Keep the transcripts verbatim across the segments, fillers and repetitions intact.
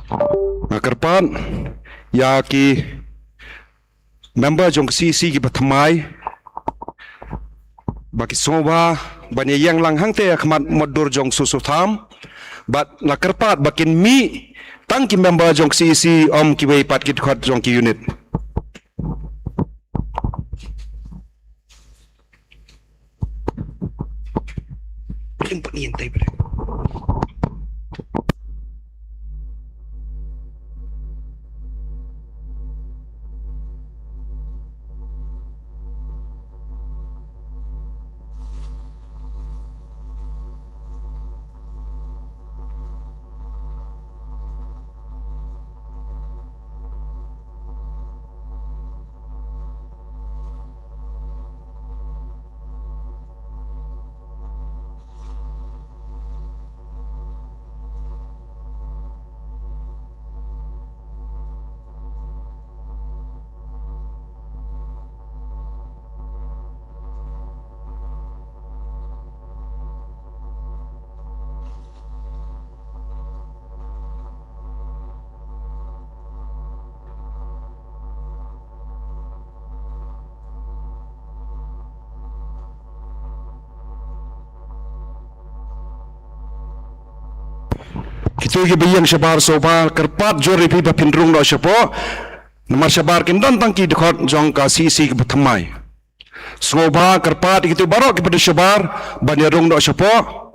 Nga kyrpad ïa ki member jong ka C E C kiba thymmai ba ki sngewbha ban ïeng lang hangta ha khmat mot dur jong u soso tham. Bad nga kyrpad ba kin mih tang ki member jong ka C E C, ym kiwei pat ki dkhot jong ki unit. Kito kiba ïeng shabar sngewbha kyrpad jur ïa phi ba phin rung noh shapoh. Namar shabar kin don tang ki dkhot jong ka C E C kiba thymmai. Sngewbha kyrpad ïa kito baroh kiba don shabar ban ïa rung noh shapoh.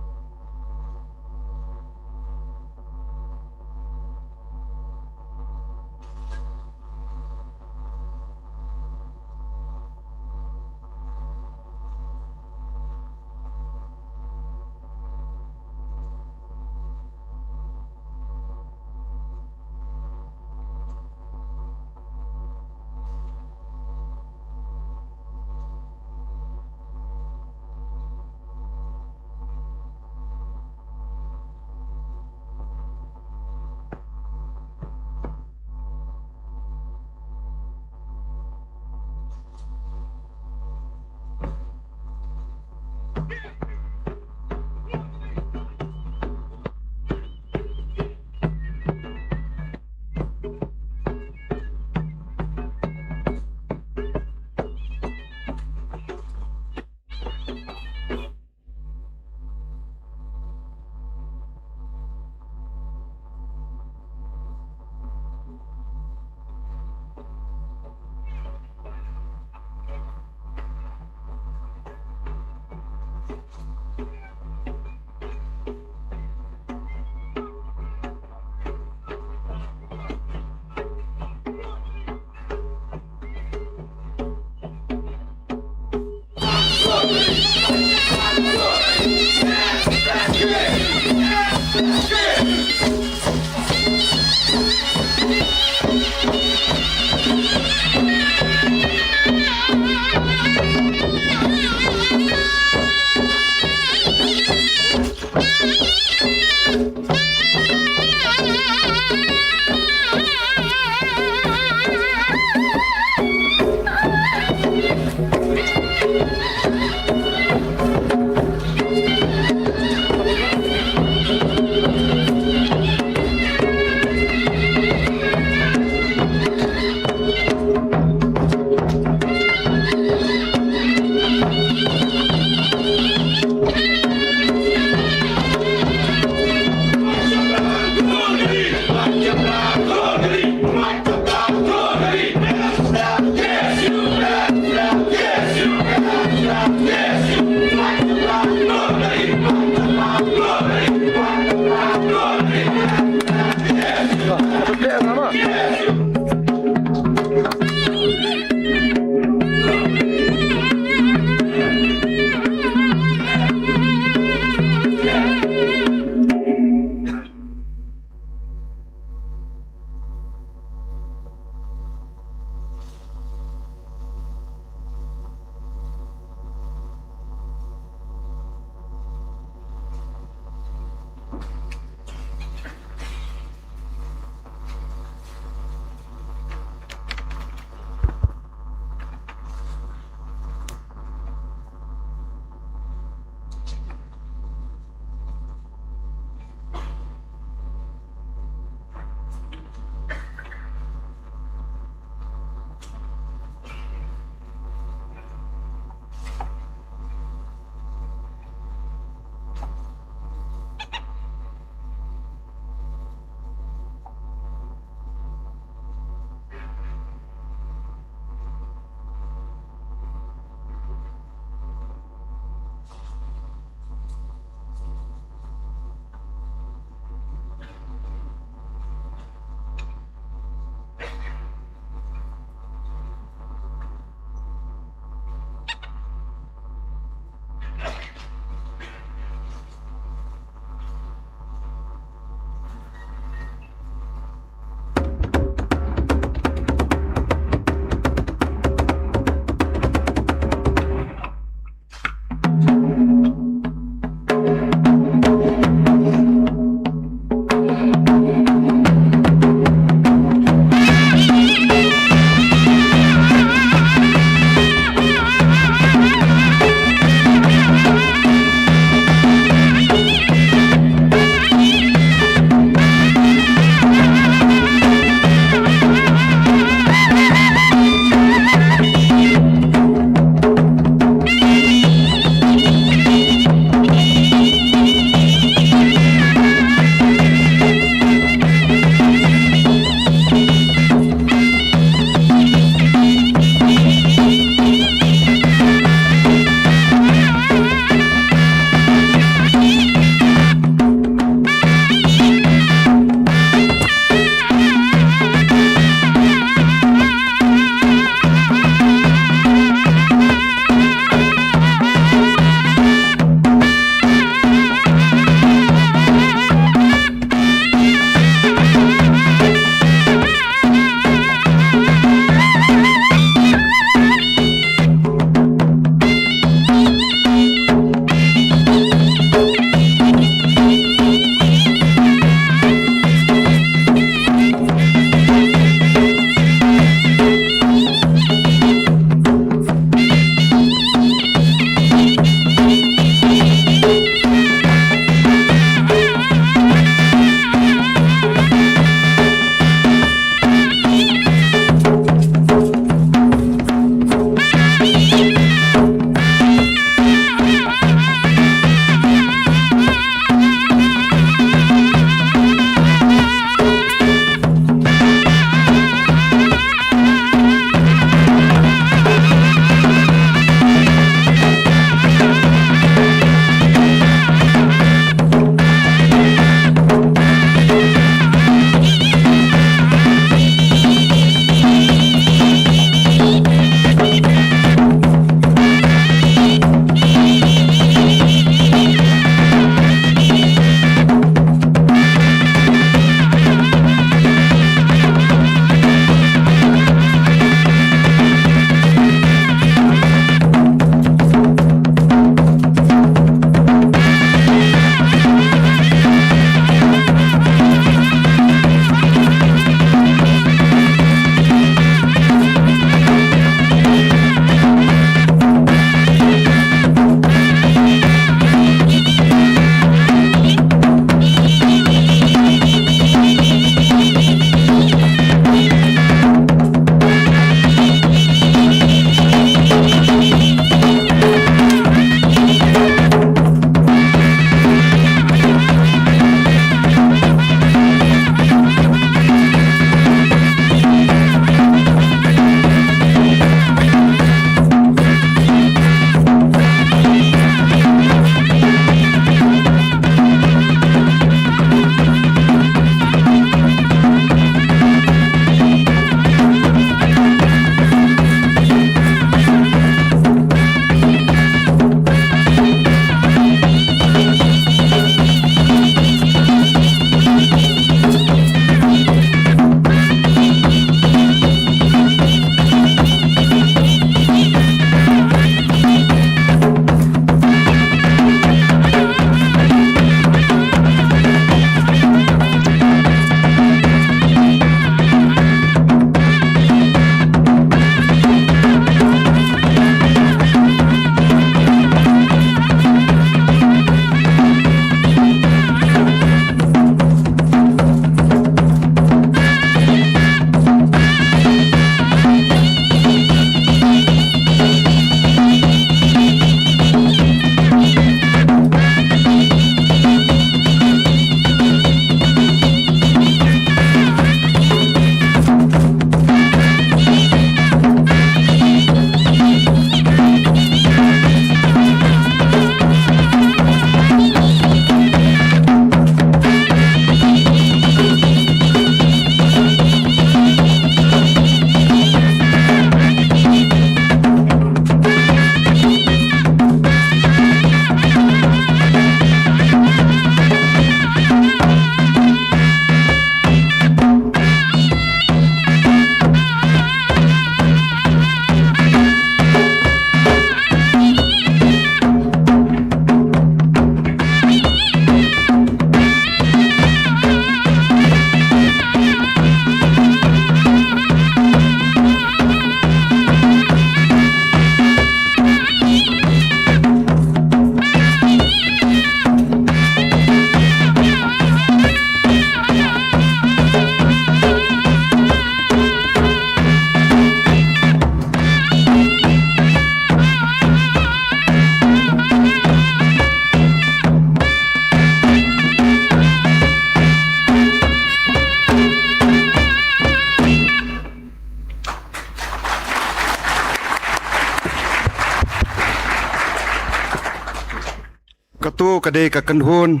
ka dei ka kynhun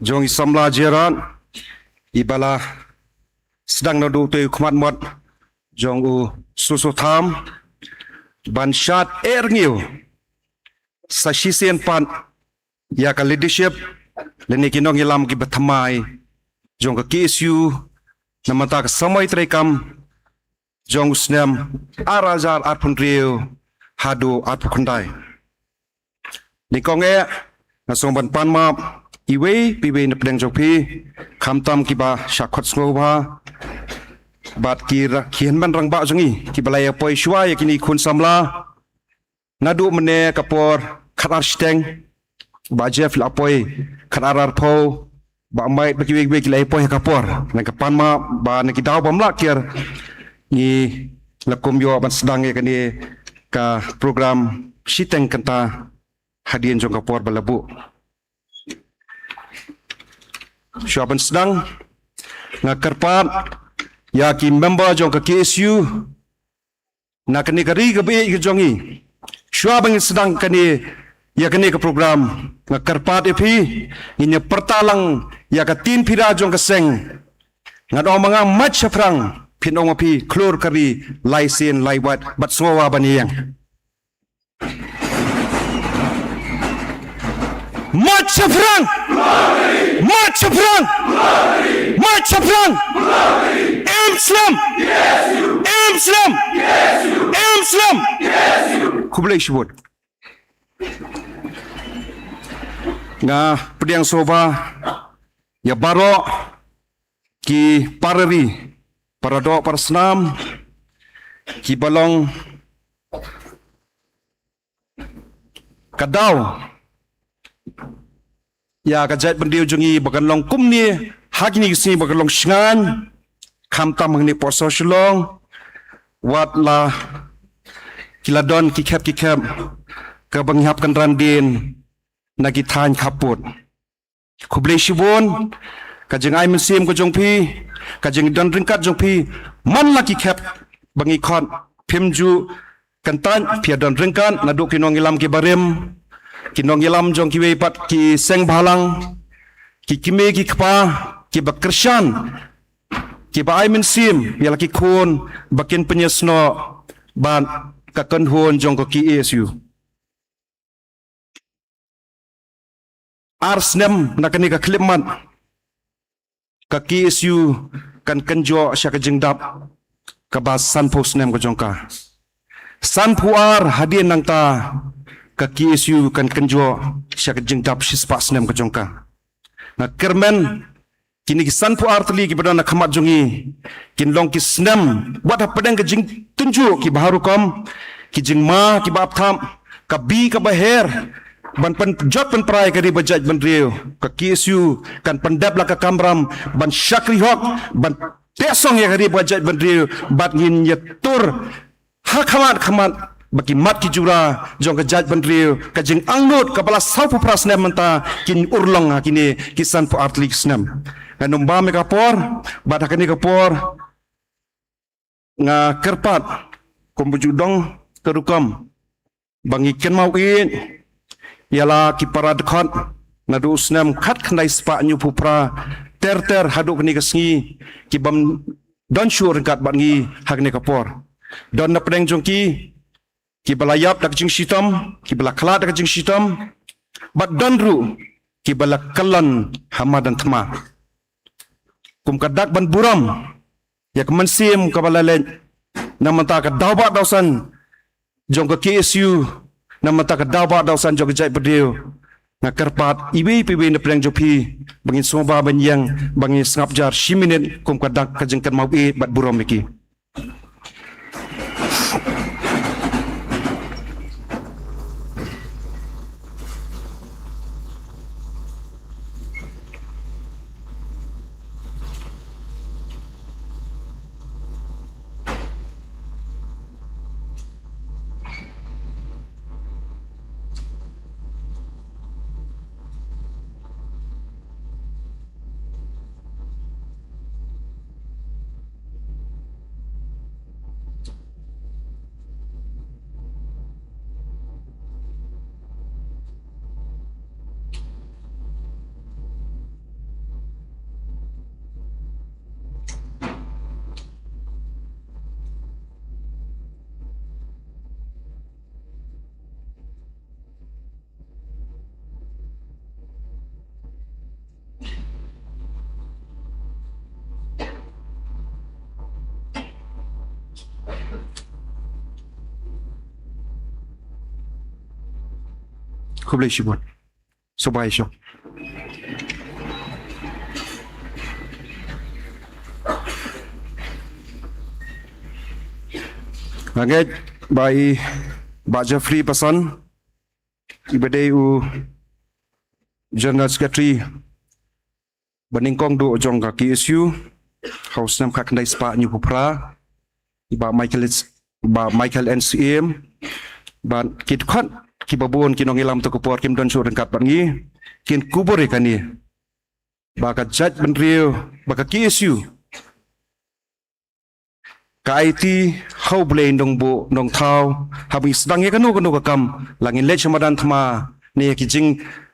jong i samla Gerard, i ba la sdang naduh te u khmat mot jong u Soso Tham, ban shad er ngiu sa shisien pat ïa ka leadership lane ki nongïalam ki ba thymmai jong ka K S U na mynta ka samoi treikam jong u snem ar hajar arphew hynriew haduh arphew khyndai. Nyngkong eh nga sngewbha ban pan map iwei pa iwei na pdeng jong phi, khamtam ki ba sha khot sngewbha bad ki ra-, ki hynmen rangbah jong ngi ki ba la ïa poi shuwa ïa kine khun samla. Naduh mynne ka por khat ar shiteng, Bah Jeff la poi khat ar arphew, Bah Mike bad kiwei kiwei ki la poi ha ka por. Ngan ka pan map ba na ki daw bym lah kiar ngi la kum ïoh ban sdang ïa kane ka program shiteng kynta hadien jong ka por ba la buh. Shuwa ban sdang nga kyrpad ïa ki member jong ka K S U na kane ka ri ka baieit ka jong ngi. Shuwa ba ngin sdang kane ïa kane ka program, nga kyrpad ïa phi, ngin ïa pyrta lang ïa ka ktien phi ra jong ka seng. Nga ong ma nga, mait shaphrang, phin ong ma phi, khlur ka ri, lai sien lai wat, bad sngewbha ban ïeng. Mait shaphrang! Mait shaphrang! Mait shaphrang! Em slem! Em slem! Em slem! Khublei shibun. Nga pdiang sngewbha ïa baroh ki para ri, para doh, para snam, ki ba long ka daw ïa ka jaitbynriew jong ngi ba kan long kumne ha kine ki sngi ba kan long shngaiñ, khamtam hangne hapoh Shillong, wat la ki la don ki khep ki khep ka ba ngi hap kynran dien na ki thaiñ khappud. Khublei shibun, ka jingai mynsiem ka jong phi, ka jingdon ryngkat jong phi, man la ki khep ba ngi khot, phim ju kyntait, phi ïa don ryngkat naduh ki nongïalam ki barim, ki nongïalam jong kiwei pat ki seng bhalang, ki kmie ki kpa ki ba kyrshan, ki ba ai mynsiem ïa la ki khun ba kin pynïasnoh bad ka kynhun jong ka K S U. Ar snem na kane ka khyllipmat, ka K S U kan kynjoh sha ka jingdap kaba sanphew snem ka jong ka. Sanphew ar hadien nangta, ka K S U kan kynjoh sha ka jingdap shispah snem ka jong ka. Nga kyrmen kine ki sanphew ar tylli ki ba don ha khmat jong ngi kin long ki snem wat hapdeng ka jingtynjuh ki ba ha rukom, ki jingma ki ba ap thap, ka bi ka ba her, ban pynjot pynpra ïa ka ri bad jaitbynriew. Ka K S U kan pyndep la ka kamram ban shakri hok, ban teh song ïa ka ri bad jaitbynriew, bad ngin ïa tur ha khmat khmat ba ki mat ki jura jong ka jaitbynriew, ka jingangnud kaba la sawphew phra snem mynta kin urlong ha kine ki sanphew ar tylli ki snem. Ngan ym bam ïa ka por, bad ha kane ka por nga kyrpad kum ba ju don ka rukom ba ngi kynmaw ïeit ïa la ki para dkhot naduh u snem khatkhyndai spah hynñiewphew phra ter ter haduh kane ka sngi, ki bym don shuh ryngkat bad ngi ha kane ka por. Don na pdeng jong ki ki ba la ïap da ka jingshitom, ki ba la khlad da ka jingshitom, bad don ruh ki ba la kyllon ha madan thma. Kum ka dak ban burom ïa ka mynsiem kaba la leit na mynta ka daw ba daw san jong ka K S U, na mynta ka daw ba daw san jong ka jaitbynriew, nga kyrpad iwei pa iwei na pdeng jong phi ba ngin sngewbha ban ïeng, ba ngin sngap jar shi minit kum ka dak ka jingkynmaw ïeit bad burom ïa ki. Khublei shibun. Sngewbha ïa shong. Nga ngeit ba i Bah Jeffrey Patson, i ba dei u General Secretary ba nyngkong duh jong ka K S U ha u snem khatkhyndai spah hynñiewphew phra, i Bah Michael, Bah Michael N Syiem, bad ki dkhot kiba bun ki nongïalam, to ka por kim don shuh ryngkat bad ngi, kin kubur ïa kane ba ka jaitbynriew, ba ka K S U ka aiti ha U Blei Nongbuh Nongthaw, haba ngi sdang ïa kano kano ka kam, la ngin leit sha madan thma ne ki jing,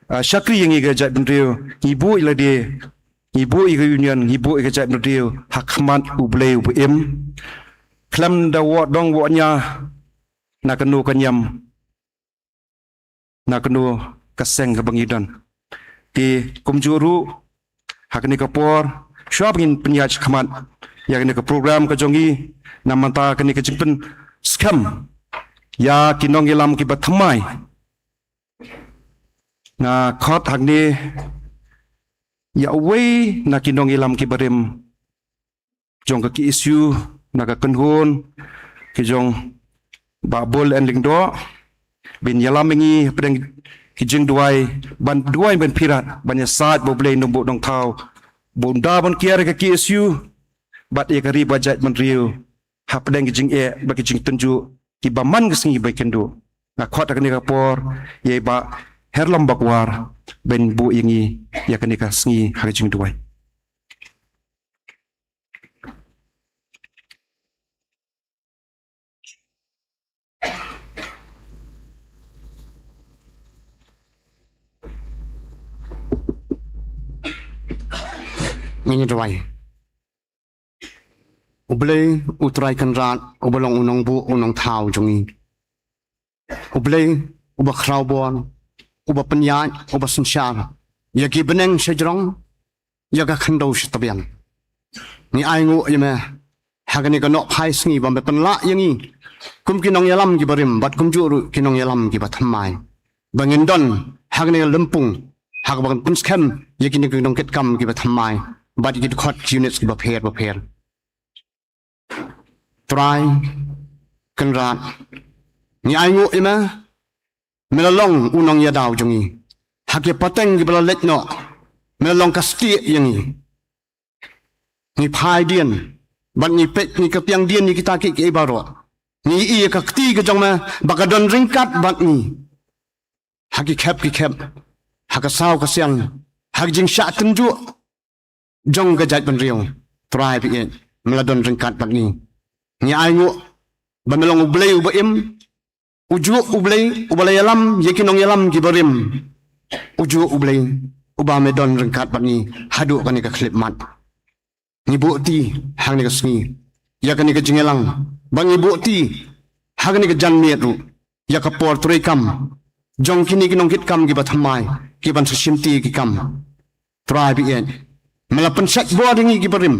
ah, shakri ïa ngi ka jaitbynriew, ngi buh ïa lade, ngi buh ïa ka union, ngi buh ïa ka jaitbynriew ha khmat U Blei uba im, khlem da wad dong wad ñiah na kano ka niam, na kano ka seng kaba ngi don. Te kumjuh ruh, ha kane ka por, shuwa ba ngin pynïaid shakhmat ïa kane ka program ka jong ngi, na mynta kane ka jingpynskhem ïa ki nongïalam kiba thymmai, nga khot hangne ïa uwei na ki nongïalam kiba rim jong ka K S U, na ka kynhun ka jong Bah Bull N Lyngdoh, ban ïalam ïa ngi hapdeng ki jingduwai, ban duwai ban pyrkhat, ban ïasaid ba U Blei Nongbuh Nongthaw, ba un da ban kiar ïa ka K S U bad ïa ka ri bad jaitbynriew hapdeng ki jingeh bad ki jingtynjuh kiba man ka sngi ba kynduh. Nga khot ha kane ka por ïa i Bah Herlom Bakwar ban buh ïa ngi ïa kane ka sngi ha ka jingduwai. Ngin ïa duwai. U Blei, U Trai Kynrad, uba long U Nongbuh, U Nongthaw jong ngi. U Blei, uba khraw bor, uba pynïaid, uba synshar ïa ki bneng sha jrong, ïa ka khyndew sha tbian. Ngi ainguh ïa me ha kane ka nohphai sngi ba me pynlah ïa ngi kum ki nongïalam kiba rim bad kumjuh ruh ki nongïalam kiba thymmai, ba ngin don ha kane ka lympung ha kaba kan pynskhem ïa kine ki nongkitkam kiba thymmai bad ïa ki dkhot, ki unit kiba pher bapher. Trai Kynrad, ngi ainguh ïa me, me la long u nongïada jong ngi ha ki pateng kiba la leit noh, me la long ka stieh ïa ngi. Ngi phai dien bad ngi peit, ngi kyrtiang dien ïa kita kiei kiei baroh. Ngi ïohi ïa ka kti ka jong me ba ka don ryngkat bad ngi ha ki khep ki khep, ha ka saw ka sian, ha ka jingshah tynjuh jong ka jaitbynriew. Trai ba ïeit, me la don ryngkat bad ngi. Ngi ainguh ba me long U Blei uba im, ujuh U Blei uba la ïalam ïa ki nongïalam kiba rim, ujuh U Blei uba me don ryngkat bad ngi haduh kane ka khyllipmat. Ngi buh ti ha kane ka sngi ïa kane ka jingïalang, ba ngi buh ti ha kane ka janmiet ruh ïa ka por treikam jong kine ki nongkitkam kiba thymmai, kiban sa shim ti ki kam. Trai ba ïeit, me la pynshait bor ïa ngi kiba rim,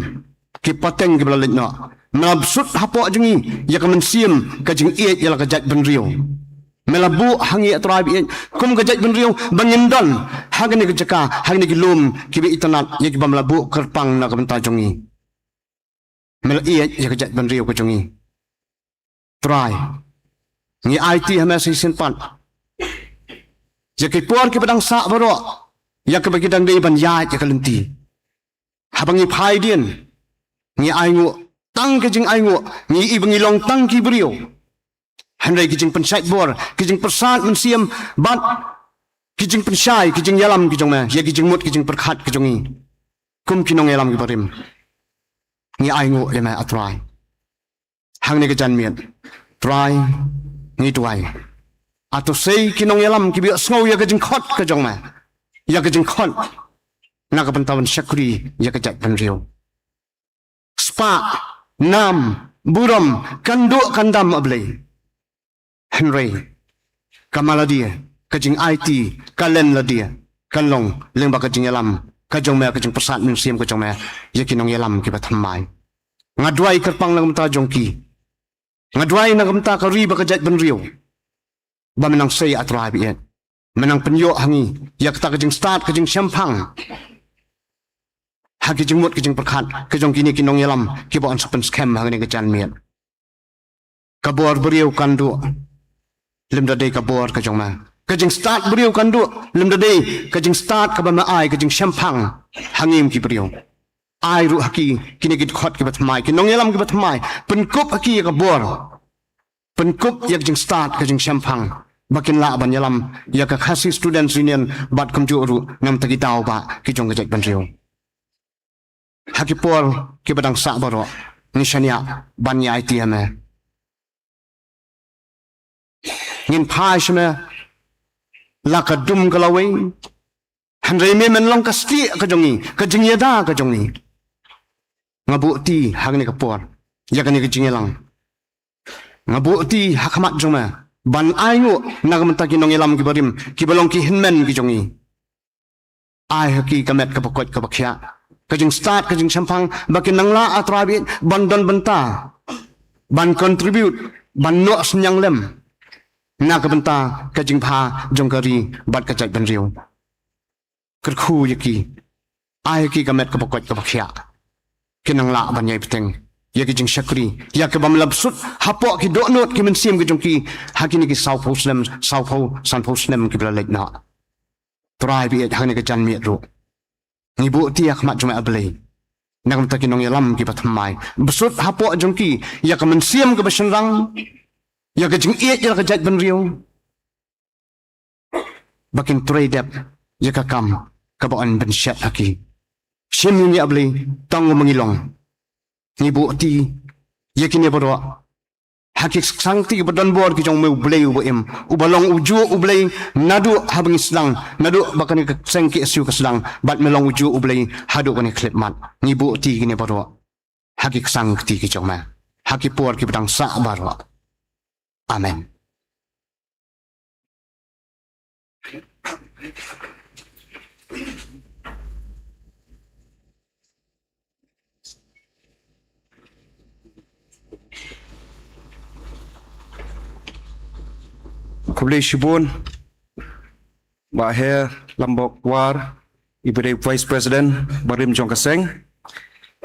ki pateng kiba la leit noh. Me la sut hapoh jong ngi ïa ka mynsiem ka jingïeit ïa la ka jaitbynriew. Me la buh ha ngi, A Trai ba ïeit, kum ka jaitbynriew ba ngin don ha kane ka jaka, ha kine ki lum kiba itynnad ïa kiba me la buh kyrpang na ka bynta jong ngi. Me la ïeit ïa ka jaitbynriew ka jong ngi. Trai, ngi aiti ha me sa shisien pat ïa ki por kiba dang sah baroh, ïa kiba ki dang dei ban ïaid ïa ka lynti. Haba ngi phai dien, ngi ainguh tang ka jingainguh, ngi i ba ngi long tang ki briew. Hynrei ki jingpynshait bor, ki jingpyrsad mynsiem bad ki jingpynshai, ki jingïalam ki jong me ïa ki jingmut ki jingpyrkhat ki jong ngi kum ki nongïalam kiba rim. Ngi ainguh ïa me, A Trai. Hangne ka janmiet, Trai, ngi duwai, ato sei ki nongïalam kiba ïohsngew ïa ka jingkhot ka jong me, ïa ka jingkhot na ka bynta ban shakri ïa ka jaitbynriew. Spah, nam, burom kan duh kan dam, A Blei. Hynrei ka ma lade, ka jingaiti, ka len lade kan long lyngba ka jingïalam ka jong me, ka jingpyrsad mynsiem ka jong me ïa ki nongïalam kiba thymmai. Nga duwai kyrpang na ka bynta jong ki. Nga duwai na ka bynta ka ri bad ka jaitbynriew ba me nang sei, A Trai ba ïeit. Me nang pynïoh ha ngi ïa kata ka jingstad ka jingshemphang ha ki jingmut ka jingpyrkhat ka jong kine ki nongïalam kiba yn sa pynskhem ha kane ka janmiet. Ka bor briew kan duh lymda dei ka bor ka jong me. Ka jingstad briew kan duh lymda dei ka jingstad kaba me ai ka jingshemphang ha ngi ki briew. Ai ruh ha ki kine ki dkhot kiba thymmai, ki nongïalam kiba thymmai, pynkup ha ki ïa ka bor, pynkup ïa ka jingstad ka jingshemphang ba kin lah ban ïalam ïa ka Khasi Students Union bad kumjuh ruh namar ki daw ba ki jong ka jaitbynriew. Ha ki por kiba dang sah baroh ngi shaniah ban ïa aiti ïa me. Ngin phai sha me la ka dum ka lawei. Hynrei me men long ka stieh ka jong ngi, ka jingïada ka jong ngi. Nga buh ti ha kane ka por ïa kane ka jingïalang. Nga buh ti ha khmat jong me ban ai nguh na ka bynta ki nongïalam kiba rim kiba long ki hynmen ki jong ngi. Ai ha ki ka met kaba koit kaba khiah, ka jingstad ka jingshemphang ba kin nang lah, A Trai, ban don bynta, ban contribute, ban noh synñiang lem na ka bynta ka jingbha jong ka ri bad ka jaitbynriew. Kyrkhu ïa ki, ai ha ki ka met kaba koit kaba khiah, kin nang lah ban ïai bteng ïa ki jingshakri ïa kiba me la bsut hapoh ki dohnud ki mynsiem ki jong ki ha kine ki sawphew snem, sawphew sanphew snem kiba la leit noh. Trai baieit, ha kane ka janmiet ruh ngi buh ti ha khmat jong me, A Blei, na ka bynta ki nongïalam kiba thymmai. Bsut hapoh jong ki ïa ka mynsiem kaba shynrang, ïa ka jingïeit ïa la ka jaitbynriew, ba kin trei dep ïa ka kam kaba yn pynshet ha ki. Shim ïa ngi, A Blei, tang ma ngi long. Ngi buh ti ïa kine baroh ha ki ksangkti ba don bor ki jong me, U Blei uba im, uba long ujuh U Blei naduh haba ngi sdang, naduh ba kane ka seng K S U ka sdang, bad me long ujuh U Blei haduh kane ka khyllipmat. Ngi buh ti kine baroh ha ki ksangkti ki jong me ha ki por kiba dang sah baroh. Amen. Khublei shibun Bah He Lambok War, iba dei Vice President barim jong ka seng,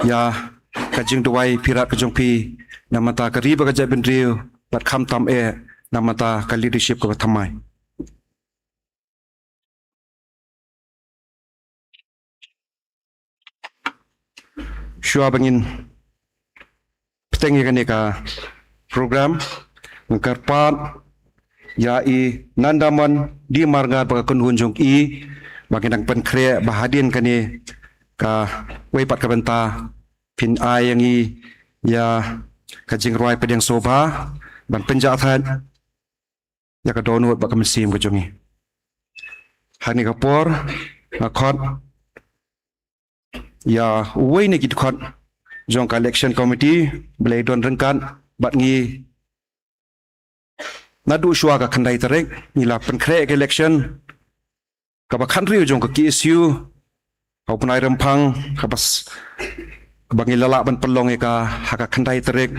ïa ka jingduwai pyrshah ka jong phi na ka bynta ka ri bad ka jaitbynriew, bad khamtam eh na ka bynta ka leadership kaba thymmai. Shuwa ba ngin bteng ïa kane ka program, nga kyrpad ïa i Nandamon D Marngar bad ka kynhun jong i, ba ngin nang pynkhreh ba hadien kane kawei pat ka bynta phin ai ïa ngi ïa ka jingrwai pdiang sngewbha ban pynjah thait ïa ka dohnud bad ka mynsiem ka jong ngi. Ha kane ka por nga khot ïa uwei na ki dkhot jong ka election committee, balei don ryngkat bad ngi naduh shuwa ka khyndai tarik. Ngi la pynkhreh ka election kaba khathynriew jong ka K S U ha u bnai Rymphang, kaba s-, kaba ngi la lah ban pynlong ïa ka ha ka khyndai tarik.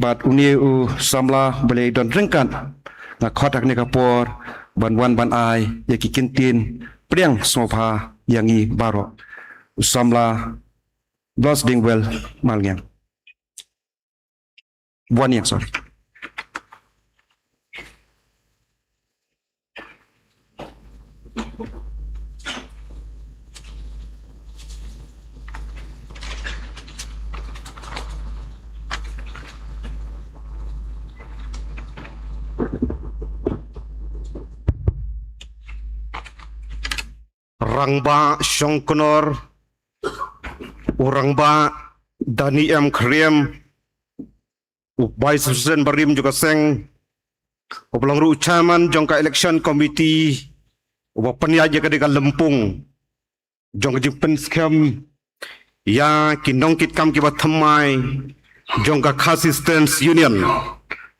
Bad une u samla balei don ryngkat, nga khot ha kane ka por ban wan ban ai ïa ki kyntien pdiang sngewbha ïa ngi baroh. U samla Blas Dingwell Malngiang. Buan ïa, sorry. Rangbah Shongknor, u Rangbah Dani M Khyriem, u Vice President barim jong ka seng, uba long ruh u Chairman jong ka Election Committee, uba pynïaid ïa ka dei ka lympung jong ka jingpynskhem ïa ki nongkitkam kiba thymmai jong ka Khasi Students Union,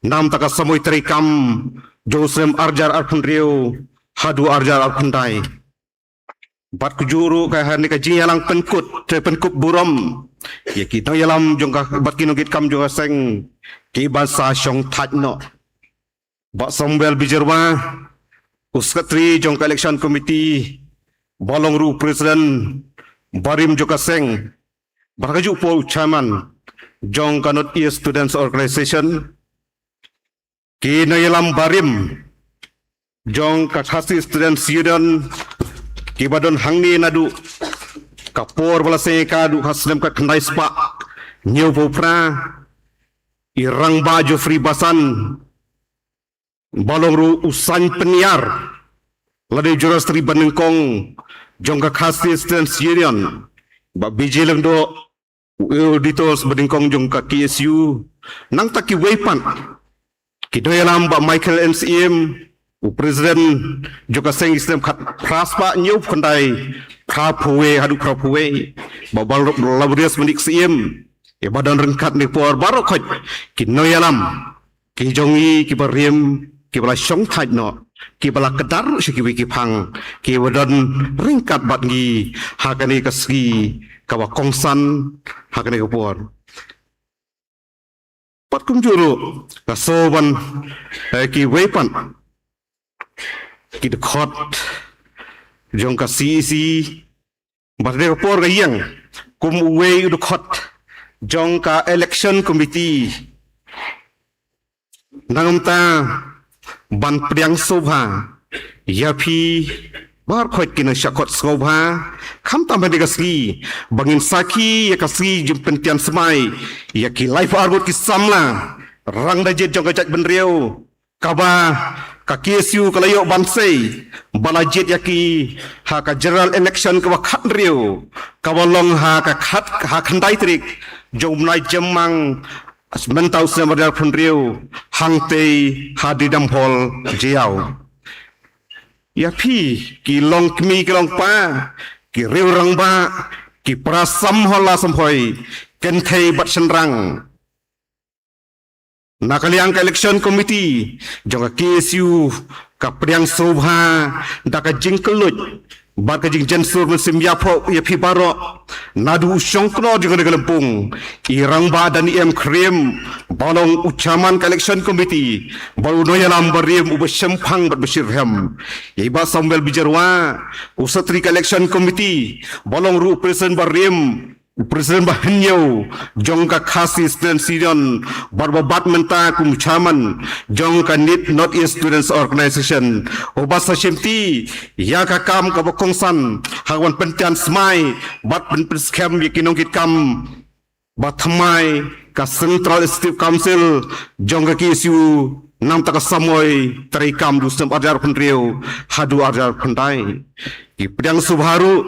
namar ka samoi treikam jong u snem arhajar arphew hynriew haduh arhajar arphew khyndai. Bad kumjuh ruh ka ha kane ka jingïalang pynkut, te pynkup burom ïa ki nongïalam jong ka bad ki nongkitkam jong ka seng kiban sa shong thait noh. Bah Samuel Bijyrwa, u Secretary jong ka Election Committee, ba long ruh u President barim jong ka seng, bad ha kajuh por u Chairman jong ka North East Students Organization, ki nongïalam barim jong ka Khasi Students Union, kiba don hangne naduh ka por ba la seng ïa ka haduh ha snem khatkhyndai spah hynñiewphew phra, i Rangbah Geoffrey Basan, ba long ruh u Saiñ Pynïar lane u Juror Sri banyngkong jong ka Khasi Students Union, Bah B J Lyngdoh, u Auditors banyngkong jong ka K S U, nangta kiwei pat ki nongïalam, Bah Michael N Syiem, u President jong ka seng, snem khatphra spah hynñiewphew khyndai, phraphew wei haduh phraphew wei, Bah Bal-, Laborius Manik Syiem, ïa ba don ryngkat ha kane ka por, baroh khoit ki nongïalam, ki jong ngi kiba rim, kiba la shongthait noh, kiba la kdar ruh sha kiwei ki phang, kiba don ryngkat bad ngi ha kane ka sngi kaba kongsan ha kane ka por. Bad kumjuh ruh nga sngew ban, eh, kiwei pat ki dkhot jong ka C E C, bad ha kane ka por nga ïeng kum uwei u dkhot jong ka Election Committee, nangta ban pdiang sngewbha ïa phi baroh khoit ki nongshah khot sngewbha, khamtam ha kane ka sngi ba ngin sakhi ïa ka sngi jingpyntian smai ïa ki laiphew ar ngut ki samla rangbah jied jong ka jaitbynriew, kaba ka K S U ka la ïoh ban sei ba la jied ïa ki ha ka general election kaba khathynriew, kaba long ha ka khat, ha khyndai tarik jong u bnai Jymmang, mynta u snem arhajar arphew hynriew, hangtei ha Diedam Hall, Jaïaw. Ïa phi ki longkmie ki longkpa, ki riew rangbah, ki para samla samphoi, kynthei bad shynrang, na ka liang ka Election Committee jong ka K S U ka pdiang sngewbha da ka jingkylluid bad ka jingjensur mynsiem ïaphuh ïa phi baroh, naduh u shongknor jong kane ka lympung, i Rangbah Daniel M Khyriem, ba long u Chairman ka Election Committee, bad u nongïalam barim uba shemphang bad ba shitrhem, i Bah Samuel Bijyrwa, u Secretary ka Election Committee, ba long ruh u President barim, u President ba hynñiew jong ka Khasi Students Union, bad ba bat mynta kum u Chairman jong ka North East Students Organization, uba sa shimti ïa ka kam kaba kongsan ha kaban pyntian smai bad pyn, pynskhem ïa ki nongkitkam ba thymmai, ka Central Executive Council jong ka K S U, nangta ka samoi treikam, naduh u snem arhajar arphew hynriew haduh arhajar arphew khyndai. Ki pdiang sngewbha ruh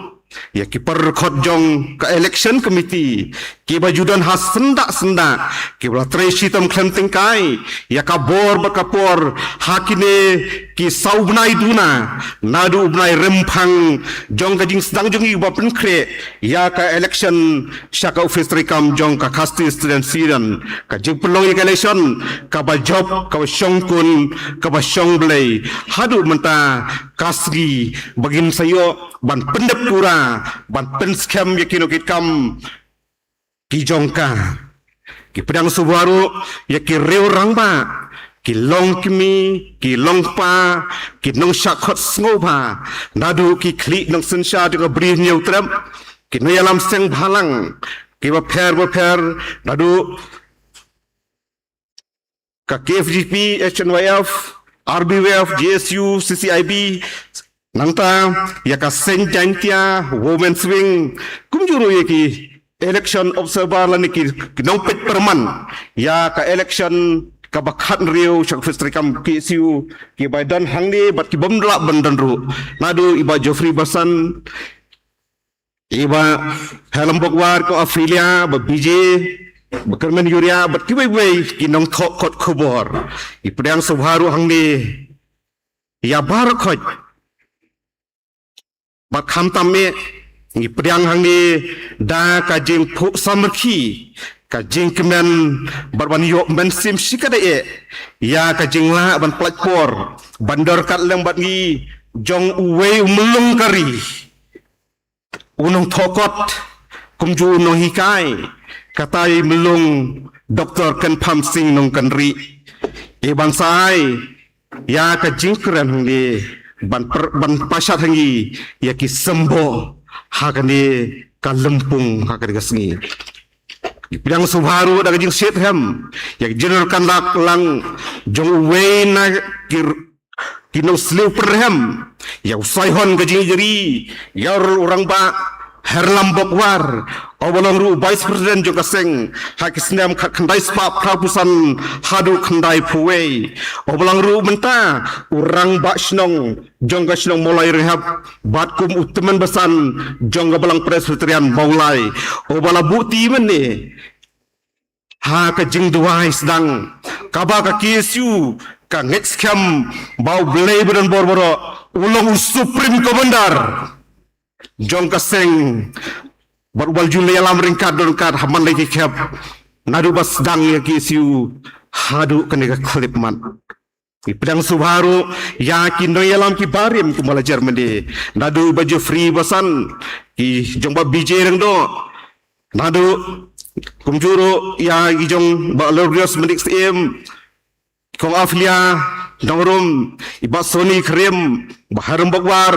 ïa ki para dkhot jong ka Election Committee, kiba ju don ha syndah syndah, kiba la trei shitom khlem tyngkai ïa ka bor bad ka por ha kine ki saw bnai duna, naduh u bnai rymphang jong ka jingsdang jong ngi ba pynkhreh ïa ka election sha ka ophis treikam jong ka Khasi Students Union. Ka jingpynlong ïa ka election kaba jop, kaba shongkun, kaba shongblei. Haduh mynta ka sngi ba ngin sa ïoh ban pyndep pura, ban pynskhem ïa ki nongkitkam ki jong ka. Ki pdiang sngewbha ruh ïa ki riew rangbah, ki longkmie, ki longkpa, ki nongshah khot sngewbha, naduh ki khlieh nongsynshar jong ka Bri Hynñiewtrep, ki nongïalam seng bhalang kiba pher bapher, naduh ka K F G P, H N Y F, R B Y F, J S U, C C I B, nangta ïa ka Seng Jaintia Women's Wing, kumjuh ruh ïa ki election observer lane ki, ki nongpeit pyrman ïa ka election kaba khathynriew sha ka ophis treikam K S U, kiba don hangne bad ki bym lah ban don ruh, naduh i Bah Geoffrey Basan, i Bah Helen Borkwar, ko Ophelia, Bah B J, Bah Kyrmen Ïuria, bad kiwei kiwei ki nongthoh kot khubor. Ki pdiang sngewbha ruh hangne ïa baroh khoit. Bad khamtam eh, ngi pdiang hangne da ka jingphuh samrkhie, ka jingkmen, bad ban ïoh mynsiem shikatdei eh ïa ka jinglah ban pynlait por, ban don ryngkat lem bad ngi jong uwei u myllung ka ri, u nongthoh kot, kumjuh u nonghikai, kata i myllung Doktor Kynpham Sing Nongkynrih. I ban sa ai ïa ka jingkren hangne ban, ban pashat ha ngi ïa ki symboh ha kane ka lympung ha kane ka sngi. Pdiang sngewbha ruh da ka jingshitrhem ïa ka jingkyrkhu lang jong uwei na ki, ki nongsliew pyrhem ïa u saihon ka jingïeit ïa u rangbah Herlam Bokwar, uba long ruh u Vice President jong ka seng ha ki snem khatkhyndai spah phra phew san haduh khyndaiphew wei, uba long ruh mynta u rangbah shnong jong ka shnong Mawlai Rehab bad kum u tymmen basan jong ka Balang Presbyterian Mawlai, uba la buh ti mynne ha ka jingduwai sdang kaba ka K S U ka ngeit skhem ba U Blei badonbor baroh u long u Supreme Commander jong ka seng bad uba la ju ïalam ryngkat don ryngkat ha man la ki khep naduh ba sdang ïa ka K S U haduh kane ka khyllipmat. Ngi pdiang sngewbha ruh ïa ki nongïalam kiba rim kumba la jer mynne, naduh u Bah Jeffrey Basan, ki jong Bah B J Lyngdoh, naduh kumjuh ruh ïa ki jong Bah Aloysius Manik Syiem, Kong Aphlia Nongrum, i Bah Sony Krim, Bah Harum Bokwar,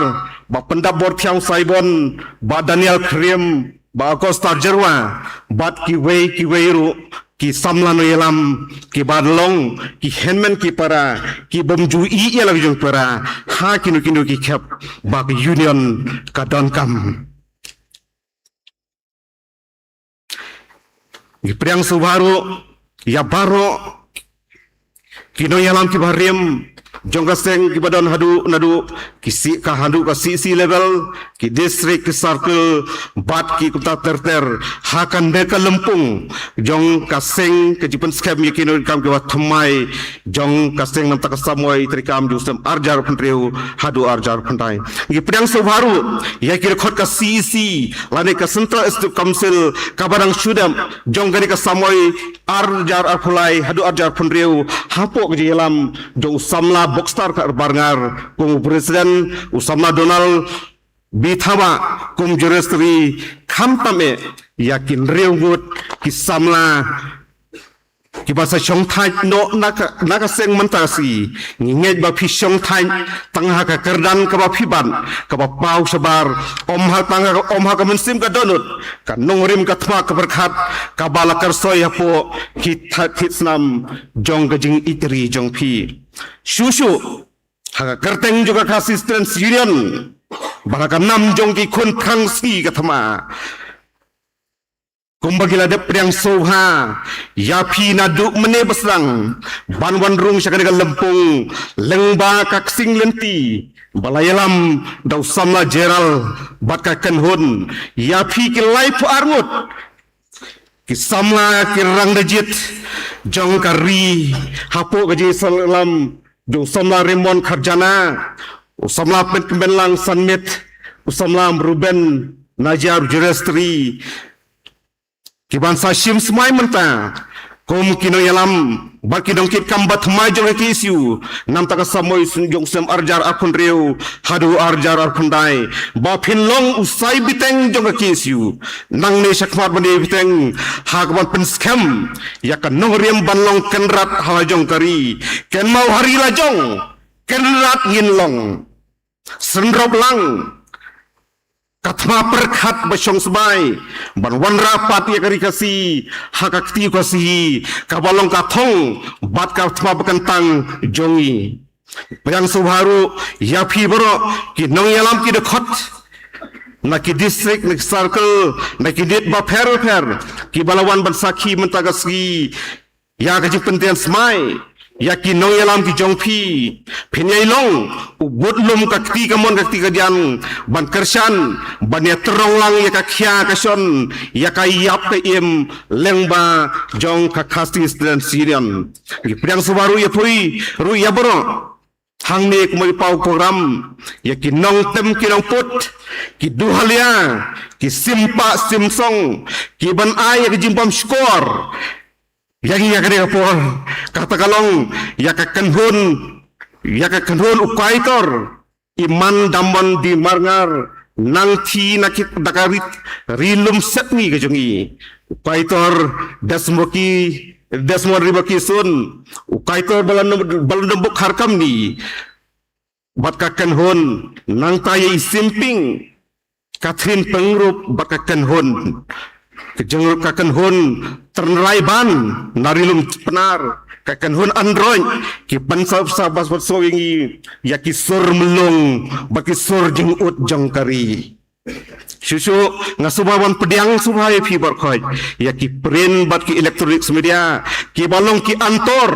Bah Pyndapbor Thiang Saibon, Bah Daniel Krim, Bah Augustus Jyrwa bad kiwei kiwei ruh ki samla nongïalam kiba long ki hynmen ki para ki bym ju ïeh ïa la ki jong para ha kino kino ki khep ba ka Union ka donkam. Ngi pdiang sngewbha ruh ïa baroh ki nongïalam kiba rim jong ka seng kiba don haduh naduh ki C, ka haduh ka C C level, ki district, ki circle bad ki kumta ter ter ha kane ka lympung jong ka seng ka jingpynskhem ïa ki nongkam kiba thymmai jong ka seng namar ka samoi treikam jong u snem arhajar arphew hynriew haduh arhajar arphew khyndai. Ngi pdiang sngewbha ruh ïa ki dkhot ka C E C lane ka Central Executive Council kaba dang shu dep jong kane ka samoi arhajar arphew lai haduh arhajar arphew hynriew hapoh ka jingïalam jong u samla Bokstar Kharbarngar kum u president, u samla Donald Bithaba kum juristri, khamtam eh ïa ki hynriew ngut ki samla kiba sa shongthait noh na ka, na ka seng mynta ka sngi. Ngi ngeit ba phi shongthait tang ha ka kyrdan kaba phi bat, kaba paw shabar, ym ha tang ha, ym ha ka mynsiem ka dohnud, ka nongrim ka thma ka pyrkhat kaba la kyrsoi hapoh ki thait thied snam jong ka jingïeit ri jong phi. Shuh shuh ha ka kyrteng jong ka Khasi Students Union bad ha ka nam jong ki khun thrang sngi ka thma, kumba ngi la dep pdiang sngewbha ïa phi naduh mynne ba sdang ban wan rung sha kane ka lympung lyngba ka ksing lynti ba la ïalam da u samla Gerald bad ka kynhun, ïa phi ki laiphew ar ngut ki samla ki rangbah jied jong ka ri hapoh ka jingïalam jong u samla Raymond Kharjana, u samla Pynkmenlang Sanmit, u samla Ruben Najiar juristri, kiban sa shim smai mynta kum ki nongïalam bad ki nongkitkam ba thymmai jong ka K S U namar ka samoi jong u snem arhajar arphew hynriew haduh arhajar arphew khyndai, ba phin long u sai bteng jong ka K S U nangne shakhmat ban ïa bteng ha kaban pynskhem ïa ka nongrim ban long kynrad ha la jong ka ri. Kynmaw ha ri la jong kynrad ngin long. Synrop lang ka thma pyrkhat ba shong sbai ban wanrah pat ïa ka ri Khasi ha ka kti Khasi kaba long ka thong bad ka thma ba kyntang jong ngi. Pdiang sngewbha ruh ïa phi baroh ki nongïalam ki dkhot na ki district, na ki circle, na ki diet bapher bapher kiba la wan ban sakhi mynta ka sngi ïa ka jingpyntian smai ïa ki nongïalam ki jong phi. Phin ïai long u budlum ka kti kamon ka kti kadiang ban kyrshan ban ïatrong lang ïa ka khia ka shon ïa ka ïap ka im lyngba jong ka Khasi Students Union. Ngi pdiang sngewbha ruh ïa phi ruh ïa baroh. Hangne kumba i paw program ïa ki nongtem ki nongput, ki duhalia, ki simpah simpsong, kiban ai ïa ka jingbam shkor ïa ngi ïa kane ka por. Kata ka long ïa ka kynhun, ïa ka kynhun u kaitor Iman Damon D Marngar, nangthie na ki da ka rit ri lum sepngi ka jong ngi, u kaitor Desmoki Desmond Ribakisun, u Kaitor Balan-, Balanbok Kharkamni, bad ka kynhun, nangta ïa i Simping, Catherine Pyngrope, bad ka kynhun, ka jong ka kynhun Tyrnrai Ban, na Ri Lum Pnar, ka kynhun Android, ki pynsngewbha bad sngewbha ïa ngi, ïa ki sur mlung, bad ki sur jingud jong ka ri. Shuh shuh, nga sngewbha ban pdiang sngewbha ïa phi baroh khoit, ïa ki print bad ki electronics media, kiba long ki antor,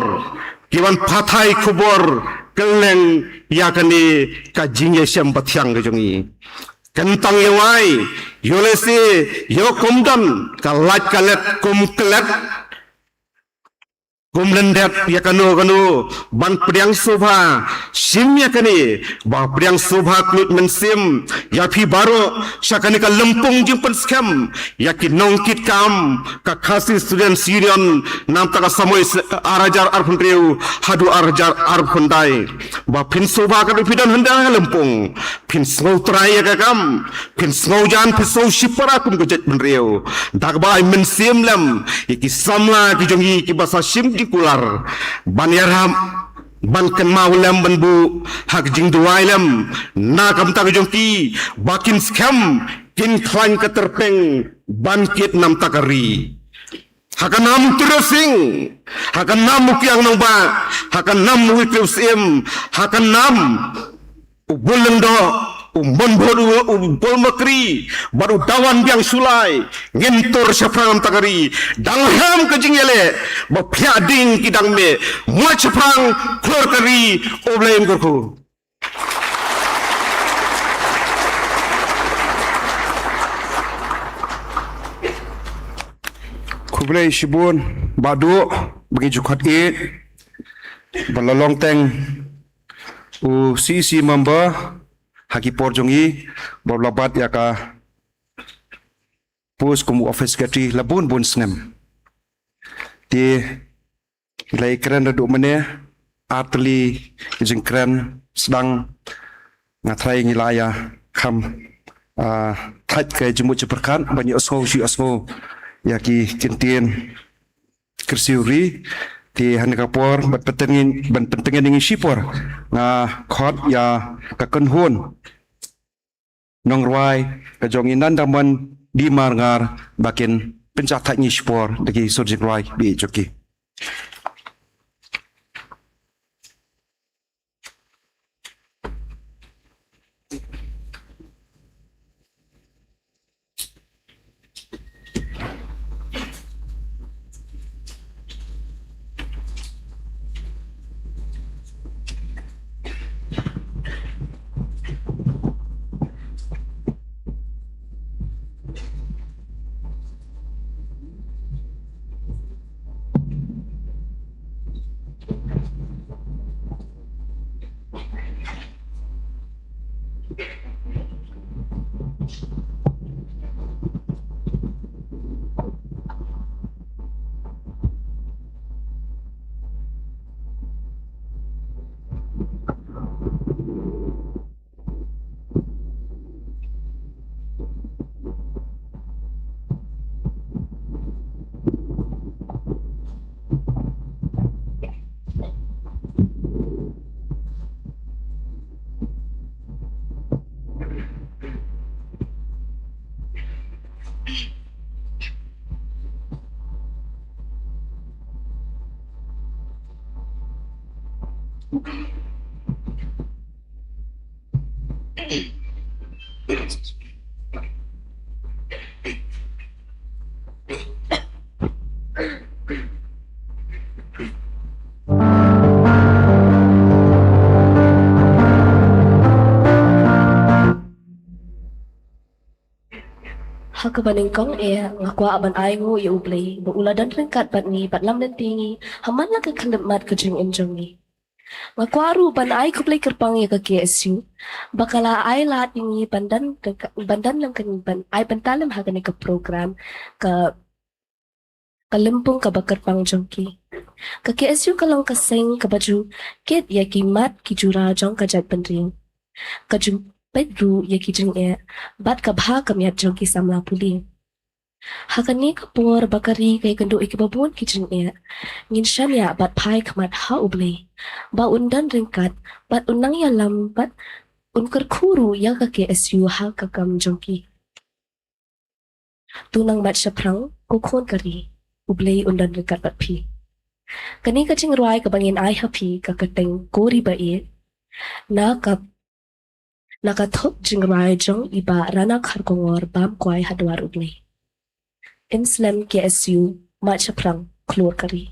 kiban pathai khubor kylleng ïa kane ka jingïashem bathiang ka jong ngi. Kyntang ïa wai, ïoh lehse, ïoh kum don, ka lait ka let kum klet, kum lyndet ïa kano kano ban pdiang sngewbha shim ïa kane, ba pdiang sngewbha khlem mynsiem ïa phi baroh sha kane ka lympung jingpynskhem ïa ki nongkitkam ka Khasi Students Union namar ka samoi ar hajar arphew hynriew haduh ar hajar arphew khyndai. Ba phin sngewbha katba phi don hynda lympung, phin sngewtrai ïa ka kam, phin sngewjan, phin sngewshipara kum ka jaitbynriew. Da kaba ai mynsiem lem ïa ki samla ki jong ngi kiba sa shim jingkular ban ïarap, ban kynmaw lem ban buh ha ka jingduwai lem na ka bynta ka jong ki, ba kin skhem, kin khlaiñ ka tyrpeng ban kit namar ka ri. Ha ka nam u Tyrwa Sing, ha ka nam u Kiang Nangbah, ha ka nam u Witliow Syiem, ha ka nam u Bull Lyngdoh, u Mon Bhut, u, u Bull Makri, bad u Dawan Biang Shullai, ngin tur shaphrang namar ka ri, dang hem ka jingïaleh, ba phiah ding ki dang mih, mut shaphrang, khlur ka ri, U Blei un kyrkhu. Khublei shibun, Bah Duh, ba ngi ju khot ïa, ba la long teng u C E C member, ha ki por jong ngi, ba la bat ïa ka post kum u office secretary la bun bun snem. Te, ngi la ïakren naduh mynne, ar tylli ki jingkren sdang, nga tharai ngi la ïa kham, ah, thait ka jingmut jingpyrkhat, ban ïohsngew, shu ïohsngew ïa ki kyntien kyrsiew ri. Te ha kane ka por, ban pyntngen, ban pyntngen ïa ngi shipor, nga khot ïa ka kynhun nongrwai ka jong ngi Nandaman Dimarngar, ba kin pynjah thait ngi shipor da ki sur jingrwai ba ïeit jong ki. Ha kaba nyngkong eh, nga kwah ban ai nguh ïa U Blei ba u la don ryngkat bad ngi bad lam lynti ngi ha man la ka khyllipmat ka jingim jong ngi. Nga kwah ruh ban ai khublei kyrpang ïa ka K S U ba ka la ai lad ïa ngi ban don, ban don lem, ban ai bynta lem ha kane ka program, ka, ka lympung kaba kyrpang jong ki. Ka K S U ka long ka seng kaba ju kit ïa ki mat ki jura jong ka jaitbynriew. Ka ju peit ruh ïa ki jingeh bad ka bha ka miat jong ki samla pule. Ha kane ka por ba ka ri ka ïakynduh ïa kiba bun ki jingeh, ngin shaniah bad phai khmat ha U Blei ba un don ryngkat bad un nang ïalam bad un kyrkhu ruh ïa ka K S U ha ka kam jong ki. To nang mad shaphrang, ko khun ka ri, U Blei un don ryngkat bad phi. Kane ka jingrwai kaba ngin ai ha phi ka kyrteng Ko Ri Ba Ïeit, na ka, na ka thup jingrwai jong i Bah Rana Kharkongor, bam kwai ha dwar U Blei. Ïa slem K S U, mad shaphrang, khlur ka ri.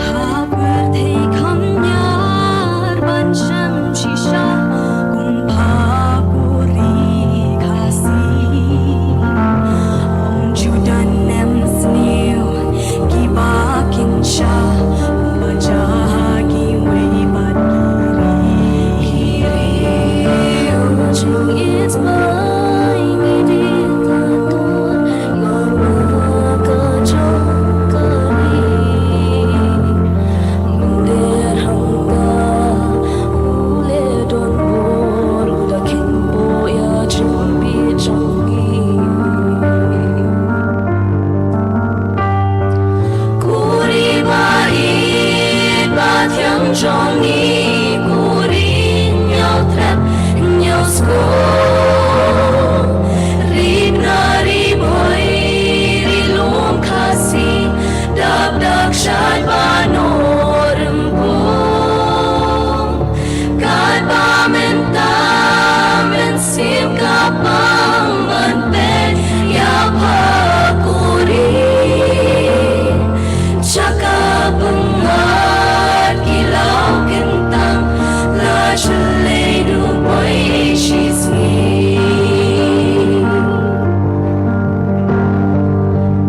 Ha pyrthei kham ñiar ban shem shisha kum pha Ko Ri Khasi. Ym ju don snem sniew kiba kin shah ba jia ha kiwei pat ki ri. Ki ri u jingit ba ngi dei ban ïatur ïa ka jong ka ri. Mynta hangta u la don bor, u la kheiñ bor ïa jingpynjah jong ngi. Ko Ri Ba Ïeit Ba Thiang jong ngi, ko ri ñiewtrep ñiewskhem, ri bnai ri bhoi ri lum Khasi, dap dak shait ba nohrymphung. Katba mynta mynsiem ka pang ban peit ïa pha Ko Ri, sha ka pyngngad ki law kyntang, la jyllei du poi shisngi.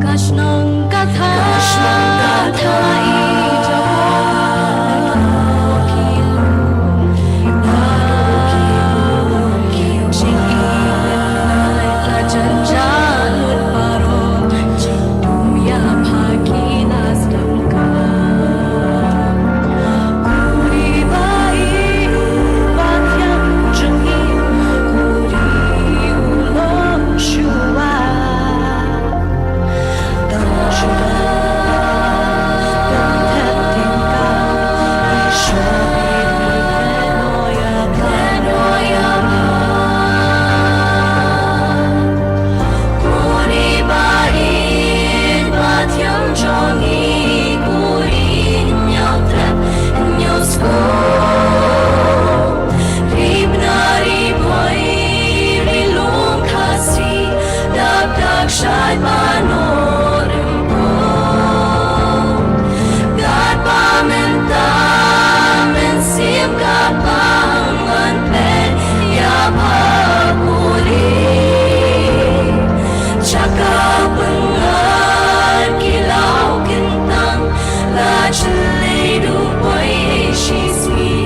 Ka shnong ka thaw, ka shnong ka thaw i jong ki lum, ki lum, ki lum, ki lum, jingïeit la jan ja lut baroh, jingduh ïa pha ki la sdang ka. Ko Ri Ba Ïeit Ba Thiang jong ngi, ko ri u long shuwa. Ri bnai ri bhoi ri lum Khasi, dap dak shait ba nohrymphung. Katba mynta mynsiem ka pang ban peit ïa pha Ko Ri, sha ka pyngngad ki law kyntang, la jyllei du poi shisngi.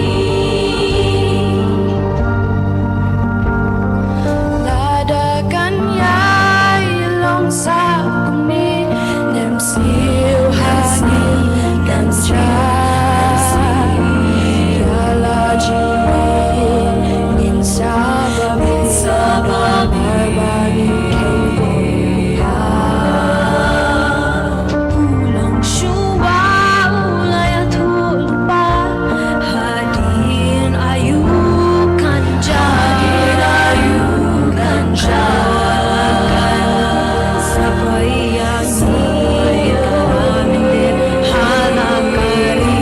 Lada kan ïai long sah kumne, nem siew ha ngi kan sah. Ïa la jingim ngin sah ba bit, sah ba bit, ba ngin kheiñ kumta. U long shuwa u la ïathuh lypa, hadien aïu kan jia, hadien aïu kan jia, kan sa poi ïa ngi ha la ka ri.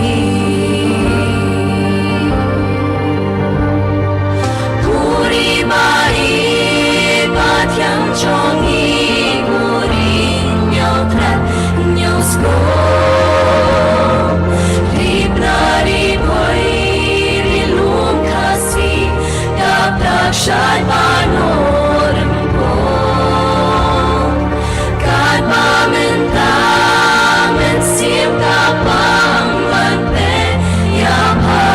Ko Ri Ba Ïeit Ba Thiang jong ngi, ko ri ñiewtrep ñiewskhem, ri bnai ri bhoi ri lum Khasi, dap dak shait ba nohrymphung. Katba mynta mynsiem ka pang ban peit ïa pha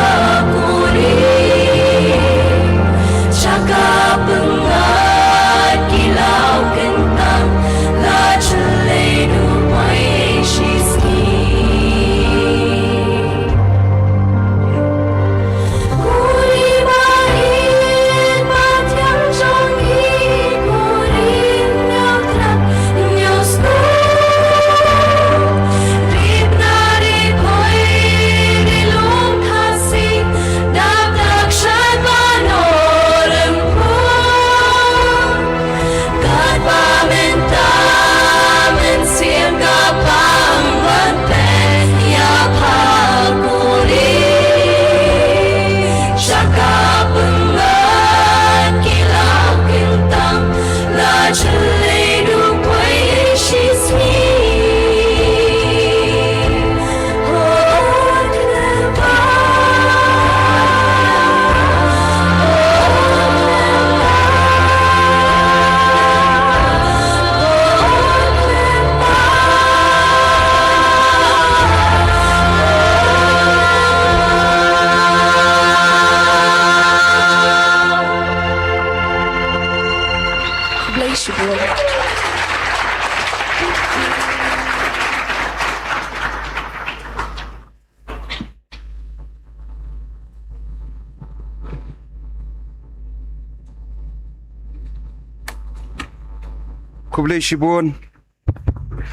Khublei shibun.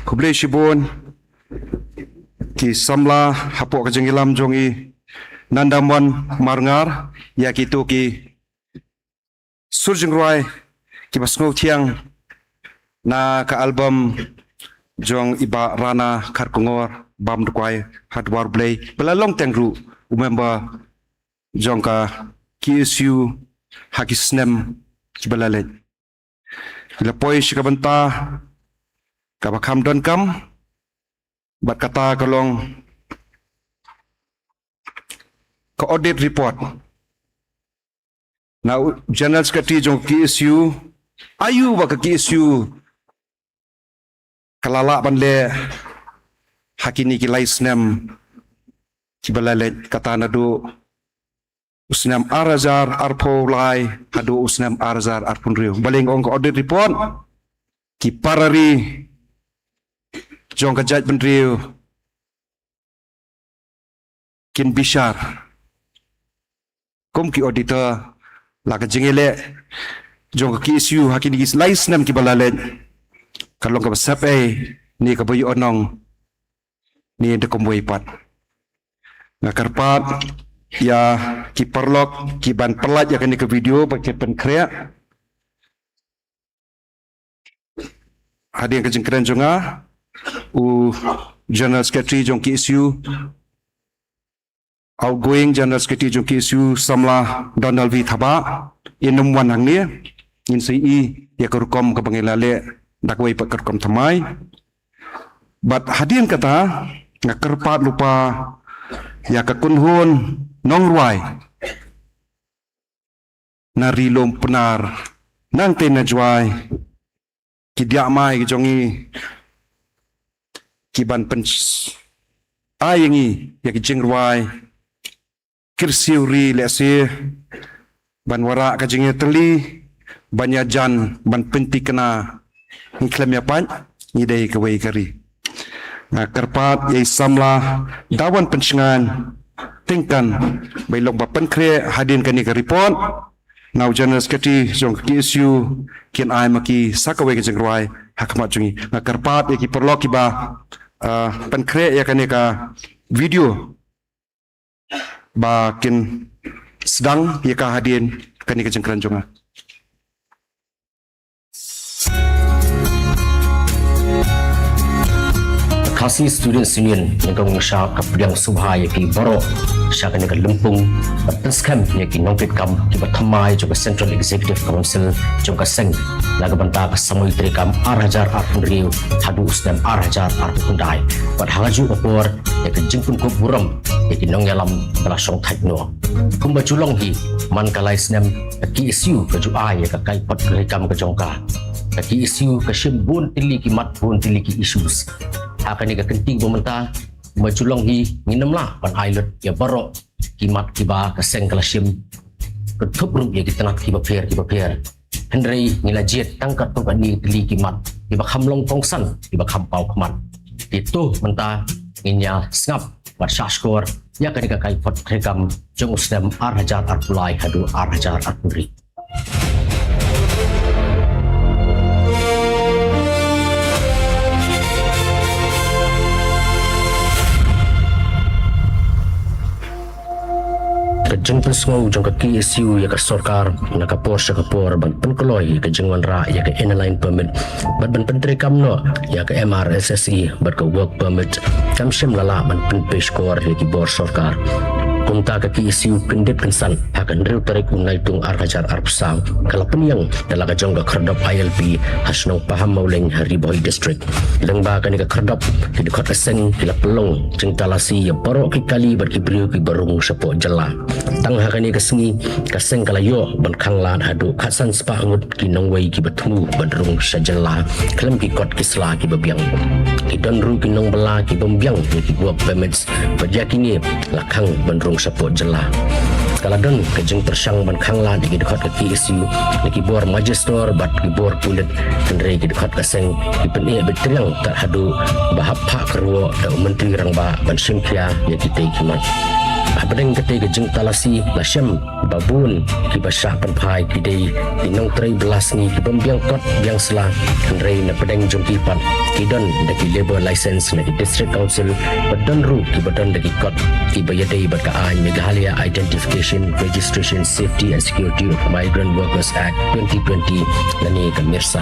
Khublei shibun ki samla hapoh ka jingïalam jong i Nandamon Marngar, ïa kito ki sur jingrwai kiba sngewthiang na ka album jong i Bah Rana Kharkongor, Bam Dkhwai Hadwar Blei, ba la long teng ruh u member jong ka K S U ha ki snem kiba la leit. Ki la poi sha ka bynta kaba kham donkam, bad kata ka long ka audit report na u General Secretary jong ka K S U, aiu ba ka K S U ka la lah ban leh ha kine ki lai snem kiba la leit, kata naduh u snem ar hajar arphew lai haduh u snem ar hajar arphew hynriew. Balei nga ong ka audit report? Ki para ri jong ka jaitbynriew kin bishar kum ki auditor, la ka jingïaleh jong ka K S U ha kine ki lai snem kiba la leit ka long kaba sep ei ne kaba ïoh nong ne da kumwei pat. Nga kyrpad ïa ki paralok kiban pynlait ïa kane ka video ba kin pynkhreh. Hadien ka jingkren jong nga, u General Secretary jong K S U, outgoing General Secretary jong K S U, samla Donald V Thabah, in ym wan hangne, ngin sa ïohi ïa ka rukom kaba ngi la leh da kawei pat ka rukom thymmai. Bad hadien kata, nga kyrpad lypa ïa ka kynhun nongrwai na Ri Lum Pnar, nangtei na Jwai, ki diah mai ki jong ngi, kiban pyn-, ai ïa ngi ïa ki jingrwai kyrsiew ri lehse ban wanrah ka jingïatylli, ban ïajan, ban pynthikna. Ngi khlem ïa pait, ngi dei kawei ka ri. Nga kyrpad ïa i samla Dawan Pynshngaiñ Tyngkan ba i long ba pynkhreh hadien kane ka report na u General Secretary jong ka K S U, kin ai ma ki sa kawei ka jingrwai ha khmat jong ngi. Nga kyrpad ïa ki paralok kiba, ah, pynkhreh ïa kane ka video ba kin sdang ïa ka hadien kane ka jingkren jong nga. Khasi Students' Union, nyngkong sha ka pdiang sngewbha ïa phi baroh sha kane ka lympung ban pynskhem ïa ki nongkitkam kiba thymmai jong ka Central Executive Council jong ka seng na ka bynta ka samoi treikam ar hajar arphew hynriew haduh u snem ar hajar arphew khyndai. Bad ha kajuh ka por ïa ka jingpynkup burom ïa ki nongïalam ba la shongthait noh. Kumba ju long hi, man ka lai snem ka K S U ka ju ai ïa ka kaiphod treikam ka jong ka. Ka K S U ka shim bun tylli ki mat, bun tylli ki issues. Ha kane ka kynti ba mynta, kumba ju long hi, ngin ym lah ban ai lut ïa baroh ki mat kiba ka seng ka la shim, kynthup ruh ïa ki tnat kiba pher kiba pher. Hynrei ngi la jied tang katto katne tylli ki mat kiba kham long kongsan, kiba kham paw khmat. Te to mynta ngin ïa sngap bad shahshkor ïa kane ka kaiphod treikam jong u snem ar hajar arphew lai haduh ar hajar arphew hynriew. Ka jingpynsngew jong ka K S U ïa ka sorkar na ka por sha ka por ban pynkloi ïa ka jingwanrah ïa ka Inner Line Permit bad ban pyntreikam noh ïa ka M R S S E bad ka Work Permit kam shym la lah ban pynpei shkor ïa ki bor sorkar. Kumta ka K S U kyndit kynsan ha ka hynriew tarik u Naitung ar hajar arphew saw ka la pynïeng da la ka jong ka khyrdop I L P ha shnong Pahammawlein ha Ri Bhoi District. Lyngba kane ka khyrdop, ki dkhot ka seng ki la pynlong jingtalasi ïa baroh ki kali bad ki briew kiba rung shapoh jylla. Tang ha kane ka sngi, ka seng ka la ïoh ban khanglad haduh khatsan spah ngut ki nongwei kiba thmu ban rung sha jylla khlem ki kot ki sla kiba biang. Ki don ruh ki nongbylla ki bym biang ïa ki work permits bad ïa kine la khang ban rung shapoh jylla. Ka la don ka jingpyrshang ban khanglad ïa ki dkhot ka K S U na ki bor majistor bad ki bor pulit, hynrei ki dkhot ka seng ki pyneh beit triang kat haduh ba hap phah kyrwoh da u Myntri Rangbah ban shim khia ïa kitei ki mat. Hapdeng kata ka jingtalasi la shem ba bun kiba shah pynphai ki dei ki nongtrei bylla sngi ki bym biang kot biang sla, hynrei na pdeng jong ki pat ki don da ki labour license na ki District Council, ba don ruh kiba don da ki kot kiba ïadei bad ka aiñ Meghalaya Identification, Registration, Safety and Security of Migrant Workers Act twenty twenty, lane ka MIRSA.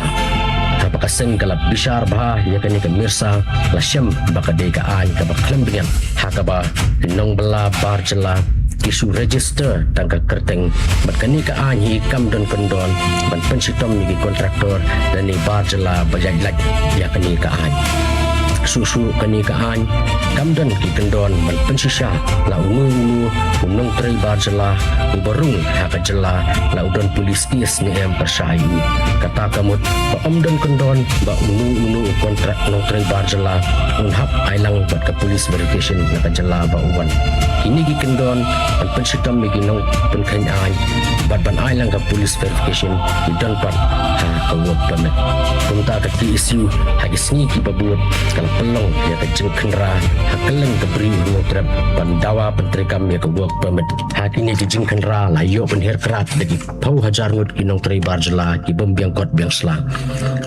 Haba ka seng ka la bishar bha ïa kane ka MIRSA, la shem ba ka dei ka aiñ kaba khlem bniat, ha kaba ki nongbylla bar jylla ki shu register tang ka kyrteng, bad kane ka aiñ hi kam don kyndon ban pynshitom ïa ki kontraktor lane bar jylla ba ïaid lait ïa kane ka aiñ. Shuh shuh kane ka aiñ kam don ki kyndon ban pynshisha la uno uno u nongtrei bar jylla uba rung ha ka jylla, la u don police case ne em pyrshah ïa u. Kata ka mut ba ym don kyndon ba uno uno u kontrak nongtrei bar jylla un hap ailad bad ka police verification na ka jylla ba u wan. Kine ki kyndon ban pynshitom ïa ki nongpynkheiñ aiñ bad ban ailad ka police verification ki don pat ha ka work permit. Kumta ka KSU ha ki sngi kiba bud ka la pynlong ïa ka jingkhynra ha kylleng ka Bri u Hynñiewtrep ban dawa pyntreikam ïa ka work permit. Ha kine ki jingkhynra la ïoh pynhiar krad da ki phew hajar ngut ki nongtrei bar jylla ki bym biang kot biang sla.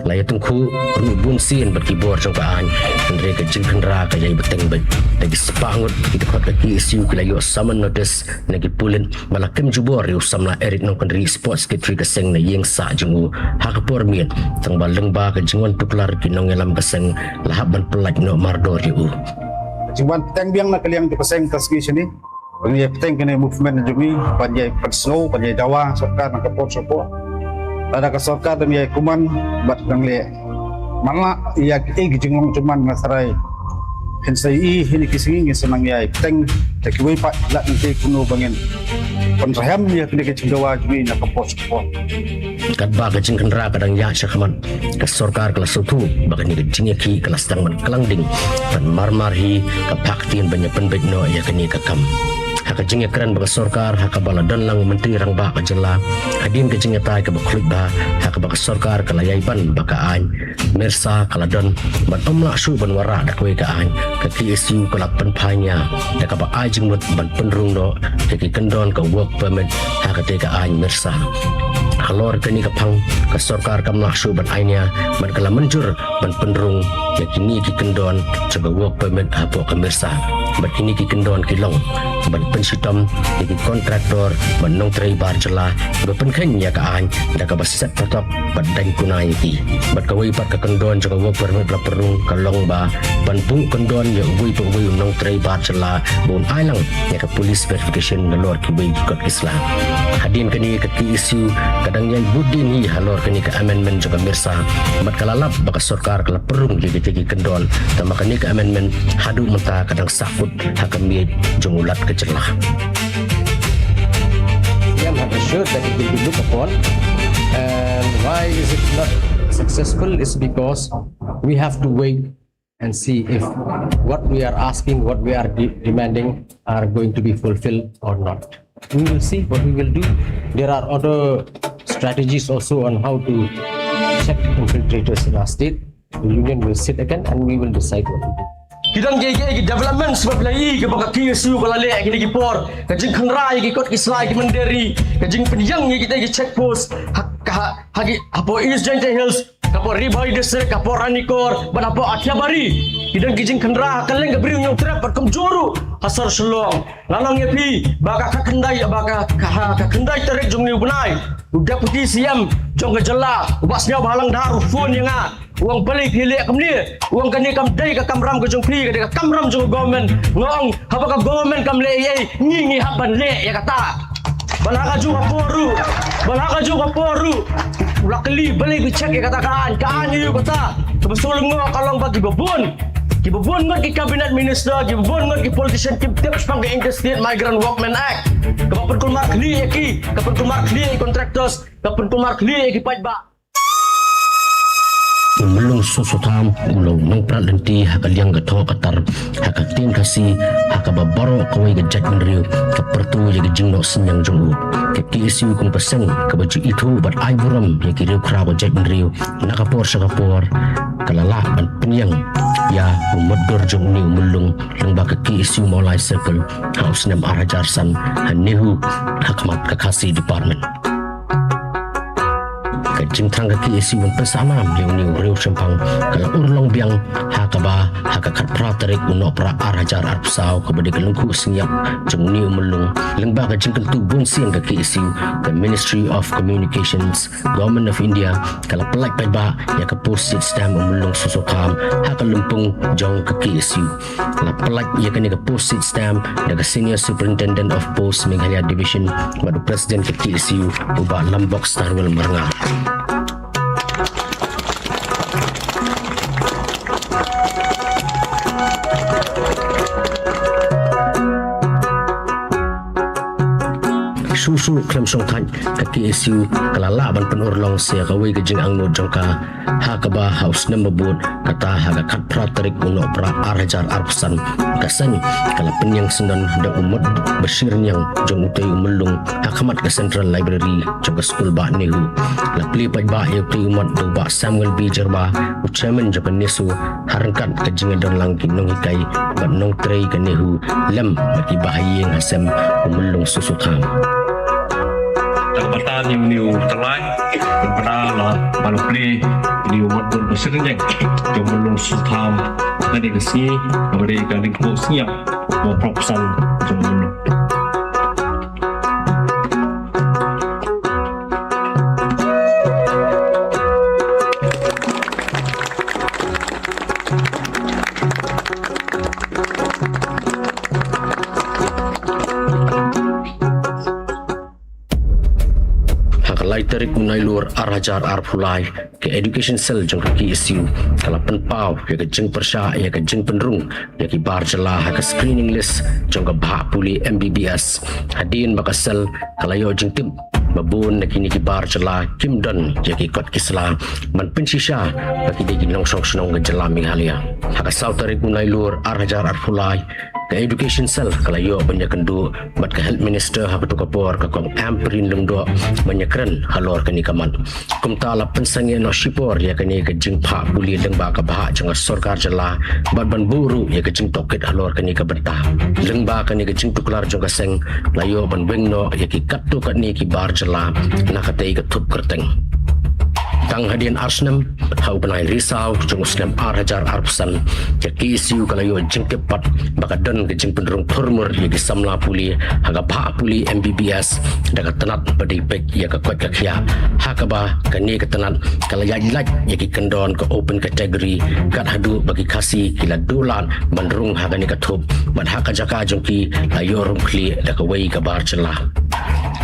La ïa tyngkhuh ruh bun sien bad ki bor jong ka aiñ, hynrei ka jingkhynra ka ïai bteng beit. Da ki spah ngut ki dkhot ka KSU ki la ïoh summon notice na ki pulit ba la kem jubor ïa u samla Eric Nongkynrih, Sports Secretary ka seng, na ïing sah jong u ha ka por miet, tang ba lyngba ka jingwan tuklar ki nongïalam ka seng la hap ban pyllait noh mardor ïa u. Jingwan bteng biang na ka liang jong ka seng ka sngi shane. Ban ïai bteng kane movement jong ngi, ban ïai pynsngew, ban ïai dawa sorkar na ka por sha ka por. Lada ka sorkar dang ïai kumne bad dang leh man la ïa kiei ki jinglong jong man, nga tharai hynrei hi, hynrei ki sngi ngin sa nang ïai bteng da kiwei pat, lada ngi kumno ba ngin pynrhem ïa kane ka jingdawa jong ngi na ka por sha ka por. Katba ka jingkhynra ka dang ïaid shakhmat, ka sorkar ka la sngewthuh ba kane ka jingïakhih ka la sdang ban klang ding, ban marmar hi ka phah ktien ban ïa pynbeit noh ïa kane ka kam. Ha ka jingïakren bad ka sorkar ha kaba la don lang u Myntri Rangbah ka jylla, hadien ka jingïatai kaba khluit bha, ha kaba ka sorkar ka la ïai ban ba ka aiñ MIRSA ka la don bad ym lah shuh ban wanrah da kawei ka aiñ, ka KSU ka la pynphai nia da kaba ai jingmut ban pynrung noh ïa ki kyndon ka work permit ha katei ka aiñ MIRSA. Halor kane ka phang ka sorkar kam lah shuh ban ai nia bad ka la mynjur ban pynrung ïa kine ki kyndon jong ka work permit hapoh ka MIRSA. Bad kine ki kyndon ki long ban pynshitom ïa ki kontraktor bad nongtrei bar jylla kiba pynkheiñ ïa ka aiñ da kaba set patok bad dang kuna ïa ki. Bad kawei pat ka kyndon jong ka work permit ba la pynrung ka long ba ban buh kyndon ïa uwei pa uwei u nongtrei bar jylla ba un ailad ïa ka police verification nalor kiwei ki kot ki sla. Hadien kane ka KSU ka dang ïai bud dien hi halor kane ka amendment jong ka MIRSA, bad ka la lap ba ka sorkar ka la pynrung ïa kitei ki kyndon, tangba kane ka amendment haduh mynta ka dang sahkut ha ka miej jong u Lat ka jylla. They have assured that it will be looked upon. And why is it not successful? Is because we have to wait and see if what we are asking, what we are de- demanding, are going to be fulfilled or not. We will see what we will do. There are other strategies also on how to check infiltrators in our state. The union will sit again and we will decide what to do. Ki dang ïai ïai ki developments ba phi la ïohi kaba ka KSU ka la leh ha kine ki por, ka jingkhynra ïa ki kot ki sla, ki mynder ri, ka jingpynïeng ïa kitei ki check post ha, ha, ha ki, hapoh East Jaintia Hills, hapoh Ri Bhoi District, hapoh Ranikor bad hapoh Athiabari. Ki don ki jingkhynra ha kylleng ka Bri u Hynñiewtrep bad kumjuh ruh ha sor Shillong. Nga la ong ïa phi ba ka khatkhyndai, ba ka, ka, ha ka khyndai tarik jong une u bnai, u Deputy CM jong ka jylla, u Bah Sniawbhalang Dhar, u phone ïa nga. U ong balei phi leh kumne? U ong kane kam dei ka kamram ka jong phi, ka dei ka kamram jong ka government. Nga ong haba ka government kam leh ei ei, ngi ngi hap ban leh ïa kata. Bad ha kajuh ka por ruh, bad ha kajuh ka por ruh, u la kylli balei phi check ïa kata ka aiñ, ka aiñ aïu kata? Kaba sngewlyngngoh ka long ba kiba bun, kiba bun ngut ki cabinet minister, kiba bun ngut ki politician kim tip shaphang ka Interstate Migrant Workmen Act, kaba pynkulmar khlieh ïa ki, ka pynkulmar khlieh ïa ki contractors, ka pynkulmar khlieh ïa ki paidbah. U Myllung Soso Tham u long u nongprat lynti ha ka liang ka thoh ka tar ha ka ktien Khasi, ha kaba baroh kawei ka jaitbynriew ka pyrto ïa ka jingnoh synñiang jong u. Ka KSU kum ka seng kaba ju ithuh bad ai burom ïa ki riewkhraw ka jaitbynriew na ka por sha ka por. ka la lah ban pynïeng ïa u mutdur jong une u mulung lyngba ka K S U Mawlai Circle ha u snem ar hajar san ha NEHU ha khmat ka Khasi Department. Ka jingthrang ka K S U ban pynsah nam ïa une u riew shemphang ka la urlong biang ha kaba ha ka khatphra tarik u Nohprah ar hajar arphew saw kaba dei ka lyngkhuh sngap jong une u mulung lyngba ka jingkyntu bunsien ka K S U, ka Ministry of Communications, Government of India ka la pyllait paidbah ïa ka postage stamp u mulung Soso Tham ha ka lympung jong ka K S U. La pyllait ïa kane ka postage stamp da ka Senior Superintendent of Post Meghalaya Division bad u President ka K S U u Bah Lambok Starwell Marngar. Shuh shuh khlem shongthait ka K S U ka la lah ban pynurlong sa ïa kawei ka jingangnud jong ka ha kaba ha u snem ba bud, kata ha ka khatphra tarik u Nohprah ar hajar arphew san, ka seng ka la pynïeng syndon da u mut ba shyrñiang jong utei u mulung ha khmat ka Central Library jong ka skul bah NEHU. La plie paidbah ïa utei u mut da u Bah Samuel B Jyrwa, u Chairman jong ka NESO, ha ryngkat ka jingïadon lang ki nonghikai bad nongtrei ka NEHU lem bad ki bahaïing hasem u mulung Soso Tham. Tang batan ïa une u tyllai, tang batan la ba la plie ïa une u mutdur ba shyrñiang jong u mulung Soso Tham. Kane ka sngi kaba dei ka lyngkhuh sngap ba phra phew san jong u mulung. Ha ka lai tarik u Nailur ar hajar arphew lai, ka Education Cell jong ka K S U ka la pynpaw ïa ka jingpyrshah ïa ka jingpynrung ïa ki bar jylla ha ka screening list jong ka bhah pule M B B S. Hadien ba ka cell ka la ïoh jingtip ba bun na kine ki bar jylla kim don ïa ki kot ki sla ban pynshisha ba ki dei ki nongshong shnong ka jylla Meghalaya. Ha ka saw tarik u Nailur ar hajar arphew lai, ka Education Cell ka la ïoh ban ïakynduh bad ka Health Minister ha kato ka por, ka Kong Ampareen Lyngdoh, ban ïakren halor kane ka mat. Kumta la pynsangeh noh shipor ïa kane ka jingphah pule lyngba ka bhah jong ka sorkar jylla bad ban buh ruh ïa ka jingtohkit halor kane ka bynta. Lyngba kane ka jingtuklar jong ka seng la ïoh ban weng noh ïa ki katto katne ki bar jylla na katei ka thup kyrteng. Tang hadien ar snem, ha u bnai Risaw jong u snem ar hajar arphew san, ka K S U ka la ïoh jingtip pat ba ka don ka jingpynrung thurmur ïa ki samla pule ha ka bhah pule M B B S da ka tnat ba dei peit ïa ka koit ka khiah, ha kaba kane ka tnat ka la ïaid lait ïa ki kyndon ka open category, kat haduh ba ki Khasi ki la duh lad ban rung ha kane ka thup bad ha ka jaka jong ki la ïoh rung khlieh da kawei ka bar jylla.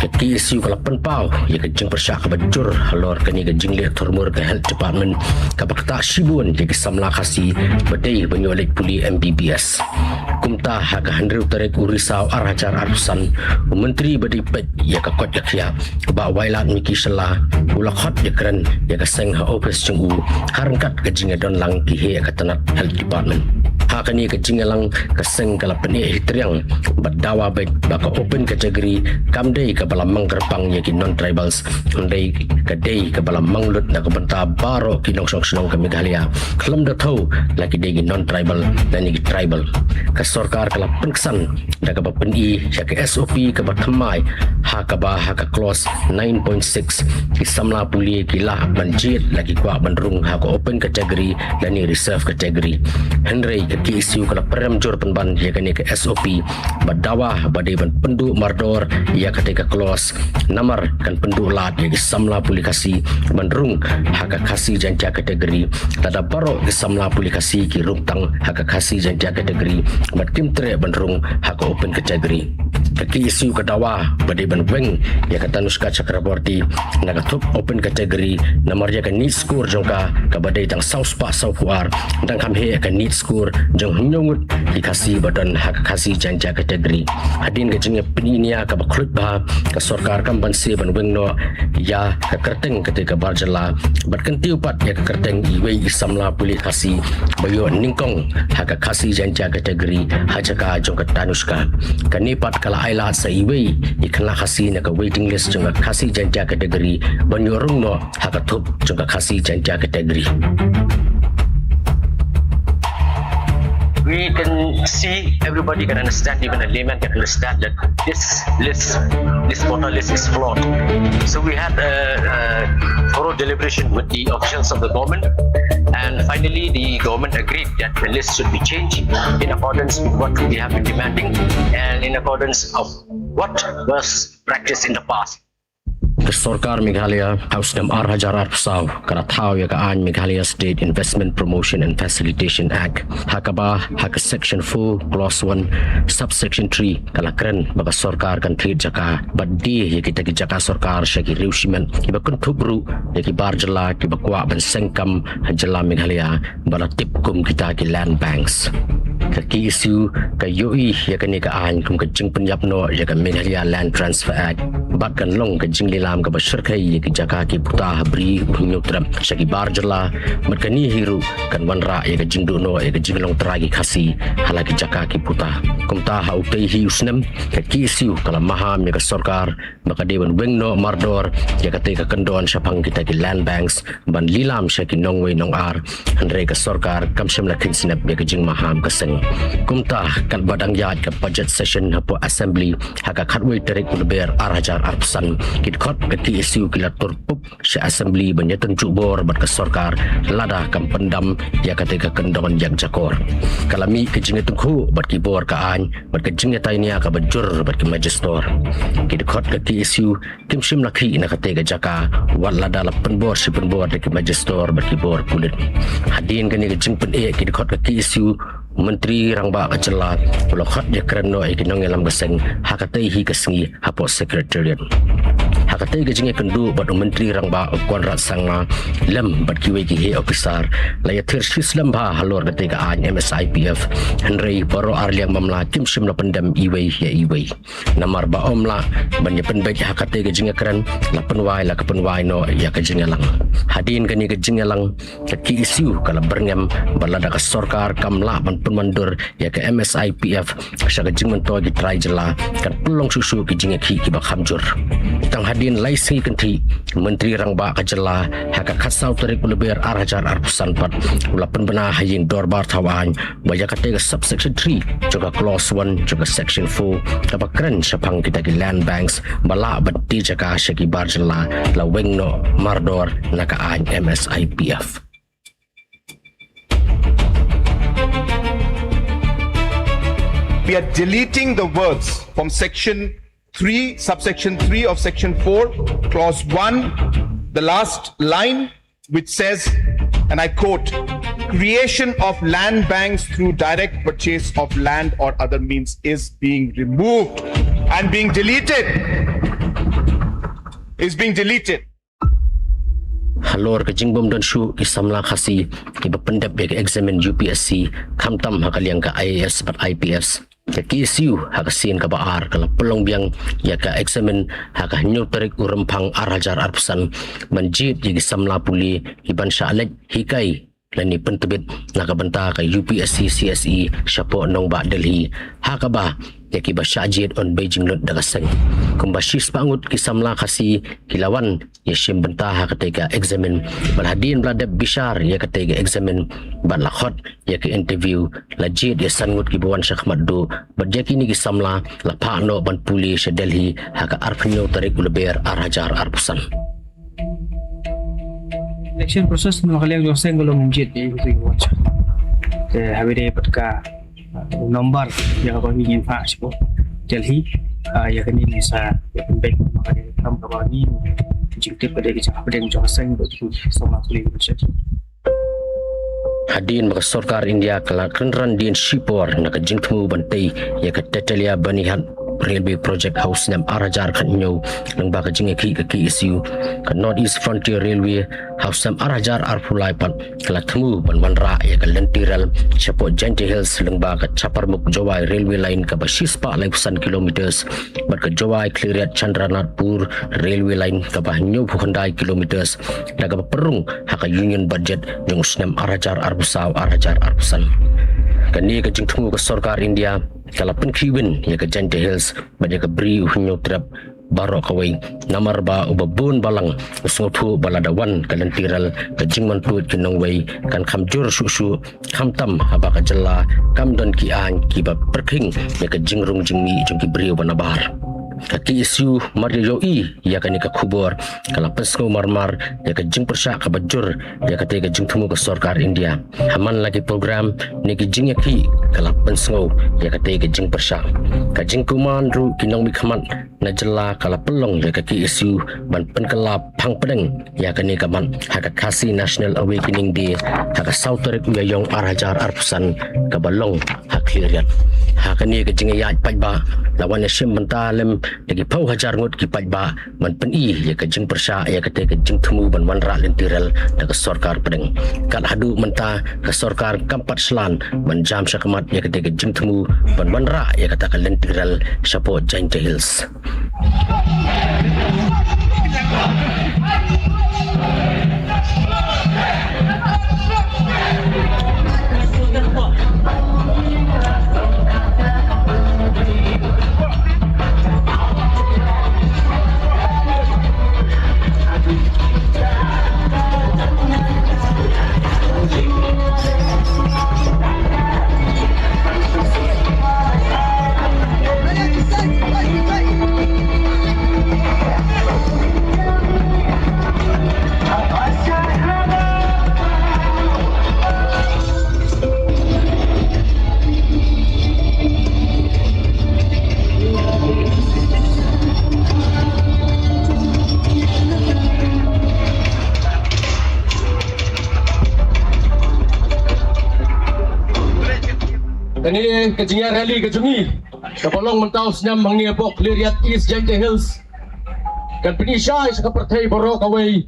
Ka K S U ka la pynpaw ïa ka jingpyrshah kaba jur halor kane ka jingleh thurmur ka Health Department kaba ktah shibun ïa ki samla Khasi ba dei ban ïoh leit pule M B B S. Kumta ha ka hynriew tarik u Risaw ar hajar arphew san, u Myntri ba dei peit ïa ka koit ka khiah, u Bah Wailadmiki Shylla, u la khot ïakren ïa ka seng ha ophis jong u ha ryngkat ka jingïadon lang ki heh ka tnat Health Department. Ha kane ka jingïalang ka seng ka la pyneh hi triang bad dawa beit ba ka open category kam dei kaba la mang kyrpang ïa ki non-tribals, hynrei ka dei kaba la mang lut na ka bynta baroh ki nongshong shnong ka Meghalaya, khlem da thew la ki dei ki non-tribal lane ki tribal. Ka sorkar ka la pynksan da kaba pyni ïa ka S O P kaba thymmai, ha kaba ha ka clause nine point six ki samla pule ki lah ban jied la ki kwah ban rung ha ka open category lane reserve category. Hynrei ka K S U ka la pyrem jur pynban ïa kane ka S O P bad dawa ba dei ban pynduh mardor ïa katei ka clause, namar kan pynduh lad ïa ki samla pule Khasi ban rung ha ka Khasi Jaiñtia category, lada baroh ki samla pule Khasi ki rung tang ha ka Khasi Jaiñtia category bad kim treh ban rung ha ka open category. Ka K S U ka dawa ba dei ban weng ïa ka Tanushka Chakraborty na ka thup open category namar ïa ka NEET score jong ka kaba dei tang saw spah saw phew ar, dang kham heh ïa ka NEET score jong hynñiew ngut ki Khasi ba don ha ka Khasi Jaiñtia category. Hadien ka jingïapyni nia kaba khluit bha, ka sorkar kam banse ban weng noh ïa ka kyrteng katei ka bar jylla bad kyntiew pat ïa ka kyrteng iwei i samla pule Khasi ba ïoh nyngkong ha ka Khasi Jaiñtia category ha jaka jong ka Tanushka. Kane pat ka la ailad sa iwei i khynnah Khasi na ka waiting list jong ka Khasi Jaiñtia category ban ïoh rung noh ha ka thup jong ka Khasi Jaiñtia category. We can see, everybody can understand, even a layman can understand that this list, this quota list is flawed. So we had a, a thorough deliberation with the officials of the government, and finally the government agreed that the list should be changed in accordance with what we have been demanding and in accordance of what was practiced in the past. Ka sorkar Meghalaya ha u snem ar hajar arphew saw ka la thaw ïa ka aiñ Meghalaya State Investment Promotion and Facilitation Act, ha kaba ha ka section four clause one subsection three ka la kren ba ka sorkar kan thied jaka bad die ïa kita ki jaka sorkar sha ki riew shimet kiba kynthup ruh ïa ki bar jylla kiba kwah ban seng kam ha jylla Meghalaya ba la tip kum kita ki land banks. Ka K S U ka ïohi ïa kane ka aiñ kum ka jingpynïap noh ïa ka Meghalaya Land Transfer Act bad kan long ka jinglilam kaba shyrkhei ïa ki jaka ki puta ha Bri u Hynñiewtrep sha ki bar jylla, bad kane hi ruh kan wanrah ïa ka jingduh noh ïa ka jinglong trai ki Khasi ha la ki jaka ki puta. Kumta ha utei hi u snem ka K S U ka la maham ïa ka sorkar ba ka dei ban weng noh mardor ïa katei ka kyndon shaphang kita ki land banks ban lilam sha ki nongwei nongar, hynrei ka sorkar kam shym la kheiñ snep ïa ka jingmaham ka seng. Kumta katba dang ïaid ka budget session hapoh Assembly ha ka khatwei tarik u Lber ar hajar arphew san, ki dkhot ka K S U ki la tur pup sha Assembly ban ïatynjuh bor bad ka sorkar lada kam pyndam ïa katei ka kyndon ïakjakor. Ka la mih ka jingïatyngkhuh bad ki bor ka aiñ bad ka jingïatainia kaba jur bad ki magistrate. Ki dkhot ka K S U kim shym la khih na katei ka jaka wat lada la pynbor shi pynbor da ki magistrate bad ki bor pulit. Hadien kane ka jingpyneh ki dkhot ka K S U, u Myntri Rangbah ka jylla u la khot ïakren noh ïa ki nongïalam ka seng ha katei hi ka sngi hapoh Secretariat. Ha katei ka jingïakynduh bad u Myntri Rangbah u Conrad Sangma lem bad kiwei ki heh ophisar, la ïathir shi slem bha halor katei ka aiñ M S I P F, hynrei baroh arliang mamla kim shym la pyndem iwei ïa iwei. Namar ba ym lah ban ïa pynbeit ha katei ka jingïakren, la pynwai la ka pynwai noh ïa ka jingïalang. Hadien kane ka jingïalang ka K S U ka la byrngem ba lada ka sorkar kam lah ban pynwandur ïa ka M S I P F sha ka jingmyntoi ki trai jylla, kan pynlong shuh shuh ki jingïakhih kiba kham jur. Tang hadien lai sngi kynthih, u Myntri Rangbah ka jylla ha ka khatsaw tarik u Lber ar hajar arphew san pat u la pynbna ha ïing dorbar thaw aiñ ba ïa katei ka subsection three jong ka clause one jong ka section four kaba kren shaphang kita ki land banks ba lah ban die jaka sha ki bar jylla la weng noh mardor na ka aiñ M S I P F. We are deleting the words from section three, subsection three of section four, clause one, the last line, which says, and I quote, "Creation of land banks through direct purchase of land or other means is being removed and being deleted," is being deleted. Halor ka jingbym don shuh ki samla Khasi kiba pyndep ïa ka eksamin U P S C, khamtam ha ka liang ka I A S bad I P S, ka K S U ha ka sien kaba ar ka la pynlong biang ïa ka eksamin ha ka hynñiew tarik u Rymphang ar hajar arphew san ban jied ïa ki samla pule kiban shah leit hikai lane pyntbit na ka bynta ka U P S C C S E shapoh nongbah Delhi, ha kaba ïa kiba shah jied yn beh jinglut da ka seng. Kumba shispah ngut ki samla Khasi ki la wan ïa shim bynta ha katei ka eksamin bad hadien ba la dep bishar ïa katei ka eksamin bad la khot ïa ka interview, la jied ïa san ngut kiba wan shakhmat duh bad ïa kine ki samla la phah noh ban pule sha Delhi ha ka arphew hynñiew tarik u Lber ar hajar arphew san. Election process na ka liang jong seng ka long mynjit ïa kito kiba wan shakhmat. Te haba ïadei bad ka, uh, nombar ïa kaba ngi ngin phah shapoh Delhi, uh, ïa kane ngi sa ïa pynbeit ma ka dei kam kaba ngi jingtip ka dei ka jaka pdeng jong seng bad ki samla pule ki ban shah. Hadien ba ka sorkar India ka la kynran dien shipor na ka jingthmu ban tei ïa ka Tetalia Banihat Railway Project ha u snem ar hajar khathynñiew lyngba ka jingïakhih ka K S U, ka North East Frontier Railway ha u snem ar hajar arphew lai pat ka la thmu ban wanrah ïa ka lynti rel shapoh Jaintia Hills lyngba ka Chaparmukh Jowai Railway Line kaba shispah laiphew san kilometers bad ka Jowai Khliehriat Chandranatpur Railway Line kaba hynñiewphew khyndai kilometers, da kaba pynrung ha ka Union Budget jong u snem ar hajar arphew saw ar hajar arphew san. Kane ka jingthmu ka sorkar India ka la pynkhih win ïa ka Jaintia Hills bad ïa ka Bri u Hynñiewtrep baroh kawei. Namar ba uba bun balang u sngewthuh ba lada wan ka lynti rel, ka jingmyntoi ki nongwei kan kham jur shuh shuh, khamtam haba ka jylla kam don ki aiñ kiba pyrkhing ïa ka jingrung jingmih jong ki briew ba nabar. Ka K S U mar ïa ïohi ïa kane ka khubor, ka la pynsngew marmar ïa ka jingpyrshah kaba jur ïa katei ka jingthmu ka sorkar India. Ha man la ki program ne ki jingïakhih, ka la pynsngew ïa katei ka jingpyrshah. Ka jingkuman ruh ki nongmihkhmat na jylla ka la pynlong ïa ka K S U ban pynkylla phang pdeng ïa kane ka mat ha ka Khasi National Awakening Day ha ka saw tarik u Ïaïong ar hajar arphew san, kaba long ha Khliehriat. Ha kane ka jingïaid paidbah la wan ïashim bynta lem da ki phew hajar ngut ki paidbah ban pyni ïa ka jingpyrshah ïa katei ka jingthmu ban wanrah lynti rel da ka sorkar pdeng. Kat haduh mynta ka sorkar kam pat shlan ban jam shakhmat ïa katei ka jingthmu ban wanrah ïa kata ka lynti rel shapoh Jaintia Hills. Kane ka jingïaid rally ka jong ngi kaba long mynta u snem hangne hapoh Khliehriat East Jaintia Hills kan pyni shai sha ka pyrthei baroh kawei,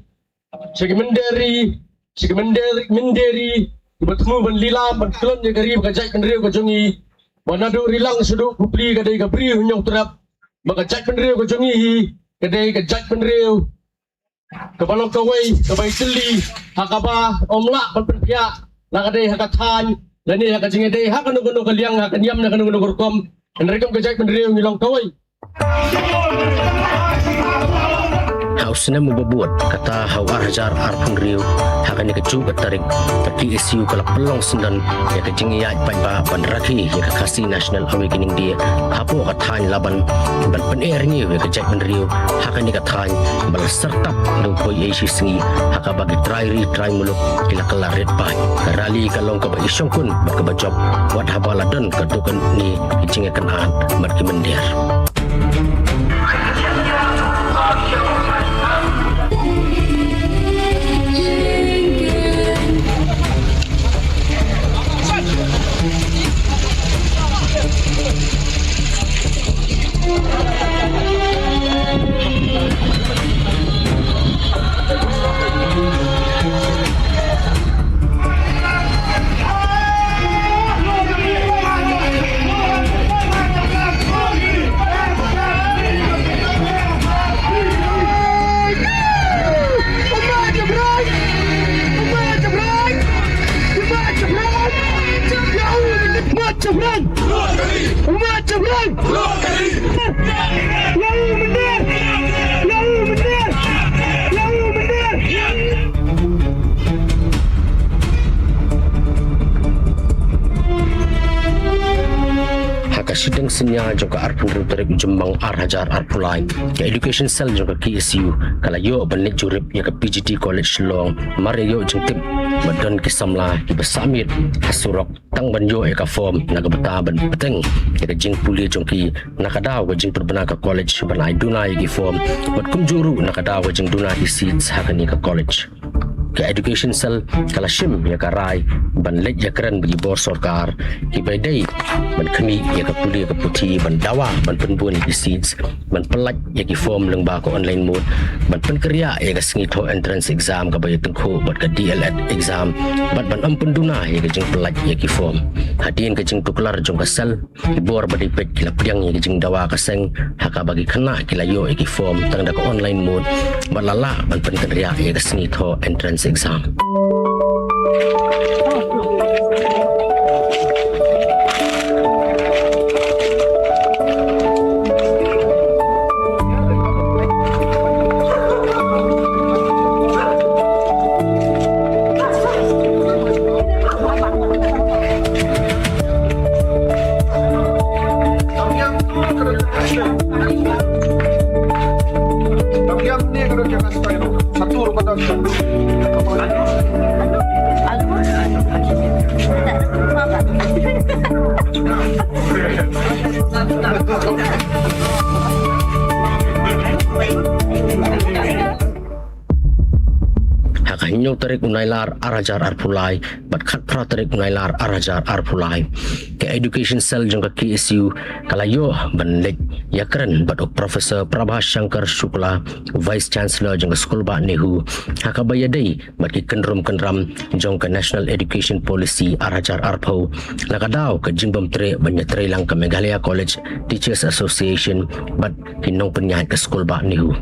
sha ki mynder ri, sha ki mynder, mynder ri kiba thmu ban lilam ban khlun ïa ka ri bad ka jaitbynriew ka jong ngi. Ba naduh Rilang shaduh Khupli ka dei ka Bri Hynñiewtrep, bad ka jaitbynriew ka jong ngi hi ka dei ka jaitbynriew kaba long kawei kaba ïatylli ha kaba ym lah ban pynkhiah, la ka dei ha ka thaiñ lane ha ka jingïadei ha kano kano ka liang, ha ka niam ne kano kano ka rukom. Hynrei kum ka jaitbynriew ngi long kawei. Ha u snem uba bud, kata ha u ar hajar arphew hynriew, ha kane kajuh ka tarik, ka K S U ka la pynlong syndon ïa ka jingïaid paidbah ban rakhe ïa ka Khasi National Awakening Day hapoh ka thaiñ Laban, ban pyneh rngiew ïa ka jaitbynriew ha kane ka thaiñ ba la syrtap da u poi ei shi sngi, ha kaba ki trai ri trai muluk ki la kylla rit paid. Ka rally ka long kaba i shongkun bad kaba jop, wat haba la don kato kane ki jingïakynad bad ki mynder. Ha ka shiteng synñia jong ka arphew hynriew tarik u Jymmang ar hajar arphew lai, ka Education Cell jong ka K S U ka la ïoh ban leit jurip ïa ka P G T College Shillong, mar ïa ïoh jingtip ba don ki samla kiba sah miet ha surok tang ban ïoh ïa ka form na ka bynta ban bteng ïa ka jingpule jong ki, na ka daw ka jingpynbna ka college ban ai duna ïa ki form, bad kumjuh ruh na ka daw ka jingduna ki seats ha kane ka college. Ka Education Cell ka la shim ïa ka rai ban leit ïakren bad ki bor sorkar kiba dei ban khmih ïa ka pule ka puthi, ban dawa ban pynbun ïa ki seats, ban pyllait ïa ki form lyngba ka online mode, ban pynkynriah ïa ka sngi thoh entrance exam kaba ïatyngkhuh bad ka D El Ed exam, bad ban ym pynduna ïa ka jingpyllait ïa ki form. Hadien ka jingtuklar jong ka cell, ki bor ba dei peit ki la pdiang ïa ka jingdawa ka seng, ha kaba ki khynnah ki la ïoh ïa ki form tang da ka online mode, bad la lah ban pynkynriah ïa ka sngi thoh entrance exam. Ha ka hynñiew tarik u Nailar ar hajar arphew lai bad khatphra tarik u Nailar ar hajar arphew lai, ka Education Cell jong ka K S U ka la ïoh ban leit ïakren bad u Professor Prabha Shankar Shukla, Vice Chancellor jong ka Skulbah NEHU, ha kaba ïadei bad ki kynrum kynram jong ka National Education Policy ar hajar arphew, na ka daw ka jingbym treh ban ïatreilang ka Meghalaya College Teachers Association bad ki nongpynïaid ka Skulbah NEHU.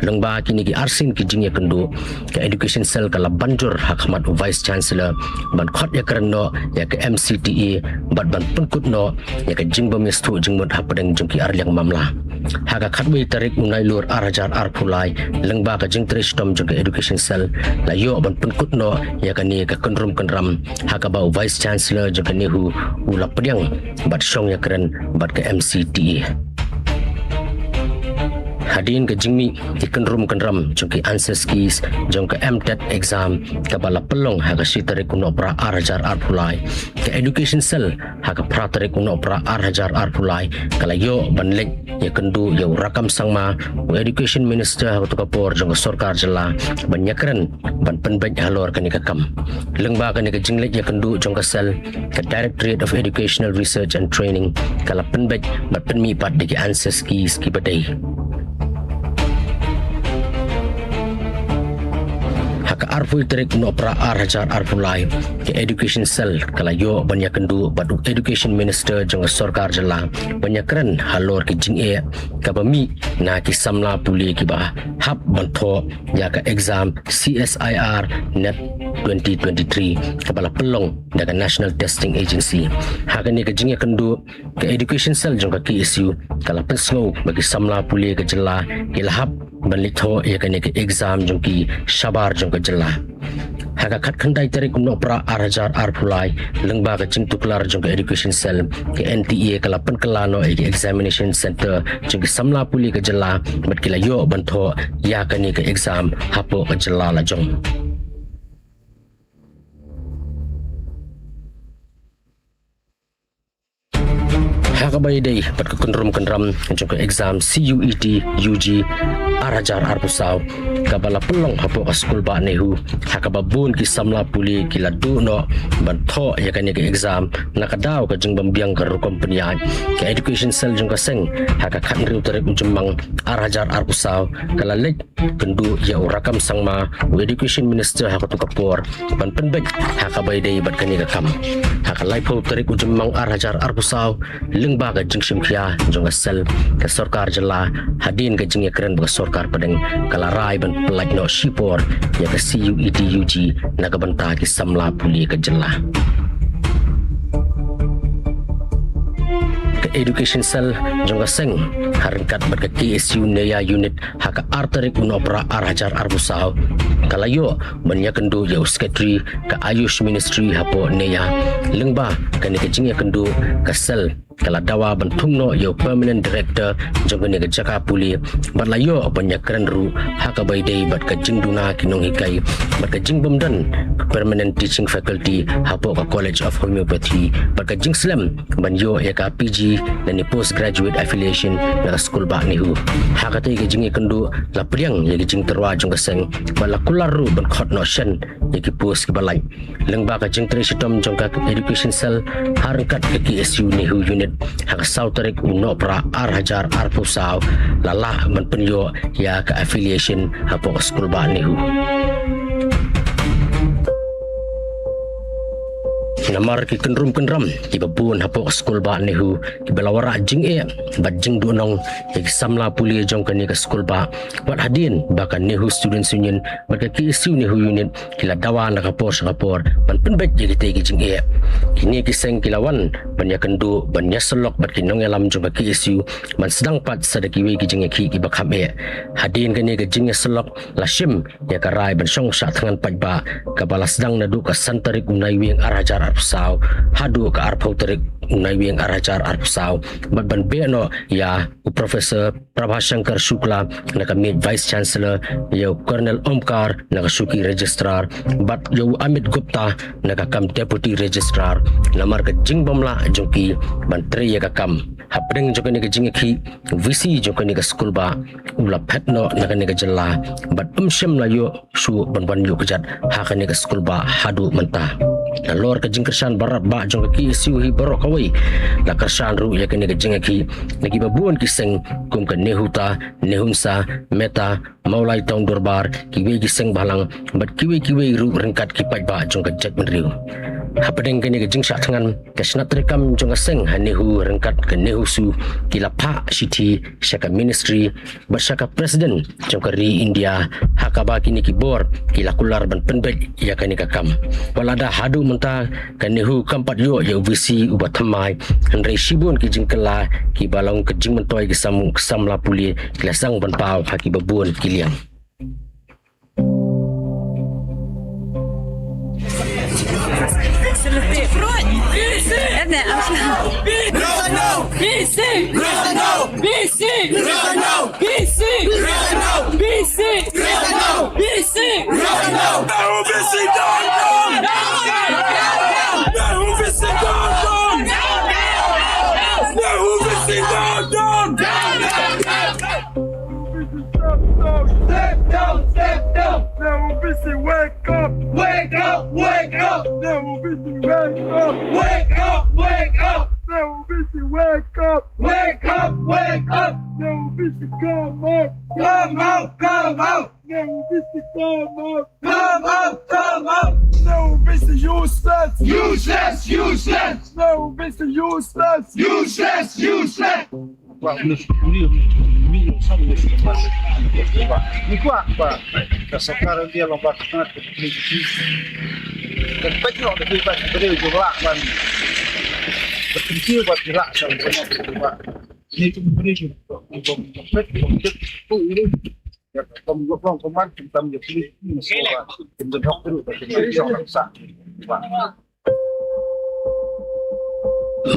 Lyngba kine ki arsien ki jingïakynduh, ka Education Cell ka la ban jur ha khmat u Vice Chancellor ban khot ïakren noh ïa ka M C T E bad ban pynkut noh ïa ka jingbym ïasngewthuh jingmut hapdeng jong ki arliang mamla. Ha ka khatwei tarik u Nailur ar hajar arphew lai, lyngba ka jingtrei shitom jong ka Education Cell, la ïoh ban pynkut noh ïa kane ka kynrum kynram, ha kaba u Vice Chancellor jong ka NEHU u la pdiang bad shong ïakren bad ka M C T E. Hadien ka jingmih ki kynrum kynram jong ki answers keys jong ka M TET exam kaba la pynlong ha ka shi tarik u Nohprah ar hajar arphew lai, ka Education Cell ha ka phra tarik u Nohprah ar hajar arphew lai ka la ïoh ban leit ïakynduh ïa u Rakkam Sangma, u Education Minister ha kato ka por jong ka sorkar jylla, ban ïakren ban pynbeit halor kane ka kam. Lyngba kane ka jingleit ïakynduh jong ka Cell, ka Directorate of Educational Research and Training ka la pynbeit bad pynmih pat da ki answers keys kiba dei. Ha ka arphew tarik u Nohprah ar hajar arphew lai, ka Education Cell ka la ïoh ban ïakynduh bad u Education Minister jong ka sorkar jylla ban ïakren halor ki jingeh kaba mih na ki samla pule kiba hap ban thoh ïa ka exam C S I R NET twenty twenty-three kaba la pynlong da ka National Testing Agency. Ha kane ka jingïakynduh, ka Education Cell jong ka K S U ka la pynsngew ba ki samla pule ka jylla ki la hap ban leit thoh ïa kane ka exam jong ki shabar jong ka jylla. Ha ka khatkhyndai tarik u Nohprah ar hajar arphew lai, lyngba ka jingtuklar jong ka Education Cell, ka N T A ka la pynkylla noh ïa ki examination center jong ki samla pule ka jylla bad ki la ïoh ban thoh ïa kane ka exam hapoh ka jylla la jong. Ha kaba ïadei bad ka kynrum kynram jong ka exam C U E T U G ar hajar arphew saw kaba la pynlong hapoh ka Skulbah NEHU, ha kaba bun ki samla pule ki la duh noh ban thoh ïa kane ka exam na ka daw ka jingbym biang ka rukom pynïaid, ka Education Cell jong ka seng ha ka khathynriew tarik u Jymmang ar hajar arphew saw ka la leit kynduh ïa u Rakkam Sangma, u Education Minister ha kato ka por, ban pynbeit ha kaba ïadei bad kane ka kam. Ha ka laiphew tarik u Jymmang ar hajar arphew saw, lyngba ka jingshimkhia jong ka Cell, ka sorkar jylla, hadien ka jingïakren bad ka sorkar pdeng, ka la rai ban pyllait noh shipor ïa ka C U E T U G na ka bynta ki samla pule ka jylla. Ka Education Cell jong ka seng, ha ryngkat bad ka K S U NEYA Unit, ha ka ar tarik u Nohprah ar hajar arphew saw, ka la ïoh ban ïakynduh ïa u Secretary ka Ayush Ministry hapoh NEYA. Lyngba kane ka jingïakynduh, ka Cell ka la dawa ban thung noh ïa u Permanent Director jong kane ka jaka pule, bad la ïoh ban ïakren ruh ha kaba ïadei bad ka jingduna ki nonghikai bad ka jingbymdon ka permanent teaching faculty hapoh ka College of Homeopathy bad ka jingslem ban ïoh ïa ka P G lane postgraduate affiliation na ka Skulbah NEHU. Ha katei ka jingïakynduh, la pdiang ïa ka jingtyrwa jong ka seng bad la kular ruh ban khot noh shen ïa ki post kiba lait. Lyngba ka jingtrei shitom jong ka Education Cell ha ryngkat ka K S U NEHU Unit, ha ka saw tarik u Nohprah ar hajar arphew saw, la lah ban pynïoh ïa ka affiliation hapoh ka Skulbah NEHU. Namar ki kynrum kynram kiba bun hapoh ka Skulbah NEHU kiba la wanrah jingeh bad jingduhnong ïa ki samla pule jong kane ka Skulbah, wat hadien ba ka NEHU Students Union bad ka K S U NEHU Unit ki la dawa na ka por sha ka por ban pynbeit ïa kitei ki jingeh. Kine ki seng ki la wan ban ïakynduh, ban ïasyllok bad ki nongïalam jong ka K S U ban sdang pat sa da kiwei ki jingïakhih kiba kham eh. Hadien kane ka jingïasyllok, la shim ïa ka rai ban shong shah thngan paidbah, kaba la sdang naduh ka san tarik u Naiwieng ar hajar arphew saw haduh ka arphew tarik u Naiwieng ar hajar arphew saw, bad ban beh noh ïa u Professor Prabhashankar Shukla na ka miej Vice Chancellor, ïa u Colonel Omkar na ka shuki Registrar, bad ïa u Amit Gupta na ka kam Deputy Registrar, namar ka jingbymlah jong ki ban trei ïa ka kam. Hapdeng jong kane ka jingïakhih, u V C jong kane ka skulbah u la phet noh na kane ka jylla, bad um shym la ïoh shuh ban wan ïuh kjat ha kane ka skulbah haduh mynta. Nalor ka jingkyrshan baroh bah jong ka K S U hi baroh kawei, la kyrshan ruh ïa kane ka jingïakhih na kiba bun ki seng kum ka NEHUTA, NEHUNSA, MEHTA, Mawlai Town Dorbar, kiwei ki seng bhalang, bad kiwei kiwei ruh ryngkat ki paidbah jong ka jaitbynriew. Hapdeng kane ka jingshah thngan, ka shnat treikam jong ka seng ha NEHU ryngkat ka NEHUSU ki la phah shithi sha ka Ministry bad sha ka President jong ka ri India, ha kaba kine ki bor ki la kular ban pynbeit ïa kane ka kam. Wat la da haduh mynta ka NEHU kam pat ïoh ïa u V C uba thymmai, hynrei shibun ki jingkylla kiba long ka jingmyntoi ki sam, ki samla pule ki la sdang ban paw ha kiba bun ki liang. Step down, step down. Now V C, wake up. Wake up, wake up. Now V C, wake up. Wake up, wake up. Now V C, wake up. Wake up, wake up. Now V C, come out. Come out, come out. Now V C, come out. Come out, come out. Now V C, useless. Useless, useless. Now V C, useless. Useless, useless. Ba, uno, uno, uno, uno, uno, uno, uno, uno, uno, uno, ka sorkar India long ba ka tnat ka kli ki. Ka pek yo ka pek ba ka pek yo la ban. Ka kli ba ki la sa ba. Ni tu beri yo. Ni ko pek yo pek tu ini. Ya, kom kom kom man tam yo kli. Ni so ba. Kim den hok tu ba ki sa. Ba.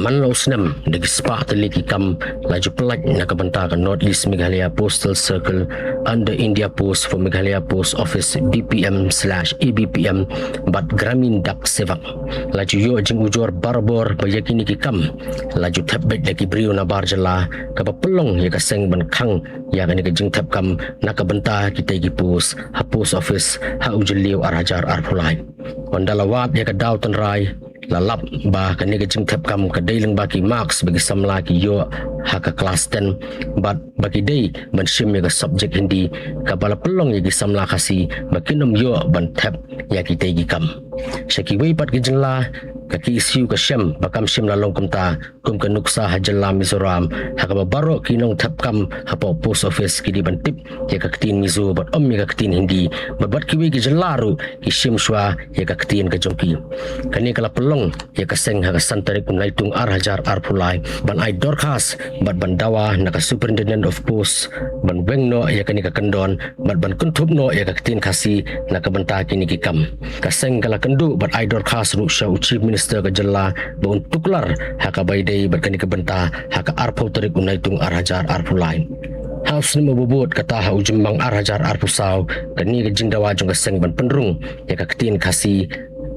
Man la u snem, da ki spah tylli ki kam la ju pyllait na ka bynta ka North East Meghalaya Postal Circle under India Post for Meghalaya Post Office B P M slash A B P M bad Gramin Dak Sevak. La ju ïoh jingujor barabor ba ïa kine ki kam la ju thep beit da ki briew na bar jylla, kaba pynlong ïa ka seng ban khang ïa kane ka jingthep kam na ka bynta kitei ki post ha post office ha u Jylliew ar hajar arphew lai. Ynda la wad ïa ka daw tynrai, la lap ba kane ka jingthep kam ka dei lyngba ki marks ba ki samla ki ïoh ha ka klas ten, bad ba ki dei ban shim ïa ka subject Hindi, kaba la pynlong ïa ki samla Khasi ba kin ym ïoh ban thep ïa kitei ki kam. Sha kiwei pat ki jylla, ka K S U ka shem ba kam shym la long kumta, kum ka nuksa ha jylla Mizoram, ha kaba baroh ki nongthep kam hapoh post office ki dei ban tip ïa ka ktien Mizo bad ym ïa ka ktien Hindi, bad bad kiwei ki jylla ruh ki shim shuwa ïa ka ktien ka jong ki. Kane ka la pynlong ïa ka seng ha ka san tarik u Naitung ar hajar arphew lai ban ai dorkhas bad ban dawa na ka Superintendent of Post ban weng noh ïa kane ka kyndon bad ban kynthup noh ïa ka ktien Khasi na ka bynta kine ki kam. Ka seng ka la kynduh bad ai dorkhas ruh sha u Chief Minister ka jylla ba un tuklar ha kaba ïadei bad kane ka bynta ha ka arphew tarik u Naitung ar hajar arphew lai. Ha u snem uba bud kata ha u Jymmang ar hajar arphew saw, kane ka jingdawa jong ka seng ban pynrung ïa ka ktien Khasi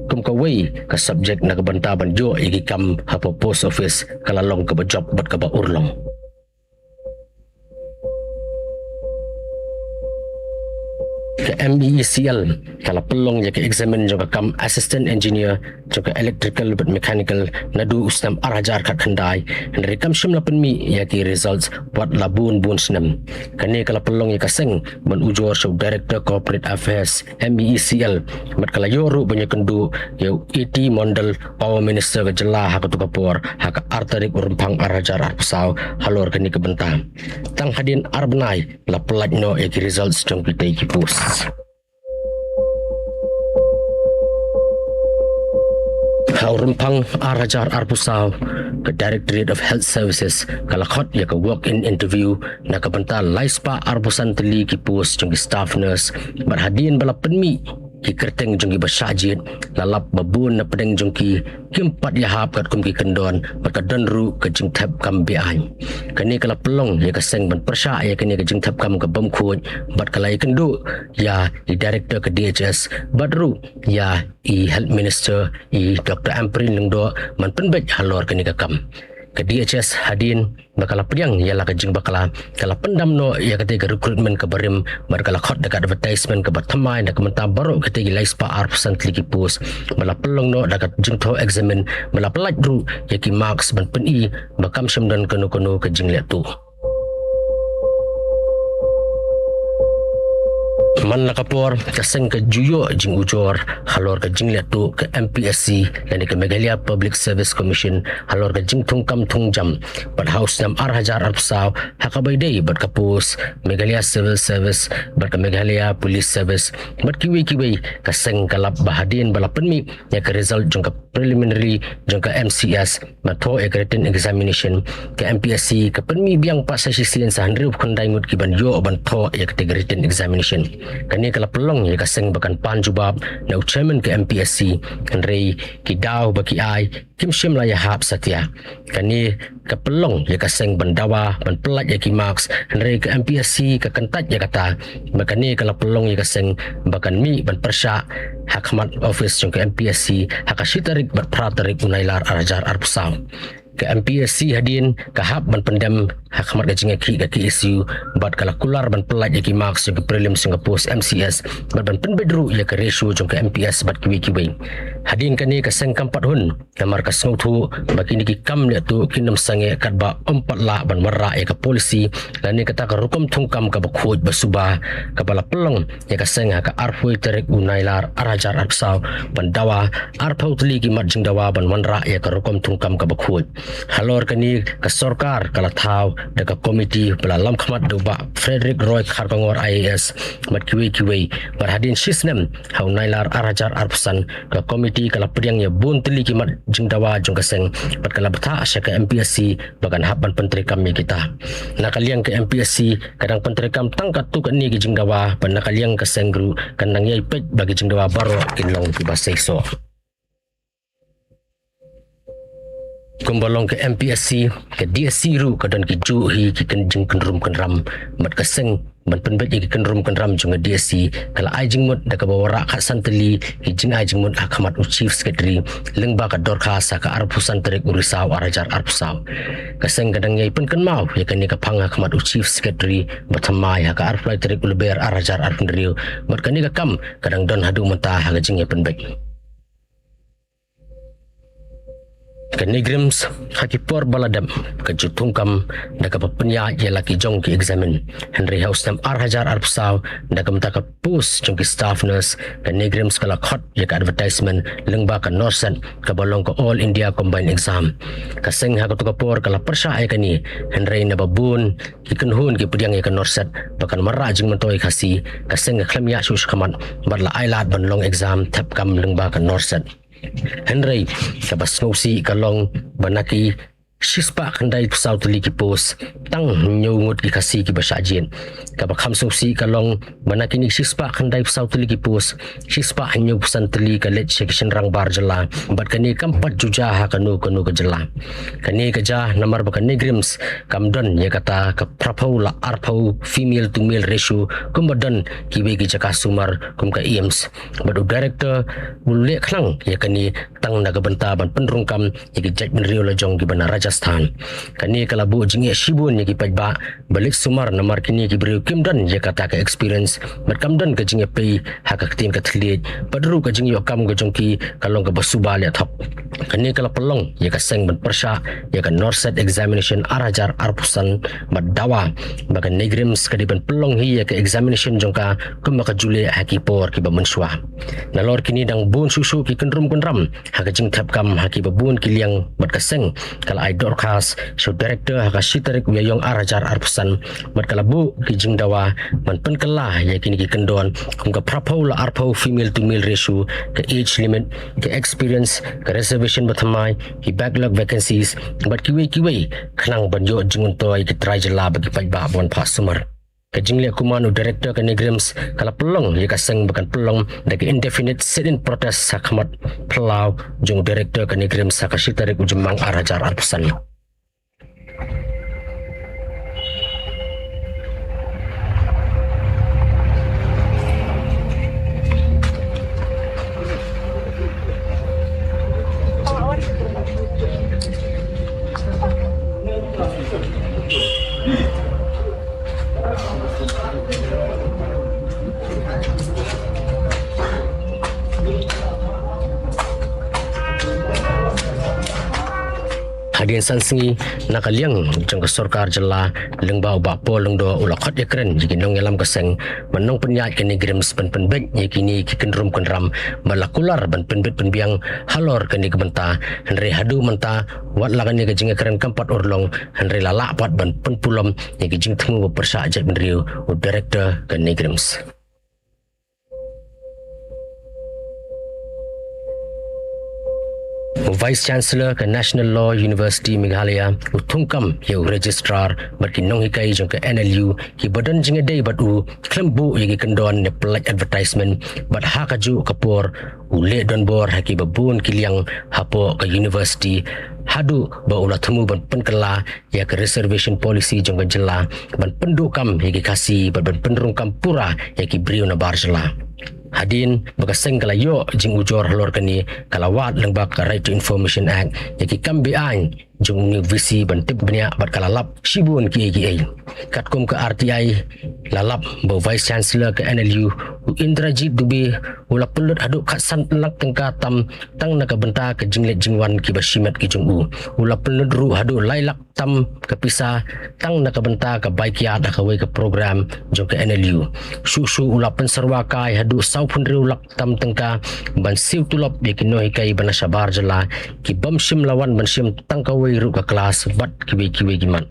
kum kawei ka subject na ka bynta ban ïoh ïa ki kam hapoh post office ka la long kaba jop bad kaba urlong. Ka M E E C L ka la pynlong ïa ka eksamin jong ka kam Assistant Engineer jong ka Electrical bad Mechanical naduh u snem ar hajar khatkhyndai, hynrei kam shym la pynmih ïa ki results wat la bun bun snem. Kane ka la pynlong ïa ka seng ban ujor sha u Director Corporate Affairs M E E C L, bad ka la ïoh ruh ban ïakynduh ïa u A T Mondal, Power Minister ka jylla ha katu ka por, ha ka ar tarik u Rymphang ar hajar arphew saw halor kane ka bynta. Tang hadien ar bnai la pyllait noh ïa ki results jong kitei ki post. Ha u Rymphang ar hajar arphew saw, ka Directorate of Health Services ka la khot ïa ka walk-in interview na ka bynta lai spah arphew san tylli ki post jong ki staff nurse, bad hadien ba la pynmih ki kyrteng jong ki ba shah jied la lap ba bun na pdeng jong ki kim pat ïahap katkum ki kyndon bad ka don ruh ka jingthep kam beaiñ. Kane ka la pynlong ïa ka seng ban pyrshah ïa kane ka jingthep kam ka bym khuid bad ka la ïakynduh ïa i director ka D H S bad ruh ïa i health minister i Doctor Ampareen Lyngdoh ban pynbeit halor kane ka kam. Ka D H S hadien ba ka la pdiang ïa la ka jingbakla ka la pyndam noh ïa kata ka recruitment ka barim bad ka la khot da ka advertisement ka ba thymmai na ka bynta baroh kata ki lai spah arphew san tylli ki post ba la pynlong noh da ka jingthoh examen ba la pyllait ruh ïa ki marks ban pyni ba kam shym don kano kano ka jingleh tuh. Man la ka por ka seng ka ju ïoh jingujor halor ka jingleh tuh ka M P S C lane ka Meghalaya Public Service Commission halor ka jingthung kam thung jam bad ha u snem ar hajar arphew saw ha kaba ïadei bad ka post Meghalaya Civil Service bad ka Meghalaya Police Service bad kiwei kiwei ka seng ka lap ba hadien ba la pynmih ïa ka result jong ka preliminary jong ka M C S ba thoh ïa ka written examination ka M P S C ka pynmih biang pat sa shisien sa hynriew phew khyndai ngut ki ban ïoh ban thoh ïa kata ka written examination. Kane ka la pynlong ïa ka seng ba kan pan jubab na u chairman ka M P S C hynrei ki daw ba ki ai kim shym la ïahap satia. Kane ka pynlong ïa ka seng ban dawa ban pyllait ïa ki marks hynrei ka M P S C ka kyntait ïa kata. Ba kane ka la pynlong ïa ka seng ba kan mih ban pyrshah ha khmat office jong ka M P S C ha ka shi tarik bad phra tarik u Nailar ar hajar arphew saw. Ka M P S C hadien ka hap ban pyndem ha khmat ka jingïakhih ka K S U bad ka la kular ban pyllait ïa ki marks jong ka prelims jong ka post M C S bad ban pynbeit ruh ïa ka ratio jong ka M P S bad kiwei kiwei. Hadien kane ka seng kam pat hun namar ka sngewthuh ba kine ki kam leh tuh kin ym sangeh katba ym pat lah ban wanrah ïa ka policy lane kata ka rukom thungkam kaba khuid ba suba kaba la pynlong ïa ka seng ha ka arphew tarik u Nailar ar hajar arphew saw ban dawa arphew tylli ki mat jingdawa ban wanrah ïa ka rukom thungkam kaba khuid. Halor kane ka sorkar ka la thaw da ka komiti ba la lam khmat da u Bah Frederick Roy Kharkongor I A S bad kiwei kiwei bad hadien shi snem ha u Nailar ar hajar arphew san ka komiti ka la pdiang ïa bun tylli ki mat jingdawa jong ka seng bad ka la bthah sha ka M P S C ba kan hap ban pyntreikam ïa kita. Na ka liang ka M P S C ka dang pyntreikam tang katto katne ki jingdawa bad na ka liang ka seng ruh kan dang ïai peit ba ki jingdawa baroh kin long kiba seisoh. Kumba long ka M P S C ka D S C ruh ka don ki juh hi ki kyn jingkynrum kynram bad ka seng ban pynbeit ïa ki kynrum kynram jong ka D S C ka la ai jingmut da kaba wanrah khatsan tylli ki jingai jingmut ha khmat u Chief Secretary lyngba ka dorkhas ha ka arphew san tarik u Risaw ar hajar arphew saw. Ka seng ka dang ïai pynkynmaw ïa kane ka phang ha khmat u Chief Secretary ba thymmai ha ka arphew lai tarik u Lber ar hajar arphew hynriew bad kane ka kam ka dang don haduh mynta ha ka jingïapynbeit. Ka NEIGRIHMS ha ki por ba la dep ka ju thungkam da kaba pynïaid ïa la ki jong ki eksamin. Hynrei ha u snem ar hajar arphew saw da ka bynta ka post jong ki staff nurse ka NEIGRIHMS ka la khot ïa ka advertisement lyngba ka NORCET kaba long ka All India Combined Exam. Ka seng ha kato ka por ka la pyrshah ïa kane hynrei naba bun ki kynhun ki pdiang ïa ka NORCET ba kan wanrah jingmyntoi Khasi ka seng ka khlem ïaid shuh shakhmat bad la ai lad ban long exam thep kam lyngba ka NORCET. Hynrei kaba sngewsih ka long ba na ki shispah khyndai phew saw tylli ki post tang hynñiew ngut ki Khasi kiba shah jied. Kaba kham sngewsih ka long ba na kine shispah khyndai phew saw tylli ki post shispah hynñiew phew san tylli ka leit sha ki shynrang bar jylla bad kane kam pat ju jia ha kano kano ka jylla. Kane ka jia namar ba ka NEIGRIHMS kam don ïa kata ka phraphew la arphew female to male ratio kumba don kiwei ki jaka sumar kum ka AIIMS. Bad u director u leh khnang ïa kane tang na ka bynta ban pynrung kam ïa ki jaitbynriew la jong kiba na Rajasthan. Kane ka la buh jingeh shibun ïa ki paidbah ba leit sumar namar kine ki briew kim don ïa kata ka experience bad kam don ka jingïapei ha ka ktien ka thylliej bad ruh ka jingïoh kam ka jong ki ka long kaba suba leh thok. Kane ka la pynlong ïa ka seng ban pyrshah ïa ka NORCET examination ar hajar arphew san bad dawa ba ka NEIGRIHMS ka dei ban pynlong hi ïa ka examination jong ka kumba ka ju leh ha ki por kiba mynshuwa. Nalor kine dang bun shuh shuh ki kynrum kynram ha ka jingthep kam ha kiba bun ki liang bad ka seng ka la ai dorkhas sha u director ha ka shi tarik u Ïaïong ar hajar arphew san bad ka la buh ki jingdawa ban pynkylla ïa kine ki kyndon kum ka phraphew la arphew female to male ratio, ka age limit, ka experience, ka reservation ba thymmai, ki backlog vacancies bad kiwei kiwei khnang ban ïoh jingmyntoi ki trai jylla bad ki paidbah ba wan phah sumar. Ka jingleh kuman u director ka NEIGRIHMS ka la pynlong ïa ka seng ba kan pynlong da ka indefinite sit-in protest ha khmat phyllaw jong u director ka NEIGRIHMS ha ka shi tarik u Jymmang ar hajar arphew san. Hadien san sngi, na ka liang jong ka sorkar jylla, lyngba u Bah Paul Lyngdoh u la khot ïakren ïa ki nongïalam ka seng, ba nongpynïaid ka NEIGRIHMS ban pynbeit ïa kine ki kynrum kynram ba la kular ban pynbeit pynbiang halor kane ka bynta. Hynrei haduh mynta, wat la kane ka jingïakren kam pat urlong, hynrei la lah pat ban pynpulom ïa ki jingthmu ba pyrshah jaitbynriew u director ka NEIGRIHMS. U Vice Chancellor ka National Law University Meghalaya u thungkam ïa u Registrar bad ki nonghikai jong ka N L U kiba don jingïadei bad u khlem buh ïa ki kyndon ne pyllait advertisement, bad ha kajuh ka por u leh donbor ha kiba bun ki liang hapoh ka university, haduh ba u la thmu ban pynkylla ïa ka reservation policy jong ka jylla ban pynduh kam ïa ki Khasi bad ban pynrung kam pura ïa ki briew nabar jylla. Hadien ba ka seng ka la ïoh jingujor halor kane, ka la wad lyngba ka Right to Information Act ïa ki kam be-aiñ jong une u VC ban tip bniah bad ka la lap shibun kiei kiei. Katkum ka R T I la lap ba u Vice Chancellor ka N L U u Indrajit Dubey u la pynlut haduh khatsan lak tyngka tam tang na ka bynta ka jingleit jingwan kiba shimet ki jong u. U la pynlut ruh haduh lai lak tam ka pisa tang na ka bynta ka bai kiad ha kawei ka program jong ka N L U. Shuh shuh u la pynsyrwa kai haduh sawphew hynriew lak tam tyngka ban siew tulop ïa ki nonghikai ba na shabar jylla kibym shym la wan ban shim tang kawei ruh ka klas bad kiwei kiwei ki mat.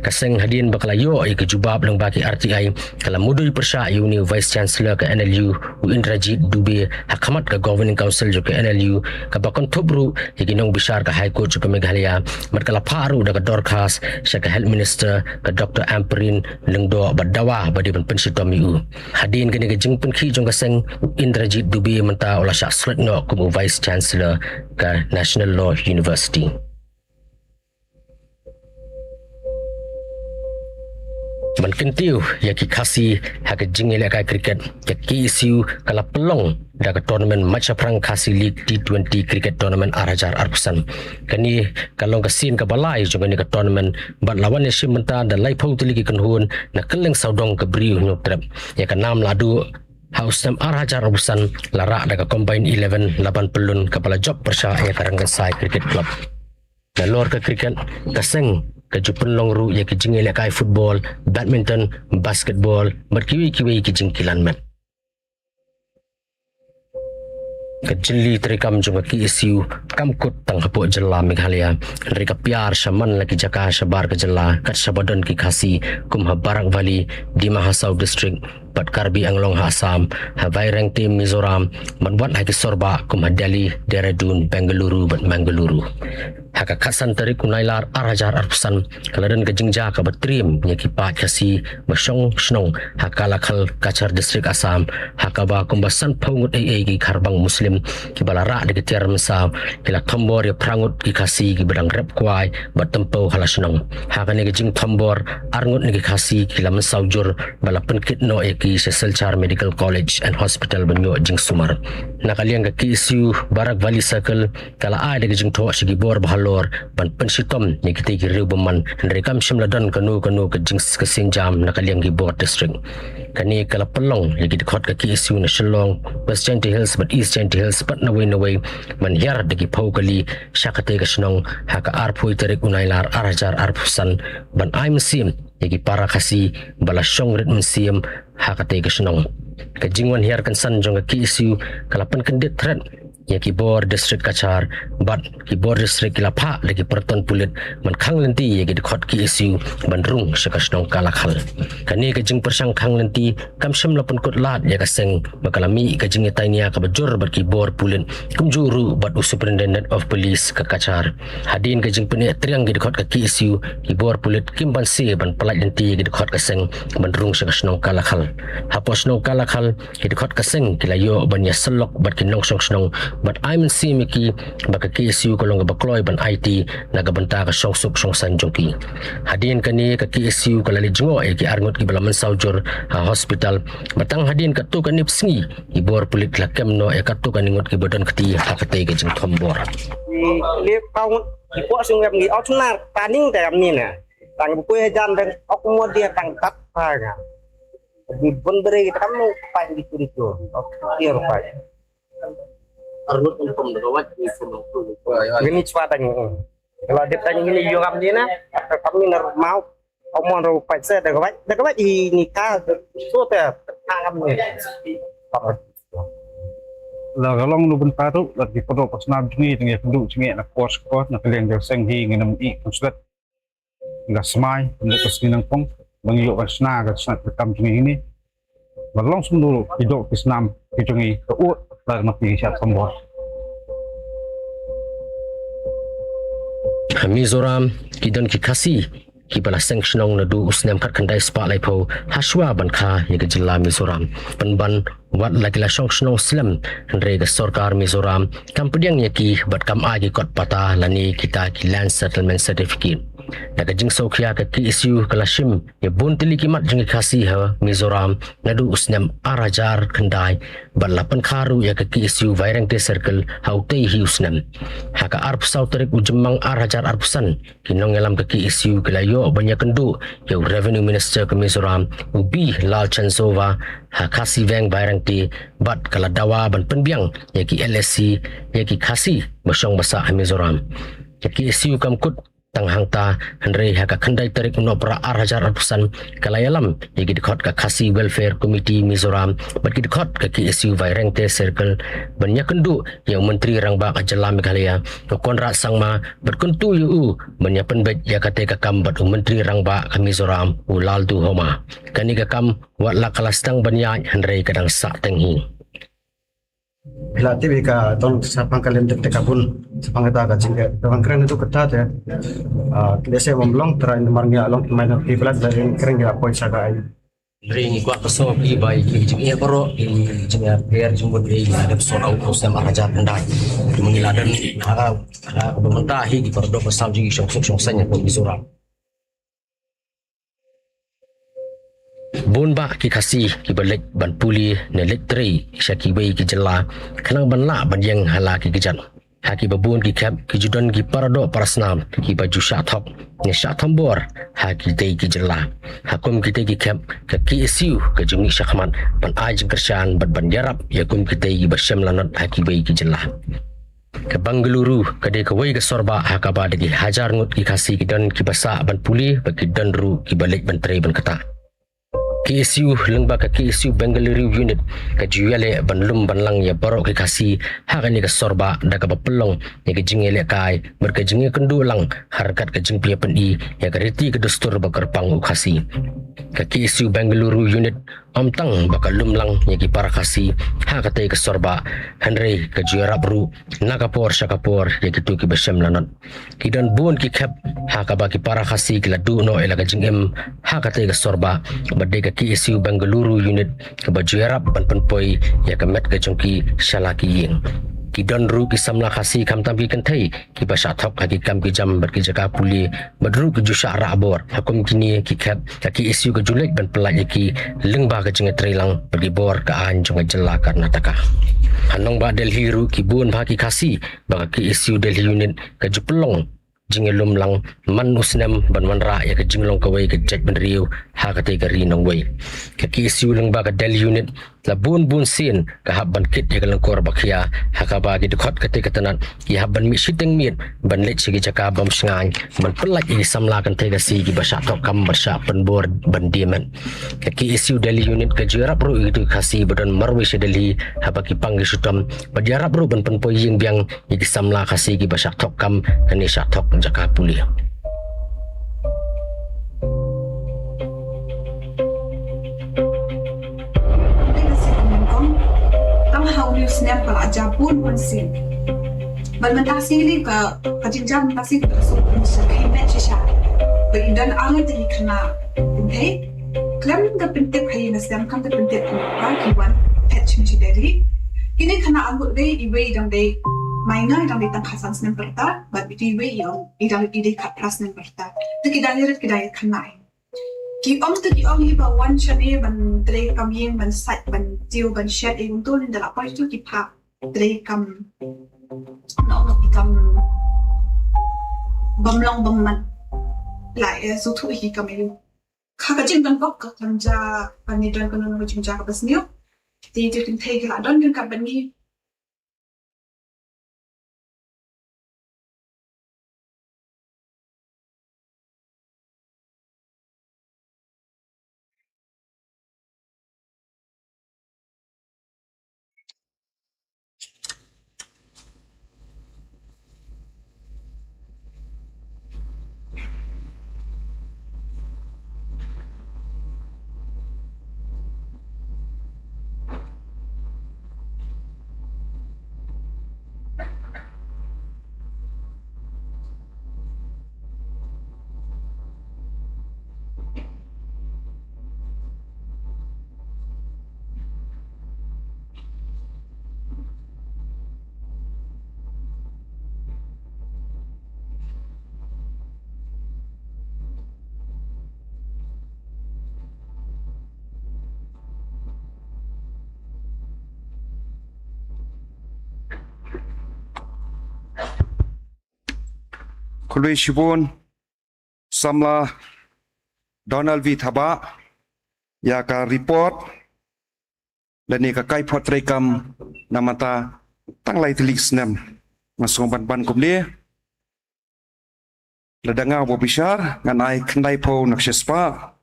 Ka seng hadien ba ka la ïoh ïa ka jubab lyngba ki R T I ka la mudui pyrshah ïa une u Vice Chancellor ka N L U u Indrajit Dubey ha khmat ka Governing Council jong ka N L U, kaba kynthup ruh ïa ki nongbishar ka High Court jong ka Meghalaya, bad ka la phah ruh da ka dorkhas sha ka Health Minister ka Doctor Ampareen Lyngdoh bad dawa ba dei ban pynshitom ïa u. Hadien kane ka jingpynkhih jong ka seng, u Indrajit Dubey mynta u la shah slot noh kum u Vice Chancellor ka National Law University. Ban kyntiew ïa ki Khasi ha ka jingïalehkai cricket, ka K S U ka la pynlong da ka tournament Machaphrang Khasi League T twenty Cricket Tournament ar hajar arphew san. Kane ka long ka sien kaba lai jong kane ka tournament bad la wan ïashim bynta da laiphew tylli ki kynhun na kylleng sawdong ka Bri u Hynñiewtrep. Ïa ka nam la duh ha u snem ar hajar arphew san la rah da ka Combined Eleven Laban Pyllun kaba la jop pyrshah ïa ka Rangkynsai Cricket Club. Nalor ka cricket, ka seng ka ju pynlong ruh ïa ki jingïalehkai football, badminton, basketball bad kiwei kiwei ki jingkilan met. Ka jylli treikam jong ka K S U kam kut tang hapoh jylla Meghalaya, hynrei ka piar shaman la ki jaka shabar ka jylla kat shaba don ki Khasi kum ha Barak Valley, Dima Hasao District bad Karbi Anglong ha Assam, ha Vairengte Mizoram, bad wat ha ki sorbah kum ha Delhi, Dehradun, Bengaluru bad Mangaluru. Ha ka khatsan tarik u Nailar ar hajar arphew san ka la don ka jingjia kaba triem ïa ki paid Khasi ba shong shnong ha Kalakhal, Cachar District, Assam, ha kaba kumba sanphew ngut eiei ki kharbang Muslim kiba la rah da ki tiar mynsaw ki la thombor ïa phra ngut ki Khasi kiba dang rep kwai bad tympew ha la shnong. Ha kane ka jingthombor, ar ngut na ki Khasi ki la mynsaw jur bad la pynkit noh ïa ki sha Silchar Medical College and Hospital ban ïoh jingsumar. Na ka liang ka K S U Barak Valley Circle ka la ai da ka jingthoh sha ki bor ba halor ban pynshitom ïa kitei ki riewbymman, hynrei kam shym la don kano kano ka jing, ka sienjam na ka liang ki bor district. Kane ka la pynlong ïa ki dkhot ka K S U na Shillong, West Jaintia Hills bad East Jaintia Hills bad nawei nawei ban hiar da ki phew kali sha katei ka shnong ha ka arphew tarik u Nailar ar hajar arphew san ban ai mynsiem ïa ki para Khasi ba la shong rit mynsiem ha katei ka shnong. Ka jingwan hiar kynsan jong ka K S U ka la pynkyndit thret ïa ki bor district Cachar Bad ki bor district ki la phah da ki pyrton pulit ban khang lynti ïa ki dkhot K S U ban rung sha ka shnong Kalakhal. Kane ka jingpyrshang khang lynti kam shym la pynkut lad ïa ka seng ba ka la mih ka jingïatai nia kaba jur bad ki bor pulit, kumjuh ruh bad u Superintendent of Police ka Cachar. Hadien ka jingpyneh triang ki dkhot ka K S U, ki bor pulit kim banse ban pyllait lynti ïa ki dkhot ka seng ban rung sha ka shnong Kalakhal. Hapoh shnong Kalakhal, ki dkhot ka seng ki la ïoh ban ïasyllok bad ki nongshong shnong bad ai mynsiem ïa ki ba ka K S U ka long kaba kloi ban aiti na ka bynta ka shongsuk shongsaiñ jong ki. Hadien kane, ka K S U ka la leit jngoh ïa ki arngut kiba la mynsaw jur ha hospital, bad tang hadien katto katne sngi, ki bor pulit ki la kem noh ïa katto katne ngut kiba don kti ha katei ka jingthombor. Ki leh pawngut ki pok sngewbha ngi, oh, snar taning te kam ni na. Tang bu poi hajan dang ok mo dia tang tat pa nga. Di bon bere kita kam no pai di kuri tu. Ok, dia rupai. Arngut ni pom da kawat ni pom tu. Gini chwa tang. Kalau dia tang ini yo kam ni na, kam ni na mau. Omon ro pai se da kawat, da kawat ini ka so te kam ni. La ka long nu bynta tu, la ki pynroi ka snam jong ngi, tang ïa ka duh jong ngi na kor kor, na ka liang jong seng hi ngin ym ïeh konslet. Nga smai, nga ka sni nang pong, bang ïoh ka sna, ka sna ka kam jong ngi ni. Ba long sum dulu, ki doh ki snam, ki jong ngi, ka ut, la ma ki shat sambor. Ha Mizoram, ki don ki Khasi, kiba la seng shnong naduh u snem khatkhyndai spah laiphew, hashwa ban kha ïa ka jylla Mizoram. Pynban, wat la ki la shong shnong slem, hynrei ka sorkar Mizoram kam pdiang ïa ki bad kam ai ki kot pata lane kita ki Land Settlement Certificate. Na ka jingsngewkhia ka K S U ka la shim ïa bun tylli ki mat jong ki Khasi ha Mizoram naduh u snem ar hajar khyndai bad la pynkha ruh ïa ka K S U Vairengte Circle ha utei hi u snem. Ha ka arphew saw tarik u Jymmang ar hajar arphew san, ki nongïalam ka K S U ki la ïoh ban ïakynduh ïa u Revenue Minister ka Mizoram, u B Lalchanzova, ha Khasi Veng Vairengte, bad ka la dawa ban pynbiang ïa ki L S C ïa ki Khasi ba shong ba sah ha Mizoram. Ka K S U kam kut tang hangta, hynrei ha ka khyndai tarik u Nohprah ar hajar arphew san, ka la ïalam ïa ki dkhot ka Khasi Welfare Committee Mizoram bad ki dkhot ka K S U Vairengte Circle ban ïakynduh ïa u Myntri Rangbah ka jylla Meghalaya, u Conrad Sangma, bad kyntu ïa u ban ïa pynbeit ïa katei ka kam bad u Myntri Rangbah ka Mizoram, u Lalduhoma. Kane ka kam, wat la ka la sdang ban ïaid, hynrei ka dang sah teng hi. Phi la tip ïa ka don shaphang ka lyndet te ka bun, shaphang kata ka jingeh, shaphang kren tu kata te. Ah, lehse ym long, trai namar ngi long minority blood, da kren ïa poi sha ka ai. Hynrei ngi kwah ka sngewbha ïa ki jingeh baroh, ki jingeh pher jingmut ïa ki la dep sort out u snem ar hajar khyndai. Ngi la don ha, ha, ka bynta hi ki para doh para saw jong ki shongsuk shongsaiñ ha Mizoram. Bun bah ki Khasi kiba leit ban pule ne leit trei sha kiwei ki jylla, khnang ban lah ban ïeng ha la ki kjat. Ha kiba bun ki khep ki ju don ki para doh para snam kiba ju shah thok ne shah thombor ha kitei ki jylla. Ha kum kitei ki khep ka K S U ka ju mih shakhmat ban ai jingkyrshan bad ban ïarap ïa kum kitei kiba shem lanot ha kiwei ki jylla. Ka Bengaluru ka dei kawei ka sorbah ha kaba da ki hajar ngut ki Khasi ki don kiba sah ban pule bad ki don ruh kiba leit ban trei ban ktah. K S U lyngba ka K S U Bengaluru Unit ka ju ïaleh ban lum ban lang ïa baroh ki Khasi ha kane ka sorbah da kaba pynlong ïa ka jingïalehkai bad ka jingïakynduh lang ha ryngkat ka jingpynïapyni ïa ka riti ka dustur ba kyrpang u Khasi. Ka K S U Bengaluru Unit ym tang ba ka lum lang ïa ki para Khasi ha katei ka sorbah, hynrei ka ju ïarap ruh na ka por sha ka por ïa kito kiba shem lanot. Ki don bun ki khep ha kaba ki para Khasi ki la duh noh ïa la ka jingim ha katei ka sorbah, bad dei ka K S U Bengaluru Unit kaba ju ïarap ban pynpoi ïa ka met ka jong ki sha la ki ïing. Ki don ruh ki samla Khasi khamtam ki kynthei kiba shah thok ha ki kam ki jam bad ki jaka pule, bad ruh ki ju shah rah bor. Ha kum kine ki khep ka K S U ka ju leit ban pyllait ïa ki lyngba ka jingïatreilang bad ki bor ka aiñ jong ka jylla Karnataka. Ha nongbah Delhi ruh ki bun bah ki Khasi ba ka K S U Delhi Unit ka ju pynlong jingïalum lang man u snem ban wanrah ïa ka jinglong kawei ka jaitbynriew ha katei ka ri nongwei. Ka K S U lyngba ka Delhi Unit La bun bun sien ka hap ban kit ïa ka lyngkor ba khia, ha kaba ki dkhot katei ka tnat ki hap ban mih shiteng miet ban leit sha ki jaka bym shngaiñ ban pyllait ïa ki samla kynthei Khasi kiba shah thok kam bad shah pynbor ban die met. Ka K S U Delhi Unit ka ju ïarap ruh ïa kito ki Khasi ba don marwei sha Delhi haba ki pang ki shitom, bad ïarap ruh ban pynpoi ïing biang ïa ki samla Khasi kiba shah thok kam ne shah thok jaka pule. Tang ha u snem ka la jia bun bun sien. Bad mynta sien ka, ka jingjia mynta sien ka suk sha khie met shisha. Ba i don arngut ki khynnah kynthei. Khlem da pyntip ha ïing ha sem, khlem da pyntip ha ki wan phet shim shi dei. Kine khynnah arngut dei, iwei i dang dei minor, i dang dei tang khatsan snem pyrta, bad iwei i ong i dang, i dei khatphra snem pyrta. Te ki dang rit, ki dang khynnah. Ki ong te ki ong hi ba wan shane ban trei kam ïing, ban sait, ban tiew, ban shet, i ong to lynda la poi to ki phah trei kam, no, ki kam bym long bym man. La, eh, sngewthuh hi kam ïing. Ka, ka jingdonkam ka kan jia, kan ïa don kano kano ka jingjia kaba sniew. Te, te kynthei ki la don ryngkat bad ngi. Khublei shibun, samla Donald V Thabah, ïa ka report lane ka kaiphod treikam na ka bynta tang lai tylli ki snem. Nga sngew ban ban kumne. Lada nga u bishar, ngan ai khyndaiphew na ka shispah.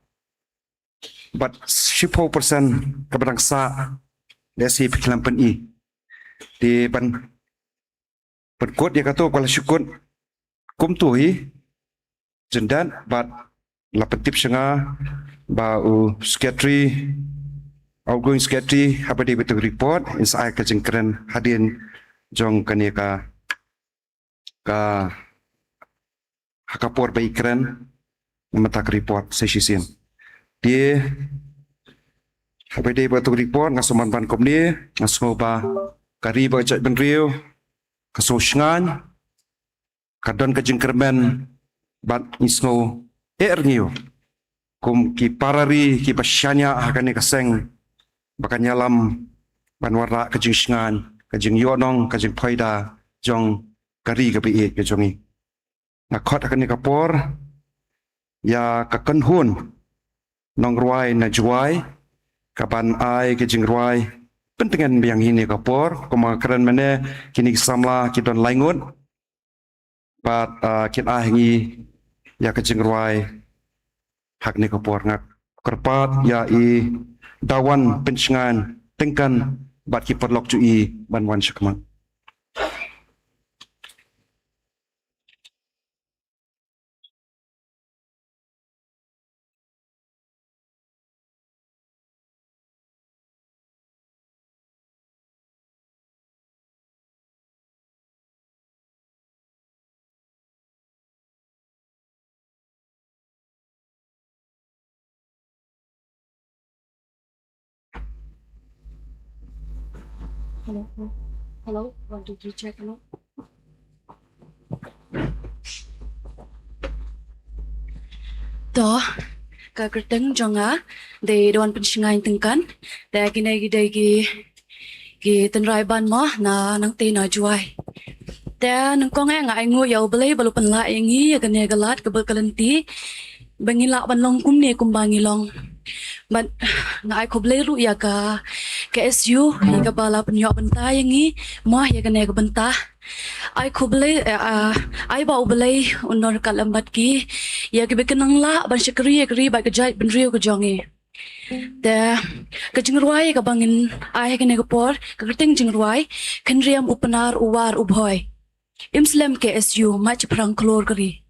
Bad shiphew percent kaba dang sah, lehse phi khlem pyni. Te ban pynkut ïa kato ka la shu kut kumto hi. Jyndat bad la pyntip sha nga ba u secretary, outgoing secretary, haba dei ba tu report, in sa ai ka jingkren hadien jong kane ka, ka, ha ka por ba i kren na ka bynta ka report sa shisien. Te haba dei ba tu report, nga sngew ban ban kumne, nga sngew ba ka ri bad ka jaitbynriew ka sngewshngaiñ, ka don ka jingkyrmen bad ngi sngew eh rngiew kum ki para ri kiba shaniah ha kane ka seng, ba kan ïalam ban wanrah ka jingshngaiñ, ka jingïohnong, ka jingphoida jong ka ri kaba ïeit ka jong ngi. Nga khot ha kane ka por ïa ka kynhun nongrwai na Jowai kaban ai ka jingrwai pyntngen biang ha kane ka por. Kumba nga kren mynne, kine ki samla ki don lai ngut bad, ah, kin ai ha ngi ïa ka jingrwai ha kane ka por. Nga kyrpad ïa i Dawan Pynshngaiñ Tyngkan bad ki paralok jong i ban wan sha khmat. Hello, hello. Hello, one, two, three, check, hello. To, ka kyrteng jong nga dei Dawan Pynshngaiñ Tyngkan. Te kine ki dei ki, ki tynrai band mo na nangtei na Jowai. Te nyngkong eh nga ainguh ïa U Blei ba u la pynlah ïa ngi ïa kane ka lad kaba ka lynti ba ngin lah ban long kumne kumba ngi long. Bad nga ai khublei ruh ïa ka K S U ïa kaba la pynïoh bynta ïa ngi mo ïa kane ka bynta. Ai khublei, eh, ah, ai ba U Blei un nang ryngkat lem bad ki ïa kiba kin nang lah ban shakri ïa ka ri bad ka jaitbynriew ka jong ngi. Te ka jingrwai kaba ngin ai ha kane ka por, ka kyrteng jingrwai: Khynriam u Pnar u War u Bhoi. Im slem K S U, mait shaphrang khlur ka ri.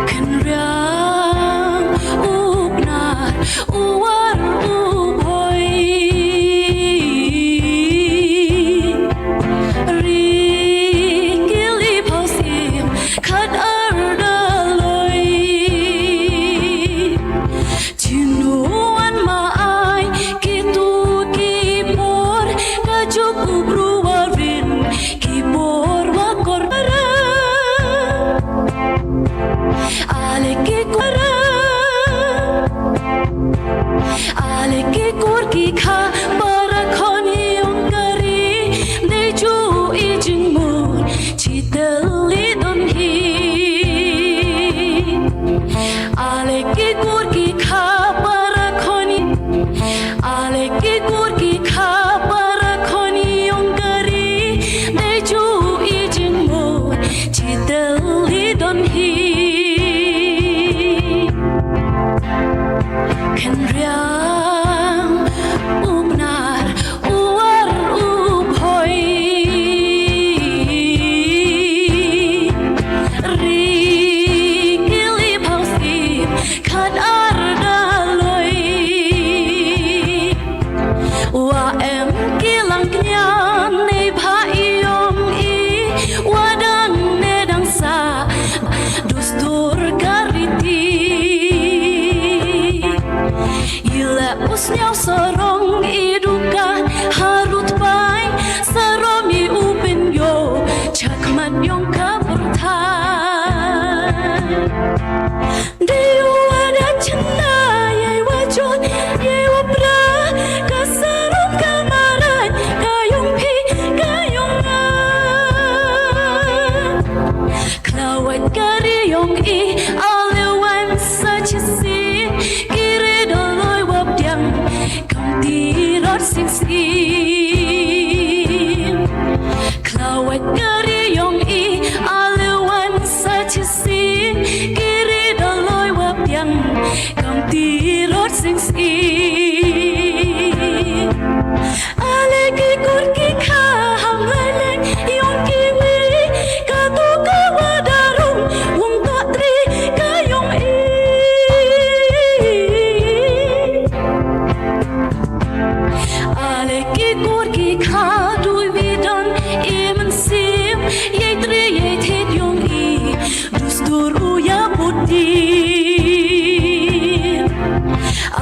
Khynriam u Pnar u War u Bhoi. Ri kili phaw sim khat ar da loi. Jinu wan ma ai kitu ki por ka juk u bru wa rin ki por wa kor bara. Ale ki kora. Ale ki kur ki kha para khon ïong ka ri. Dei ju i jingmut chitel i don hi. Ale ki kur ki kha para khon i. Ale ki kur ki kha para khon ïong ka ri. Dei ju i jingmut chitel i don hi. Khynriam u Pnar u War u Bhoi. Ri kili phaw sim khat ar da loi. Wa em ki lang kñia ne bha i ong i, wa dang ne dang sah dustur ka riti. I la u sñiaw sarong i dukan harud bai, sarom i u pynïoh chakmat ïong ka pyrthei. Dei u wa da chynna, ïa i wa jot, ïa i wa pra, ka sarong ka marain, ka ïong phi, ka ïong nga. Khlawait ka ri ïong i, ale wan sa chisien, ki ri da loi wa pdiang, kam tirot sing sing. Khlawait ka ri ïong i, ale wan sa chisien, ki ri da loi wa pdiang, kam tirot sing sing. Ale ki kur ki kha ham lai leng ïong ki wi, ka tu ka wa da rung, wung to tri ka ïong i. Ale ki kur ki kha dui wi don i mynsiem, ïai tri ïai thied ïong i, dustur u ïa put dien.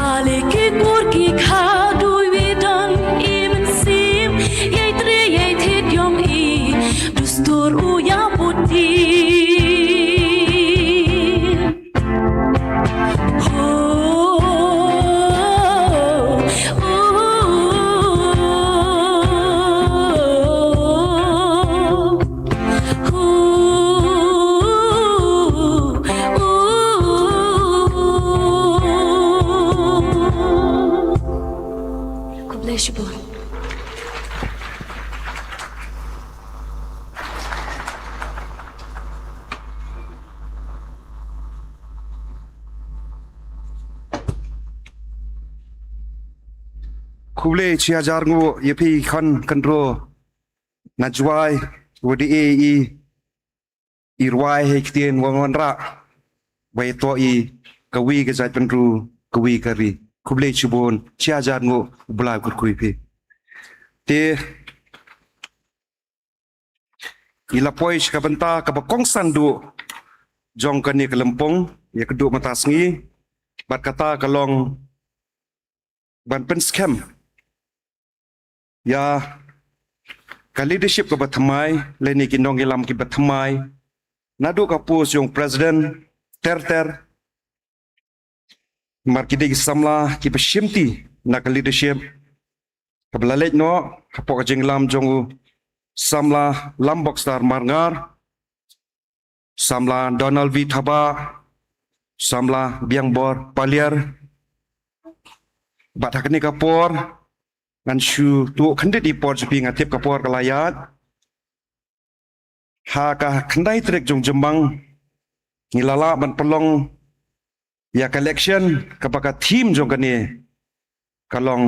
Ale ki kur ki kha dui wi don i mynsiem, ïai tri ïai thied ïong i, dustur u ïa put dien. Khublei shibun. Khublei shi hajar nguh ïa phi khun khynroo na Jowai, wa da e i, i rwai ha i ktien wa wanrah, wa ïa toh i kawi ka jaitbynriew, kawi ka ri. Khublei shibun, shi hajar nguh, U Blei kyrkhu ïa phi. Te ngi la poi sha ka bynta kaba kongsan duh jong kane ka lympung ïa ka duh mynta sngi, bad kata ka long ban pynskhem ïa ka leadership kaba thymmai lane ki nongïalam kiba thymmai naduh ka post jong president ter ter. Namar ki dei ki samla kiba shimti na ka leadership kaba la leit noh hapoh ka jingïalam jong u samla Lambokstar Marngar, samla Donald V Thabah, samla Biangbor Paliar. Bad ha kane ka por ngan shu tuh khyndiat ïa i por jong phi, nga tip ka por ka la ïaid. Ha ka khyndai tarik jong Jymmang ngi la lah ban pynlong ïa ka election kaba ka theme jong kane ka long,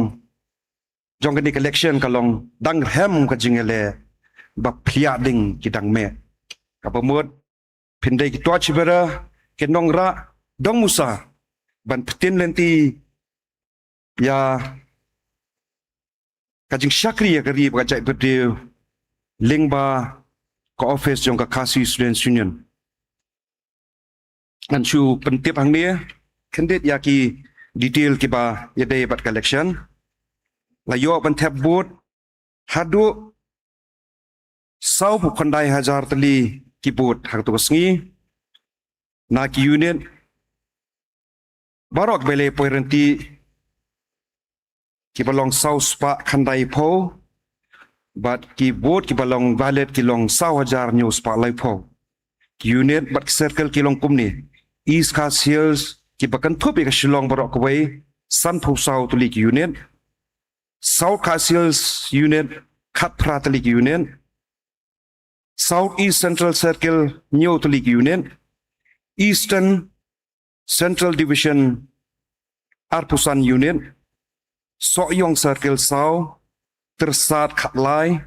jong kane ka election ka long dang rhem ka jingïaleh ba phliah ding ki dang meh. Kaba mut phin dei ki tuat shibera, ki nongrah dong musa ban pyntin lynti ïa ka jingshakri ïa ka ri bad ka jaitbynriew lyngba ka office jong ka Khasi Students Union. Ngan shu pyntip hangne khyndiat ïa ki detail kiba ïadei bad ka election. La ïoh ban thep vote haduh sawphew khyndai hajar tylli ki vote ha kato ka sngi na ki unit baroh kiba la poi ryntih, kiba long saw spah khyndai phew, bad ki vote kiba long valid ki long saw hajar hynñiew spah lai phew. Ki unit bad ki circle ki long kumne: East Khasi Hills, kiba kynthup ïa ka Shillong baroh kawei, sanphew saw tylli ki unit. South Khasi Hills unit, khatphra tylli ki unit. South East Central Circle, hynñiew tylli ki unit. Eastern Central Division, arphew san unit. Sohiong Circle, saw, Tyrsad, khatlai.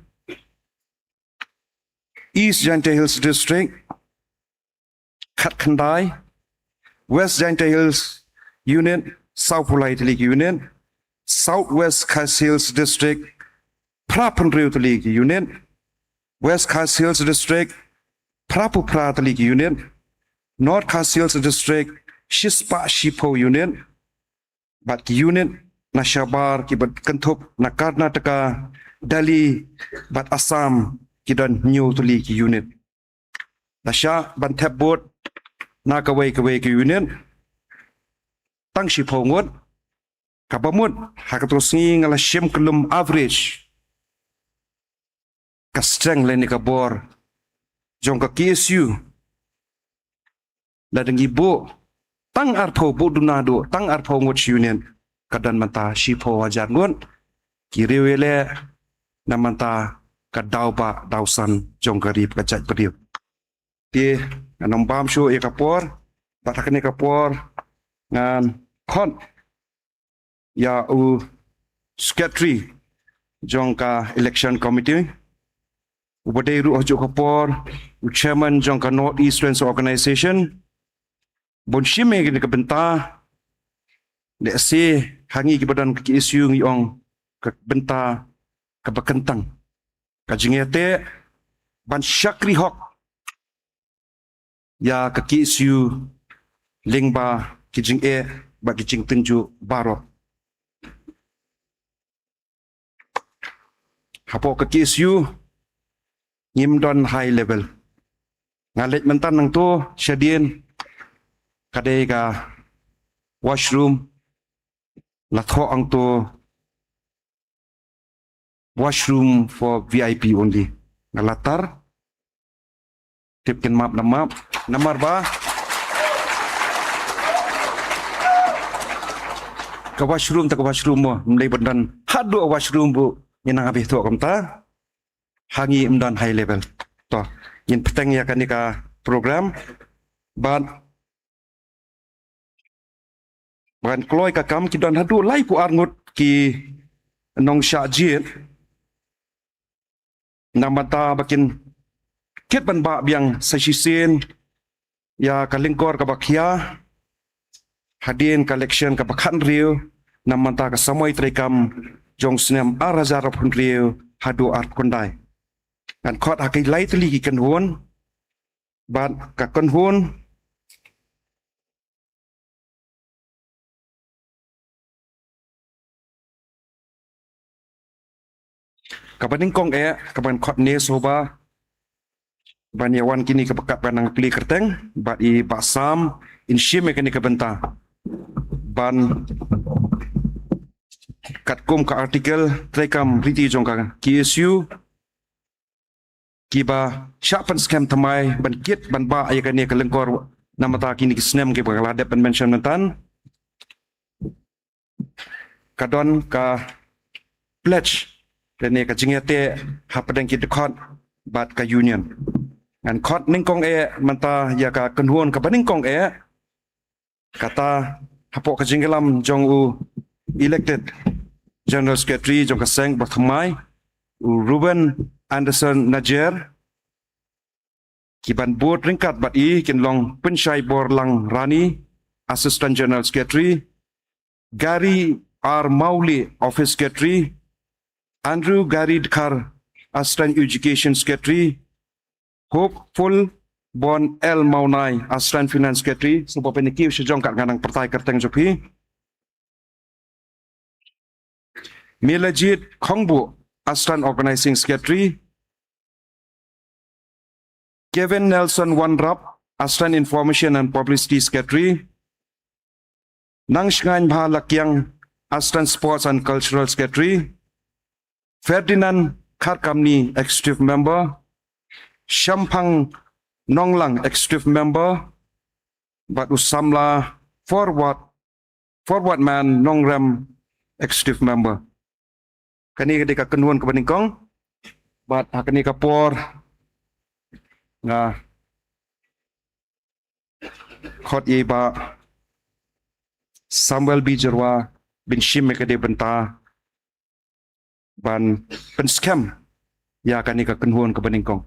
East Jaintia Hills District, khatkhyndai. West Jaintia Hills unit, sawphew lai tylli ki unit. South West Khasi Hills District, phraphew hynriew tylli ki unit. West Khasi Hills District, phraphew phra tylli ki unit. North Khasi Hills District, shispah shiphew unit. Bad ki unit na shabar kiba kynthup na Karnataka, Delhi bad Assam ki don hynñiew tylli ki unit. La shah ban thep vote na kawei kawei ki unit tang shiphew ngut. Kaba mut ha kato ka sngi nga la shim kyllum average ka strength lane ka bor jong ka K S U. Lada ngi buh tang arphew, buh duna duh tang arphew ngut shi unit, ka don mynta shiphew hajar ngut ki riew ïaleh na mynta ka daw ba daw san jong ka ri bad ka jaitbynriew. Te ngan ym bam shuh ïa ka por, bad ha kane ka por ngan khot ïa u secretary jong ka election committee, uba dei ruh ha juh ka por u chairman jong ka North East Students Organization, ban shim ïa kane ka bynta. Lehse ha ngi kiba don ka K S U ngi ong ka bynta kaba kyntang, ka jingïateh ban shakri hok ïa ka K S U lyngba ki jingeh bad ki jingtynjuh baroh. Hapoh ka K S U ngim don high level. Nga leit mynta nangto shadien, ka dei ka washroom, la thoh hangto washroom for V I P only. Nga la tar, tip kin map na map, namar ba ka washroom te ka washroom mo, ym dei ban don haduh washroom ba ïa nang habih thoh kumta. Ha ngi ym don high level. To, ngin bteng ïa kane ka program. Bad ban kloi ka kam, ki don haduh laiphew ar ngut ki nongshah jied. Na mynta ba kin kit ban bah biang sa shisien ïa ka lyngkor kaba khia hadien ka election kaba khathynriew, na mynta ka samoi treikam jong snem ar hajar arphew hynriew haduh arphew khyndai. Ngan khot ha ki lai tylli ki kynhun, bad ka kynhun kaba nyngkong eh, kaba ngan khot ne soba, ban ïa wan kine kaba kat ban nang plie kyrteng, bad i Bah Sam, in shim ïa kane ka bynta. Ban katkum ka article, treikam riti jong ka K S U, kiba shah pynskhem thymmai, ban kit, ban bah ïa kane ka lyngkor, namar kine ki snem kiba la dep ban mention mynta. Ka don ka pledge, lane ka jingïateh hapdeng ki dkhot bad ka union. Ngan khot nyngkong eh mynta ïa ka kynhun kaba nyngkong eh, kata hapoh ka jingïalam jong u elected General Secretary jong ka seng ba thymmai, u Reuben Anderson Najer. Ki ban bud ryngkat bad i kin long Pynshai Borlang Rani, Assistant General Secretary, Gary R Mawlieh, Office Secretary, Andrew Gary Dkhar, Assistant Education Secretary, Hopeful Bon L Mawnai, Assistant Finance Secretary, sngewbha phin kiew sha jong, kat ngan nang pyrta ïa ka kyrteng jong phi. Milajit Khongbuh, Assistant Organizing Secretary, Kevin Nelson Wanrap, Assistant Information and Publicity Secretary, Nangshngaiñ Bhalakiang, Assistant Sports and Cultural Secretary, Ferdinand Kharkamni, Executive Member, Shemphang Nonglang, Executive Member, bad u samla Forward, Forward Man Nongrem, Executive Member. Kane ka dei ka kynhun kaba nyngkong. Bad ha kane ka por nga khot ïa i Bah Samuel B Jyrwa, ban shim ïa kane ka bynta, ban pynskhem ïa kane ka kynhun kaba nyngkong.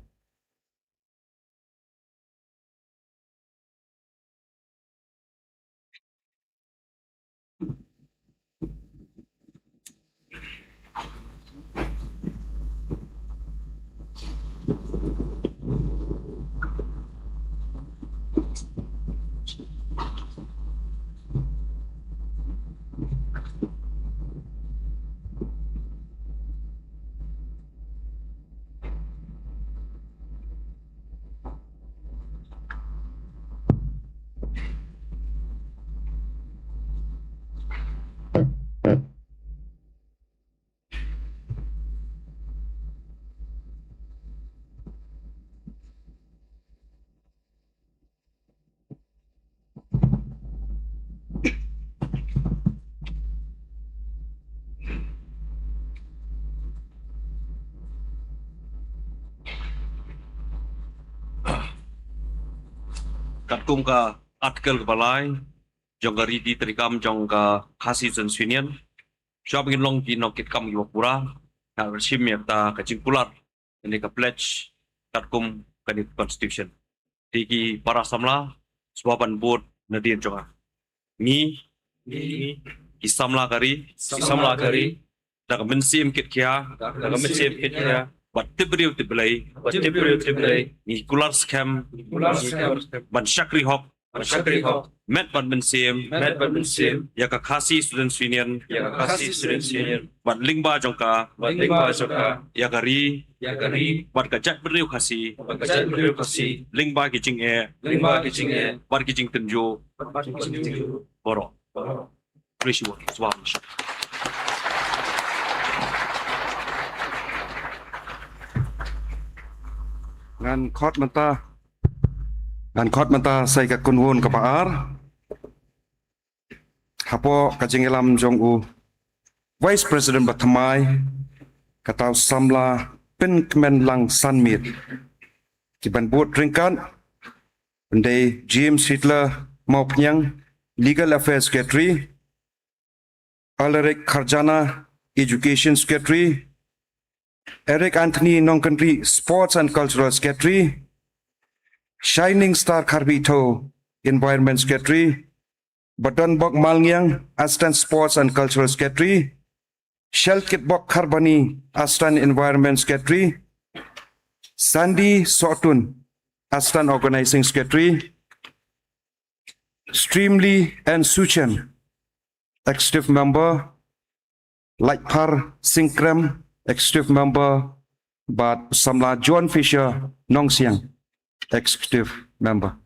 Katkum ka Article kaba lai jong ka riti treikam jong ka Khasi Students' Union, shuwa ba ngin long ki nongkitkam kiba pura, nga shim ïa kata ka jingkular, kane ka pledge, katkum kane ka constitution. Te ki para samla, sngewbha ban bud nadien jong nga. Ngi, ngi, ki samla ka ri, ki samla ka ri, da ka mynsiem kit khia, da ka mynsiem kit khia, bad tip briew tip Blei, bad tip briew tip Blei, ngi kular skhem, kular skhem, ban shakri hok, ban shakri hok, met bad mynsiem, met bad mynsiem, ïa ka Khasi Students' Union, ïa ka Khasi Students' Union, bad lyngba jong ka, bad lyngba jong ka, ïa ka ri, ïa ka ri, bad ka jaitbynriew Khasi, bad ka jaitbynriew Khasi, lyngba ki jingeh, lyngba ki jingeh, bad ki jingtynjuh, bad ki jingtynjuh baroh. Khublei shibun, sngewbha. Ngan khot mynta, ngan khot mynta sa ïa ka kynhun kaba ar. Hapoh ka jingïalam jong u Vice President ba thymmai, kata u samla Pynkmenlang Sanmiet. Ki ban bud ryngkat, ban dei James Hitler Mawphniang, Legal Affairs Secretary, Alaric Kharjana, Education Secretary, Eric Anthony Nongkynrih, Sports and Cultural Secretary, Shining Star Kharbitho, Environment Secretary, Badonbok Malngiang, Assistant Sports and Cultural Secretary, Shelkitbok Kharbani, Assistant Environment Secretary, Sandy Sohtun, Assistant Organizing Secretary, Streamly N Suchen, Executive Member, Laitphar Singkrem, Executive Member, bad samla John Fisher Nongsiang, Executive Member.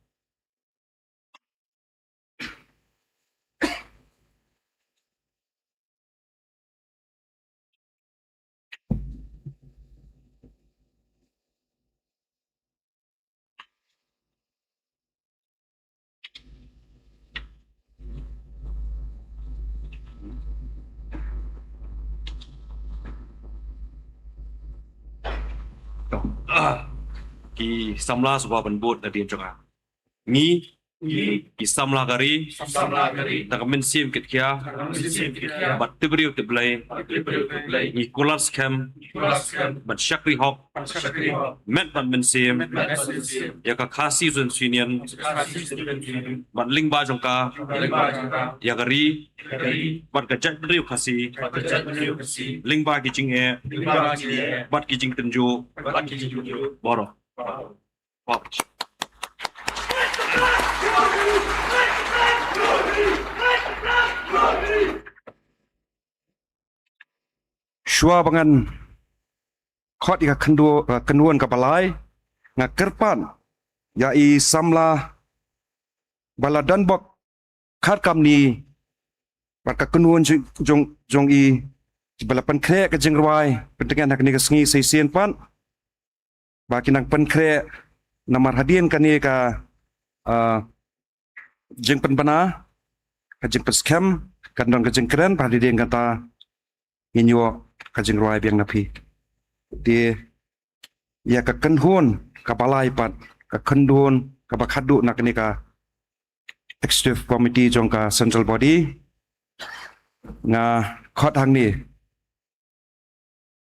Ki samla sngewbha ban bud na dien jong nga. Ngi, ngi, ki samla ka ri, samla ka ri, da ka mynsiem kitkhia, da ka mynsiem kitkhia, bad tip briew tip Blei, bad tip briew tip Blei, ngi kular skhem, ngi kular skhem, ban shakri hok, ban shakri hok, met bad mynsiem, met bad mynsiem, ïa ka Khasi Students Union, ïa ka Khasi Students Union, bad lyngba jong ka, bad lyngba jong ka, ïa ka ri, ïa ka ri, bad ka jaitbynriew Khasi, bad ka jaitbynriew Khasi, lyngba ki jingeh, lyngba ki jingeh, bad ki jingtynjuh, bad ki jingtynjuh, baroh. Shuwa ba ngan khot ïa ka khynduo-, ka kynhun kaba lai, nga kyrpad ïa i samla ba la don bok khadkam ni, bad ka kynhun jong, jong, jong i, ba la pynkhreh ka jingrwai, pyntngen ha kane ka sngi sa shisien pat, ba ki nang pynkhreh namar hadien kane ka, ah, jingpynbna, ka jingpynskhem, kan don ka jingkren, ba hadien kata ngin ïoh ka jingrwai biang na phi. Te ïa ka kynhun kaba lai pat, ka kynhun kaba khadduh na kane ka Executive Committee jong ka Central Body, nga khot hangne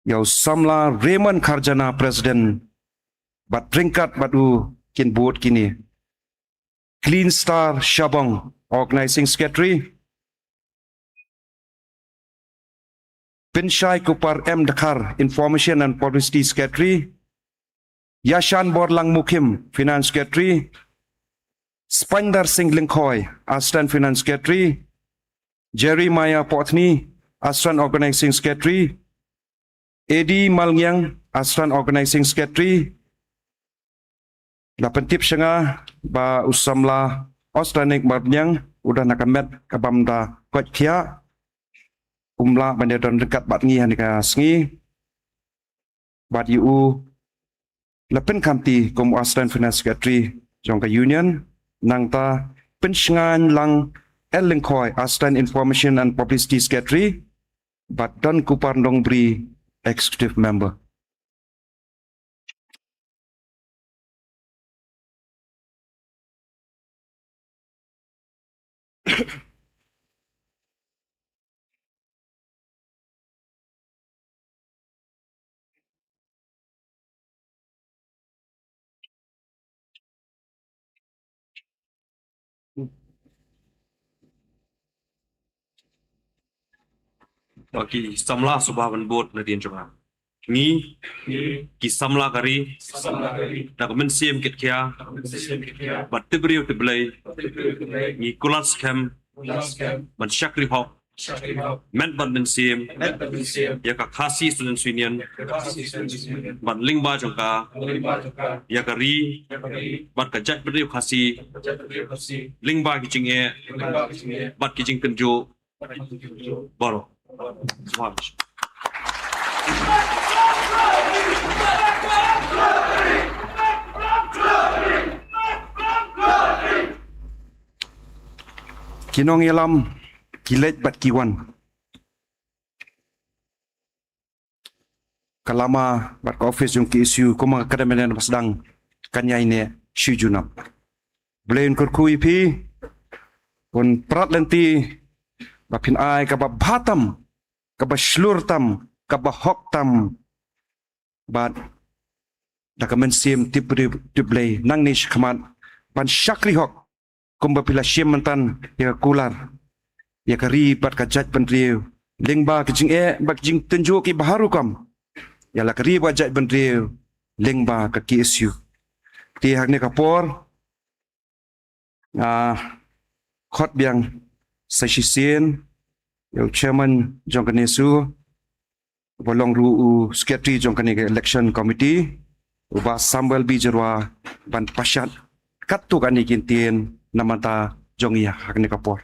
ïa u samla Raymond Kharjana, President, bad ryngkat bad u kin bud kine: Clean Star Shabong, Organizing Secretary, Pynshai Kupar M Dkhar, Information and Publicity Secretary, Yashan Borlang Mukhim, Finance Secretary, Spandar Singh Lyngkhoi, Assistant Finance Secretary, Jeremiah Pothni, Assistant Organizing Secretary, A D Malngiang, Assistant Organizing Secretary. La pyntip sha nga ba u samla Austranik Marniang u dang na ka met kaba ym da koit khiah, um lah ban ïa don ryngkat bad ngi ha kane ka sngi. Bad ïa u la pynkhamti kum u Assistant Finance Secretary jong ka Union, nangta Pynshngaiñ Lang L Lyngkhoi, Assistant Information and Publicity Secretary, bad Don Kupar Nongbri, Executive Member. Ba ki samla sngewbha ban bud na dien jong nga. Ngi, ngi, ki samla ka ri, samla ka ri, da ka mynsiem kitkhia, da ka mynsiem kitkhia, bad tip briew tip Blei, bad tip briew tip Blei, ngi kular skhem, kular skhem, ban shakri hok, shakri hok, met bad mynsiem, met bad mynsiem, ïa ka Khasi Students Union, ïa ka Khasi Students Union, bad lyngba jong ka, bad lyngba jong ka, ïa ka ri, ïa ka ri, bad ka jaitbynriew Khasi, bad ka jaitbynriew Khasi, lyngba ki jingeh, lyngba ki jingeh, bad ki jingtynjuh, baroh. Ki nongïalam, ki leit bad ki wan. Ka lama bad ka office jong ki S U, kumba ka dang mynne ba sdang, kan ïai neh shi junom. Blei un kyrkhu ïa phi, un prat lynti, ba phin ai kaba bha tam, kaba shlur tam, kaba hok tam, bad da ka mynsiem tip briew tip Blei nangne shakhmat, ban shakri hok, kumba phi la shim mynta ïa ka kular, ïa ka ri bad ka jaitbynriew, lyngba ka jingeh bad ka jingtynjuh ki baharukom ïa la ka ri bad jaitbynriew lyngba ka K S U. Te ha kane ka por nga khot biang sa shisien ïa u chairman jong ka NESU, ba long ruh u secretary jong kane ka election committee, u Bah Samuel B Jyrwa, ban pashat katto katne ki ktien na bynta jong ngi ha kane ka por.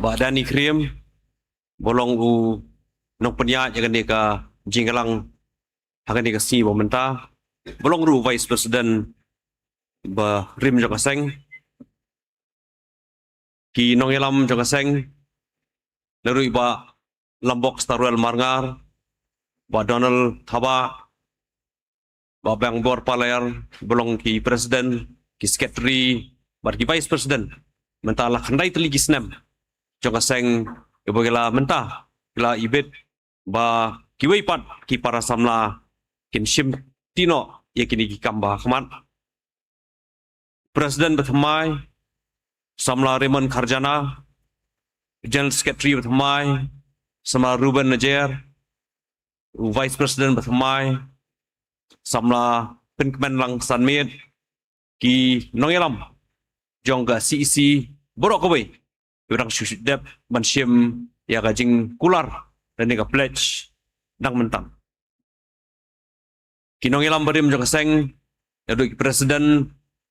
Bah Danny Khyriem, ba long u nongpynïaid ïa kane ka jingïalang ha kane ka sngi ba mynta, ba long ruh u vice president barim jong ka seng, ki nongïalam jong ka seng, naduh i Bah Lambok Starwell Marngar, Bah Donald Thabah, Bah Bangbor Paler, ba long ki president, ki secretary bad ki vice president. Mynta la khyndai tylli ki snem jong ka seng, ïa ba ki la mynta ki la ibit ba kiwei pat ki para samla kin shimti noh ïa kine ki kam ba ha khmat. President ba thymmai, samla Raymond Kharjana, general secretary ba thymmai, samla Reuben Najer, u vice president ba thymmai, samla Pynkmenlang Sanmiet, ki nongïalam jong ka C E C baroh kawei, ki ba dang shu dep ban shim ïa ka jingkular lane ka pledge dang mynta. Ki nongïalam barim jong ka seng, naduh ki president,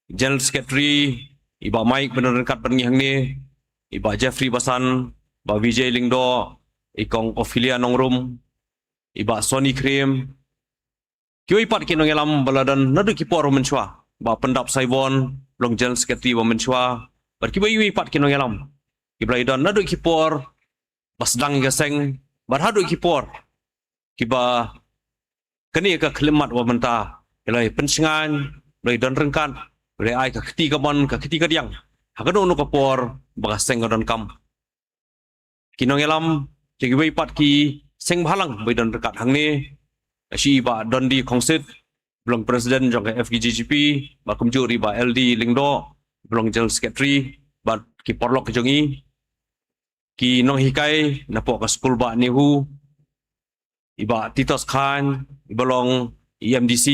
general secretary, i Bah Mike ba don ryngkat bad ngi hangne, i Bah Jeffrey Basan, Bah Vijay Lyngdoh, i Kong Ophelia Nongrum, i Bah Sonny Khyriem, kiwei pat ki nongïalam ba la don naduh ki por ba mynshuwa, Bah Pyndap Saibon, ba long general secretary ba mynshuwa, bad kiwei kiwei pat ki nongïalam ki ba la don naduh ki por ba sdang ïa ka seng bad haduh ki por kiba kane ka khyllipmat ba mynta ki la ïa pynshngaiñ, ba la ïa don ryngkat, ba la ïa ai ka kti kamon, ka kti kadiang ha kano kano ka por ba ka seng ka donkam. Ki nongïalam jong kiwei pat ki seng bhalang ba ïa don ryngkat hangne, shi i Bah Dondi Khongsit, ba long president jong ka F K J G P, bad kumjuh ruh i Bah L D Lyngdoh, ba long general secretary, bad ki paralok jong ngi, ki nonghikai napoh ka skul Bah NEHU, i Bah Titos Chyne, i ba long i M D C,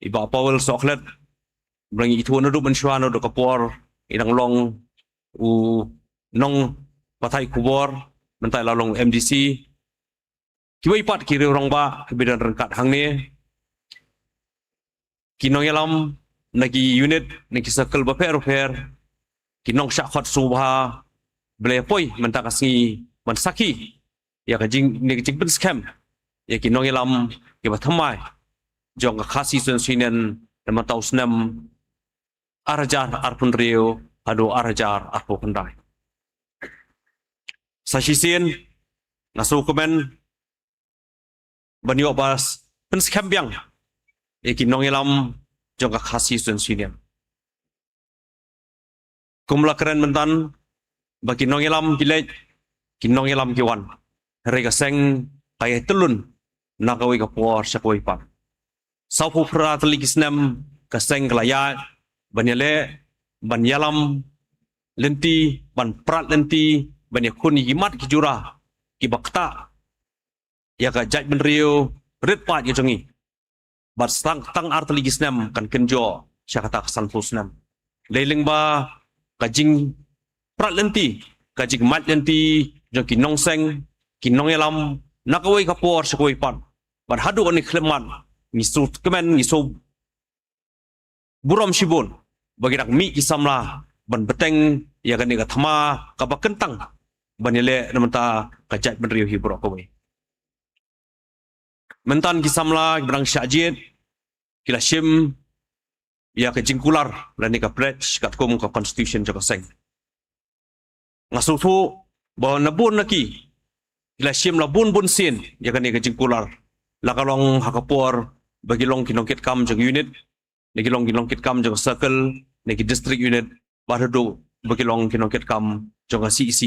i Bah Powell Sohkhlet, ba la ngi ithuh naduh mynshuwa, naduh ka por i dang long u nongpathai khubor, mynta i la long M D C, kiwei pat ki riew rangbah ki ba ïa don ryngkat hangne, ki nongïalam na ki unit, na ki circle bapher bapher, ki nongshah khot sngewbha ba la ïa poi mynta ka sngi ban sakhi ïa ka jing, ne ka jingpynskhem ïa ki nongïalam ki ba thymmai jong ka Khasi Students' Union na mynta u snem ar hajar arphew hynriew haduh ar hajar arphew khyndai. Sa shisien nga sngewkmen ban ïoh ba pynskhem biang ïa ki nongïalam jong ka Khasi Students' Union. Kum la kren mynta ba ki nongïalam ki leit, ki nongïalam ki wan, hynrei ka seng ka ïa tyllun na kawei ka por sha kawei pat. Sawphew phra tylli ki snem ka seng ka la ïaid ban ïaleh, ban ïalam lynti, ban prat lynti, ban ïakhun ïa ki mat ki jura ki ba ktah ïa ka jaitbynriew rit paid ka jong ngi. Bad tang, tang ar tylli ki snem kan kynjoh sha kata ka sanphew snem. Dei lyngba ka jingprat lynti, ka jingmait lynti jong ki nongseng, ki nongïalam na kawei ka por sha kawei pat. Bad haduh kane ka khyllipmat ngi sngewkmen, ngi sngewburom shibun ba ki dang mih ki samla ban bteng ïa kane ka thma ka ba kyntang ban ïaleh na bynta ka jaitbynriew hi baroh kawei. Mynta ki samla ki ba dang shah jied ki la shim ïa ka jingkular lane ka pledge katkum ka constitution jong ka seng. Nga sngewthuh ba na bun na ki, ki la shim la bun bun sien ïa kane ka jingkular, la ka long ha ka por ba ki long ki nongkitkam jong unit, ne ki long ki nongkitkam jong circle, ne ki district unit, bad haduh ba ki long ki nongkitkam jong ka C E C.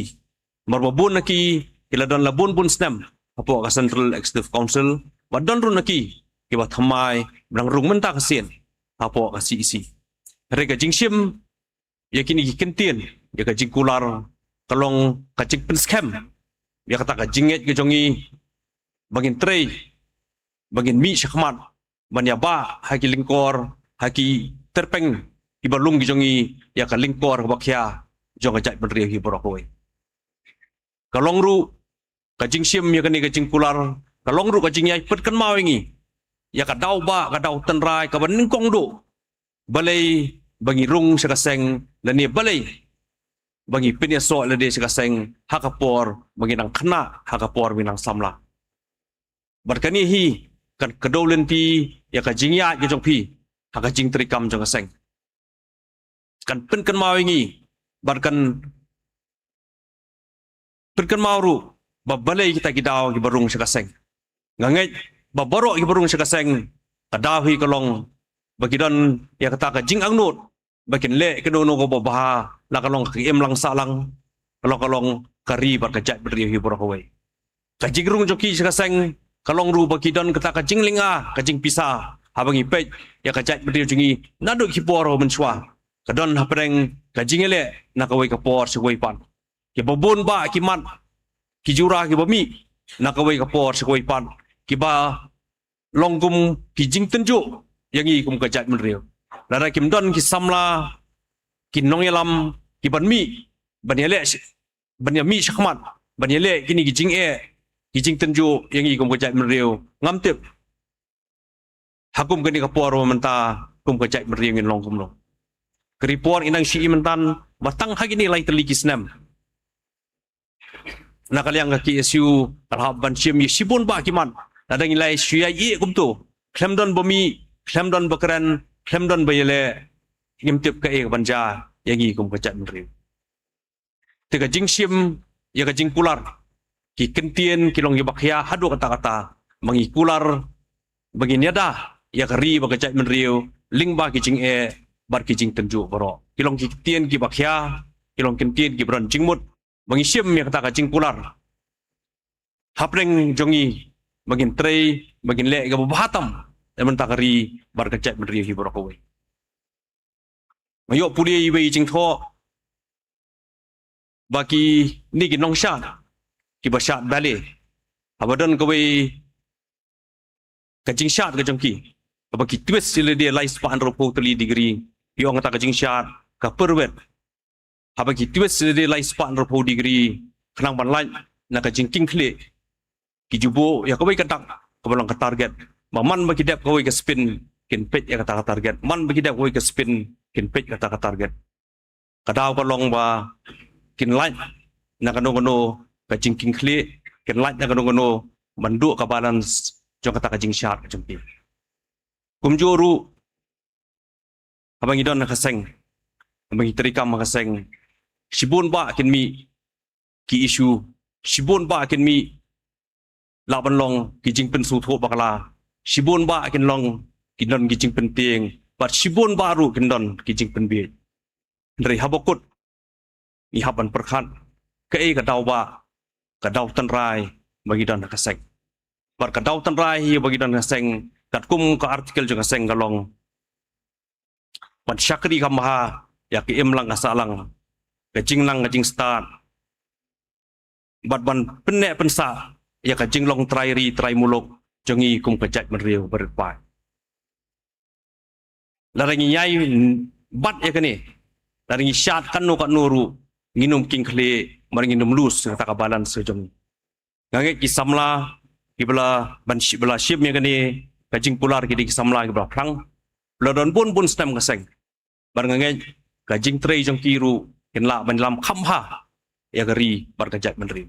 Namar ba bun na ki ki la don la bun bun snem hapoh ka Central Executive Council, bad don ruh na ki kiba thymmai ba dang rung mynta ka sien hapoh ka C E C. Hynrei ka jingshim ïa kine ki kyntien, ïa ka jingkular, ka long ka jingpynskhem ïa kata ka jingngeit ka jong ngi ba ngin trei, ba ngin mih shakhmat ban ïabah ha ki lyngkor, ha ki tyrpeng kiba lung ki jong ngi ïa ka lyngkor kaba khia jong ka jaitbynriew hi baroh kawei. Ka long ruh ka jingshim ïa kane ka jingkular, ka long ruh ka jingïai pynkynmaw ïa ngi ïa ka daw bah, ka daw tynrai kaba nyngkong duh. Balei ba ngi rung sha ka seng, lane balei ba ngi pynïasoh lade sha ka seng ha ka por ba ngi dang khynnah, ha ka por ba ngi dang samla. Bad kane hi kan kdew lynti ïa ka jingïaid ka jong phi ha ka jingtrei kam jong ka seng. Kan pynkynmaw ïa ngi bad kan pynkynmaw ruh ba balei kita ki daw kiba rung sha ka seng. Nga ngeit ba baroh kiba rung sha ka seng, ka daw hi ka long ba ki don ïa kata ka jingangnud ba kin leh kano kano kaba bha, la ka long ka imlang sahlang, ka long, ka long ka ri bad ka jaitbynriew hi baroh kawei. Ka jingrung jong ki sha ka seng ka long ruh ba ki don kata ka jinglynga, ka jingpisa. Haba ngi peit ïa ka jaitbynriew jong ngi naduh ki por ba mynshuwa, ka don hapdeng ka jingïaleh na kawei ka por sha kawei pat. Kiba bun bah ki mat, ki jura kiba mih na kawei ka por sha kawei pat, kiba long kum ki jingtynjuh ïa ngi kum ka jaitbynriew. Lada kim don ki samla, ki nongïalam kiban mih ban ïaleh sh-, ban ïamih shakhmat, ban ïaleh kine ki jingeh, ki jingtynjuh ïa ngi kum ka jaitbynriew, ngam tip ha kum kane ka por ba mynta kum ka jaitbynriew ngin long kumno. Ka report ngi dang shu i mynta ba tang ha kine lai tylli ki snem, na ka liang ka K S U ka la hap ban shim ïa shibun bah ki mat. Lada ngi la shu ïai ïeh kumto, khlem don ba mih, khlem don ba kren, khlem don ba ïaleh, ngim tip kaei kaban jia ïa ngi kum ka jaitbynriew. Te ka jingshim ïa ka jingkular, ki kyntien ki long kiba khia haduh katta katta ba ngi kular, ba ngin ïada ïa ka ri bad ka jaitbynriew lyngba ki jingeh bad ki jingtynjuh baroh. Ki long ki kyntien kiba khia, ki long kyntien kiba don jingmut ba ngi shim ïa kata ka jingkular hapdeng jong ngi ba ngin trei, ba ngin leh kaba bha tam na bynta ka ri bad ka jaitbynriew hi baroh kawei. Nga ïoh pule iwei i jingthoh ba kine ki nongshad kiba shad ballet, haba don kawei ka jingshad ka jong ki, haba ki twist ïa lade lai spah hynriewphew tylli degree, ki ong kata ka jingshad ka pyrwet. Haba ki twist ïa lade lai spah hynriewphew degree khnang ban lait na ka jingkieng khlieh, ki ju buh ïa kawei ka dak kaba long ka target. Ba man ba ki dep kawei ka spin, kin peit ïa kata ka target. Man ba ki dep kawei ka spin, kin peit kata ka target. Ka daw ka long ba kin lait na kano kano ka jingkieng khlieh, kin lait na kano kano ban duh ka balance jong kata ka jingshad ka jong ki. Kumjuh ruh haba ngi don ha ka seng, haba ngi trei kam ha ka seng, shibun bah kin mih ki issue, shibun bah kin mih lah ban long ki jingpynsngewthuh bakla, shibun bah kin long, kin don ki jingpyntieng, bad shibun bah ruh kin don ki jingpynbiej. Hynrei haba kut ngi hap ban pyrkhat kaei ka daw bah, ka daw tynrai ba ngi don ha ka seng. Bad ka daw tynrai hi ba ngi don ha ka seng, katkum ka article jong ka seng ka long ban shakri kham bha ïa ka imlang ka sahlang, ka jingnang ka jingstad, bad ban pynneh pynsah ïa ka jinglong trai ri trai muluk jong ngi kum ka jaitbynriew barit paid. Lada ngi ïai bat ïa kane, lada ngi shad katno katno ruh, ngin ym kieng khlieh, mar ngin ym lose kata ka balance ka jong ngi. Nga ngeit ki samla kiba la ban shi-, ba la shim ïa kane ka jingkular ki dei ki samla kiba la phrang, ba la don bun bun snem ha ka seng. Bad nga ngeit ka jingtrei jong ki ruh kin lah ban ïalam kham bha ïa ka ri bad ka jaitbynriew.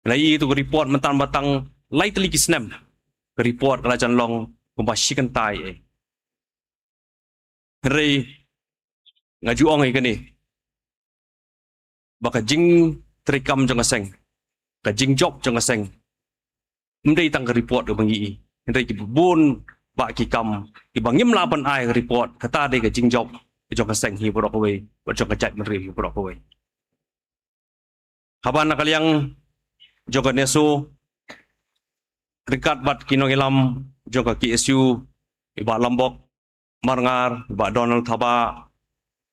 Nga ïohi tu ka report mynta ba tang lai tylli ki snem ka report ka la jan long kumba shi kynta ei. Hynrei nga ju ong ïa kane, ba ka jingtrei kam jong ka seng, ka jingjop jong ka seng, ym dei tang ka report kaba ngi i, hynrei kiba bun bah ki kam kiba ngim lah ban ai ka report, kata dei ka jingjop jong ka seng hi baroh kawei, bad jong ka jaitbynriew hi baroh kawei. Haba na ka liang jong ka NESO, ryngkat bad ki nongïalam jong ka K S U, i Bah Lambok Marngar, i Bah Donald Thabah,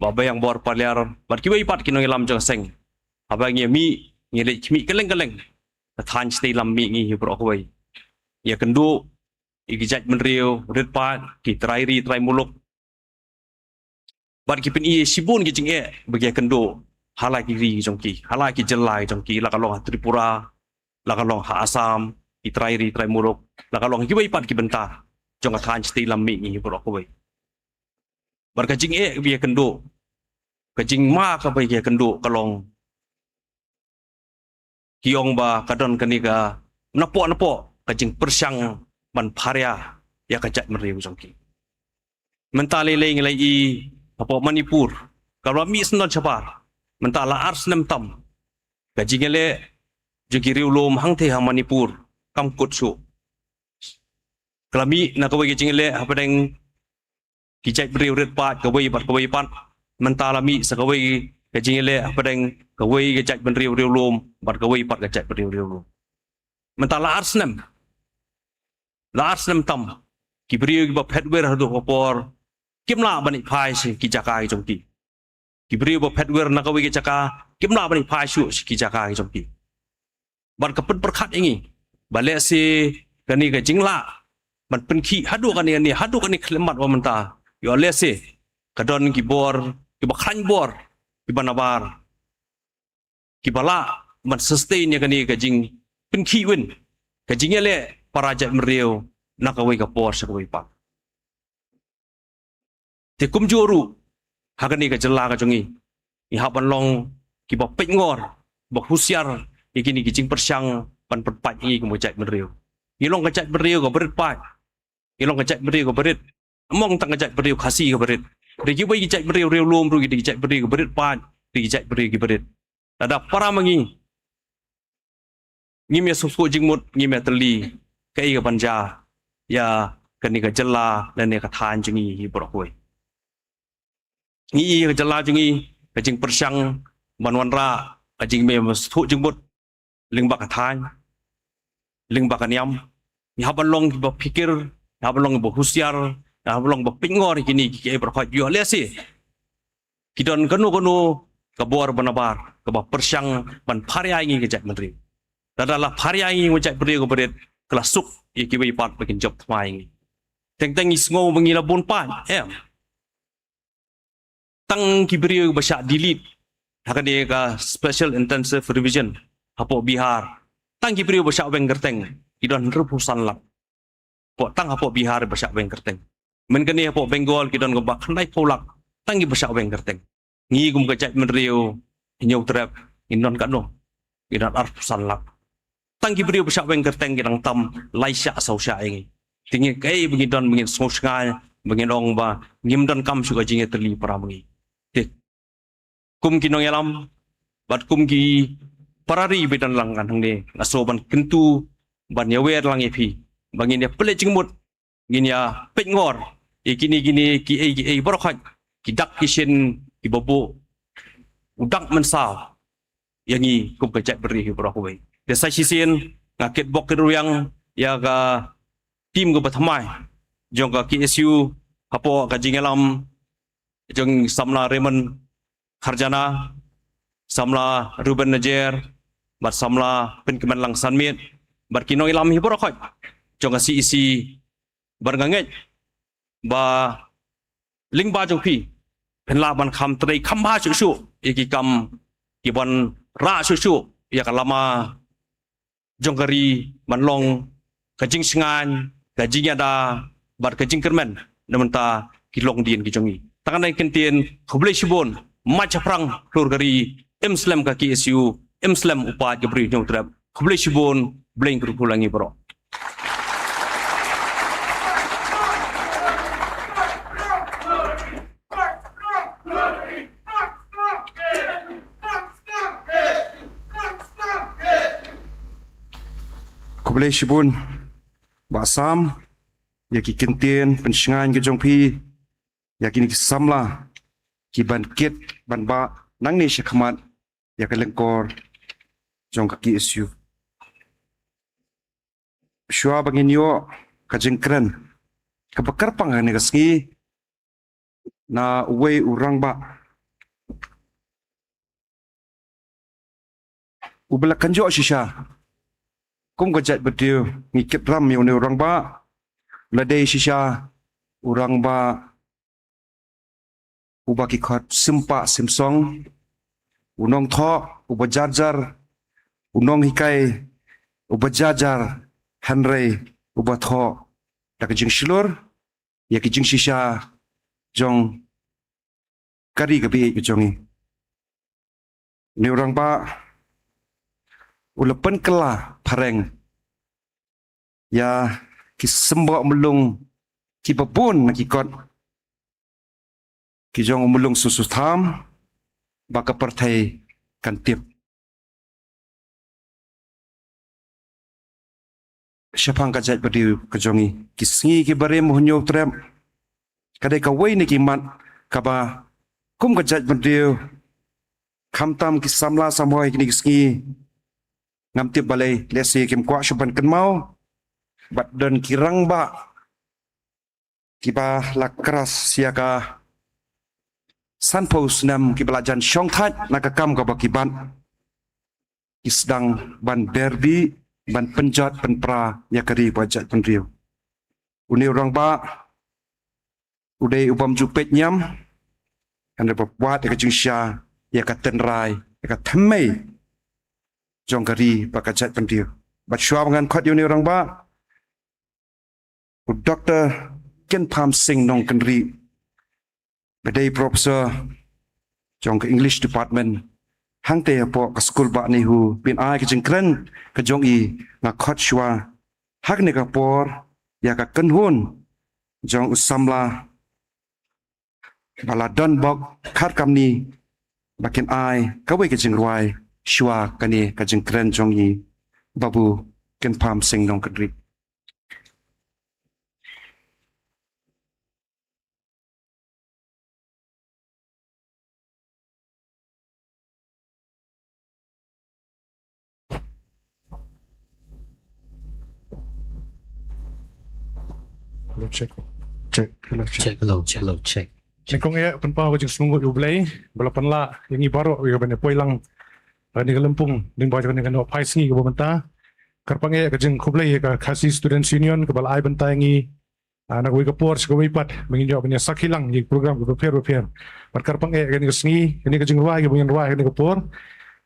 Bah Biangbor Paliar, bad kiwei pat ki nongïalam jong ka seng. Haba ngi mih, ngi leit khmih kylleng kylleng. Ka thaiñ shatei lam mih ngi hi baroh kawei. Ïakynduh ïa ki jaitbynriew rit paid, ki trai ri trai muluk. Bad ki pyni shibun ki jingeh ba ki ïakynduh ha la ki ri jong ki, ha la ki jylla jong ki, la ka long ha Tripura, la ka long ha Assam, ki trai ri trai muluk, la ka long kiwei pat ki bynta jong ka thaiñ shatei lam mih ngi hi baroh kawei. Bad ka jingeh ba ki ïakynduh, ka jingma kaba ki ïakynduh ka long, ki ong ba ka don kane ka napoh napoh ka jingpyrshang ban pharia ïa ka jaitbynriew jong ki. Mynta lei lei ngi la ïohi hapoh Manipur, kaba la mih syndon shabar, mynta la ar snem tam, ka jingïaleh jong ki riewlum hangtei ha Manipur kam kut shuh. Ka la mih na kawei ka jingïaleh hapdeng ki jaitbynriew rit paid kawei bad kawei pat. Mynta la mih sa kawei ka jingïaleh hapdeng kawei ka jaitbynriew riewlum bad kawei pat ka jaitbynriew riewlum. Mynta la ar snem, la ar snem tam, ki briew kiba phet wir haduh ka por kim lah ban ïaid phai sha ki jaka ki jong ki. Ki briew ba phet wir na kawei ka jaka kim lah ban ïaid phai shuh sha ki jaka ki jong ki. Bad ka pynpyrkhat ïa ngi ba lehse kane ka jinglah ban pynkhih haduh kane, kane haduh kane khyllipmat ba mynta, ïoh lehse ka don ki bor, kiba khlaiñ bor, kiba nabar, kiba lah ban sustain ïa kane ka jingpynkhih win, ka jingïaleh para jaitbynriew na kawei ka por sha kawei pat. Te kumjuh ruh ha kane ka jylla ka jong ngi, ngi hap ban long kiba peitngor, ba husiar ïa kine ki jingpyrshang ban pynpait ïa ngi kum ka jaitbynriew. Ngi long ka jaitbynriew kaba rit paid, ngi long ka jaitbynriew kaba rit. Ym ong tang ka jaitbynriew Khasi kaba rit, dei kiwei ki jaitbynriew riewlum ruh ki dei ki jaitbynriew kaba rit paid, dei ki jaitbynriew kiba rit. Lada para ma ngi, ngim ïa sngewthuh jingmut, ngim ïa tylli, kaei kaban jia ïa kane ka jylla lane ka thaiñ jong ngi hi baroh kawei. Ngi ïohi ka jylla jong ngi, ka jingpyrshang ban wanrah ka jingim ïa sngewthuh jingmut lyngba ka thaiñ, lyngba ka niam. Ngi hap ban long kiba phikir, ngi hap ban long kiba husiar, ngi hap ban long kiba peitngor ïa kine kiei baroh, ïoh lehse ki don kano kano ka bor ba nabar kaba pyrshang ban pharia ïa ngi ka jaitbynriew. Lada la pharia ïa ngi ka jaitbynriew kaba rit, ka la suk ïa kiwei pat ba kin jop thymmai ïa ngi. Teng teng ngi sngew ba ngi la bun paid, em. Tang ki briew ba shah delete ha kane ka Special Intensive Revision hapoh Bihar, tang ki briew ba shah weng kyrteng ki don hynriewphew san lak. Hapoh, tang hapoh Bihar ba shah weng kyrteng. Mynta kane hapoh Bengal ki don kumba khyndaiphew lak tang kiba shah weng kyrteng. Ngi kum ka jaitbynriew Hynñiewtrep ngin don katno? Ngi don arphew san lak. Tang ki briew ba shah weng kyrteng ki dang tam lai shah saw shah ïa ngi. Te ngi kaei ba ngi don ba ngin sngewshngaiñ, ba ngin ong ba ngim donkam shuh ka jingïatylli para ma ngi? Te kum ki nongïalam bad kum ki para ri ba don lang hangne, nga sngew ban kyntu, ban ïaware lang ïa phi ba ngin ïa pynleit jingmut, ngin ïa peitngor ïa kine kine kiei kiei baroh, ki dak ki shin kiba buh u dak mynsaw ïa ngi kum ka jaitbynriew hi baroh kawei. Te sa shisien nga kitbok kitrwiang ïa ka team kaba thymmai jong ka K S U hapoh ka jingïalam jong samla Raymond Kharjana, samla Reuben Najer, bad samla Pynkmenlang Sanmiet, bad ki nongïalam hi baroh jong ka C E C, bad nga ngeit ba lyngba jong phi phin lah ban kham trei kham bha shuh shuh ïa ki kam kiban rah shuh shuh ïa ka lama jong ka ri ban long ka jingshngaiñ, ka jingïada bad ka jingkyrmen na bynta ki longdien ki jong ngi. Tang kane ka kyntien, khublei shibun, mad shaphrang hlur ka ri, im slem ka K S U, im slem u paid ka Bri Hynñiewtrep. Khublei shibun, Blei un kyrkhu ïa ngi baroh. Khublei shibun Bah Sam ïa ki kyntien pynshngaiñ ka jong phi ïa kine ki samla kiban kit ban bah nangne shakhmat ïa ka lyngkor jong ka K S U. Shuwa ba ngin ïoh ka jingkren kaba kyrpang ha kane ka sngi na uwei u rangbah uba la kynjoh shisha. Kum ka jaitbynriew ngi kit ram ïa une u rangbah, u la dei shisha u rangbah uba ki khot sim pah sim song, u nongthoh uba jar jar, u nonghikai uba jar jar, hynrei uba thoh da ka jingshlur ïa ki jingshisha jong ka ri kaba ïeit ka jong ngi. Une u rangbah u la pynkylla phareng ïa ki symboh mulung kiba bun na ki kot ki jong u mulung Soso Tham ba ka pyrthei kan tip. Shaphang ka jaitbynriew ka jong ngi, ki sngi kiba rim hynñiew trep ka dei kawei na ki mat kaba kum ka jaitbynriew, khamtam ki samla samhoi, kine ki sngi ngam tip balei lehse kim kwah shuh ban kynmaw. Bad don ki rangbah kiba la cross ïa ka sanphew snem, kiba la jan shongthait na ka kam kaba ki bat, ki sdang ban ber bih, ban pynjot pynpra ïa ka ri bad jaitbynriew. Une u rangbah u dei u bym ju peit niam, hynrei ba wad ïa ka jingshisha, ïa ka tynrai, ïa ka thymmei jong ka ri bad ka jaitbynriew. Bad shuwa ba ngan khot ïa une u rangbah, u Doktor Kynpham Sing Nongkynrih, ba dei professor jong ka English Department hangtei hapoh ka skul bah NEHU, ban ai ka jingkren ka jong i. Nga khot shuwa ha kane ka por ïa ka kynhun jong u samla ba la don bok khar kamni, ba kin ai kawei ka jingrwai shuwa kane ka jingkren jong i, Babu Kynpham Sing Nongkynrih. Hello, check. Check. Hello, check. Check, hello, check, hello, check. Nyngkong eh pynpaw ka jingsngewnguh ïa U Blei ba la pynlah ïa ngi baroh ïa ban ïa poi lang ha kane ka lympung lyngba jong kane ka nongphai sngi kaba mynta. Kyrpang eh ka jingkhublei ïa ka Khasi Students Union kaba la ai bynta ïa ngi, ah, na kawei ka por sha kawei pat ba ngin ïoh ban ïa sakhi lang ïa ki program kiba pher ba pher. Bad kyrpang eh kane ka sngi, kane ka jingrwai kaba ngin rwai kane ka por,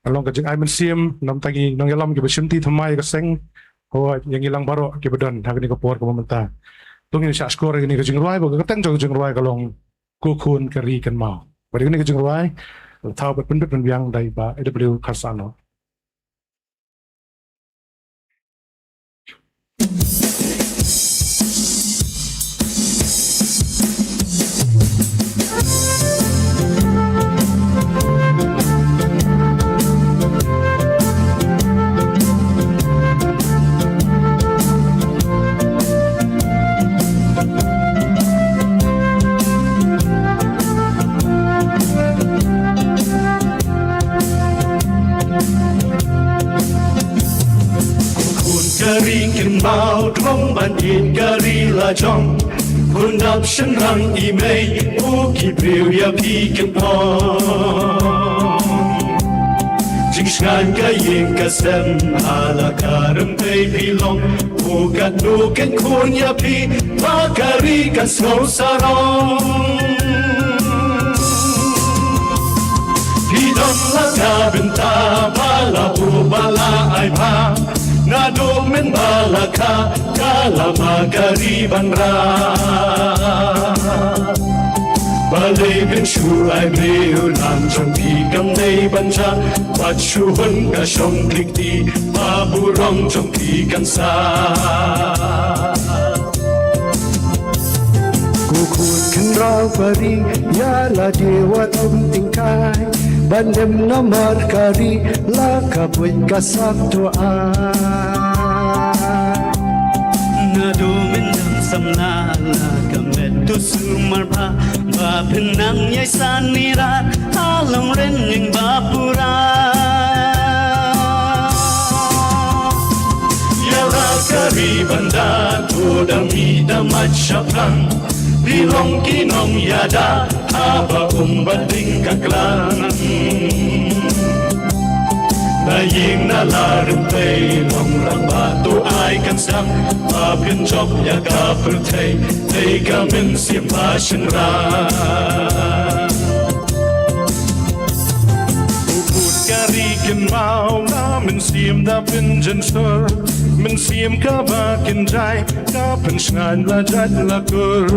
ka long ka jingai mynsiem na bynta ki nongïalam kiba shimti thymmai ïa ka seng, hooid, ïa ngi lang baroh kiba don ha kane ka por kaba mynta. To ngin shah shkor ïa kane ka jingrwai, ba ka kyrteng jong ka jingrwai ka long Ko Khun ka Ri Kynmaw. Bad ïa kane ka jingrwai la thaw bad pynbit pynbiang da i Bah A W Kharsano. Ko khun ka ri kynmaw, dang ban ïeit ka ri la jong. Khun dap shynrang i mei, u ki briew ïa phi kin ong. Jingshngaiñ ka ïing ka sem, ha la ka rympei phi long. U katno kin khun ïa phi, ba ka ri kan sngew sarong. Phi don la ka bynta ba la buh ba la ai bha. Naduh mynba la kha ka lama ka ri ban rah. Balei phin shu ai briew, lam jong phi kam dei ban jah. Wat shu hun ka shong klik ti, ba burom jong phi kan sah. Ko khun khynraw ka ri, ïa lade wat ym tyngkai. Ban dem namar ka ri, la ka buit ka sak to ai. Naduh mynta samla la ka met to sumar bha. Ba phin nang ïai sani rat, ha long ren ïing ba pura. Ïa la ka ri Ban da to da mih da mat shaphrang, phi long ki nongïada haba um bad ding ka klang. Na ïing na la rympei long rangbah to ai kan sdang, ba pynjop ïa ka pyrthei dei ka mynsiem ba shynrang. U khun ka ri kynmaw na mynsiem da pynjynsur, mynsiem kaba kynjai, ka pynshngaiñ la jait la kur.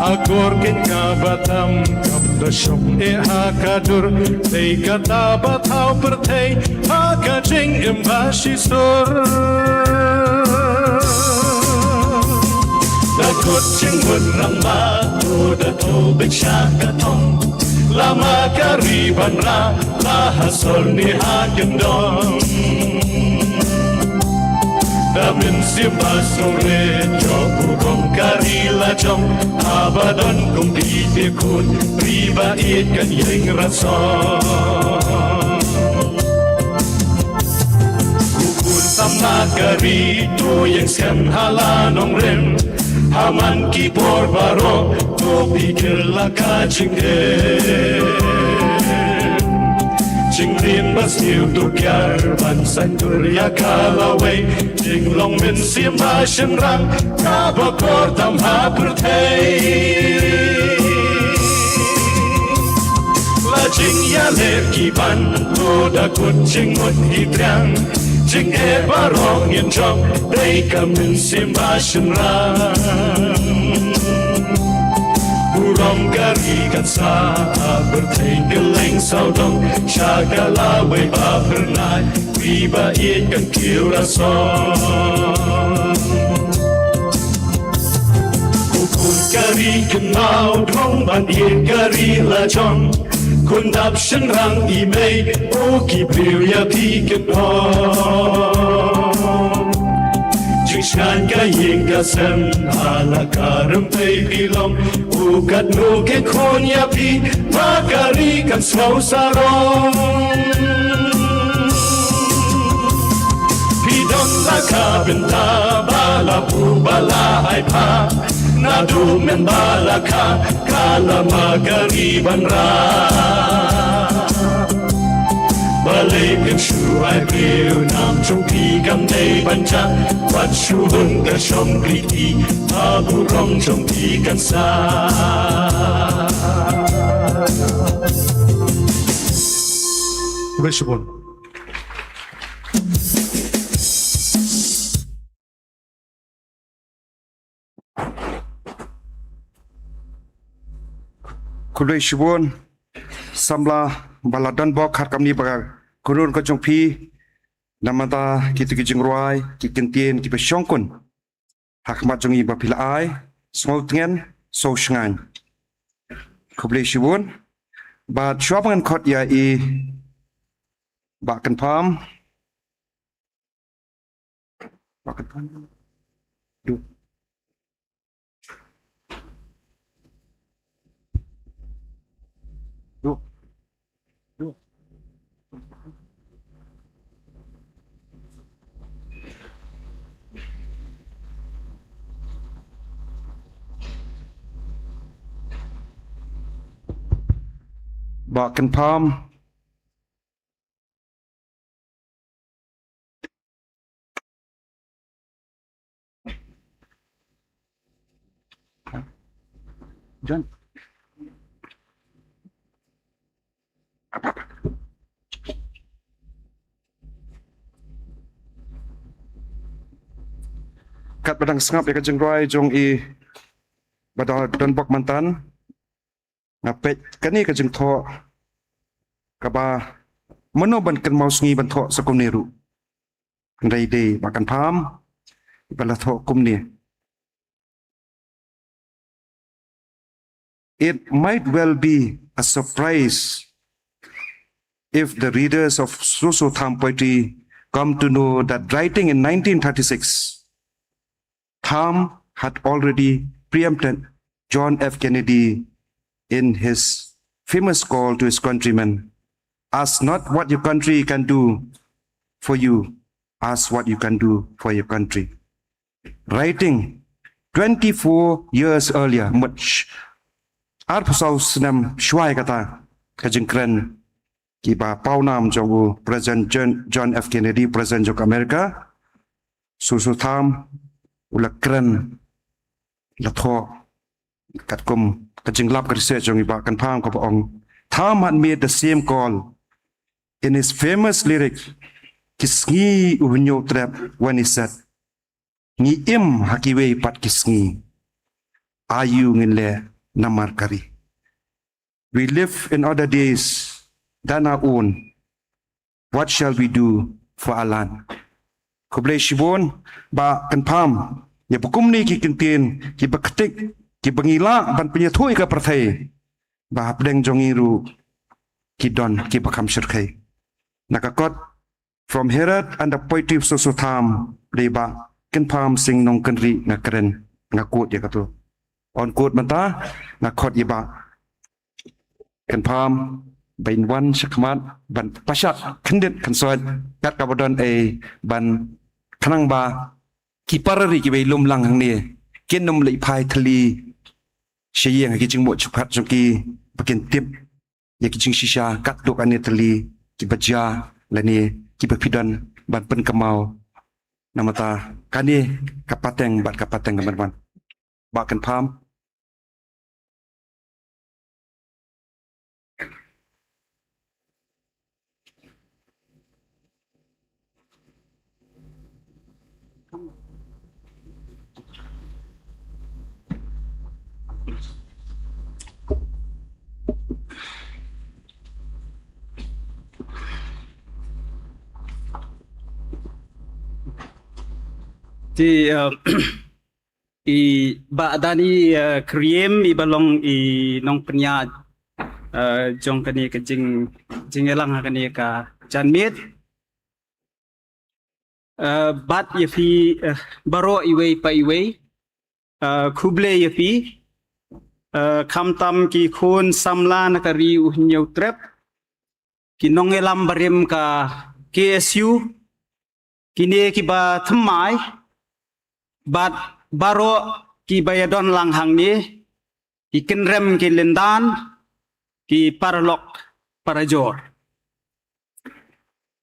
Akor keiñ kaba tam kaba shong eh ha ka dur, dei kata ba thaw pyrthei ha ka jingim ba shisur. Da kut jingmut rangbah to da to bit sha ka thong, la ma ka ri ban rah la ha sor ne ha kyndong. Da mynsiem ba sngewrit jong u rong ka ri la jong, haba don kum phi te khun ri ba ïeit kan ïeng rasong. U khun samla ka ri to ïeng skhem ha la nongrim, ha man ki por baroh to pyrkhat la ka jingim. Jingim ba sniew to kiar ban saiñdur ïa ka lawei, jinglong mynsiem ba shynrang kaba kordam ha pyrthei. La jingïaleh ki ban to da kut jingmut ki triang, jingeh baroh ngin jop dei ka mynsiem ba shynrang. Burom ka ri kan sah ha pyrthei kylleng sawdong, sha ka lawei ba phyrnai, ri ba ïeit kan kiew rasong. U khun ka ri kynmaw dong ban ïeit ka ri la jong, khun dap shynrang i mei, u ki briew ïa phi kynmaw. Jingshngaiñ ka ïing ka sem ha la ka rympei phi long, u katno ki khun ïa phi, ba ka ri kan sngew sarong. Phi don la ka bynta ba la buh ba la ai bha, naduh mynba la kha ka la ma ka ri ban rah. Balei phin shu ai briew nam jong phi kam dei ban jah, wat shu hun ka shong kti ha burom jong phi kan sah. Khublei shibun. Khublei shibun samla ba la don bok, ha ka kamni ba ka kynrung ka jong phi, namar kito ki jingrwai, ki kyntien kiba shongkun ha khmat jong ngi ba phi la ai, sngewtngen, sngewshngaiñ. Khublei shibun. Bad shuwa ba ngan khot ïa i Bah Kynpham. Bah Kynpham. Duh. Duh. Duh. Bah Kynpham. John. Katba dang sngap ïa ka jingrwai jong i ba da don bok mynta, nga peit kane ka jingthoh kaba mano ban kynmaw sngi ban thoh sa kumne ruh. Hynrei dei Bah Kynpham ba la thoh kumne. It might well be a surprise if the readers of Soso Tham poetry come to know that writing in nineteen thirty-six, Tham had already preempted John F. Kennedy in his famous call to his countrymen, "Ask not what your country can do for you, Ask what you can do for your country. Writing twenty-four years earlier, mut sh-, arphew saw snem shuwa ïa kata, ka jingkren kiba pawnam jong u President John, John F Kennedy, President jong ka America, Soso Tham u la kren, la thoh katkum ka jinglap ka research jong i Bah Kynpham, kaba ong, Tham had made the same call in his famous lyric, Ki Sngi U Hynñiewtrep, when he said, Ngi im ha kiwei pat ki sngi, aïu ngin leh namar ka ri. We live in other days than our own. What shall we do for our land? Khublei shibun Bah Kynpham ïa ba kumne ki kyntien kiba ktik, kiba ngi lah ban pynïathuh ïa ka pyrthei ba hapdeng jong ngi ruh ki don kiba kham shyrkhei. Na ka kot From Herod and the Poetry of Soso Tham, dei Bah Kynpham Sing Nongkynrih nga kren, nga quote ïa kato. Yn quote mynta, nga khot ïa Bah Kynpham ba in wan shakhmat ban pashat khyndiat khynsoit kat kaba don ei ban khnang ba ki para ri kiba i lum lang hangne kin ym leit phai thylli sha ïing ha ki jingmut jingpyrkhat jong ki, ba kin tip ïa ki jingshisha katto katne tylli kiba jia lane kiba phi don ban pynkynmaw. Namar kane ka pateng bad ka pateng ka ban wan. Bah Kynpham. Te, uh, i Bah Dani, uh, Kriem, i ba long i nongpynïaid, uh, jong kane ka jing, jingïalang ha kane ka janmiet. Uh, bad ïa phi, uh, baroh iwei pa iwei, uh, khublei ïa phi, uh, khamtam ki khun samla na ka ri U Hynñiewtrep, ki nongïalam barim ka K S U, kine kiba thymmai, bad baroh kiba ïadon lang hangne, ki kynrem ki lyndan, ki paralok parajor.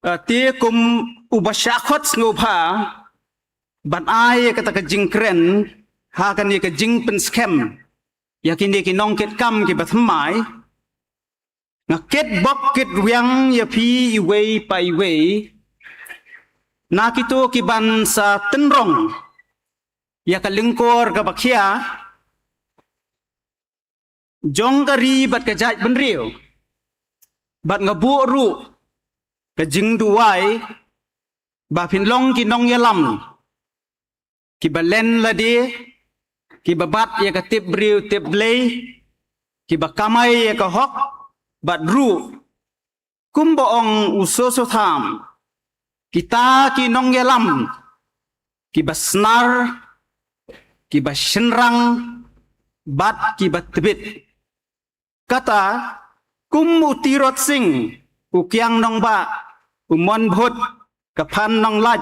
Ah, te kum uba shah khot sngewbha ban ai kata ka jingkren ha kane ka jingpynskhem ïa kine ki nongkitkam kiba thymmai, nga kit bok kit wiang ïa phi iwei pa iwei na kito ki ban sa tynrong ïa ka lyngkor kaba khia jong ka ri bad ka jaitbynriew. Bad nga buh ruh ka jingduwai ba phin long ki nongïalam kiba len lade, kiba bat ïa ka tip briew tip Blei, kiba kamai ïa ka hok, bad ruh kumba ong u Soso Tham, kita ki nongïalam kiba snar, kiba shynrang, bad kiba tbit. Kata kum u Tirot Sing, u Kiang Nangbah, u Mon Bhut, ka Phan Nonglait,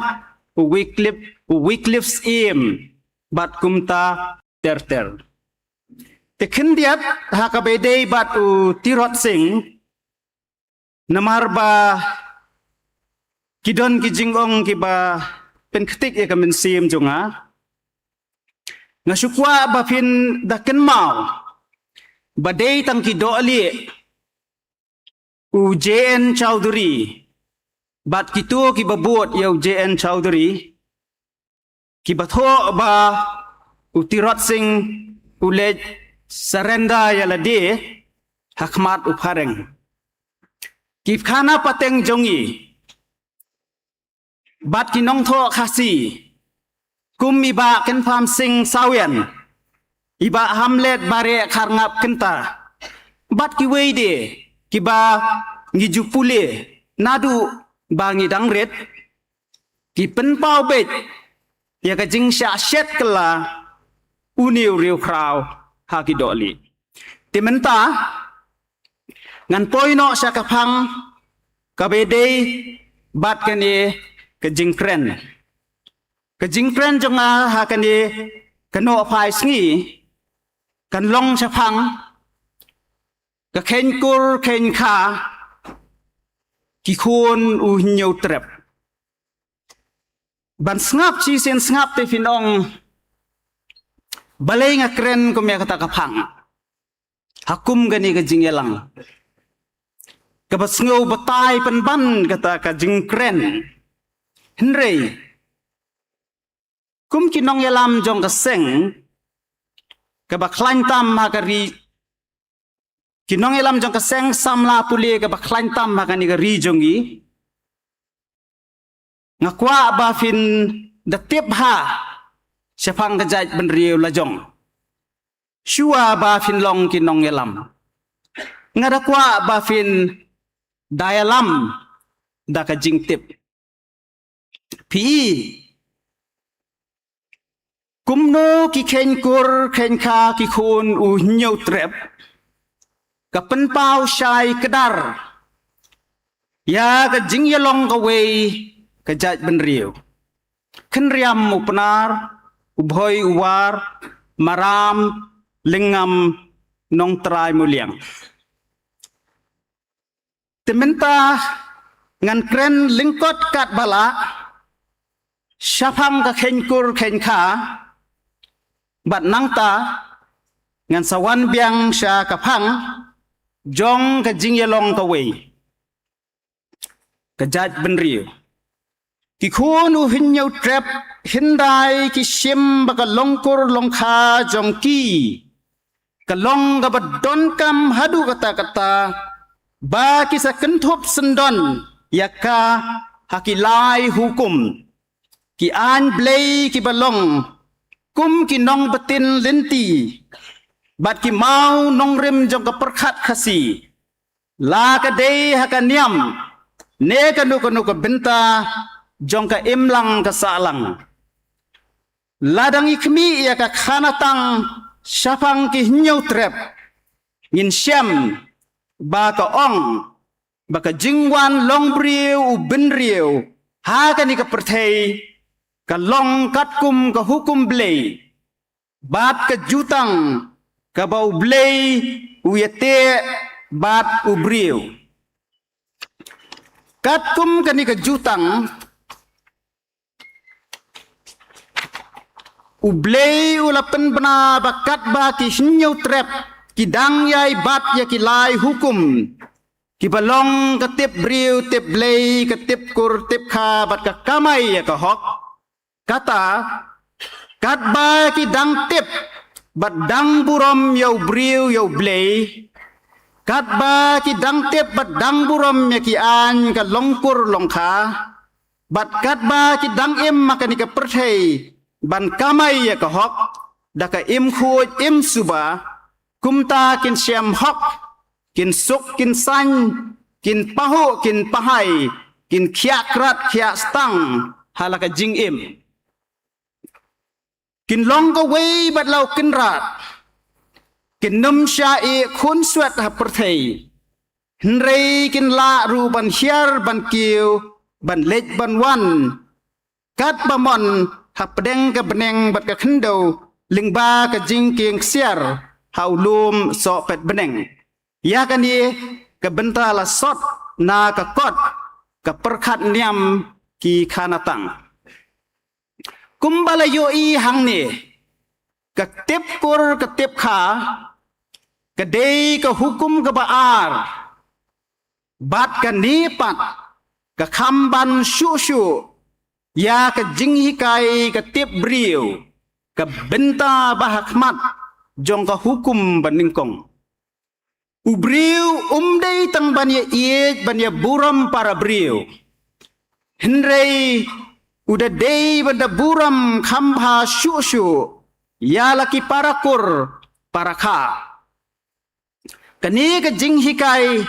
u Wycliffe, u Wycliffe Syiem, bad kumta ter ter. Te khyndiat ha kaba ïadei bad u Tirot Sing, namar ba ki don ki jingong kiba pynktik ïa ka mynsiem jong nga. Nga shu kwah ba phin da kynmaw ba dei tang ki dohlieh u J N Chowdhury bad kito kiba bud ïa u J N Chowdhury kiba thoh ba u Tirot Sing u leit surrender ïa lade ha khmat u phareng. Ki khana pateng jong ngi bad ki nongthoh Khasi kum i Bah Kynpham Sing Sawien, i Bah Hamlet Bareh Kharngap Kynta, bad kiwei de kiba ngi ju pule naduh ba ngi dang rit, ki pynpaw beit ïa ka jingshah shet kylla une u riewkhraw ha ki dohlieh. Te mynta ngan poi noh sha ka phang kaba ïadei bad kane ka jingkren. Ka jingkren jong nga ha kane ka nohphai sngi kan long shaphang ka kheiñkur kheiñkha ki khun u Hynñiewtrep. Ban sngap shisien sngap te phin ong balei nga kren kum ïa kata ka phang ha kum kane ka jingïalang kaba sngew batai pynban kata ka jingkren. Hynrei kum ki nongïalam jong ka seng kaba khlaiñ tam ha ka ri, ki nongïalam jong ka seng samla pule kaba khlaiñ tam ha kane ka ri jong ngi, nga kwah ba phin da tip ha shaphang ka jaitbynriew lajong. Shuwa ba phin long ki nongïalam, nga da kwah ba phin da ïalam da ka jingtip. Phi i kumno ki kheiñkur kheiñkha ki khun u Hynñiewtrep ka pynpaw shai kdar ïa ka jingïalong kawei ka jaitbynriew. Khynriam u Pnar, u Bhoi u War, Maram, Lyngngam, Nongtrai Muliang. Te mynta ngan kren lyngkot katba lah shaphang ka kheiñkur kheiñkha, bad nangta ngan sa wan biang sha ka phang jong ka jingïalong kawei ka jaitbynriew. Ki khun u Hynñiewtrep hyndai ki shim ba ka longkur longkha jong ki ka long kaba donkam haduh katta katta ba ki sa kynthup syndon ïa ka ha ki lai hukum, ki aiñ Blei kiba long kum ki nongbtin lynti bad ki maw nongrim jong ka pyrkhat Khasi. La ka dei ha ka niam ne kano kano ka bynta jong ka imlang ka sahlang. Lada ngi khmih ïa ka khanatang shaphang ki Hynñiewtrep, ngin shem ba ka ong ba ka jingwan longbriew u bynriew ha kane ka pyrthei ka long katkum ka hukum Blei bad ka jutang kaba U Blei u ïateh bad u briew. Katkum kane ka jutang, U Blei u la pynbna ba katba ki Hynñiewtrep ki dang ïai bat ïa ki lai hukum kiba long ka tip briew tip Blei, ka tip kur tip kha bad ka kamai ïa ka hok. Kata, katba ki dang tip bad dang burom ïa u briew ïa U Blei, katba ki dang tip bad dang burom ïa ki aiñ ka longkur longkha, bad katba ki dang im ha kane ka pyrthei ban kamai ïa ka hok da ka im khuid im suba, kumta kin shem hok, kin suk kin saiñ, kin pahuh kin pahai, kin khiah krat khiah stang ha la ka jingim. Kin long kawei bad la u Kynrad, kin nym shah ïeh khunswet ha pyrthei, hynrei kin lah ruh ban hiar ban kiew, ban leit ban wan katba mon hapdeng ka bneng bad ka khyndew lyngba ka jingkieng ksiar ha u lum sohpet bneng. Ïa kane ka bynta la sot na ka kot ka pyrkhat niam ki khanatang. Kumba la ïohi hangne, ka tip kur ka tip kha ka dei ka hukum kaba ar, bad kane pat ka kham ban shuh shuh ïa ka jinghikai ka tip briew, ka bynta ba ha khmat jong ka hukum ba nyngkong. U briew um dei tang ban ïa ïeit ban ïa burom para briew, hynrei u da dei ban da burom kham bha shuh shuh ïa la ki para kur para kha. Kane ka jinghikai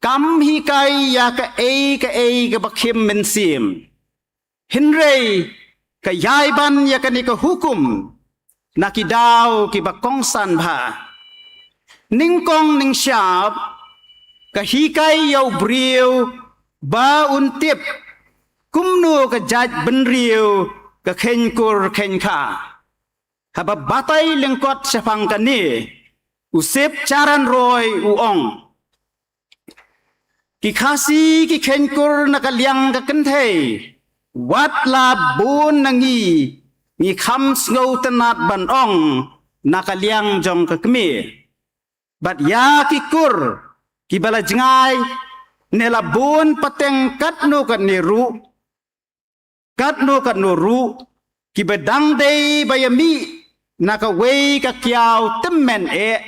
kam hikai ïa kaei kaei kaba khim mynsiem, hynrei ka ïai ban ïa kane ka hukum na ki daw kiba kongsan bha. Nyngkong nyngshap, ka hikai ïa u briew ba un tip kumno ka jaitbynriew ka khein kur khein kha. Haba batai lyngkot shaphang kane, u Sep Charan Roy u ong, ki Khasi ki khein kur na ka liang ka kynthei, wat la bun na ngi, ngi kham sngewtynnad ban ong na ka liang jong ka kmie. Bad ïa ki kur kiba la jngai ne la bun pateng katno katne ruh, katno katno ruh, kiba dang dei ba ïa mih na kawei ka kiaw tymmen eh,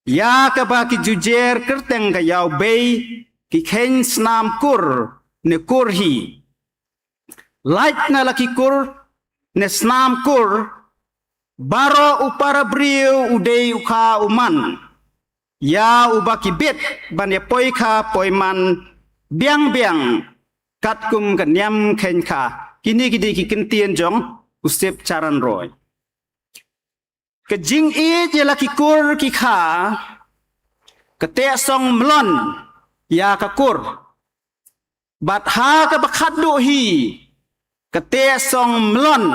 ïa kaba ki jujer kyrteng ka ïawbei, ki khein snam kur ne kur hi. Lait na la ki kur ne snam kur, baroh u para briew u dei u kha u man, ïa uba ki bit ban ïa poi kha poi man biang biang, katkum ka niam khein kha. Kine ki dei ki kyntien jong u Sep Charan Roy. Ka jingïeit ïa la ki kur ki kha, ka teh song mlon ïa ka kur. Bad ha kaba khatduh hi, ka teh song mlon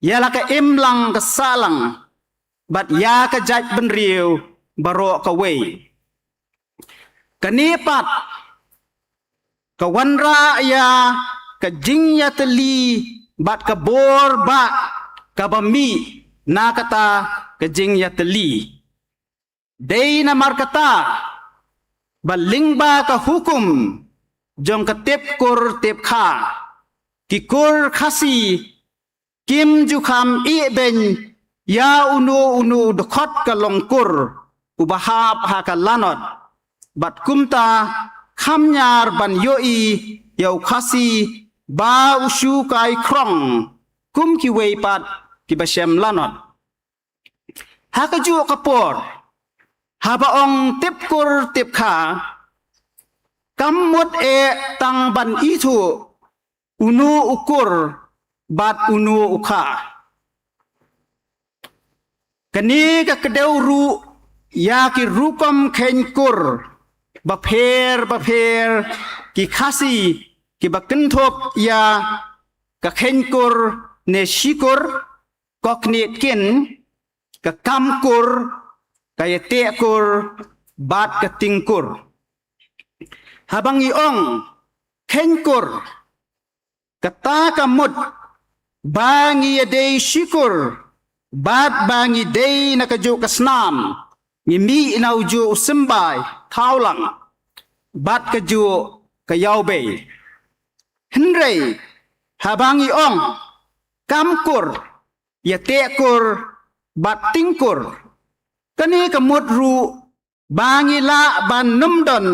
ïa la ka imlang ka sahlang, bad ïa ka jaitbynriew baroh kawei. Kane pat ka wanrah ïa ka jingïatylli bad ka bor bah kaba mih na kata ka jingïatylli. Dei namar kata ba lyngba ka hukum jong ka tip kur tip kha, ki kur Khasi kim ju kham ïeh beiñ ïa uno uno u dkhot ka long kur uba hap ha ka lanot. Bad kumta kham ñiar ban ïohi ïa u Khasi ba u shu kai khrong kum kiwei pat kiba shem lanot. Ha kajuh ka por, haba ong tip kur tip kha, kam mut eh tang ban ithuh uno u kur bad uno u kha. Kane ka kdew ruh ïa ki rukom khein kur bapher bapher, ki Khasi kiba kynthup ïa ka khein kur ne shi kur, kokniet kin, ka kam kur, ka ïateh kur, bad ka ting kur. Haba ngi ong khein kur, kata ka mut ba ngi ïadei shi kur, bad ba ngi dei na kajuh ka snam, ngi mih na ujuh u symbai thawlang bad kajuh ka ïawbei. Hynrei haba ngi ong kam kur, ïateh kur bad ting kur, kane ka mut ruh ba ngi lah ban nym don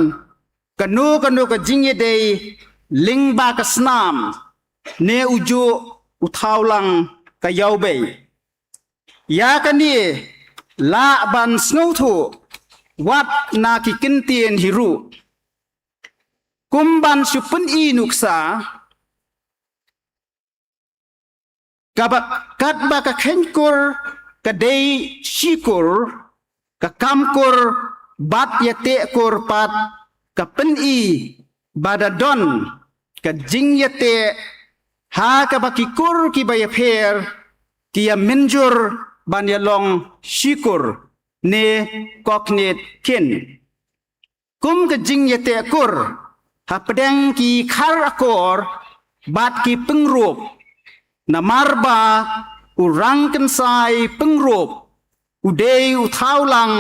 kano kano ka jingïadei lyngba ka snam ne ujuh u thawlang ka ïawbei. Ïa kane lah ban sngewthuh wat na ki kyntien hi ruh. Kum ban shu pyni nuksa, kaba, katba ka khein kur ka dei shi kur, ka kam kur bad ïateh kur pat ka pyni ba da don ka jingïateh ha kaba ki kur kiba ïapher ki ïa mynjur ban ïa long shi kur ne kokniet kin. Kum ka jingïateh kur hapdeng ki khar akor bad ki pyngrope, namar ba u rangkynsai pyngrope u dei u thawlang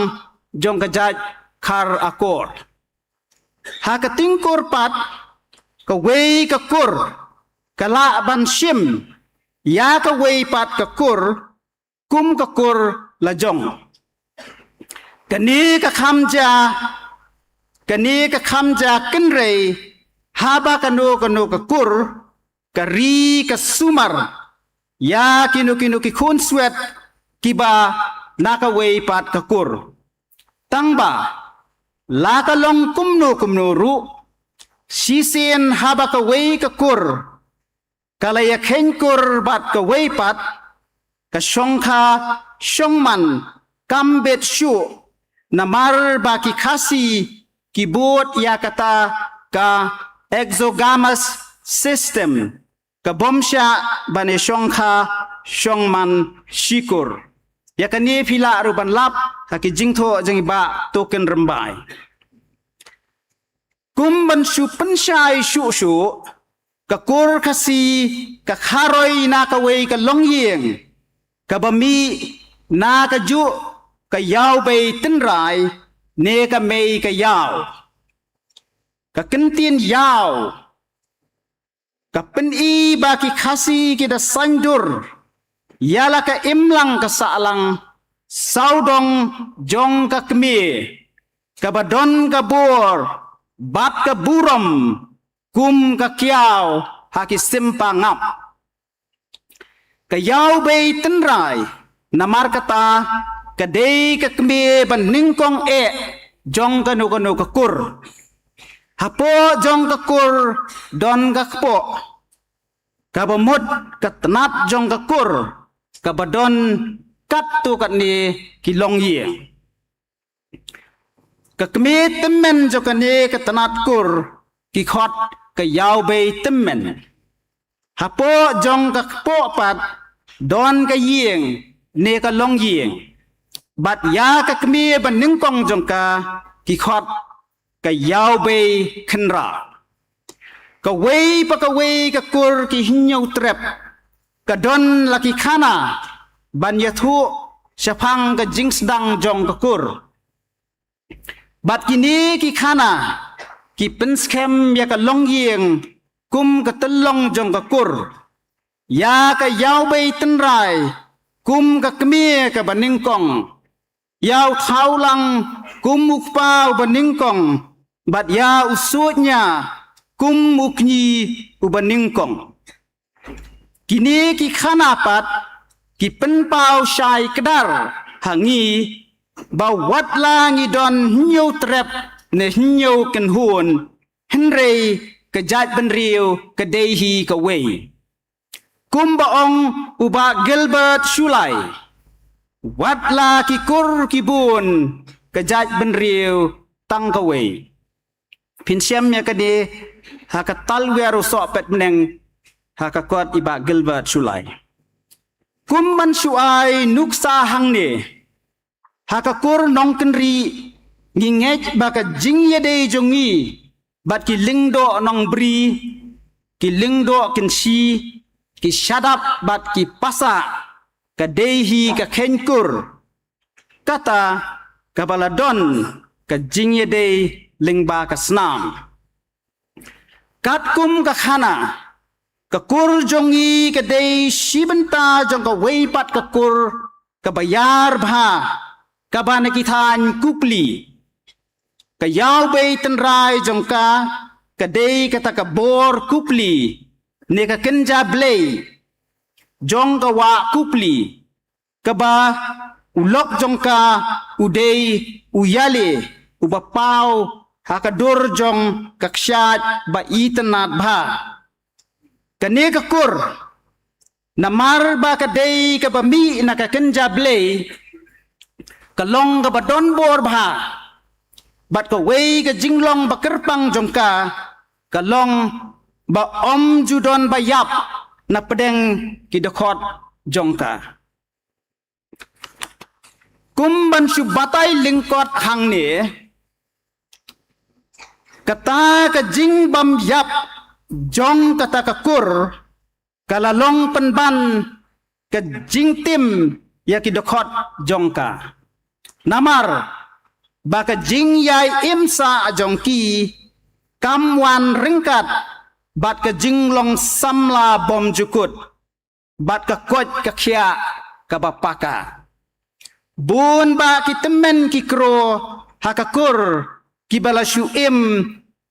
jong ka jait khar akor. Ha ka ting kur pat, kawei ka kur ka lah ban shim ïa kawei pat ka kur kum ka kur lajong. Kane ka kham jia, kane ka kham jia kynrei haba kano kano ka kur ka ri ka sumar ïa kino kino ki khun swet kiba na kawei pat ka kur. Tangba la ka long kumno kumno ruh, shisien haba kawei ka kur ka la ïa khein kur bad kawei pat, ka shongkha shongman kam bit shuh, namar ba ki Khasi ki bud ïa kata ka exogamous system, ka bym shah ban ïa shongkha shongman shikur. Ïa kane phi lah ruh ban lap ha ki jingthoh jong i Bah Token Rymbai. Kum ban shu pynshai shuh shuh, ka kur Khasi ka kharoi na kawei ka longïing kaba mih na kajuh ka ïaw bei tynrai ne ka mei ka ïaw. Ka kyntien ïaw ka pyni ba ki Khasi ki da saiñdur ïa la ka imlang ka sahlang sawdong jong ka kmie kaba don ka bor bad ka burom kum ka kiaw ha ki sympa ngap. Ka ïaw bei tynrai namar kata ka dei ka kmie ba nyngkong eh jong kano kano ka kur. Hapoh jong ka kur don ka kpoh kaba mut ka tnat jong ka kur kaba don katto katne ki longïing. Ka kmie tymmen jong kane ka tnat kur ki khot ka ïaw bei tymmen. Hapoh jong ka kpoh pat don ka ïing ne ka longïing. Bad ïa ka kmie ba nyngkong jong ka ki khot ka ïaw bei khynra. Kawei pa kawei ka kur ki hynñiew trep ka don la ki khana ban ïathuh shaphang ka jingsdang jong ka kur. Bad kine ki khana ki pynskhem ïa ka longïing kum ka tyllong jong ka kur. Ïa ka ïaw bei tynrai kum ka kmie kaba nyngkong. Ïa u thawlang kum u kpa uba nyngkong bad ïa u suidñia kum u kñi uba nyngkong. Kine ki khana pat ki pynpaw shai kdar ha ngi ba wat la ngi don hynñiew trep ne hynñiew kynhun, hynrei ka jaitbynriew ka dei hi kawei. Kumba ong u Bah Gilbert Shullai, wat la ki kur ki bun ka jaitbynriew tang kawei. Phin shem ïa kane ha ka talwer u sohpetbneng ha ka kot i Bah Gilbert Shullai. Kum ban shu ai nuksa hangne, ha ka kur Nongkynrih ngi ngeit ba ka jingïadei jong ngi bad ki lyngdoh Nongbri, ki lyngdoh Kynshi, ki Shadap bad ki Passah ka dei hi ka kheiñ kur. Kata kaba la don ka jingïadei lyngba ka snam. Katkum ka khana, ka kur jong ngi ka dei shi bynta jong kawei pat ka kur kaba ïar bha, kaba na ki thaiñ Kupli. Ka ïaw bei tynrai jong ka ka dei kata ka bor Kupli ne ka kynja blei jong ka wah Kupli, kaba u lok jong ka u dei u ïaleh uba paw ha ka dur jong ka kshaid ba itynnad bha. Kane ka kur, namar ba ka dei kaba mih na ka kynja blei, ka long kaba don bor bha, bad kawei ka jinglong ba kyrpang jong ka ka long ba ym ju don ba ïap na pdeng ki dkhot jong ka. Kum ban shu batai lyngkot hangne, kata ka jingbym ïap jong kata ka kur ka la long pynban ka jingtim ïa ki dkhot jong ka. Namar ba ka jingïai im sah jong ki kam wan ryngkat bad ka jinglong samla bymjukut bad ka koit ka khiah kaba paka. Bun bah ki tymmen ki kro ha ka kur kiba la shu im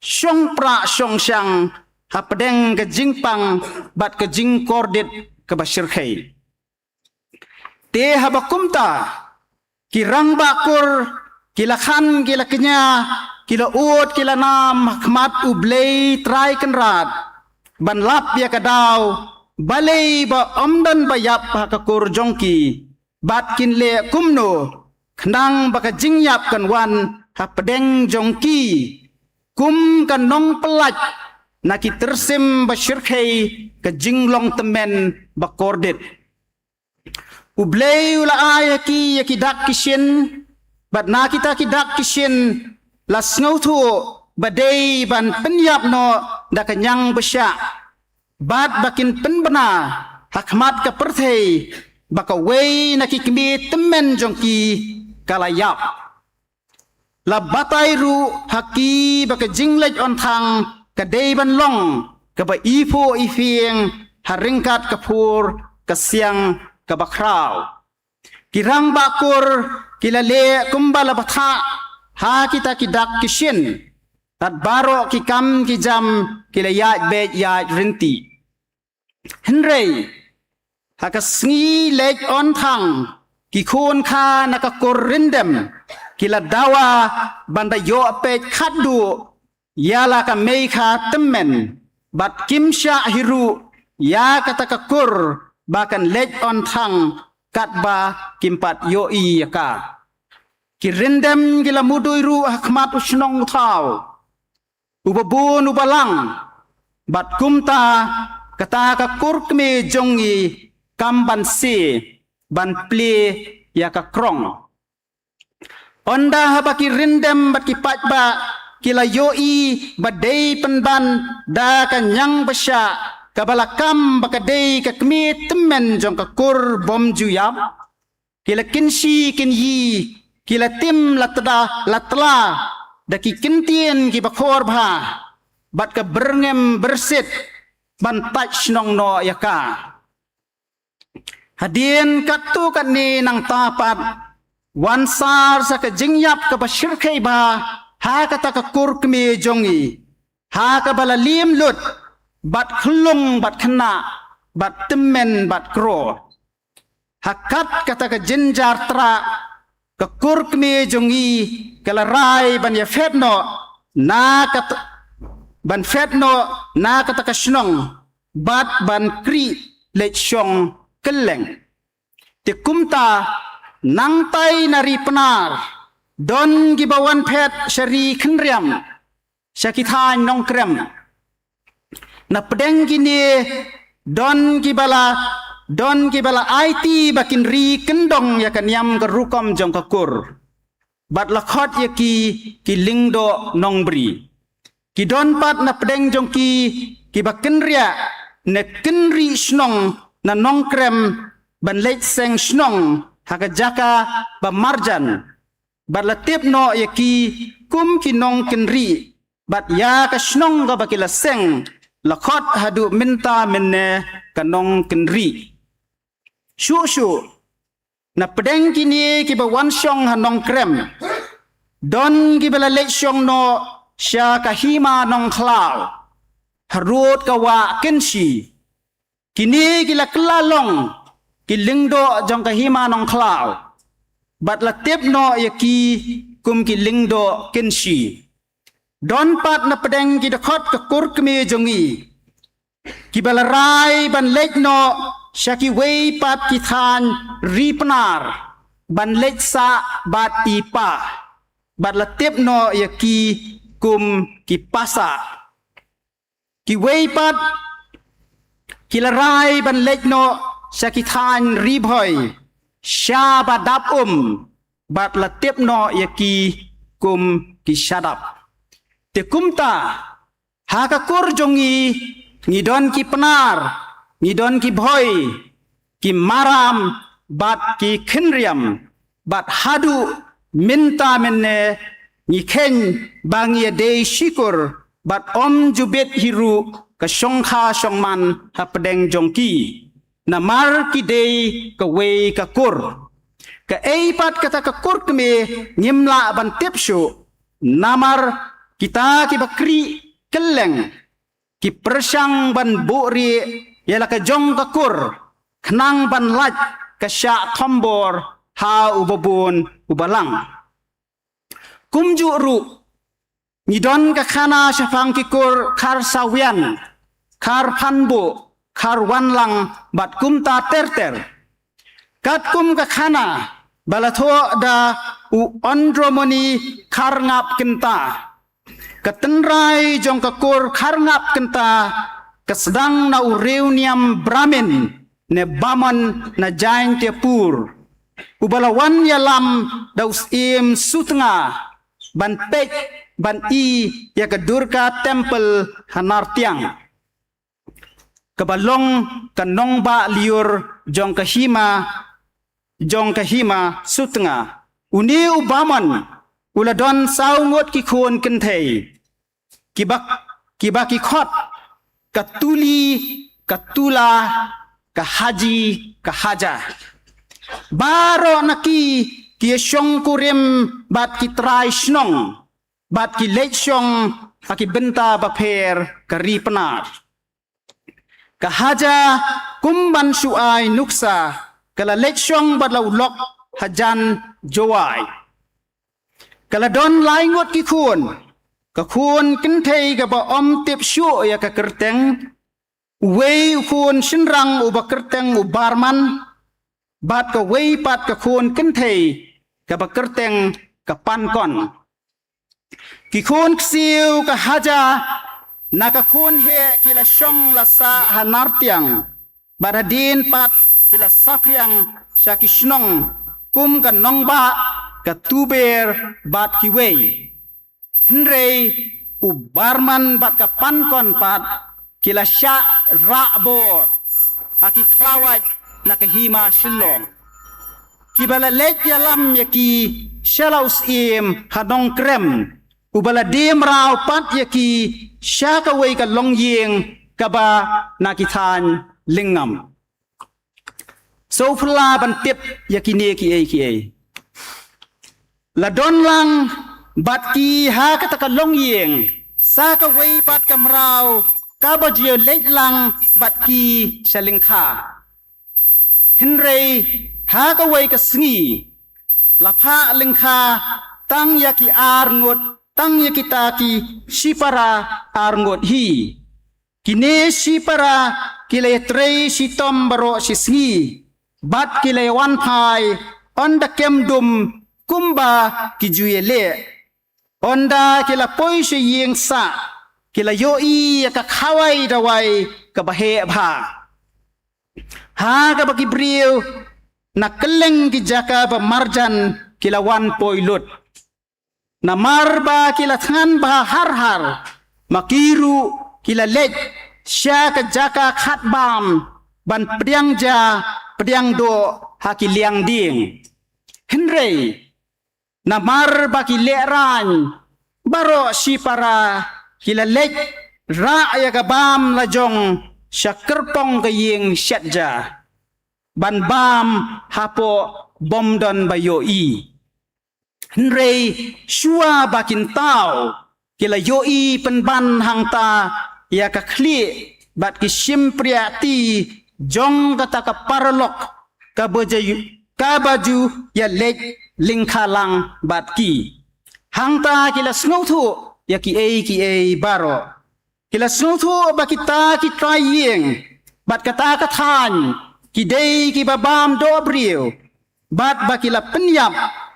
shongpra shongshang hapdeng ka jingpang bad ka jingkordit kaba shyrkhei. Te haba kumta, ki rangbah kur, ki la khan ki la kñia, ki la ud ki la nam ha khmat U Blei Trai Kynrad ban lap ïa ka daw, balei ba ym don ba ïap ha ka kur jong ki, bad kin leh kumno khnang ba ka jingïap kan wan hapdeng jong ki. Kum ka nongpyllait na ki tyrsim ba shyrkhei ka jinglong tymmen ba kordit. U Blei u la ai ha ki ïa ki dak ki shin, bad na kita ki dak ki shin la sngewthuh ba dei ban pynïap noh da ka ñiang bashah, bad ba kin pynbna ha khmat ka pyrthei ba kawei na ki kmie tymmen jong ki ka la ïap. La batai ruh ha ki ba ka jingleit on thang ka dei ban long kaba iphuh ipieng ha ryngkat ka phur ka siang kaba khraw. Ki rangbah kur ki la leh kumba la batai ha kita ki dak ki shin, bad baroh ki kam ki jam ki la ïaid beit ïaid rynti. Hynrei ha ka sngi leit on thang, ki khun kha na ka kur Ryndem ki la dawa ban da ïoh peit khatduh ïa la ka meikha tymmen, bad kim shah hi ruh ïa kata ka kur ba kan leit on thang katba kim pat ïohi ïa ka. Ki Ryndem ki la mudui ruh ha khmat u shnong u thaw uba bun uba lang, bad kumta kata ka kur kmie jong ngi kam ban sie ban plie ïa ka krong. Ynda haba ki Ryndem bad ki paidbah ki la ïohi ba dei pynban da ka ñiang bashah kaba la kam ba ka dei ka kmie tymmen jong ka kur bym ju ïap, ki la kynshi kynyi, ki la tim la tda la tla da ki kyntien kiba khor bha, bad ka byrngem byrsit ban tait shnong noh ïa ka. Hadien katto katne nangta pat wan sar sa ka jingïap kaba shyrkhei bha ha kata ka kur kmie jong ngi, ha kaba la liem lut bad khyllung bad khynnah bad tymmen bad kro. Ha kat kata ka jynjar trah ka kur kmie jong ngi ka la rai ban ïa phet noh na kata, ban phet noh na kata ka shnong bad ban khrih leit shong kylleng. Te kumta nangtai na Ri Pnar don kiba wan phet sha Ri Khynriam, sha ki thaiñ Nongkrem. Na pdeng kine don kiba la, don kiba la aiti ba kin ri kyndong ïa ka niam ka rukom jong ka kur, bad la khot ïa ki ki Lyngdoh Nongbri. Ki don pat na pdeng jong ki kiba kynriah ne kynrih shnong na Nongkrem ban leit seng shnong ha ka jaka ba marjan, bad la tip noh ïa ki kum ki nongkynrih, bad ïa ka shnong kaba ki la seng la khot haduh mynta mynne ka Nongkynrih. Shuh shuh na pdeng kine kiba wan shong ha Nongkrem don kiba la leit shong noh sha ka Hima Nongkhlaw harud ka wah Kynshi. Kine ki la kylla long ki Lyngdoh jong ka Hima Nongkhlaw, bad la tip noh ïa ki kum ki Lyngdoh Kynshi. Don pat na pdeng ki dkhot ka kur kmie jong ngi kiba la rai ban leit noh sha kiwei pat ki thaiñ Ri Pnar ban leit sah bad i pa, bad la tip noh ïa ki kum ki Pasah. Kiwei pat ki la rai ban leit noh sha ki thaiñ Ri Bhoi sha ba dap um, bad la tip noh ïa ki kum ki Shadap. Te kumta ha ka kur jong ngi ngi don ki Pnar, ngi don ki Bhoi, ki Maram bad ki Khynriam, bad haduh mynta mynne ngi kheiñ ba ngi ïa dei shi kur bad ym ju bit hi ruh ka shongkha shongman ha pdeng jong ki, namar ki dei kawei ka kur. Kaei pat kata ka kur kmie ngim lah ban tip shuh, namar kita kiba khrih kylleng ki pyrshang ban buhrieh ïa la ka jong ka kur khnang ban lait ka shah thombor ha uba bun uba lang. Kumjuh ruh ngi don ka khana shaphang ki kur Khar Sawian, Khar Phanbuh, Khar Wanlang bad kumta ter ter. Katkum ka khana ba la thoh da u Andromoni Kharngap Kynta, Ka tynrai jong ka kur Kharngap Kynta ka sdang na u riewniam Brahmin ne Bamon na Jaintiapur, uba la wan ïalam da u Syiem Sutnga ban peit ban i ïa ka Durga Temple ha Nartiang, kaba long ka nongbah lyiur jong ka hima, jong ka hima Sutnga. Une u Bamon u la don saw ngut ki khun kynthei, kiba, kiba ki khot ka Tuli, ka Tula, ka Haji, ka Haja. Baroh na ki ki shong kurim bad ki trai shnong bad ki leit shong ha ki bynta bapher ka Ri Pnar. Ka Haja, kum ban shu ai nuksa, ka la leit shong bad la u lok hajan Jowai. Ka la don lai ngut ki khun, ka khun kynthei kaba ym tip shuh ïa ka kyrteng, uwei u khun shynrang uba kyrteng u Barman, bad kawei pat ka khun kynthei kaba kyrteng ka Pankon. Ki khun ksiew ka Haja na ka khun heh ki la shong la sah ha Nartiang, bad hadien pat ki la saphriang sha ki shnong kum ka Nongbah, ka Tuber bad kiwei. Hynrei u Barman bad ka Pankon pat ki la shah rah bor ha ki khlawait na ka hima Shillong. Kiba la leit ïalam ïa ki sha la u Syiem ha Nongkrem, uba la die mraw pat ïa ki sha kawei ka longïing kaba na ki thaiñ lyngngam. Sngewphylla ban tip ïa kine kiei kiei. La don lang bad ki ha kata ka longïing sa kawei pat ka mraw kaba ju ïaleit lang bad ki sha lyngkha. Hynrei ha kawei ka sngi la phah lyngkha tang ïa ki ar ngut, tang ïa kita ki shipara ar ngut hi. Kine shipara ki la ïatrei shitom baroh shisngi bad ki la ïawan phai ynda kem dum kumba ki ju ïaleh. Ynda ki la poi sha ïing sah, ki la ïohi ïa ka khawai dawai kaba heh bha, ha kaba ki briew na kylleng ki jaka ba marjan ki la wan poi lut. Namar ba ki la thngan bha har har, ma ki ruh ki la leit sha ka jaka khat bam ban pdiang ja pdiang doh ha ki liang dieng. Hynrei namar ba ki lehraiñ baroh shipara ki la leit rah ïa ka bam la jong sha kyrpong ka ïing shet ja ban bam hapoh bym don ba ïohi. Hynrei shuwa ba kin thaw ki la ïohi pynban hangta ïa ka khlieh bad ki shympriah ti jong kata ka paralok kaba ju, kaba ju ïaleit lyngkha lang bad ki. Hangta ki la sngewthuh ïa kiei kiei baroh. Ki la sngewthuh ba kita ki trai ïing bad kata ka thaiñ ki dei kiba bam doh briew bad ba ki la pynïap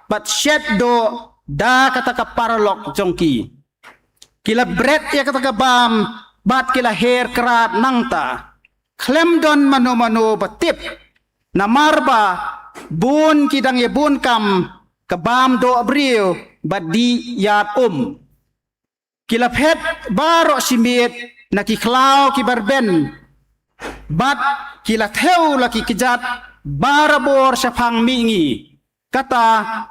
bad shet doh da kata ka paralok jong ki. Ki la bret ïa kata ka bam bad ki la her krad nangta. Khlem don mano mano ba tip, namar ba bun ki dang ïa bun kam ka bam doh briew bad dih ïap um. Ki la phet baroh shi miet na ki khlaw kiba rben bad ki la thew la ki kjat barabor shaphang mihngi, kata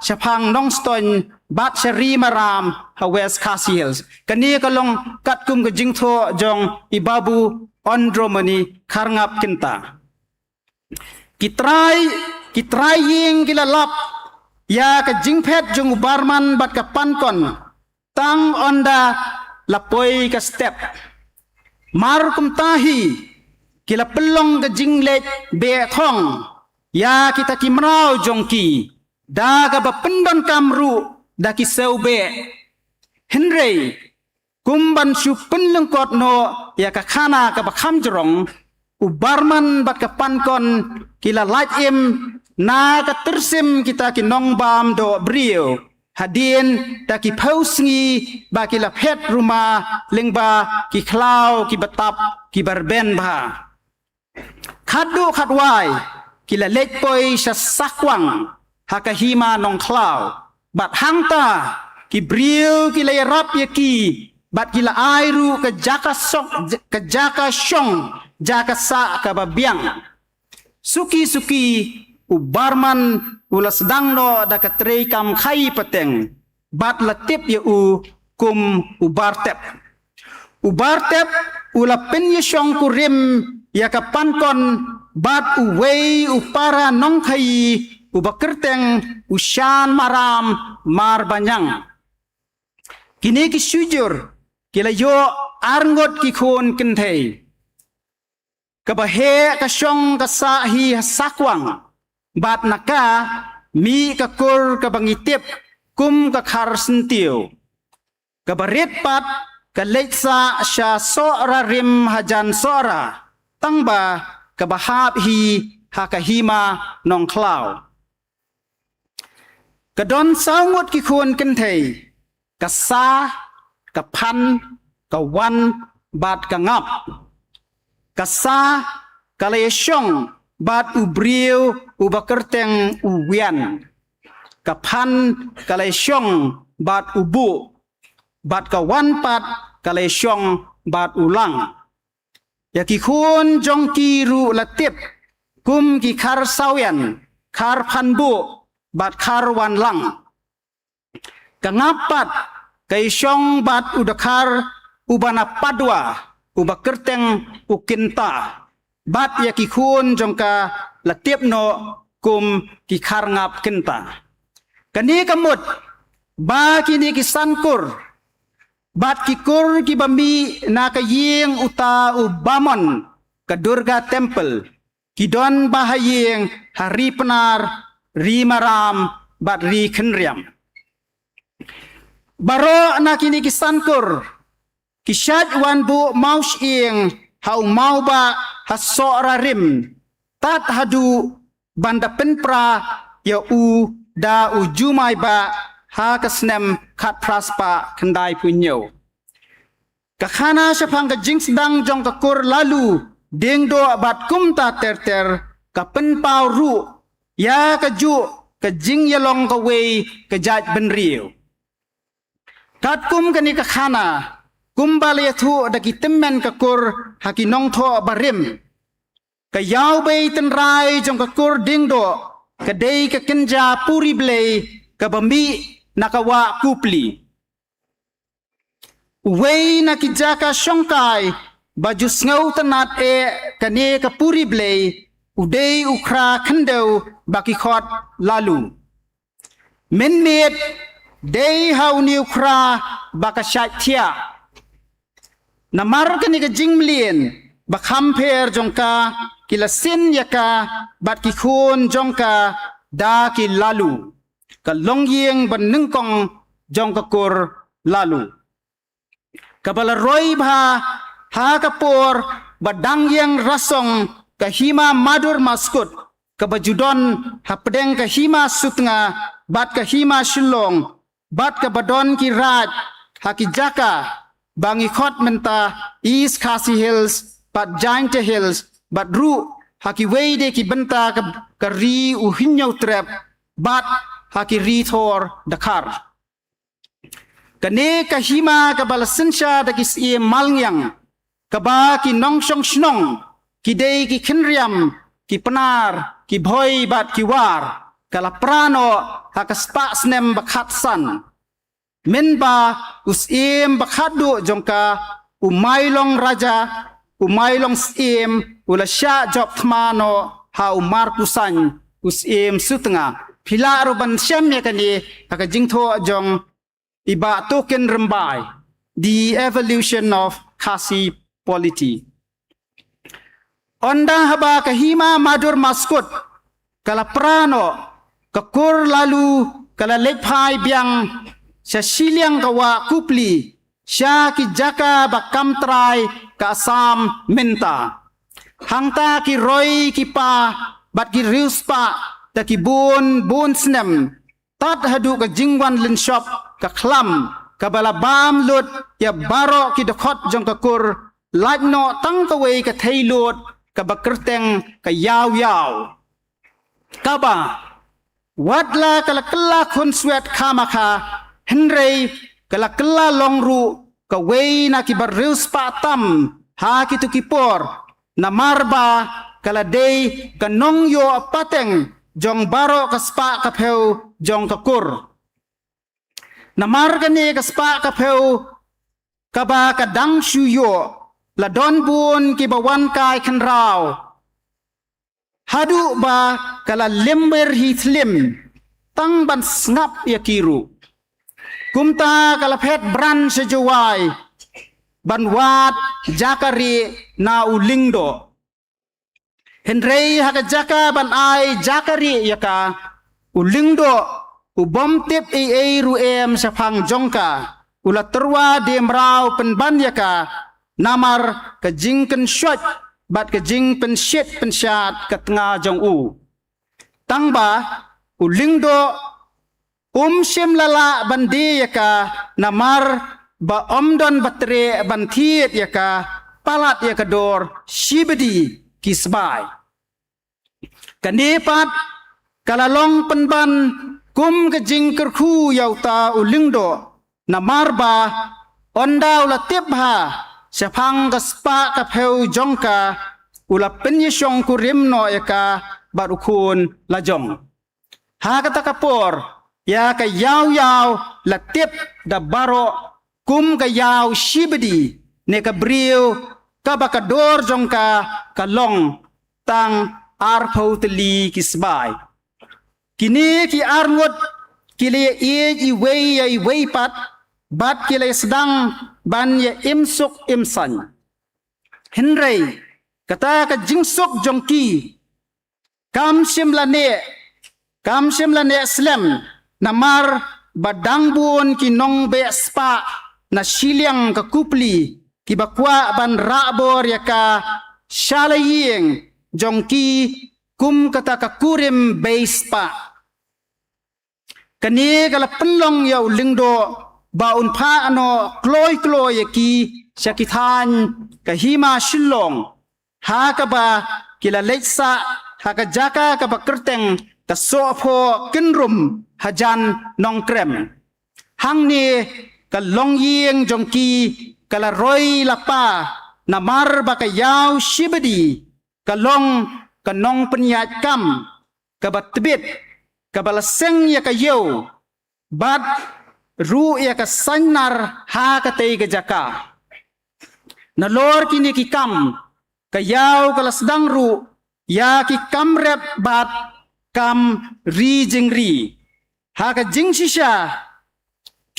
shaphang Nongstoiñ bad sha Rimaram ha West Khasi Hills. Kane ka long katkum ka jingthoh jong i Babu Andromani Kharngap Kynta. Ki trai, ki trai ïing ki la lap ïa ka jingphet jong u Barman bad ka Pankon tang ynda la poi ka step. Mar kumta hi ki la pynlong ka jingleit beh thong ïa kita ki mraw jong ki da kaba pyndonkam ruh da ki sew beh. Hynrei kum ban shu pynlyngkot noh ïa ka khana kaba kham jrong, u Barman bad ka Pankon ki la lait im na ka tyrsim kita ki nongbam doh briew Hadien da ki phew sngi ba ki la phet ruma lyngba ki khlaw kiba tap kiba rben bha. Khatduh khatwai ki la leit poi sha Sakwang ha ka hima Nongkhlaw. Bad hangta ki briew ki la ïarap ïa ki bad ki la ai ruh ka jaka sok, ka jaka shong, jaka sah kaba biang. Suki suki u Barman u la sdang noh da ka treikam khaïi pateng bad la tip ïa u kum u Bartep. U Bartep u la pynïashong kurim ïa ka Pankon bad uwei u para nongkhaïi uba kyrteng u Shan Maram Marbaniang. Kine ki shujur ki la ïoh arngut ki khun kynthei. Kaba heh ka shong ka sah hi ha Sakwang bad na ka mih ka kur kaba ngi tip kum ka Khar Syntiew. Kaba rit pat ka leit sah sha Sohra Rim hajan Sohra, tangba kaba hap hi ha ka hima Nongkhlaw. Ka don saw ngut ki khun kynthei, ka Sa, ka Phan, ka Wan bad ka Ngap. Ka Sa ka la ïashong bad u briew uba kyrteng u Wian. Ka Phan ka la ïashong bad u Buh. Bad ka Wan pat ka la ïashong bad u Lang. Ïa ki khun jong ki ruh la tip kum ki Khar Sawian, Khar Phanbuh bad Khar Wanlang. Ka Ngap pat ka ïashong bad u dkhar uba na Padwa uba kyrteng u Kynta. Bad ïa ki khun jong ka la tip noh kum ki Khar Ngap Kynta. Kane ka mut ba kine ki san kur bad ki kur kiba mih na ka ïing uta u Bamon, ka Durga Temple, ki don ba ha ïing ha Ri Pnar, Ri Maram bad Ri Khynriam. Baroh na kine ki san kur ki shait wan buh mawshyieng ha u mawbah ha Sohra Rim, tad haduh ban da pynpra ïa u da u Jumai Bah ha ka snem khatphra spah khyndaiphew hynñiew. Ka khana shaphang ka jingsdang jong ka kur Lalu, Diengdoh bad kumta ter ter ka pynpaw ruh ïa kajuh ka jingïalong kawei ka jaitbynriew. Katkum kane ka khana, kumba la ïathuh da ki tymmen ka kur ha ki nongthoh barim, ka ïawbei tynrai jong ka kur Diengdoh ka dei ka kynja puri blei kaba mih na ka wah Kupli. Uwei na ki jaka shongkai ba ju sngewtynnad eh kane ka puri blei u dei u Khra Khyndew ba ki khot Lalu. Mynmiet dei ha une u Khra ba ka shait thiah. Namar kane ka jingmlien ba kham pher jong ka, ki la sin ïa ka bad ki khun jong ka da ki Lalu, ka longïing ba nyngkong jong ka kur Lalu. Kaba la roi bha ha ka por ba dang ïeng rasong ka hima Madur Maskut, kaba ju don hapdeng ka hima Sutnga bad ka hima Shillong, bad kaba don ki raid ha ki jaka ba ngi khot mynta East Khasi Hills bad Jaintia Hills, bad ruh ha kiwei de ki bynta ka, ka ri u Hynñiewtrep bad ha ki ri thor Dkhar. Kane ka hima kaba la synshar da ki syiem malngiang, kaba ki nongshong shnong ki dei ki Khynriam, ki Pnar, ki Bhoi bad ki War, ka la pra noh ha ka spah snem ba khatsan. Mynba u syiem ba khatduh jong ka, u Mailong Raja, u Mailong Syiem, u la shah jop thma noh ha u Markusain, u syiem Sutnga. Phi lah ruh ban shem ïa kane ha ka jingthoh jong i Bah Token Rymbai, The Evolution of Khasi Polity. Ynda haba ka hima Madur Maskut ka la pra noh, ka kur Lalu ka la leit phai biang sha shiliang ka wah Kupli, sha ki jaka ba kam trai ka Assam mynta. Hangta ki roi ki pa bad ki riewspah da ki bun bun snem, Tad haduh ka jingwan lynshop ka khlam, kaba la bam lut ïa baroh ki dkhot jong ka kur, lait noh tang kawei ka thei lud kaba kyrteng ka Ïaw Ïaw. Kaba, wat la ka la kylla khunswet khamakha, hynrei ka la kylla long ruh kawei na kiba riewspah tam ha kito ki por, namar ba ka la dei ka nongïoh pateng jong baroh ka spah ka phew jong ka kur. Namar kane ka spah ka phew kaba ka dang shu ïoh, la don bun kiba wan kai khynraw haduh ba ka la limber hi thlim tang ban sngap ïa ki ruh. Kumta ka la phet bran sha Jowai ban wad jaka rieh na u Lyngdoh. Hynrei ha ka jaka ban ai jaka rieh ïa ka, u Lyngdoh u bym tip ei ei ruh em shaphang jong ka, u la tyrwa die mraw pynban ïa ka namar ka jingkynshoit bad ka jingpynshit pynshad ka tnga jong u. Tang ba u Lyngdoh um shym la lah ban die ïa ka namar ba ym don ba treh ban thied ïa ka palat ïa ka dor shibidi ki sbai. Kane pat ka la long pynban kum ka jingkyrkhu ïa uta u Lyngdoh, namar ba ynda u la tip bha shaphang ka spah ka phew jong ka, u la pynïashong kurim noh ïa ka bad u khun la jong. Ha kata ka por, ïa ka Ïaw Ïaw la tip da baroh kum ka ïaw shibidi, ne ka briew kaba ka dor jong ka ka long tang arphew tylli ki sbai. Kine ki arngut ki la ïaieit iwei ïa iwei pat, bad ki la ïasdang ban ïa im suk im saiñ. Hynrei kata ka jingsuk jong ki kam shym la neh, kam shym la neh slem, namar ba dang bun ki nongbeh spah na shiliang ka Kupli kiba kwah ban rah bor ïa ka sha la ïing jong ki kum kata ka kurim bei spah. Kane ka la pynlong ïa u Lyngdoh ba un phah noh kloi kloi ïa ki sha ki thaiñ ka hima Shillong, ha kaba ki la leit sah ha ka jaka kaba kyrteng ka Sohphoh Kynrum hajan Nongkrem. Hangne ka longïing jong ki ka la roi la pa, namar ba ka ïaw shibidi ka long ka nongpynïaid kam kaba tbit, kaba la seng ïa ka ïew bad ruh ïa ka saiñnar ha katei ka jaka. Nalor kine ki kam, ka ïaw ka la sdang ruh ïa ki kam rep bad kam ri jingri. Ha ka jingshisha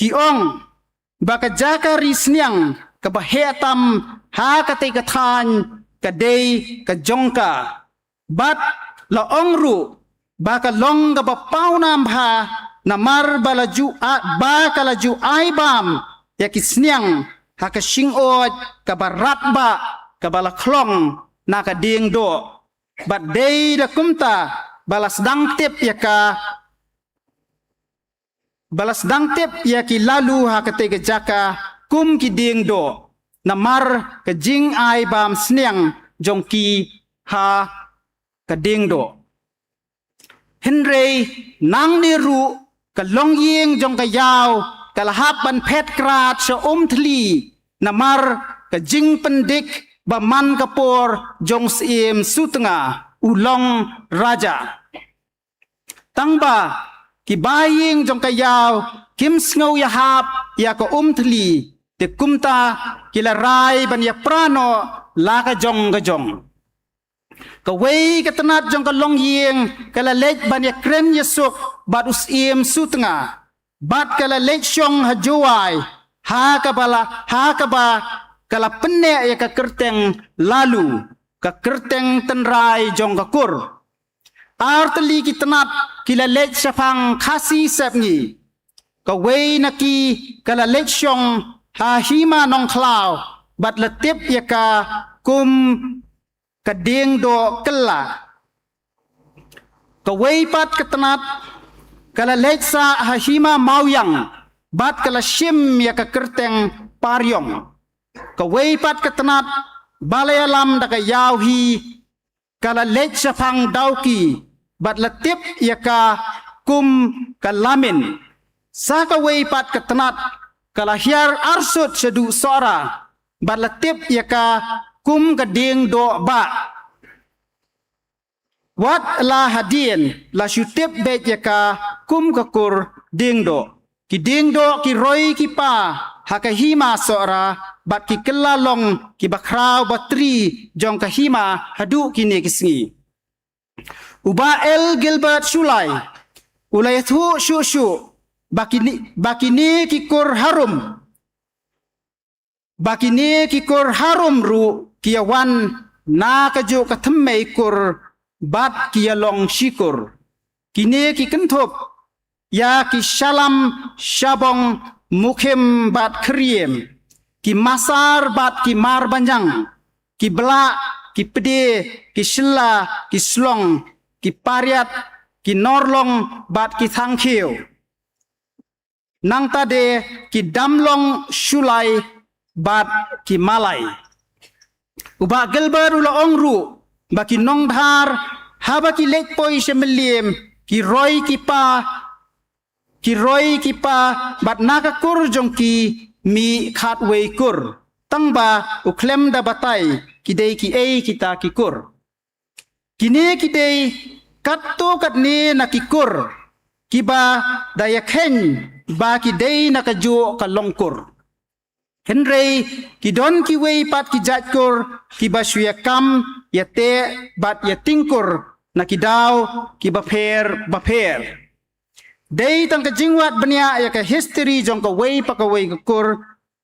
ki ong ba ka jaka ri sniang kaba heh tam ha katei ka thaiñ ka dei ka jong ka. Bad la ong ruh ba ka long kaba pawnam bha, namar ba la ju a-, ba ka la ju ai bam ïa ki sniang ha ka shingoid kaba rat bha kaba la khlong na ka dieng doh. Bad dei da kumta ba la sdang tip ïa ka, ba la sdang tip ïa ki Lalu ha katei ka jaka kum ki dieng doh, namar ka jingai bam sniang jong ki ha ka dieng doh. Hynrei nangne ruh ka longïing jong ka ïaw ka la hap ban phet krad sha Umthli, namar ka jingpyndik ba man ka por jong Syiem Sutnga u long raja. Tang ba ki ba ïing jong ka ïaw kim sngew ïahap ïa ka Umthli, te kumta ki la rai ban ïapra noh la ka jong ka jong. Kawei ka tnat jong ka longïing ka la leit ban ïakren ïasuk bad u Syiem Sutnga, bad ka la leit shong ha Jowai, ha kaba la, ha kaba ka la pynneh ïa ka kyrteng Lalu, ka kyrteng tynrai jong ka kur. Artylli ki tnat ki la leit shaphang Khasi Sepngi. Kawei na ki ka la leit shong ha hima Nongkhlaw bad la tip ïa ka kum ka dieng doh kylla. Kawei pat ka tnat Ka la leit sah ha hima Mawiang, bad ka la shim ïa ka kyrteng Pariong. Kawei pat ka tnat, ba la ïalam da ka Ïaw Hi, ka la leit shaphang Dawki, bad la tip ïa ka kum ka Lamin. Sa kawei pat ka tnat, ka la hiar arsut shaduh Sohra, bad la tip ïa ka kum ka Diengdoh Bah. Wat la hadien, la shu tip beit ïa ka kum ka kur Diengdoh. Ki Diengdoh ki roi ki pa ha ka hima Sohra, bad ki kylla long ki bakhraw batri jong ka hima haduh kine ki sngi. U Bah L Gilbert Shullai u la ïathuh shuh shuh, ba kine, ba kine ki kur harum, ba kine ki kur harum ruh ki ïawan na kajuh ka thymmei kur, bad ki ïalong shi kur. Kine ki kynthup ïa ki Shalam, Shabong, Mukhim bad Khyriem, ki Masar bad ki Marbaniang, ki Blah, ki Pde, ki Shylla, ki Shlong, ki Pariat, ki Norlong bad ki Thangkhiew. Nangta de ki Damlong, Shullai bad ki Mallai. U Bah Gilbert u la ong ruh ba ki Nongdhar, haba ki leit poi sha Mylliem, ki roi ki pa, ki roi ki pa, bad na ka kur jong ki mih khatwei kur. Tang ba u khlem da batai ki dei kiei kita ki kur. Kine ki dei katto katne na ki kur kiba da ïakheiñ ba ki dei na kajuh ka long kur. Hynrei ki don kiwei pat ki jait kur kiba shu ïakam, ïateh bad ïating kur na ki daw kiba pher bapher. Dei tang ka jingwad bniah ïa ka history jong kawei pa kawei ka kur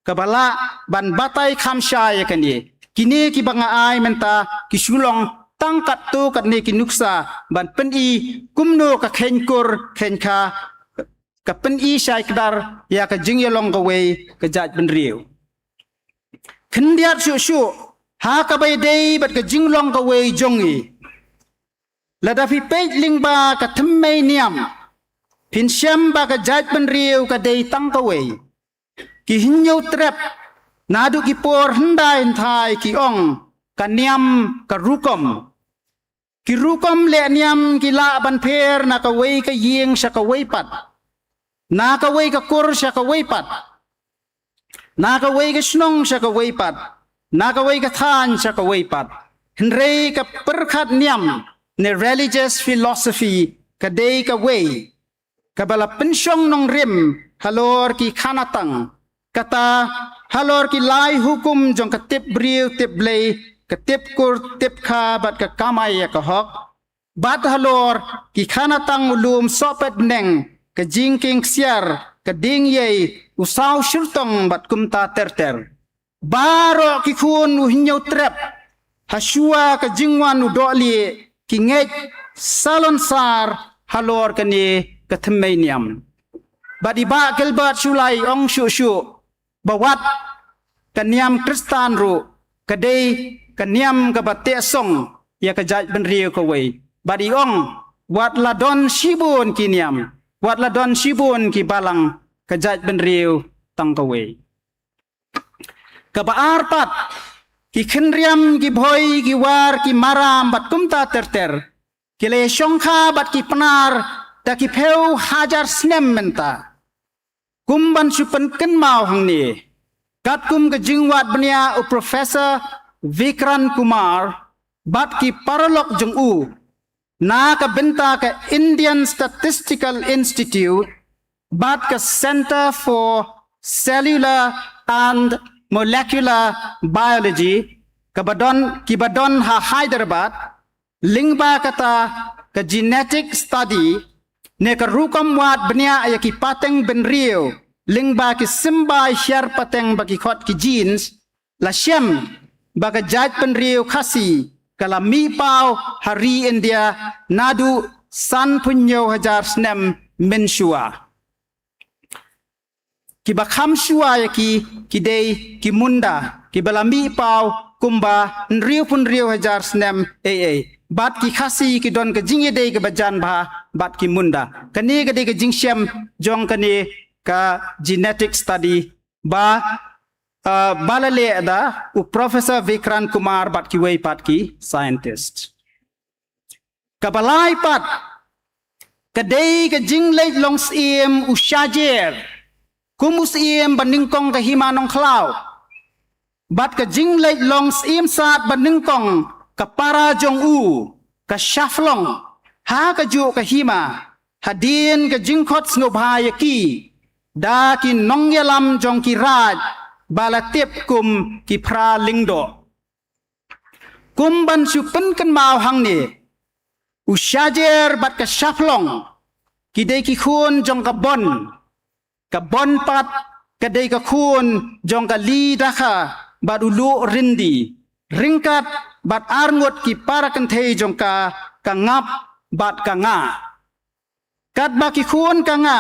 kaba lah ban batai kham shai ïa kane. Kine kiba nga ai mynta ki shu long tang katto katne ki nuksa ban pyni kumno ka kheiñ kur kheiñ kha ka pyni shai kdar ïa ka jingïalong kawei ka jaitbynriew. Khyndiat shuh shuh ha kaba ïadei bad ka jinglong kawei jong ngi. Lada phi peit lyngba ka thymmei niam, phin shem ba ka jaitbynriew ka dei tang kawei. Ki Hynñiewtrep naduh ki por hyndai hynthai ki ong ka niam ka rukom. Ki rukom leh niam ki lah ban pher na kawei ka ïing sha kawei pat, na kawei ka kur sha kawei pat, na kawei ka shnong sha kawei pat, na kawei ka thaiñ sha kawei pat. Hynrei ka pyrkhat niam ne religious philosophy ka dei kawei kaba la pynshong nongrim halor ki khanatang, kata halor ki lai hukum jong ka tip briew tip Blei, ka tip kur tip kha bad ka kamai ïa ka hok, bad halor ki khanatang u lum sohpet bneng, ka jingkieng ksiar, ka dieng ïei, u saw shyrtong bad kumta ter ter. Baroh ki khun u Hynñiewtrep ha shuwa ka jingwan u Dohlieh ki ngeit salonsar halor kane ka thymmei niam. Bad i Bah Gilbert Shullai ong shuh shuh ba wat ka niam Khristan ruh ka dei ka niam kaba teh song ïa ka jaitbynriew kawei. Bad i ong wat la don shibun ki niam, wat la don shibun ki balang, ka jaitbynriew tang kawei. Kaba ar pat, ki Khynriam, ki Bhoi, ki War, ki Maram bad kumta ter ter ki la ïashongkha bad ki Pnar da ki phew hajar snem mynta. Kum ban shu pynkynmaw hangne, katkum ka jingwad bniah u Professor Vikran Kumar bad ki paralok jong u, na ka bynta ka Indian Statistical Institute bad ka Centre for Cellular and Molecular Biology, kaba don, kiba don ha Hyderabad, lyngba kata ka genetic study ne ka rukom wad bniah ïa ki pateng bynriew lyngba ki symbai hiar pateng ba ki khot ki genes, la shem ba ka jaitbynriew Khasi ka la mih paw ha ri India naduh sanphew hynñiew hajar snem mynshuwa. Kiba kham shuwa ïa ki, ki dei ki Munda, kiba la mih paw kumba hynriewphew hynriew hajar snem A A. Bad ki Khasi ki don ka jingïadei kaba jan bha bad ki munda. Kane ka dei ka jingshem jong kane ka genetic study ba, uh, ba la leh da u Professor Vikrant Kumar bad kiwei pat ki scientist. Kaba lai pat ka dei ka jingleit long syiem u shajer kum u syiem ba nyngkong ka hima Nongkhlaw. Bad ka jingleit long syiem sad ba nyngkong ka para jong u ka Shaflong ha kajuh ka hima hadien ka jingkhot sngewbha ïa ki da ki nongïalam jong ki raid ba la tip kum ki Phra Lyngdoh. Kum ban shu pynkynmaw hangne, u shajer bad ka Shaflong ki dei ki khun jong ka Bon. Ka Bon pat ka dei ka khun jong ka Li Dakha bad u Luh Rindi, ryngkat bad arngut ki para kynthei jong ka, ka Ngap bad ka Nga. Katba ki khun ka Nga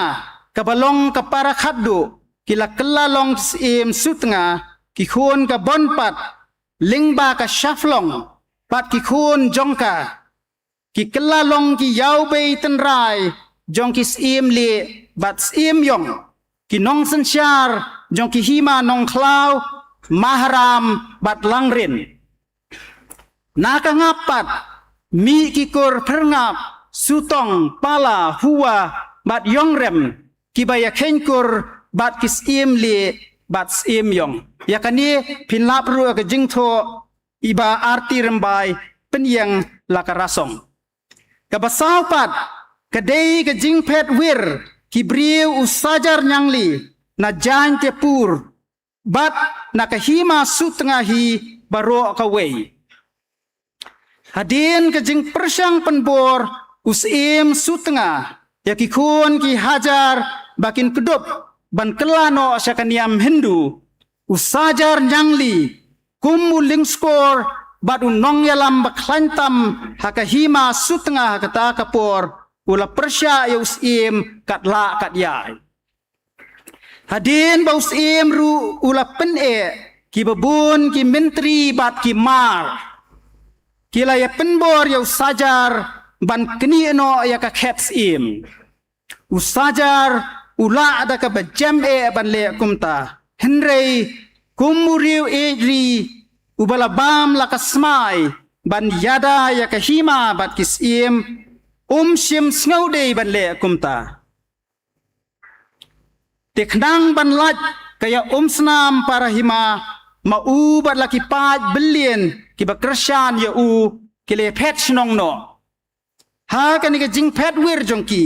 kaba long ka para khatduh ki la kylla long ki syiem sutnga, ki khun ka Bon pat lyngba ka Shaflong bad ki khun jong ka ki kylla long ki ïawbei tynrai jong ki syiem lieh bad syiem ïong, ki nongsynshar jong ki hima Nongkhlaw, Maharam bad Langrin. Na ka Ngap pat mih ki kur Phyrngap, Sutong, Pala, Huwa bad Ïongrem, kiba ïa kheiñ kur bad ki syiem lieh bad syiem ïong. Ïa kane phin lap ruh ka jingthoh i Bah Arti Rymbai, pynïeng la ka rasong. Kaba saw pat ka dei ka jingphet wir ki briew u Sajar Ñiangli na Jaintiapur bad na ka hima sutnga hi baroh kawei. Hadien ka jingpyrshang pynbor u syiem sutnga ïa ki khun ki hajar ba kin kdup ban kylla noh sha ka niam Hindu, u Sajar Ñiangli kum u lyngskor bad u nongïalam ba khlaiñ tam ha ka hima sutnga ha kata ka por, u la pyrshah ïa u syiem kat lah kat ïai. Hadien ba u syiem ruh u la pyneh, kiba bun ki myntri bad ki mar ki la ïa pynbor ïa u Sajar ban knieh noh ïa ka khet syiem. U Sajar u lah da kaba jem eh ban leh kumta, hynrei kum u riew ïeit ri uba la bam la ka smai ban ïada ïa ka hima bad ki syiem, um shym sngew dei ban leh kumta. Te khnang ban lait ka ïa umsnam para hima, ma u bad la ki paid byllian kiba kyrshan ïa u ki la phet shnong noh. Ha kane ka jingphet wir jong ki,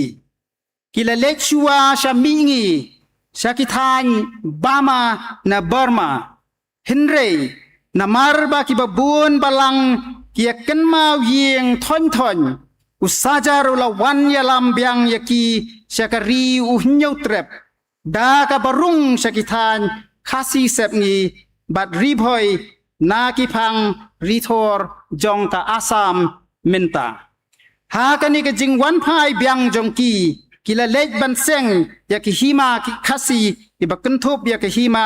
ki la leit shuwa sha mihngi sha ki thaiñ Bama na Burma. Hynrei namar ba kiba bun balang ki ïa kynmaw ïing thoiñ thoiñ, u Sajar u la wan ïalam biang ïa ki sha ka ri u Hynñiewtrep da kaba rung sha ki thaiñ Khasi Sepngi bad Ri Bhoi na ki phang Ri Thor jong ka Assam mynta. Ha kane ka jingwan phai biang jong ki, ki la leit ban seng ïa ki hima ki Khasi kiba kynthup ïa ka hima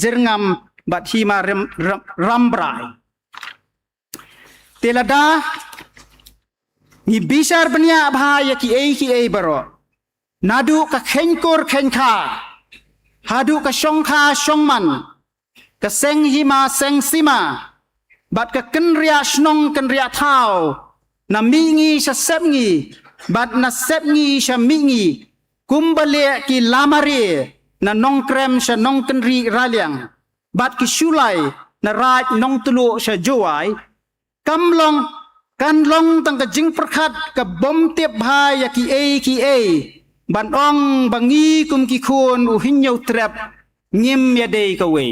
Jyrngam bad hima Ram, Ram, Rambrai. Te lada ngi bishar bniah bha ïa kiei kiei baroh, naduh ka kheiñ kur kheiñ kha haduh ka shongkha shongman, ka seng hima seng sima bad ka kynriah shnong kynriah thaw, na mihngi sha sepngi bad na sepngi sha mihngi, kumba leh ki Lamare na Nongkrem sha Nongkynrih Raliang bad ki Shullai na Raid Nongtluh sha Jowai, kam long, kan long tang ka jingpyrkhat ka bym tip bha ïa kiei kiei ban ong ba ngi kum ki khun u Hynñiewtrep ngim ïadei kawei.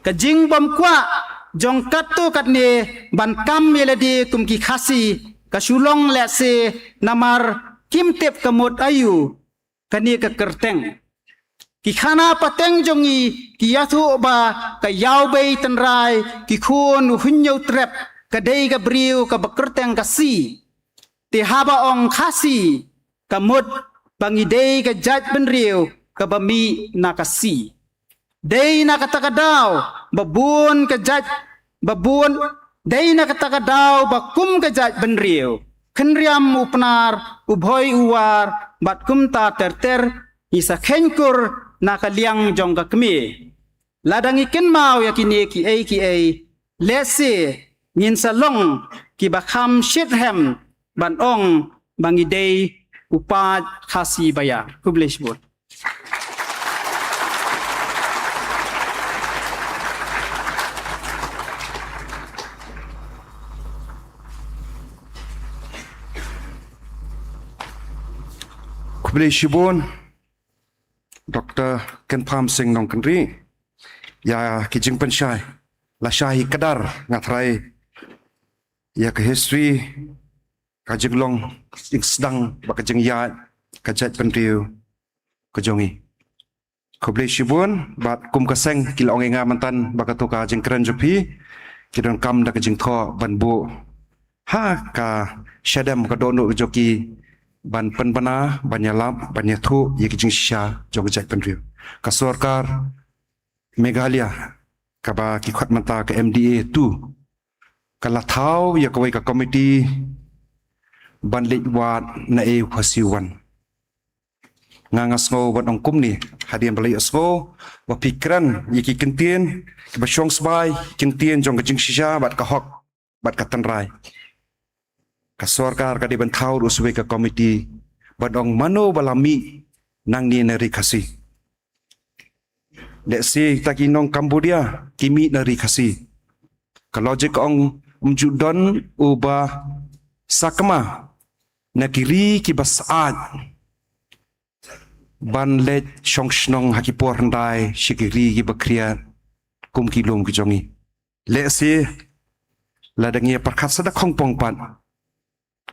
Ka jingbymkwah jong katto katne ban kam ïa lade kum ki Khasi ka shu long lehse namar kim tip ka mut aïu kane ka kyrteng. Ki khana pateng jong ngi ki ïathuh ba ka Ïawbei Tynrai, ki khun u Hynñiewtrep, ka dei ka briew kaba kyrteng ka C. Te haba ong Khasi ka mut ba ngi dei ka jaitbynriew kaba mih na ka C. Dei na kata ka daw ba bun ka jait, ba bun, dei na kata ka daw ba kum ka jaitbynriew khynriam u Pnar, u Bhoi u War, bad kumta ter ter, ngi sa kheiñ kur na ka liang jong ka kmie. Lada ngi kynmaw ïa kine kiei kiei, lehse ngin sa long kiba kham shitrhem ban ong ba ngi dei u paid Khasi ba ïa. Khublei shibun. Khublei shibun, Doctor Kynpham Sing Nongkynrih, ïa ki jingpynshai. Lashai hi kdar nga tharai ïa ka history, ka jinglong, jingsdang, bad ka jingïaid ka jaitbynriew ka jong ngi. Khublei shibun, bad kum ka seng ki la ong ïa nga mynta ba kato ka jingkren jong phi ki donkam da ka jingthoh ban buh ha ka shadem ka dohnud jong ki ban pynbna, ban ïalap, ban ïathuh ïa ki jingshisha jong ka jaitbynriew. Ka sorkar Meghalaya kaba ki khot mynta ka M D A two, ka la thaw ïa kawei ka komiti ban leit wad na ei u Khasi u wan. Nga nga sngew ban ong kumne, hadien ba la ïohsngew ba phi kren ïa ki kyntien kiba shong sbai, kyntien jong ka jingshisha bad ka hok bad ka tynrai, ka sorkar ka dei ban thaw ruh sa kawei ka komiti ban ong mano ba la mih nangne na ri Khasi. Lehse kita ki nong Cambodia ki mih na ri Khasi. Ka logic ka ong ym ju don uba sakma na ki ri kiba syaid ban leit shong shnong ha ki por hyndai sha ki ri kiba khriat kum ki lum ki jong ngi. Lehse lada ngi ïa pyrkhat sa da khongpong pat,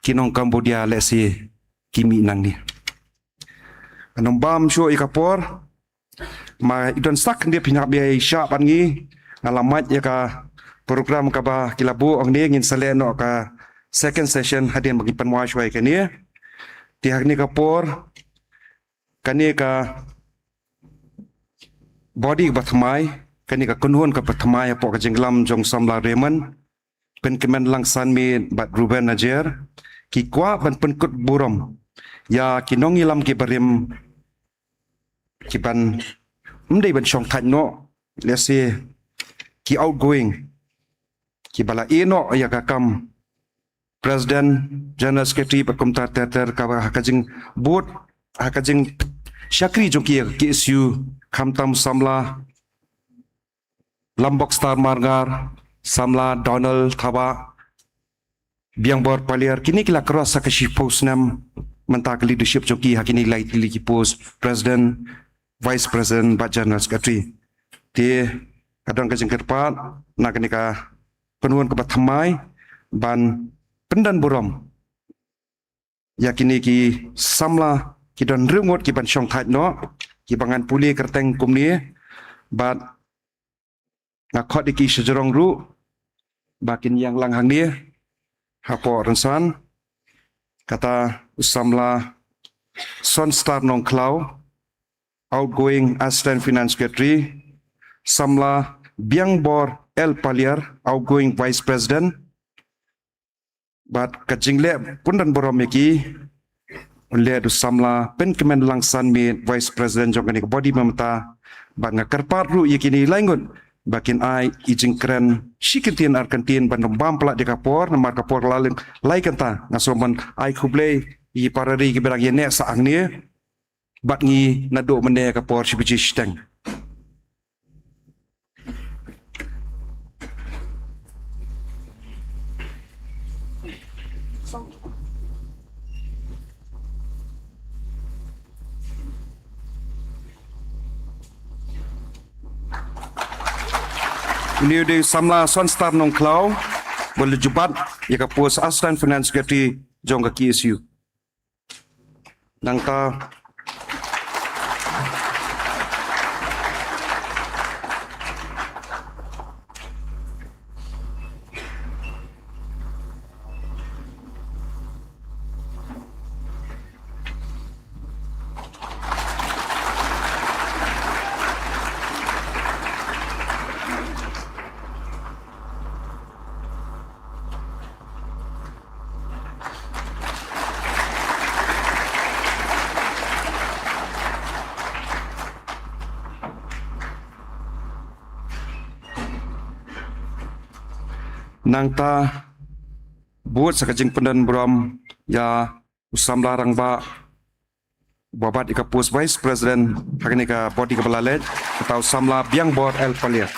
ki nong Cambodia lehse ki mih nangne. Ngan ym bam shuh ïa ka por, ma i don sak khyndiat phin hap ïa shah bad ngi, nga la mad ïa ka program kaba ki la buh hangne, ngin sa leh noh ka second session hadien ba ngin pynwai shuwa ïa kane. Te ha kane ka por, kane ka body kaba thymmai, kane ka kynhun kaba thymmai hapoh ka jingïalam jong u samla Raymond, Pynkmen Langsanmiet bad Ruben Najer, ki kwah ban pynkut burom ïa ki nongïalam kiba rim, kiban ym dei ban shong thait noh, lehse ki outgoing, kiba la ïeh noh ïa ka kam President, General Secretary bad kumta ter ter, kaba ha ka jingbud, ha ka jingshakri jong ki ïa ka K S U, khamtam samla Lambok Star Marngar, samla Donald Thabah, Biangbor Paliar, kine ki la cross ha ka shiphew snem mynta ka leadership jong ki ha kine lai tylli ki post, President, Vice President bad General Secretary. Te ka don ka jingkyrpad na kane ka kynhun kaba thymmai ban pyndon burom ïa kine ki samla ki don hynriew ngut kiban shong thait noh, kiba ngan pule kyrteng kumne, bad nga khot ïa ki shajrong ruh ba kin ïeng lang hangne hapoh rynsan. Kata u samla Sonstar Nongkhlaw, outgoing Assistant Finance Secretary, samla Biangbor L Paliar, outgoing Vice President, bad ka jingleh pyndon burom ïa ki, un leh da u samla Pynkmen Langsanmiet, Vice President jong kane ka body mynta, bad nga kyrpad ruh ïa kine lai ngut ba kin ai i jingkren shi kyntien ar kyntien ban ym bam palat ïa ka por, namar ka por la leit lai kynta, nga sngewbha ban ai khublei ïa ki para ri kiba dang ïa neh sah hangne, bad ngi naduh mynne ka por shi baje shiteng. Une u dei u samla Sonstar Nongkhlaw, ba la ju bat ïa ka post Assistant Finance Secretary jong ka K S U. Nangta Nangta bud sa ka jingpyndonburom ïa u samla rangbah ba bat ïa ka post Vice President ha kane ka body kaba la leit, kata u samla Biangbor L Paliat.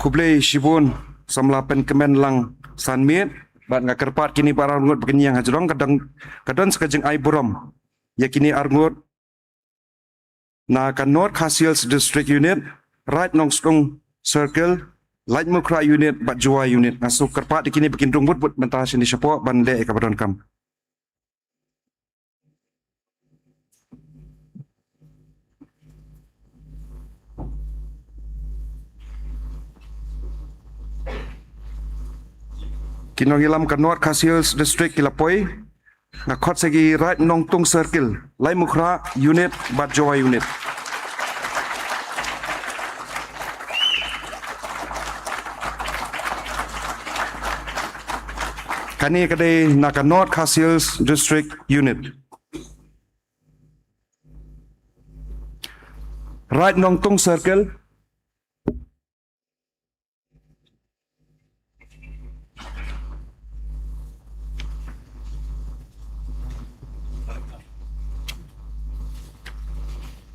Khublei shibun samla Pynkmenlang Sanmiet, bad nga kyrpad kine ba arngut ba kin ïeng hajrong, ka don, ka don sa ka jingai burom ïa kine arngut na ka North Khasi Hills District Unit, Raid Nongstoiñ Circle, Laitumkhrah Unit bad Jowai Unit. Nga shu kyrpad ïa kine ba kin rung bud bud mynta shane shapoh ban leh ïa kaba donkam. Ki nongïalam ka North Khasi Hills District ki la poi. Nga khot sa ki Raid Nongstoiñ Circle, Laitumkhrah Unit bad Jowai Unit. Kane ka dei na ka North Khasi Hills District Unit. Raid Nongstoiñ Circle.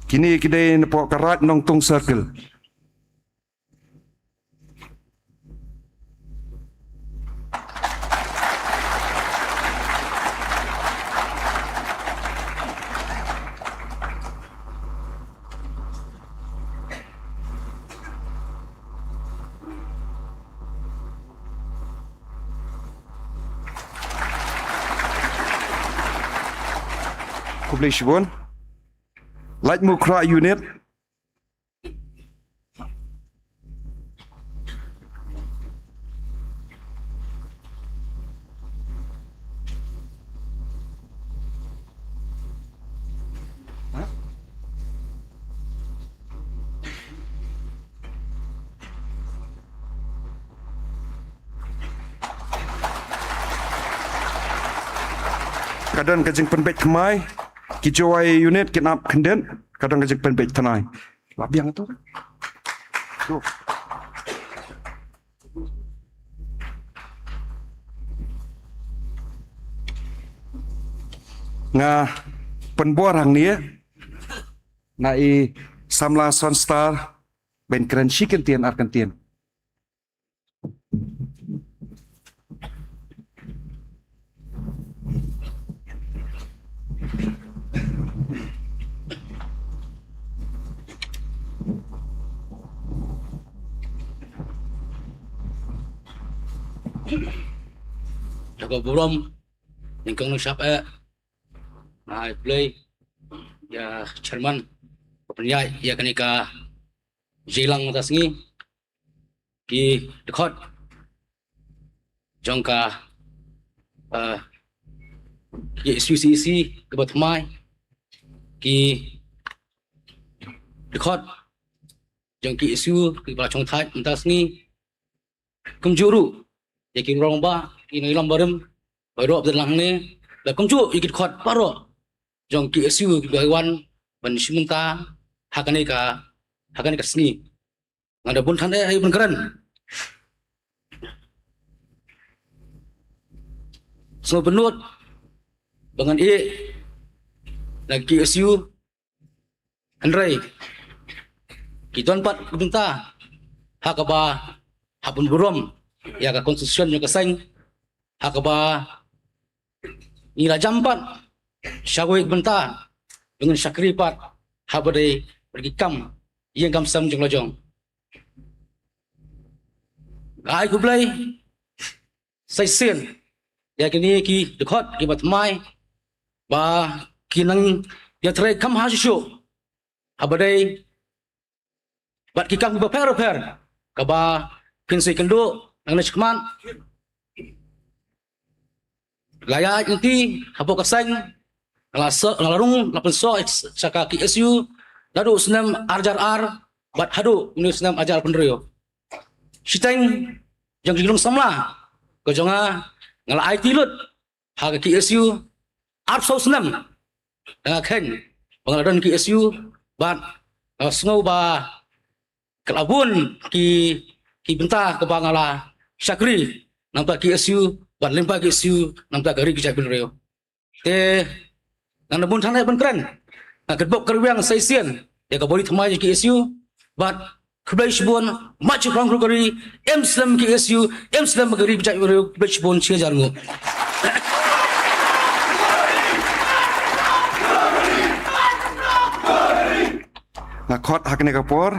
Kine ki dei napoh ka Raid Nongstoiñ Circle. Khublei shibun. Laitumkhrah Unit. Ka don ka jingpynbeit thymmai, ki Jowai Unit kin ap khyndiat, ka don ka jingpynbeit thymmai. La biang to. To. Nga pynbor hangne na i samla Sonstar ban kren shi kyntien ar kyntien. Ïa ka burom nyngkong nongshap eh, nga ai khublei ïa chairman ba pynïaid ïa kane ka jingïalang mynta sngi. Ki dkhot jong ka, eh, ki S U C E C kiba thymmai, ki dkhot jong ki S U kiba la shongthait mynta sngi, kumjuh ruh ïa ki rangbah, ki nongïalam barim baroh ba don lang hangne, bad kumjuh ïa ki dkhot baroh jong ki S U kiba wan ban shim bynta ha kane ka, ha kane ka sngi. Nga da bun than eh aïu ban kren. Sngewbha ban nud ba ngan ïeh na ki S U, hynrei ki don pat ki bynta ha kaba hap ban burom ïa ka constitution jong ka seng, ha kaba ngi la jam pat sha kawei ka bynta ba ngin shakri pat haba dei bad ki kam ïing kam sem jong la jong. Nga ai khublei sa shisien ïa kine ki dkhot kiba thymmai ba ki nang ïatrei kham ha shuh shuh haba dei bad ki kam kiba pher bapher kaba phin sa ïakynduh nangne shakhmat. La ïaid lynti hapoh ka seng, nga la soh, nga la rung, la pynsoh sha ka K S U naduh u snem ar hajar ar bad haduh une u snem ar hajar arphew hynriew. Shiteng jong ki nongsamla ka jong nga, nga la aiti lut ha ka K S U arphew saw snem. Nga kheiñ ba nga la don K S U bad nga sngew ba ka la bun ki, ki bynta kaba nga la shakri na bynta K S U bad lyngba K S U na bynta ka ri ka jaitbynriew. Te ngan da bun than ban kren, nga kyrpad ka rwiang sa shisien ïa ka body thymmai K S U bad khublei shibun. Mad shaphrang ruh ka ri, im slem K S U, im slem ka ri ka jaitbynriew. Khublei shibun, shi hajar nguh. Nga khot ha kane ka por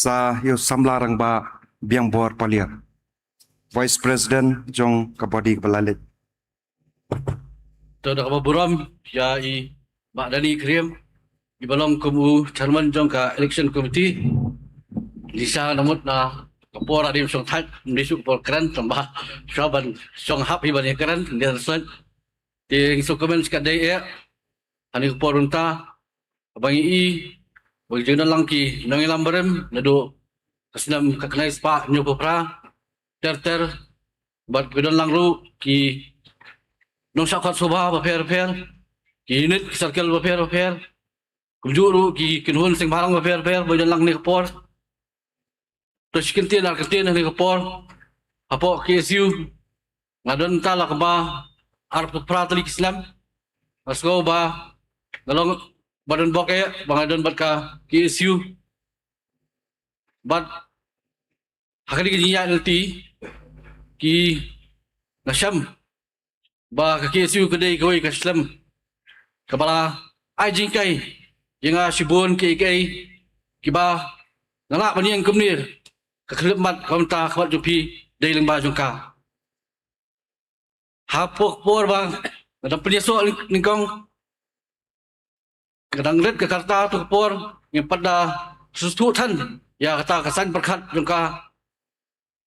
sa ïa u samla rangbah Biangbor Paliar, Vice President jong ka body kaba la leit. To da kaba burom ïa i Bah Dani Krim, iba long kum u chairman jong ka election committee. Lisa namut na ka por hadim shong thait, mdi suk por kren, tamba sha ban shong hap hi ban ïa kren, dia sot. Te ngi suk kmen skat dei e, hani ka por unta, ba ngi i, ba ngi jingdon lang ki nongïalam barim naduh ka snem ka khyndai spah hynñiewphew phra ter ter, bad ki don lang ruh ki nongshah khot sngewbha bapher bapher, ki unit, ki circle bapher bapher, kumjuh ruh ki kynhun seng bhalang bapher bapher ba don lang ne ka por. To shi kyntien ar kyntien ha kane ka por hapoh K S U, nga don ta la kaba arphew phra tylli ki snem. Nga sngew ba nga long ba don bok eh ba nga don bad ka K S U. Bad ha kane ka jingïaid lynti ki, nga shem ba ka K S U ka dei kawei ka shlem kaba la ai jinghikai ïa nga shibun kiei kiei kiba nga lah ban ïeng kumne. Ka khyllipmat ka bynta ka mat jong phi dei lyngba jong ka. Hapoh ka por ba nga dang pynïasoh nyngkong, ka dang rit ka karta, to ka por ngim pat da sngewthuh than ïa kata ka saiñ pyrkhat jong ka.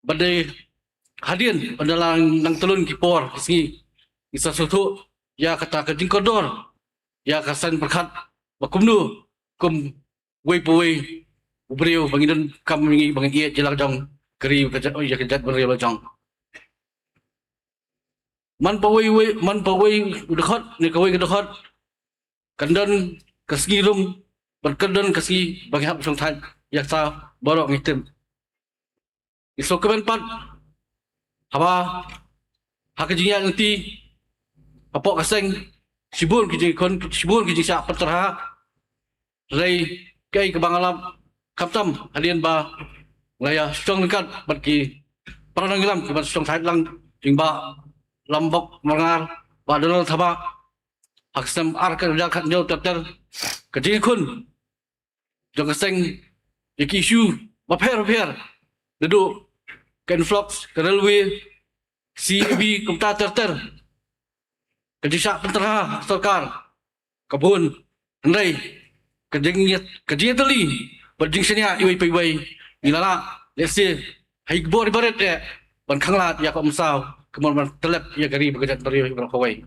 Ba dei hadien ba da la nang tylun ki por ki sngi, ngi sa sngewthuh ïa kata ka jingkordor, ïa ka saiñ pyrkhat ba kumno kum wei pa wei u briew ba ngi donkam ngi ba ngi ïeit ïa la ka jong ka ri, ka jait, ïa ka jaitbynriew la jong. Man pa wei wei, man pa wei u dkhot ne kawei ka dkhot, kan don ka sngi rung bad kan don ka sngi ba ngi hap shong thait ïa kata baroh ngi tip. Ngi sngewkmen pat haba ha ka jingïaid lynti hapoh ka seng, shibun ki jingkhun, shibun ki jingshah pynterha. Hynrei kaei kaba nga lap, khamtam hadien ba nga ïa shong ryngkat bad ki para nongïalam kiba shong thait lang, jingbah Lambok Marngar, Bah Donald Thabah, ha ka snem ar hajar khathynñiew ter ter, ka jingkhun jong ka seng ïa ki issue bapher bapher, naduh ka influx, ka railway, C A B, kumta ter ter. Ka jingshah pynterha sorkar ka bun, hynrei ka jing, ka jingïatylli bad jingshaniah iwei pa iwei, ngi la lah lehse ha i kbor i barit eh ban khanglad ïa ka umsaw, ka mon ban tyllep ïa ka ri bad ka jaitbynriew baroh kawei.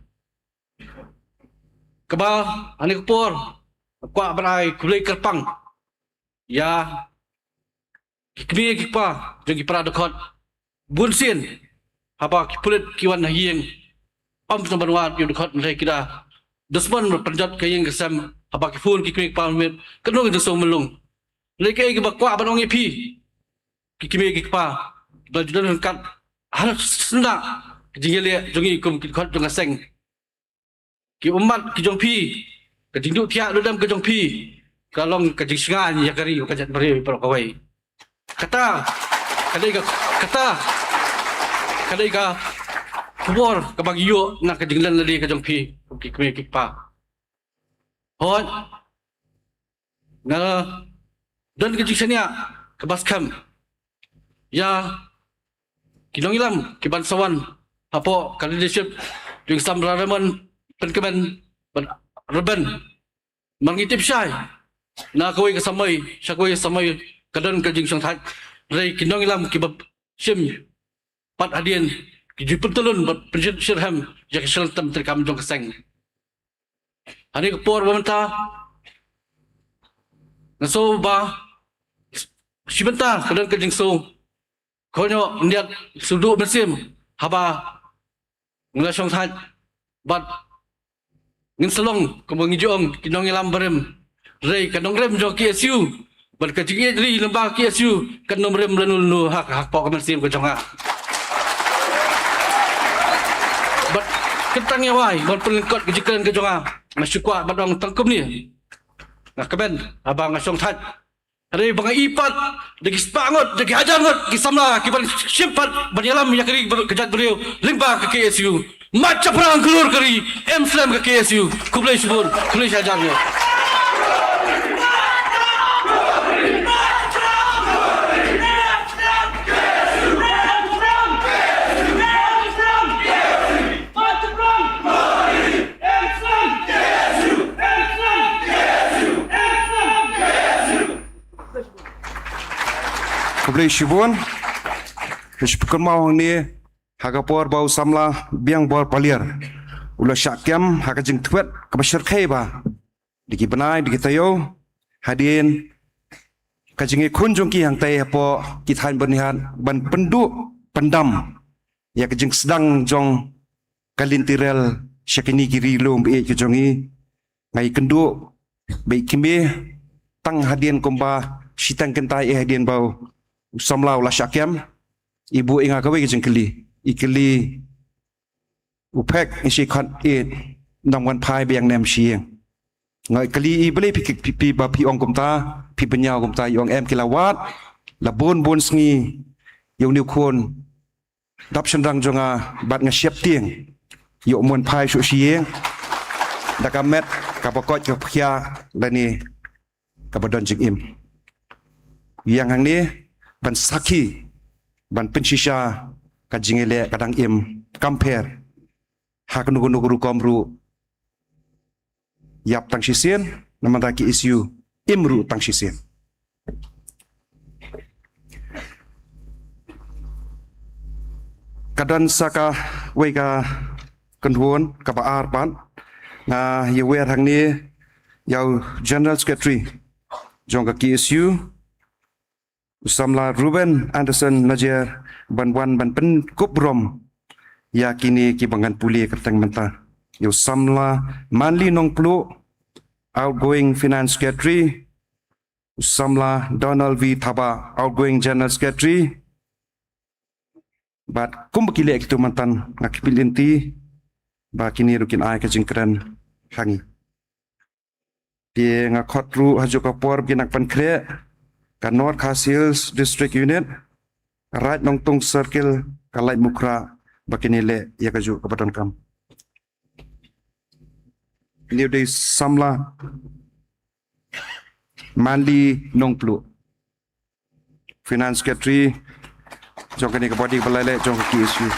Kaba ha kane ka por nga kwah ban ai khublei kyrpang ïa ki kmie ki kpa jong ki para dkhot. Bun sien haba ki pulit ki wan ha ïing, ym tang ban wad ïa u dkhot, hynrei ki da dushman ban pynjot ka ïing ka sem. Haba ki phone ki kmie ki kpa mynmiet, katno ki jingsngew mlung. Hynrei kaei kaba kwah ban ong ïa phi ki kmie ki kpa, ba ju don ryngkat ha syndah ka jingïaleh jong ngi kum ki dkhot jong ka seng. Ki ummat ki jong phi, ka jingduh thiah duh dem ka jong phi ka long ka jingshngaiñ ïa ka ri, ka jaitbynriew baroh kawei. Kata ka dei ka, kata ka dei ka khubor kaba ngi ïoh na ka jinglen lade ka jong phi ki kmie ki kpa. Hooid, nga don ka jingshaniah kaba skhem ïa ki nongïalam kiban sa wan hapoh ka leadership jong i Samla Raymond Pynkmen bad Reuben. Mar ngi tip shai, na kawei ka samoi sha kawei ka samoi, ka don ka jingshongthait. Hynrei ki nongïalam kiba shim pat hadien ki ju pyntyllun bad pynshit shitrhem ïa ka shlem treikam jong ka seng. Hangne ka por ba mynta nga sngew ba shi bynta ka don ka jingsngew khynñiuh, niat sngewduk mynsiem haba ngi la shongthait bad ngin sa long kumba ngi ju ong ki nongïalam barim. Hynrei ka nongrim jong ka K S U bad ka jingïeit ri lyngba ka K S U kan ym rim lano lano ha, hapoh ka mynsiem ka jong nga. Bad khamtam ïa wai ban pynlyngkot ka jingkren ka jong nga, nga shu kwah ban ong tang kumne. Nga kmen haba nga shongthait. Hynrei ba nga i pat da ki spah ngut, da ki hajar ngut ki samla kiban shim pat ban ïalam ïa ka ri ka jaitbynriew lyngba ka K S U. Mat shaphrang khlur ka ri, em slem ka K S U. Khublei shibun, khublei shihajar nguh. Khublei shibun. Ka jingpynpaw hangne ha ka por ba u samla Biangbor Paliar u la shah kem ha ka jingtbit kaba shyrkhei ba da ki bnai da ki taïew hadien ka jingïakhun jong ki hangtai hapoh ki thaiñ byrnihat ban pynduh pyndam ïa ka jingsdang jong ka lynti rel sha kine ki ri lum baieit ka jong ngi. Nga ïakynduh ba i kmie tang hadien kumba shiteng kynta ïa hadien ba u samla u la shah kem, i buh ïa nga kawei ka jingkylli, i kylli u Phek, i shi khot ïeit, nang wan phai biang ne em shi ïing. Nga kylli i balei phi, phi, phi ba phi ong kumta, phi bynñiaw kumta, i ong em ki la wad la bun bun sngi ïa une u khun dap shynrang jong nga bad nga sheptieng ïoh mon phai shuh shi ïing da ka met kaba koit kaba khia lane kaba don jingim. Ïa nga hangne ban sakhi ban pynshisha ka jingïaleh ka dang im kam pher ha kano kano ka rukom ruh. Ïap tang shisien, namar ka K S U im ruh tang shisien. Ka don sa kawei ka kynhun kaba ar pat, nga ïawer hangne ïa u General Secretary jong ka K S U, u samla Reuben Anderson Najer, ban wan ban pynkup burom ïa kine kiba ngan pule kyrteng mynta. Ïa u samla Manly Nongpluh, outgoing Finance Secretary, u samla Donald V Thabah, outgoing General Secretary. Bad kumba ki leh kito mynta, nga kyrpad lynti ba kine ruh kin ai ka jingkren ha ngi. Te nga khot ruh ha kajuh ka por ba kin nang pynkhreh ka North Khasi Hills District Unit, Raid Nongtung Circle, ka Laitumkhrah, ba kin leh ïa kajuh kaba donkam. Une u dei samla Manly Nongpluh, Finance Secretary jong kane ka body kaba la leh jong ka K S U.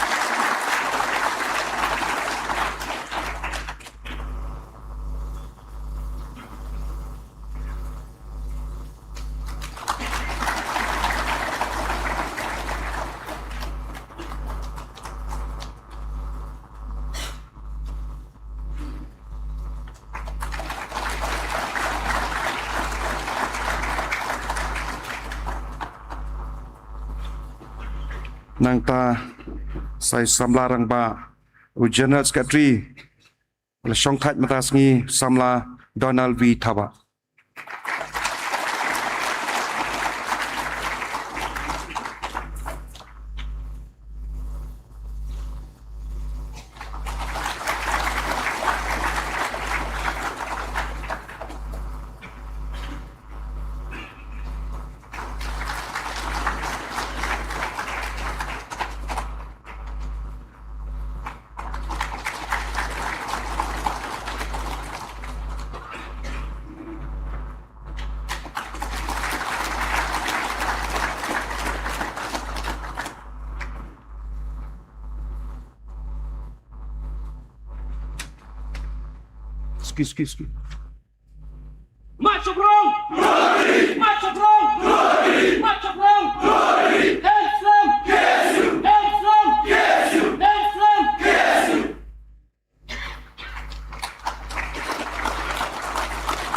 Nangta sa i samla rangbah, u General Secretary, la shongthait mynta ka sngi, samla Donald V Thabah. Excuse, excuse, excuse. Mat Sobrong! Mat Sobrong!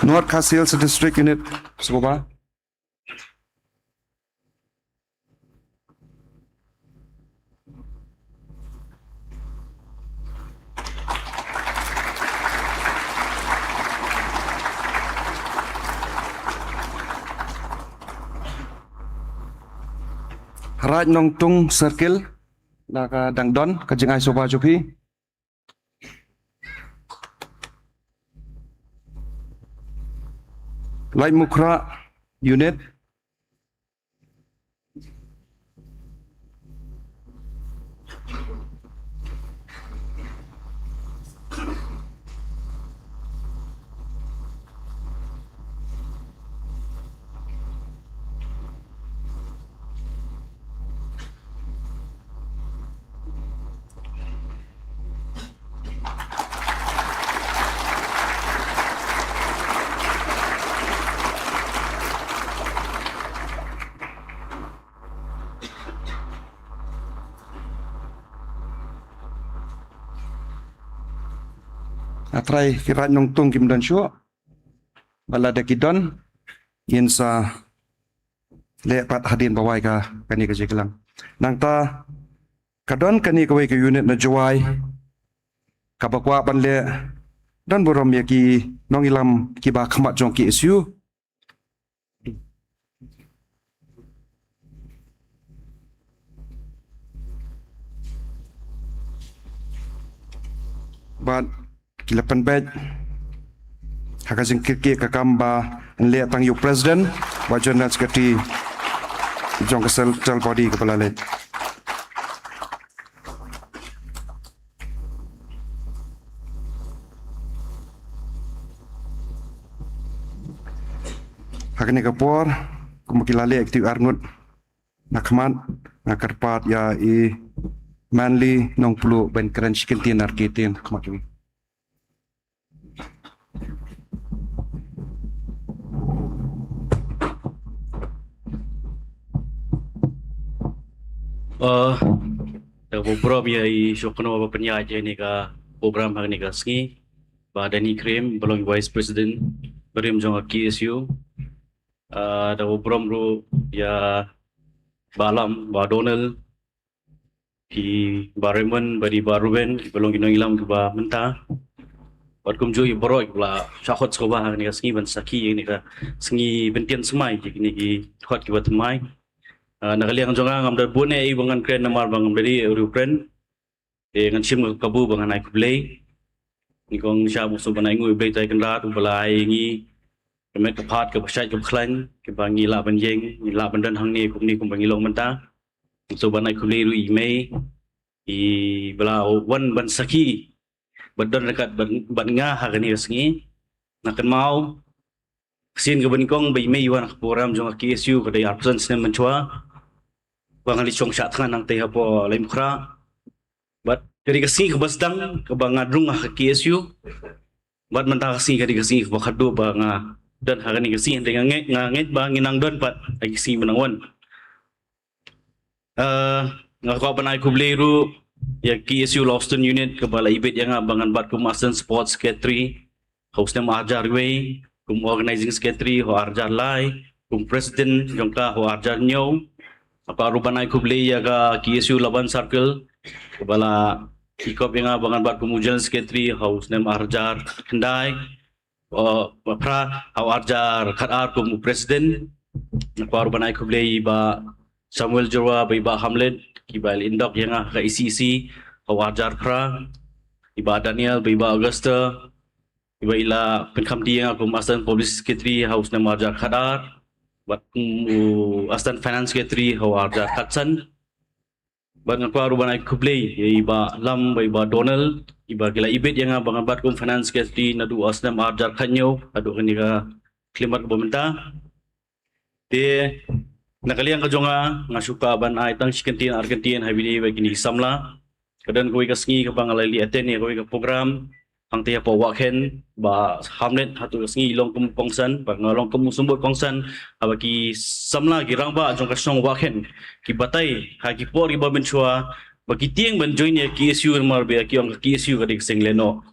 North Khasi Hills District Unit, sngewbha. Raid Nongtung Circle, lada ka dang don ka jingai sngewbha jong phi. Laitumkhrah Unit. Nga trai ki Raid Nongtung kim don shuh. Ba lada ki don, ngin sa leh pat hadien ba wai ka kane ka jingïalang. Nangta ka don kane kawei ka unit na Jowai kaba kwah ban leh, don burom ïa ki nongïalam kiba khmat jong K S U. Bad ki la pynbeit ha ka jingkyrkieh ka kam ban leh tang ïa u president bad general secretary jong ka central body kaba la leit. Ha kane ka por, kumba ki la leh kito ar ngut na khmat, nga kyrpad ïa i Manly Nongpluh ban kren shi kyntien ar kyntien ha khmat jong ngi. Uh, da kaba burom ïa i Shokno ba pynïaid ïa kane ka program ha kane ka sngi. Bah Danny Krim, ba long Vice President barim jong ka K S U. Uh, da kaba burom ruh ïa Bah Lam, Bah Donald, i Bah Raymond, bad i Bah Ruben, kiba long ki nongïalam kiba mynta. Bad kumjuh ïa baroh kiba la shah khot sngewbha ha kane ka sngi ban sakhi ïa kane ka sngi bynta sngewbha ïa kine ki khot kiba thymmai. Ah, na ka liang jong nga ngam da bun ei ei ba ngan kren namar ba ngam da dei u riew kren. Te ngan shim ka kabu ba ngan ai khublei. Nyngkong sha bad sngewbha ban ai nguh ïa u Blei Trai Kynrad uba la ai ïa ngi ka met ka phad kaba shait kaba khlaiñ kaba ngi lah ban ïeng, ngi lah ban don hangne kumne kumba ngi long mynta. Sngewbha ban ai khublei ruh ïa i mei, iba la wan ban sakhi bad don ryngkat bad, bad nga ha kane ka sngi. Nga kynmaw ka sien kaba nyngkong ba i mei i wan ha ka program jong ka K S U ka dei arphew san snem mynshuwa ba nga la shong shah thngan hangtei hapoh Laitumkhrah. Bad ka dei ka sngi kaba sdang kaba nga rung ha ka K S U. Bad mynta ka sngi ka dei ka sngi kaba khatduh ba nga don ha kane ka sngi, hynrei nga ngeit, nga ngeit ba ngin nang don pat ha ki sngi ba nang wan. Ah, nga kwah ban ai khublei ruh ïa ka K S U Lawston Unit kaba la ibit ïa nga ba ngan bat kum Assistant Sports Secretary ha u snem ar hajar wei, kum Organizing Secretary ha u ar hajar lai, kum President jong ka ha u ar hajar hynñiew. Nga kwah ruh ban ai khublei ïa ka K S U Laban Circle kaba la ikop ïa nga ba ngan bat kum u General Secretary ha u snem ar hajar khyndai, uh, phra, ha u ar hajar khatar kum u President. Nga kwah ruh ban ai khublei ïa i Bah Samuel Jyrwa bad i Bah Hamlet kiba la indok ïa nga ha ka E C C ha u ar hajar phra, i Bah Daniel bad i Bah Augusta, iba i la pynkham die ïa nga kum Assistant Publicity Secretary ha u snem ar hajar khatar bad kum u Assistant Finance Secretary ha u ar hajar khatsan. Bad nga kwah ruh ban ai khublei ïa i Bah Lam bad i Bah Donald, iba ki la ibit ïa nga ba ngan bat kum Finance Secretary naduh u snem ar hajar khathynñiew haduh kane ka khyllipmat kaba mynta. Te na ka liang ka jong nga, nga shu kwah ban ai tang shi kyntien ar kyntien ha kine ba kine ki samla. Ka don kawei ka sngi kaba nga la leit attend ïa kawei ka program hangtei hapoh Wahkhen, Bah Hamlet hato ka sngi i long kum u kongsan, bad nga long kum u symbud kongsan, haba ki samla ki rangbah jong ka shnong Wahkhen ki batai ha ki por kiba mynshuwa ba ki tieng ban join ïa ka K S U namar ba ki ong ka K S U ka dei ka seng lehnoh.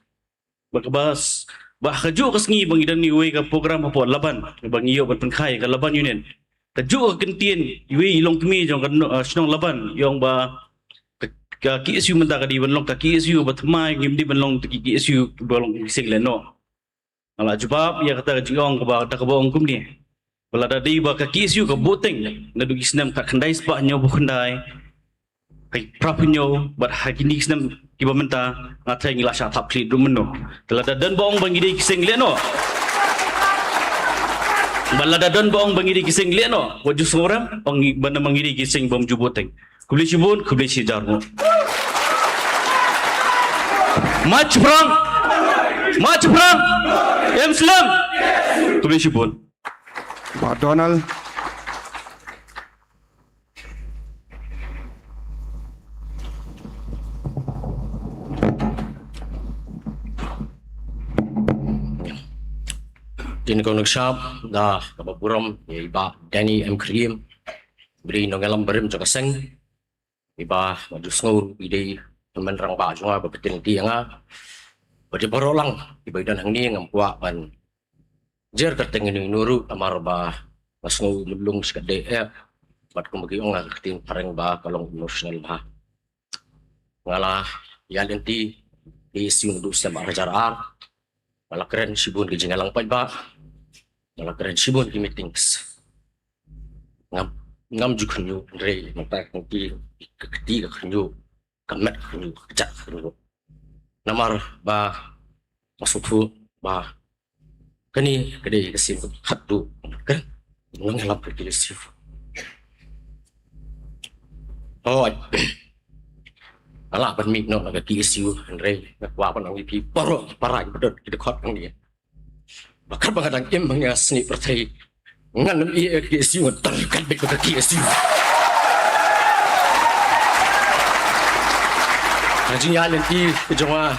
Bad kaba s-, Ba ha kajuh ka sngi ba ngi don iwei ka program hapoh Laban, ba ngi ïoh ban pynkha ïa ka Laban Union. Kajuh ka kyntien iwei i longkmie jong ka no-, eh, shnong Laban, i ong ba ka, ka K S U mynta ka dei ban long ka K S U ba thymmai, ngim dei ban long ka K S U ba long ki seng lehnoh. Nga la jubab ïa kata ka jingong kaba, da kaba ong kumne. Ba lada dei ba ka K S U ka bteng naduh ki snem khatkhyndai spah hynñiewphew khyndai, ka pra phew hynñiew bad ha kine ki snem kiba mynta, nga tharai ngi la shah thap khlieh ruh mynno. Te lada don ba ong ba ngi dei ki seng lehnoh, ba lada don ba ong ba ngi dei ki seng lehnoh, wat ju sngewrem, ong ngi, ba namar ngi dei ki seng bym ju bteng. Khublei shibun, khublei shihajar nguh. Mach phrang. Mach phrang. Em slem. Khublei shibun. Bah Donald. Dei na ka nukshap da kaba burom ïa i Bah Danny M Khyriem, ba dei nongïalam barim jong ka seng. Iba nga ju sngew i dei hynmen rangbah jong nga ba pynthikna ïa nga. Bad ïa baroh lang iba i don hangne ngam kwah ban jer kyrteng ino ino ruh namar ba nga sngew i lung shi katdei eh. Bad kumba ki ong ha ka ktien phareng ba ka long emotional bha. Nga la ïaid lynti K S U naduh snem ar hajar ar. Nga la kren shibun ki jingïalang paidbah. Nga la kren shibun ki meetings. Ngam, ngam ju khynñiuh, hynrei mynta ka kti, ka kti ka khynñiuh, ka met ka khynñiuh, ka kjat ka khynñiuh. Namar ba nga sngewthuh ba kane ka dei ka sien kaba khatduh ka nongïalam ka K S U. Hooid. Nga lah ban mih noh na ka K S U, hynrei nga kwah ban ong ïa phi baroh ki para kiba don ki dkhot hangne ba katba nga dang im ha nga snieh pyrthei, ngan ym ïeh ïa ka K S U, nga don ryngkat beit bad ka K S U. Ka jingïaid lynti ka jong nga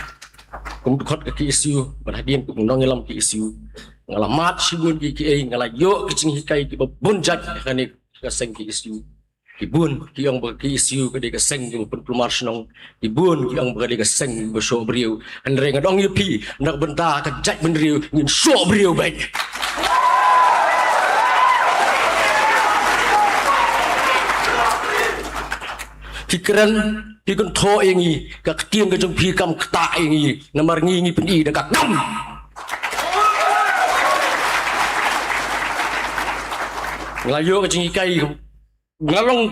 kum dkhot ka K S U bad hadien kum nongïalam K S U, nga la mad shibun ki kiei, nga la ïoh ki jinghikai kiba bun jait ha kane ka seng K S U. Ki bun ki ong ba ka K S U ka dei ka seng kaba pynkulmar shnong. Ki bun ki ong ba ka dei ka seng ba shoh briew. Hynrei nga ong ïa phi, na ka bynta ka jaitbynriew ngin shoh briew beit. Phi kren, phi kynthoh ïa ngi, ka ktien ka jong phi kam ktah ïa ngi. Namar ngi ngi pyni da ka kam. Nga la ïoh ka jinghikai, nga long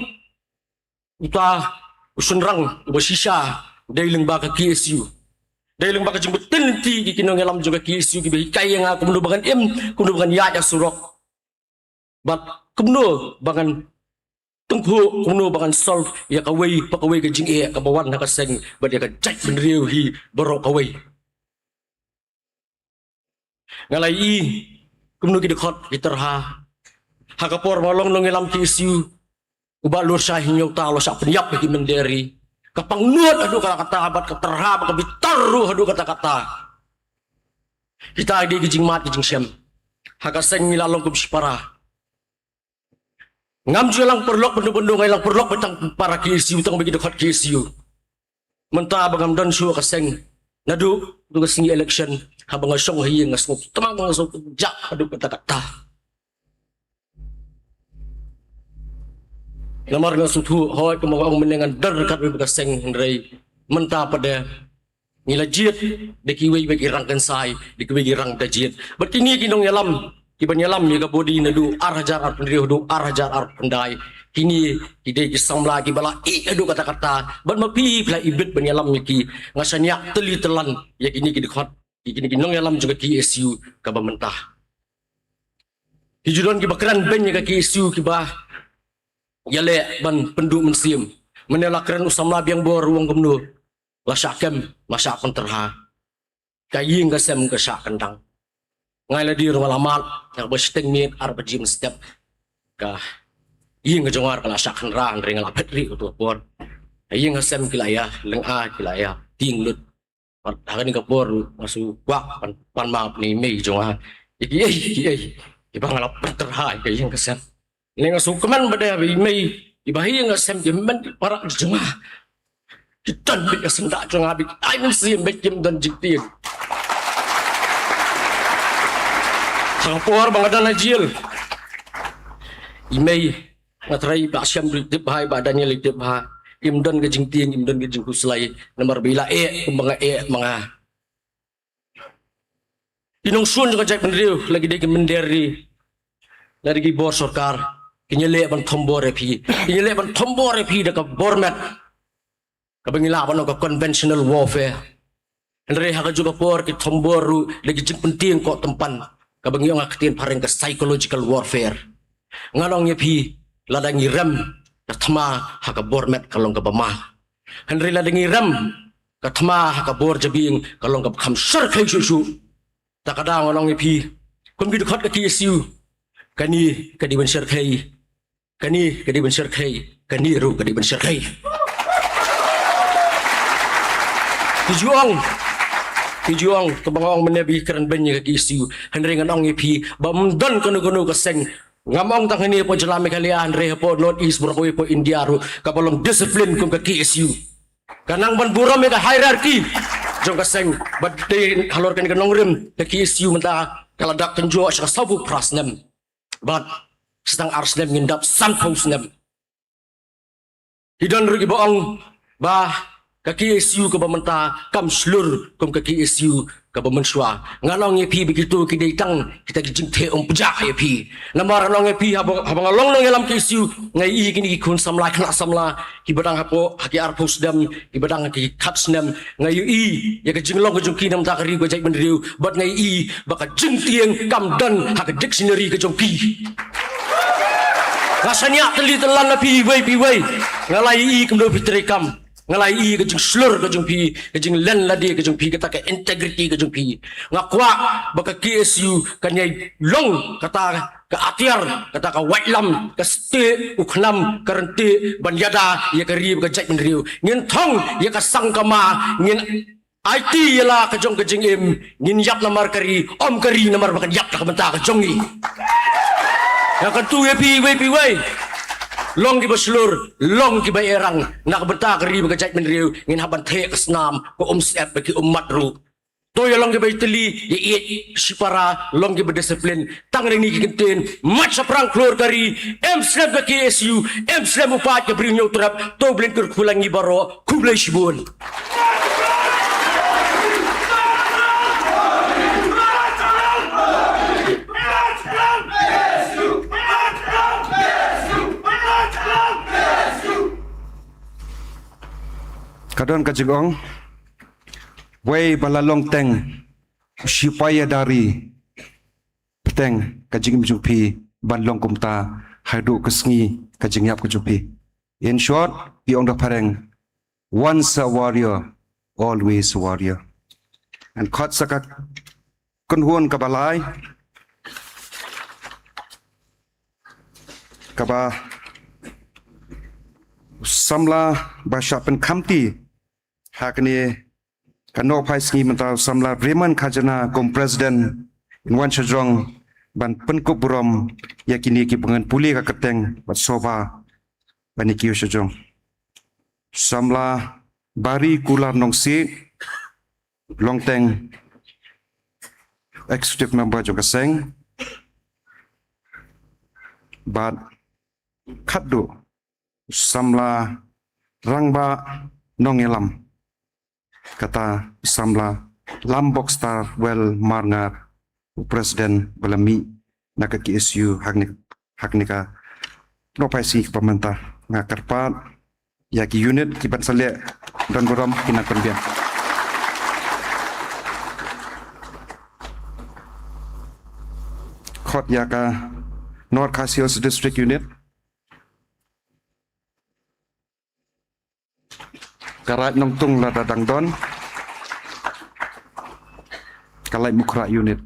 uta u shynrang uba shisha dei lyngba ka K S U. Dei lyngba ka jingpynthikna ïa ki nongïalam jong ka K S U kiba hikai ïa nga kumno ba ngan im, kumno ba ngan ïaid ha surok, bad kumno ba ngan tyngkhuh, kumno ba ngan solve ïa kawei pa kawei ka jingeh kaba wan ha ka seng bad ïa ka jaitbynriew hi baroh kawei. Nga la ïohi kumno ki dkhot ki tyrha. Ha ka por ba nga long nongïalam K S U, u Bah Lorshai Hynñiewta u la shah pynïap ïa ki mynder ri. Ka pangnud haduh katta katta bad ka tyrha bad ka bitar ruh haduh katta katta. Kita ki dei ki jingmad ki jingshem. Ha ka seng ngi la long kum shipara. Ngam ju ïalang paralok bynta bynta, nga ïalang paralok bad tang para K S U, tang bad ki dkhot K S U. Mynta ba ngam don shuh ha ka seng, naduh tu ka sngi election, haba nga shong ha ïing nga sngewthuh tymmen, nga sngewthuh jah haduh katta katta. Namar nga sngewthuh, hooid, kumba nga ong mynne ngan don ryngkat bad ka seng, hynrei mynta pat de ngi la jied da kiwei pat ki rangkynsai, da kiwei ki rangda jied. Bad kine ki nongïalam kiban ïalam ïa ka body naduh ar hajar arphew hynriew haduh ar hajar arphew khyndai, kine ki dei ki samla kiba la ïeh haduh katta katta. Bad ma phi phi la ibit ban ïalam ïa ki. Nga shaniah tylli tyllan ïa kine ki dkhot, ïa kine ki nongïalam jong ka K S U kaba mynta. Ki ju don kiba kren beiñ ïa ka K S U kiba ïaleh ban pynduh mynsiem. Mynne la kren u samla Biangbor u ong kumno, la shah kem, la shah pyntyrha. Ka ïing ka sem ka shah kyndang. Nga la dei ruh nga la mad, nga ba shiteng miet ar baje mynstep, ka ïing ka jong nga ka la shah kynrah, hynrei nga la phet rieh kato ka por. Ka ïing ka sem ki la ïa lynga, ki la ïa tieng lut. Bad ha kane ka por nga shu kwah ban pan map ïa i mei jong nga. Ïa kiei kiei kiba nga la pyntyrha ïa ka ïing ka sem. Lane nga shu kmen ba dei ba i mei, iba ha ïing ka sem, ki hynmen ki para jong nga, ki don beit ka syndah jong nga, bad ki ai mynsiem, bad kim don jingtieng. Ha ka por ba nga don ha jil, i mei nga trai ba Shem ri tip bha, ba Daniel ri tip bha. Im don ka jingtieng, im don ka jingkhuslai. Namar ba i la eh kumba nga eh ma nga. I nongshun jong ka jaitbynriew, la ki dei ki mynder ri, la dei ki bor sorkar, kin ïaleh ban thombor ïa phi. Kin ïaleh ban thombor ïa phi da ka bor met, kaba ngi lah ban ong ka conventional warfare. Hynrei ha kajuh ka por ki thombor ruh da ki jingpyntieng koh tympan, kaba ngi ong ha ka ktien phareng ka psychological warfare. Ngan ong ïa phi, lada ngi rem ka thma ha ka bor met ka long kaba ma. Hynrei lada ngi rem ka thma ha ka bor jabieng ka long kaba kham shyrkhei shuh shuh. Ta ka daw ngan ong ïa phi, kum ki dkhot ka K S U, kane ka dei ban shyrkhei, kane ka dei ban shyrkhei, kane ruh ka dei ban shyrkhei. Ki ju ong, ki ju ong, kaba nga ong mynne ba ki kren beiñ ïa ka K S U. Hynrei ngan ong ïa phi ba ym don kano kano ka seng, ngam ong tang hangne hapoh jylla Meghalaya, hynrei hapoh North East baroh kawei, hapoh India ruh, kaba long discipline kum ka K S U. Ka nang ban burom ïa ka hierarchy jong ka seng. Bad dei halor kane ka nongrim ka K S U mynta ka la dap kynjoh sha ka sawphew phra snem. Bad sa tang ar snem ngin dap sanphew snem. Ki don ruh kiba ong ba ka K S U kaba mynta kam shlur kum ka K S U kaba mynshuwa. Ngan ong ïa phi ba kito ki dei tang kita ki jingtheh umpjah ïa phi. Namar ngan ong ïa phi, haba, haba nga long nongïalam K S U, nga ïohi kine ki khun samla, khynnah samla, kiba dang hapoh ha ki arphew snem, kiba dang ha ki khat snem, nga ïohi ïa ka jinglong ka jong ki na ka bynta ka ri ka jaitbynriew, bad nga ïohi ba ka jingtieng kam don ha ka dictionary ka jong ki. Nga shaniah tylli tyllan na phi iwei pa iwei, nga la ïohi kumno phi treikam. Nga la ïohi ka jingshlur ka jong phi, ka jinglen lade ka jong phi, kata ka integrity ka jong phi. Nga kwah ba ka K S U kan ïai long kata ka atiar, kata ka waitlam, ka stieh u khnam ka ryntih ban ïada ïa ka ri bad ka jaitbynriew. Ngin thong ïa ka sangkama, ngin aiti ïa la ka jong ka jingim, ngin ïap namar ka ri, ym ka ri namar ba kan ïap na ka bynta ka jong ngi. Nga kyntu ïa phi iwei pa iwei, long kiba shlur, long kiba erang na ka bynta ka ri bad ka jaitbynriew. Ngin hap ban theh ka snam, ka umsyep bad ki ummat ruh. To ïa long kiba ïatylli, ïa ïeit shipara, long kiba discipline. Tang na kine ki kyntien, mad shaphrang khlur ka ri, em slem ka K S U, em slem u paid ka Bri u Hynñiewtrep. To U Blei un kyrkhu ïa ngi baroh. Khublei shibun. Ka don ka jingong, wei ba la long teng u shipai ïada ri, bteng ka jingim jong phi ban long kumta haduh ka sngi ka jingïap ka jong phi. In short, ki ong da phareng, once a warrior, always a warrior. Ngan khot sa ka kynhun kaba lai, kaba samla ba shah pynkhamti ha kane ka nohphai sngi mynta, u samla Raymond Khajana kum president, in wan sha jrong ban pynkup burom ïa kine kiba ngan pule ka kyrteng bad sngewbha ban ïa kiew sha jrong. Samla Barikular Nongsiej, longteng executive member jong ka seng, bad khatduh samla Rangbah Nongïalam, kata samla Lambokstar Well Marngar, u president ba la mih na ka K S U ha kane, ha kane ka nohphai sngi kaba mynta. Nga kyrpad ïa ki unit kiban sa leh don burom, ki nang pynbiang. Khot ïa ka North Khasi Hills District Unit. Ka Raid Nongtung lada dang don. Ka Laitumkhrah Unit.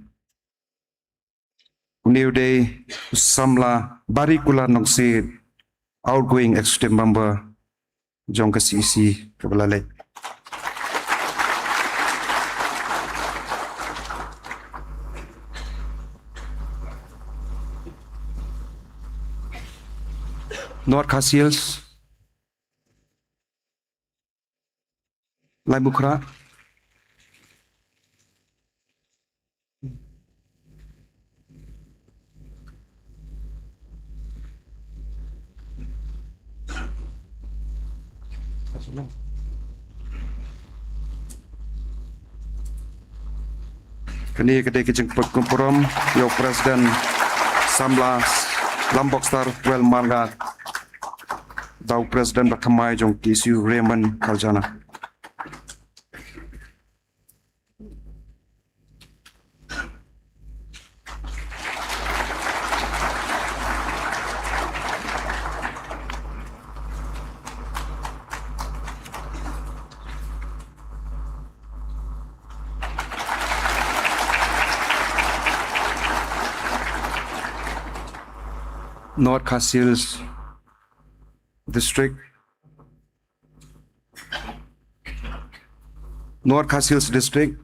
Une u dei u samla Barikular Nongsiej, outgoing executive member jong ka C E C kaba la leit. North Khasi Hills, Laitumkhrah. Kane ka dei ka jingpynkup burom ïa u President Samla Lambok Star Well Marngar da u President ba thymmai jong K S U Raymond Kaljana. North Khasi Hills District. North Khasi Hills District.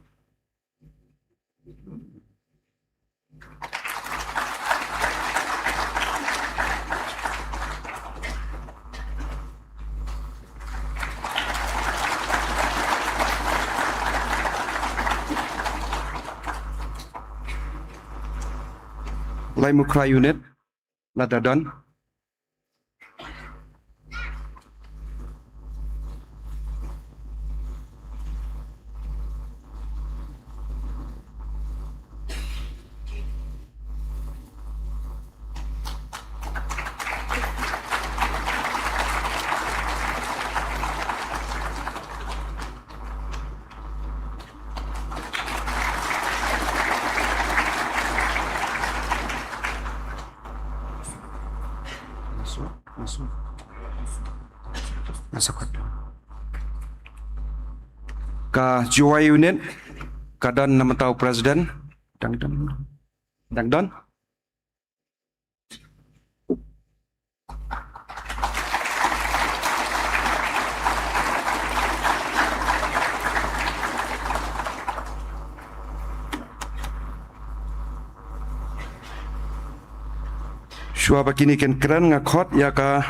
Laitumkhrah Unit. Lada don. Masuk, masuk. Masuk. Ka Jowai Unit, ka don namar u President. Dang don. Dang don. Shuwa ba kine kin kren nga khot ïa ka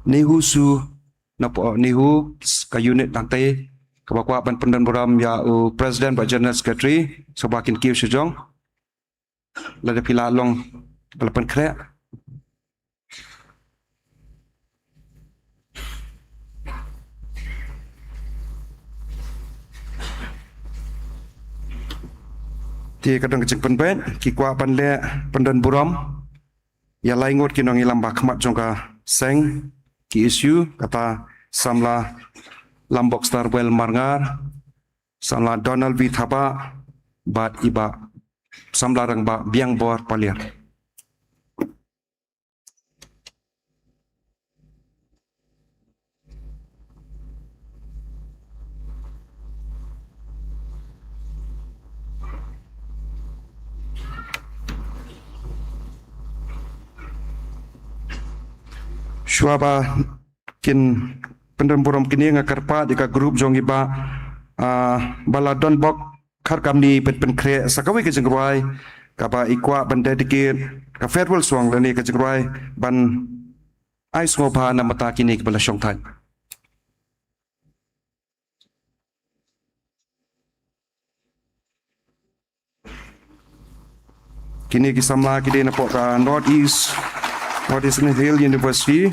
NEHUSU, napoh NEHU ka unit Nangtei kaba kwah ban pyndon burom ïa u President bad General Secretary, shuwa ba kin kiew sha jong. Lada phi la long ba la pynkhreh. Te ka don ka jingpynbeit, ki kwah ban leh pyndon burom ïa lai ngut ki nongïalam ba khmat jong ka seng K S U, kata samla Lambok Star Well Marngar, samla Donald V Thabah, bad i bah samla rangbah Biangbor Paliar. Shuwa ba kin pyndon burom kine, nga kyrpad ïa ka group jong i bah, ah, ba la don bok, khamtam ban pynkhreh sa kawei ka jingrwai kaba i kwah ban dedicate ka farewell song lane ka jingrwai ban ai sngewbha na bynta kine kiba la shong thait. Kine ki samla ki dei napoh ka North East, North Eastern Hill University.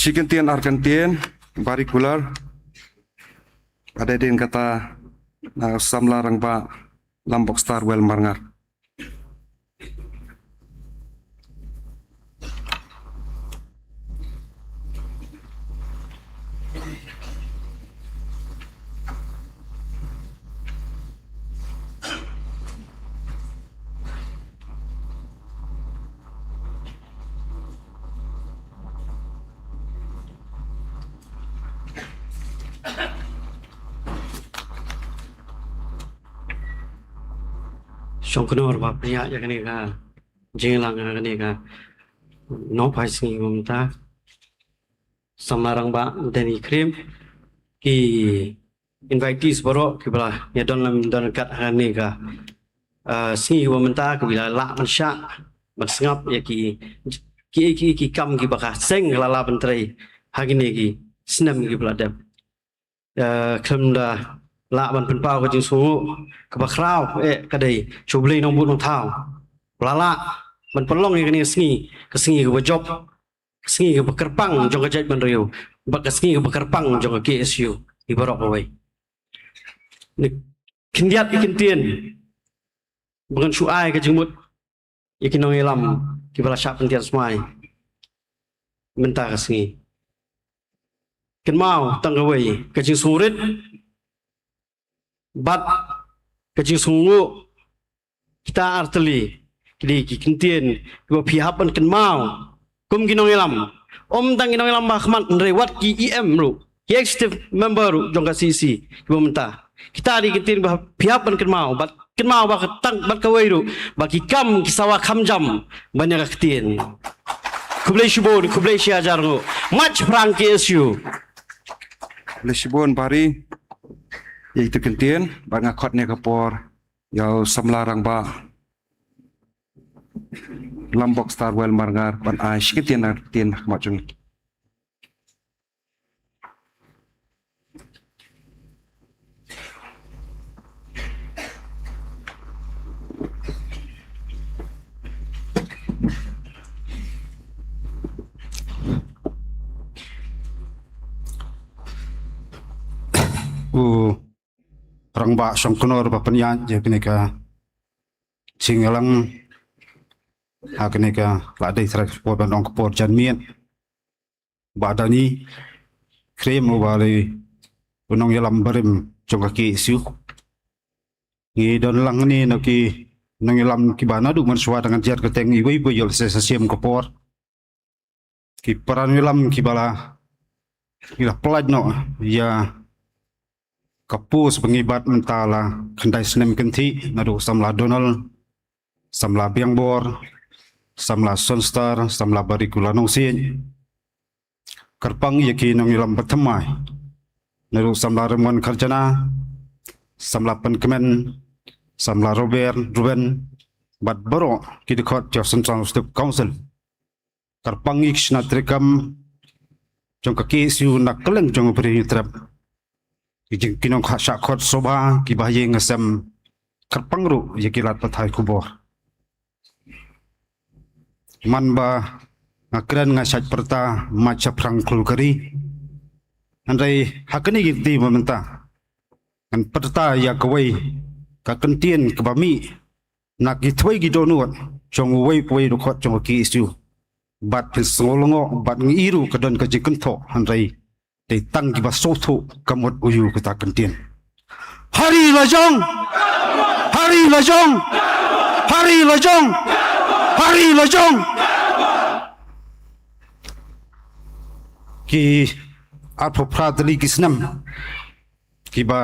Shi kyntien ar kyntien, bari kular. Ka dei dien kata na samla rangbah Lambok Star Well Marngar. Shongknor ba pynïaid ïa kane ka jingïalang ha kane ka nongpai sngi mynta. Samla Rangbah Deni Krim, ki invitees baroh kiba la ïa don lam don kat ha kane ka, ah, sngi ba mynta, kiba la lah ban shah ban sngap ïa ki, ki, ki, ki kam kiba ka seng ka la lah ban trei ha kine ki snem kiba la dep. Eh, khlem da lah ban pynpaw ka jingsngewnguh kaba khraw, eh, ka dei sha U Blei Nongbud Nongthaw ba la lah ban pynlong ïa kane ka sngi, ka sngi kaba jop, ka sngi kaba kyrpang jong ka jaitbynriew, bad ka sngi kaba kyrpang jong ka K S U hi baroh kawei. Ni khyndiat ki ktien ba ngan shu ai ka jingmut ïa ki nongïalam kiba la shah pyntian smai mynta ka sngi. Kynmaw tang kawei, ka jingsngewrit bad ka jingsngewnguh, kita artylli ki dei ki ktien kiba phi hap ban kynmaw kum ki nongïalam. Ym tang ki nongïalam ba khmat, hynrei wat ki E M ruh, ki executive member ruh jong ka C E C kiba mynta. Kita dei ki ktien ba phi hap ban kynmaw, bad kynmaw ba ka tang bad kawei ruh ba ki kam ki sawa kham jam ban ïa ka ktien. Khublei shibun, khublei shihajar nguh. Mach phrang K S U. Khublei shibun Bah Hari ïa itu ki ktien, bad nga khot ne ka por ïa u Samla Rangbah Lambok Starwell Marngar ban ai shi ktien, ar ktien ha khmat jong ngi. U Rangbah Shongknor ba pynïaid ïa kane ka jingïalang ha kane ka la dei trai ka por ban ong ka por janmiet. Bah Dani Krim uba dei u nongïalam barim jong ka K S U. Ngi don lang hangne na ki nongïalam kiba naduh mynshuwa da ngan jer kyrteng iwei pa ïoh lehse sa shem ka por. Ki para nongïalam kiba la, ki la pynlait noh ïa ka post ba ngi bat mynta la khyndai snem kynthih, naduh u Samla Donald, Samla Biangbor, Samla Sonstar, Samla Barikula Nongsiej. Kyrpang ïa ki nongïalam ba thymmai, naduh u Samla Remon Kharjana, Samla Pynkmen, Samla Robert Ruben, bad baroh ki dkhot jong Central Staff Council. Kyrpang ïa ki sna treikam jong ka K S U na kylleng jong ka Bri Hynñiewtrep. Ki jing ki nongkha shah khot sobha, kiba ha ïing ha sem, kyrpang ruh ïa ki lad pathai khubor. Man ba nga kren nga shait pyrta mach shaphrang khlur ka ri. Hynrei ha kane ka kti ba mynta ngan pyrta ïa kawei ka kyntien kaba mih na ki three ki dohnud jong uwei pa uwei u dkhot jong ka K S U. Bad phin sngew lyngngoh bad ngi i ruh ka don ka jingkynthoh, hynrei dei tang kiba sngewthuh ka mut uei kata ka kyntien. Hari lajong! Hari lajong! Hari lajong! Hari lajong! Ki arphew phra tylli ki snem kiba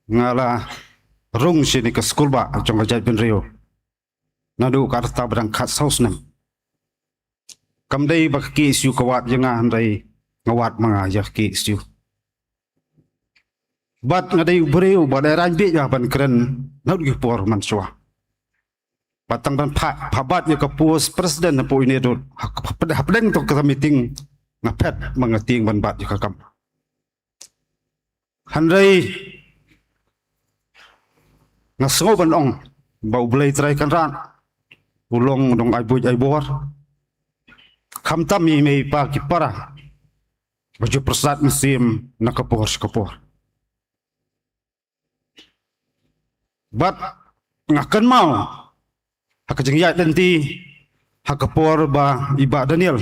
nga la rung shane ka skulbah jong ka jaitbynriew. Naduh ka rta ba dang khatsaw snem. Kam dei ba ka K S U ka wad ïa nga, hynrei nga wad ma nga ïa ka K S U. Bad nga dei u briew ba dei rang bieit ïa ban kren naduh ki por mynshuwa. Bad tang ban pha, pha bat ïa ka post president hapoh ine dud, ha, ha, hapdeng to ka meeting nga phet ma nga tieng ban bat ïa ka kam. Hynrei nga sngew ban ong ba U Blei Trai Kynrad u long u nong ai buit ai bor. Khamtam i mei i pa ki para ba ju pyrsad mynsiem na ka por sha ka por. Bad nga kynmaw ha ka jingïaid lynti ha ka por ba i Bah Daniel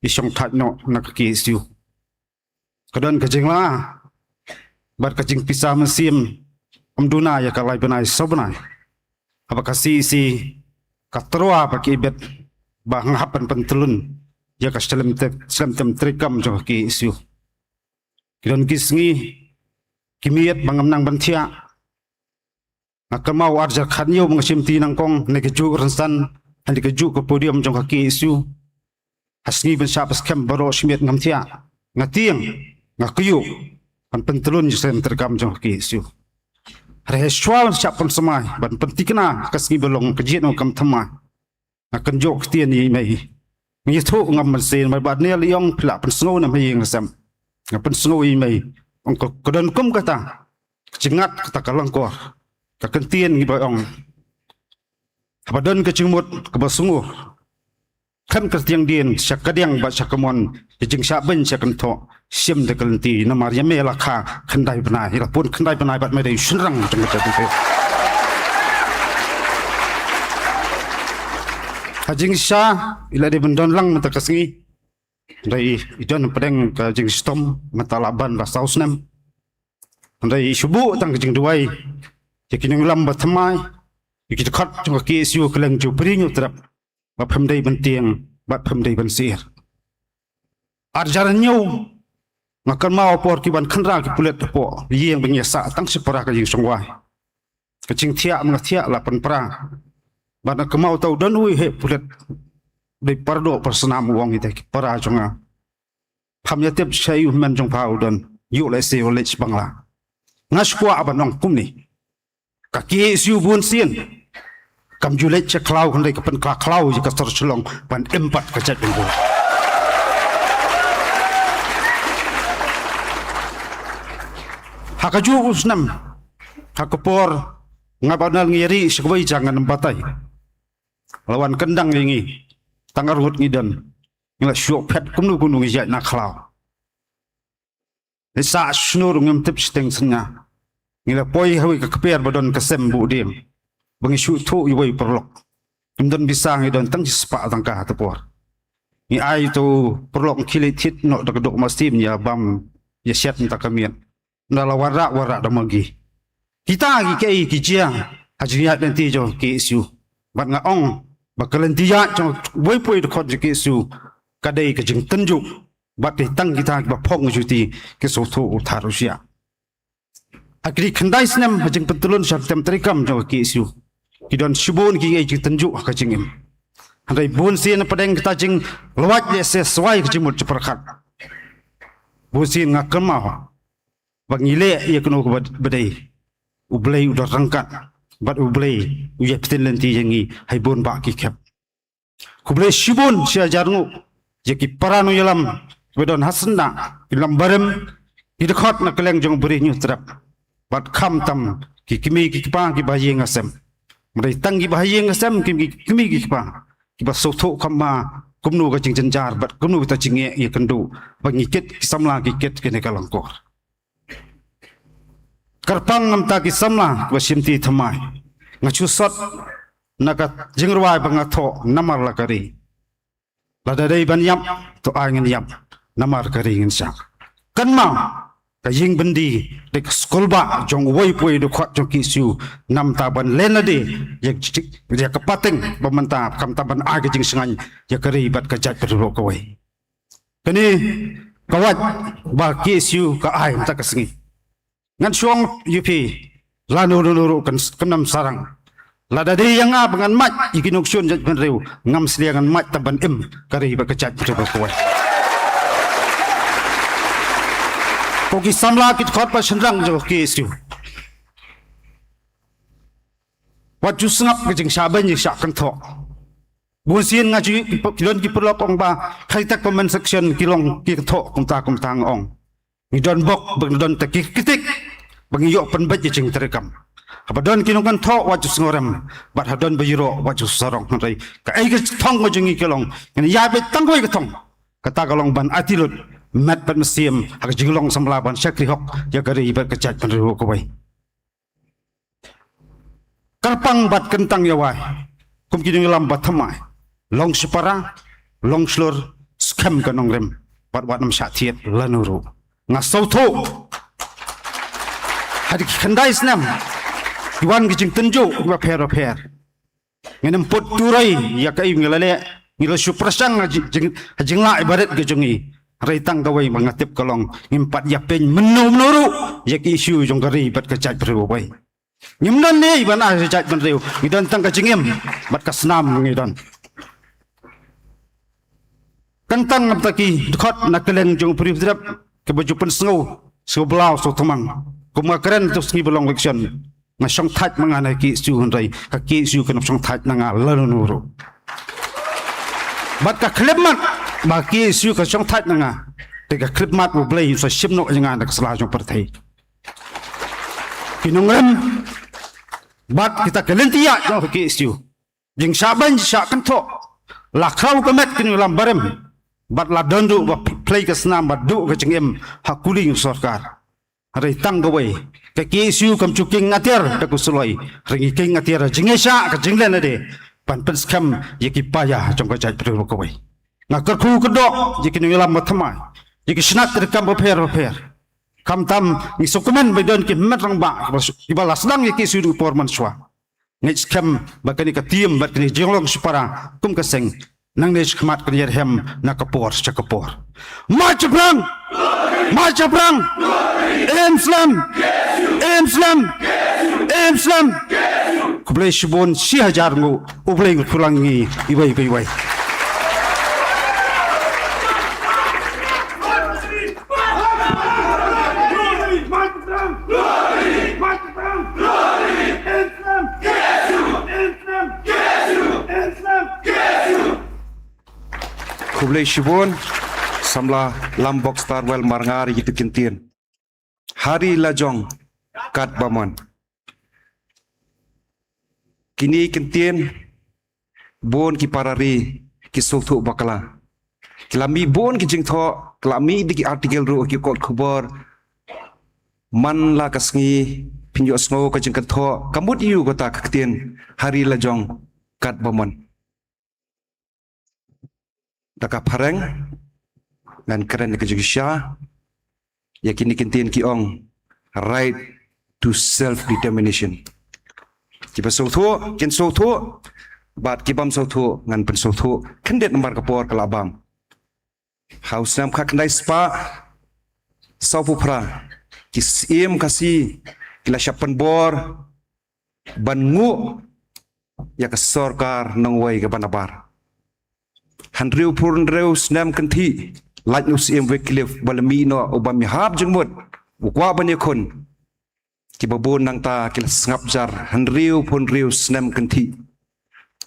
i shong thait noh na ka K S U. Ka don ka jingla bad ka jingpisa mynsiem, ym duna ïa ka lai bnai saw bnai. Haba ka C E C ka tyrwa ba ki ibit ba nga hap ban pyntyllun ïa ka shlem te, shlem tem treikam jong ka K S U. Ki don ki sngi ki miet ba ngam nang ban thiah. Nga kynmaw ar hajar khathynñiew ba nga shim ti nyngkong na kajuh rynsan, ha kajuh ka podium jong ka K S U. Ha sngi ban shah ba skhem baroh shi miet ngam thiah, nga tieng, nga kyiuh ban pyntlun ïa ka seng treikam jong ka K S U. Hynrei shuwa ban shah pynsmai ban pynthikna ka sngi ba long ka jingïaid kam thymmai, nga kynjoh ktien ïa i mei. Nga ïathuh ngam mynsiem, mei Bah Daniel i ong phi lah pynsngew ne em ha ïing ha sem. Nga pynsngew ïa i mei, ong ka, ka don kum kata ka jingngad, kata ka lyngkor, ka kyntien kiba ong, haba don ka jingmut kaba sngur, khlem kyrtiang dien sha kadiang bad sha kamon, ka jingshah beiñ sha kynthoh, shim da ka lynti, namar ïa me la kha khyndai bnai, la pun khyndai bnai bad me dei u shynrang jong ka jaitbynriew. Ha jingshisha i la dei ban don lang mynta ka sngi, hynrei i don pdeng ka jingshitom mynta la ban la saw snem. Hynrei i shu buh tang ka jingduwai ïa ki nongïalam ba thymmai, ïa ki dkhot jong ka K S U, kylleng jong u Bri Hynñiewtrep, ba phim dei ban tieng bad phim dei ban syier. Ar hajar hynñiew, nga kynmaw ha por ki wan khynra ki pulit hapoh ïing ba ngi ïasah tang shipara ka ïing shongwai, ka jingthiah ma nga thiah la pynpra. Bad nga kynmaw tau don uwei u heh pulit, dei Pardoh Parsnam, u ong ïa kita ki para jong nga, pham ïatip sha i u hynmen jong pha u don, ïoh lehse u leit sha Bangla. Nga shu kwah ban ong kumne, ka K S U bunsien kam ju leit sha khlaw, hynrei ka pynkhlad khlaw ïa ka sor Shillong ban im pat ka jaitbynriew. Ha kajuh u snem, ha ka por nga Bah Daniel ngi ïa ri sha kawei jaka, ngan ym batai, la wan kyndang ïa ngi, tang arngut ngi don, ngi la shu phet kumno kumno ngi ïaid na khlaw. Ngi sah shnur, ngim tip shiteng synñia. Ngi la poi ha kawei ka kper ba don ka sem buh dieng, ba ngi shu thuh ïa uwei u paralok. Ngim don pisa, ngi don tang shispah tyngka ha ta por. Ngi ai ïa utu u paralok, ngi khie leit thied noh da ka doh masim ïa bam ïa shet mynta ka miet. Nda la wanrah wanrah da Maggi. Kita ki kaei ki jia ha jingïaid lynti jong ka K S U. Bad nga ong ba ka lynti ïaid jong uwei pa uwei u dkhot jong ka K S U ka dei ka jingtynjuh. Bad dei tang kita kiba phong juti ki sngewthuh u thar u shiah. Ha kine ki khyndai snem ha jingpyntlun sha ka tem treikam jong ka K S U, ki don shibun kiei ki jingtynjuh ha ka jingim. Hynrei bunsien na pdeng kata ka jinglwait lehse swai ka jingmut jingpyrkhat, bunsien nga kynmaw ba ngi leh ïa kano kaba, ba dei. U Blei u don ryngkat bad U Blei u ïai pynlynti ïa ngi ha bun bah ki khep. Khublei shibun shi hajar nguh ïa ki para nongïalam kiba don ha syndah, ki nongïalam barim, ki dkhot na kylleng jong Bri Hynñiewtrep, bad khamtam ki kmie ki kpa kiba ha ïing ha sem. Ym dei tang kiba ha ïing ha sem, ki kmie ki kpa kiba sngewthuh kham bha kumno ka jingjynjar bad kumno kata ka jingeh ïakynduh ba ngi kit ki samla, ki kit kine ki lyngkor. Kyrpang namar ki samla kiba shim ti thymmai. Nga shu sot na ka jingrwai ba nga thoh, namar la ka ri. Lada dei ban ïap, to ai ngin ïap, namar ka ri ngin shah. Kynmaw, ka ïing byndi dei ka skulbah jong uwei pa uwei u dkhot jong ka K S U, namar ban len lade ïa ka pateng ba mynta, khamtam ban ai ka jingshngaiñ ïa ka ri bad ka jaitbynriew kawei. Kane ka wait ba ka K S U ka ai mynta ka sngi. Ngan shu ong ïa phi, lano lano ruh kan, kan ym sarang. Lada dei ïa nga ba ngan mad ïa ki nongshun jaitbynriew, ngam sliang ngan mad tang ban im ka ri bad ka jaitbynriew kawei. Ko ki samla, ki dkhot bad shynrang jong ka K S U, wat ju sngap ka jingshah beiñ, jingshah kynthoh. Bunsien nga ju, ki don ki paralok ong ba ha kita ki comment section ki long ki kynthoh kumta kumta, nga ong, ngi don bok ba ngi don tang ki kritik ba ngi ïoh pynbeit ïa ka jingtreikam. Haba don ki nongkynthoh, wat ju sngewrem, bad ha don ba ïaroh, wat ju sarong. Hynrei kaei ka thong ka jong ngi ka long, ngin ïa beit tang kawei ka thong. Kata ka long ban aiti lut met bad mynsiem ha ka jinglong samla ban shakri hok ïa ka ri bad ka jaitbynriew kawei. Kyrpang bad kyntang ïa wai kum ki nongïalam ba thymmai. Long shipara, long shlur, skhem ka nongrim, bad wat nym shah thied lano ruh. Nga sngewthuh ha ki khyndai snem ki wan ki jingtynjuh kiba pher ba pher. Ngin ym put turoi ïa kaei ngi la leh, ngi la shu pyrshang ha jing, jing, ha jinglah barit ka jong ngi. Hynrei tang kawei ba nga tip ka long, ngim pat ïapeiñ mynno mynno ruh ïa ka issue jong ka ri bad ka jaitbynriew kawei. Ngim don ne ban ai jait ban riew, ngi don tang ka jingim bad ka snam ngi don. Kan tang ngam taki dkhot na kylleng jong u Prif Dep kaba ju pynsngew sngewblaw sngewtymmen. Kum nga kren tu sngi ba long election, nga shong thait ma nga na K S U, hynrei ka K S U kan shong thait na nga lano ruh. Bad ka khlipmat ba K S U ka shong thait na nga, te ka khlipmat U Blei sa shim noh ïa nga na ka sla jong pyrthei. Ki nongrim bad kita ki lynti ïaid jong ka K S U, jingshah beiñ shah kynthoh, la khraw ka met ki nongïalam barim, bad la don ruh ba phlei ka snam bad duh ka jingim ha kuli u sorkar. Hynrei tang kawei, ka K S U kam ju kieng atiar da ka suloi, hynrei ngi kieng atiar da jingïaishah ka jinglen lade, ban pynskhem ïa ki paia jong ka jaitbynriew kawei. Nga kyrkhu kyrdoh ïa ki nongïalam ba thymmai, ïa ki shnat treikam bapher bapher. Khamtam ngi sngewkmen ba don ki hynmen rangbah kiba la sdang ïa ka K S U ha ka por mynshuwa. Ngeit skhem ba kane ka team bad kane ka jinglong shipara kum ka seng, nangne shakhmat kan ïarhem na ka por sha ka por. March Phrang! March Phrang! Im slem! Im slem! Im slem! Khublei shibun shi hajar nguh, U Blei un kyrkhu lang ïa ngi iwei pa iwei. Khublei shibun, samla Lambok Starwell Marngar, ïa kitu ki ktien. Ha ri la jong katba mon. Kine ki ktien, bun ki para ri ki sngewthuh bakla. Ki la mih bun ki jingthoh, ki la mih da ki article ruh ha ki kot khubor. Man la ka sngi phin ïohsngew ka jingkynthoh, ka mut aiu kata ka ktien, ha ri la jong katba mon. Da ka phareng ngan kren ïa ka jingshisha ïa kine ki ktien, ki ong right to self determination. Kiba sngewthuh kin sngewthuh, bad kibym sngewthuh ngan pynsngewthuh khyndiat namar ka por ka la bam. Ha u snem khatkhyndai spah sawphew phra, ki Syiem Khasi ki la shah pynbor ban nguh ïa ka sorkar nongwei kaba nabar. Hynriewphew hynriew snem kynthih, lait na u Syiem Wycliffe ba la mih noh, uba mih hap jingmut, u kwah ban ïakhun. Kiba bun nangta ki la sngap jar hynriewphew hynriew snem kynthih.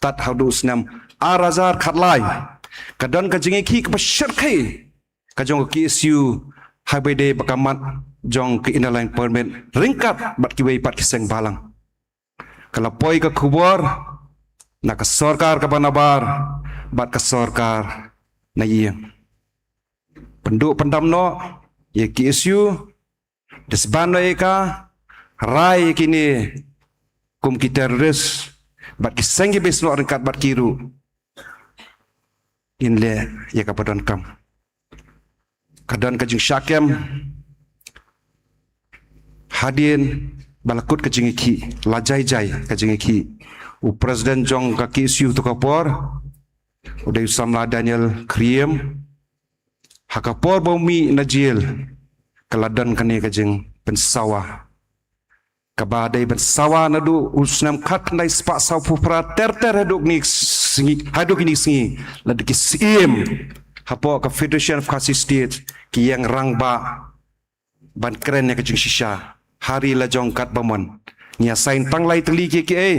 Tad haduh u snem ar hajar khatlai, ka don ka jingïakhih kaba shyrkhei ka jong ka K S U, haba ïadei bad ka mat jong ka Inner Line Permit ryngkat bad kiwei pat ki seng balang. Ka la poi ka khubor na ka sorkar kaba nabar bad ka sorkar na ïing. Pynduh pyndam noh ïa ka K S U, disband noh ïa ka, rai ïa kine kum ki terrorist, bad ki seng kiba snoh ryngkat bad ki ruh kin leh ïa kaba donkam. Ka don ka jingshah kem hadien ba la kut ka jingïakhih, la jai jai ka jingïakhih. U president jong ka K S U tu ka por, u dei u samla Daniel Khriem. Ha ka por ba u mih na jel, ka la don kane ka jingpynsawa kaba dei ban sawa naduh u snem khatkhyndai spah sawphew phra ter ter haduh kine ki sngi, haduh kine ki sngi, lada ki Syiem hapoh ka Federation of Khasi State ki ïeng rangbah ban kren ïa ka jingshisha ha ri la jong katba mon. Ngi ïa sign tang lai tylli ki, kiei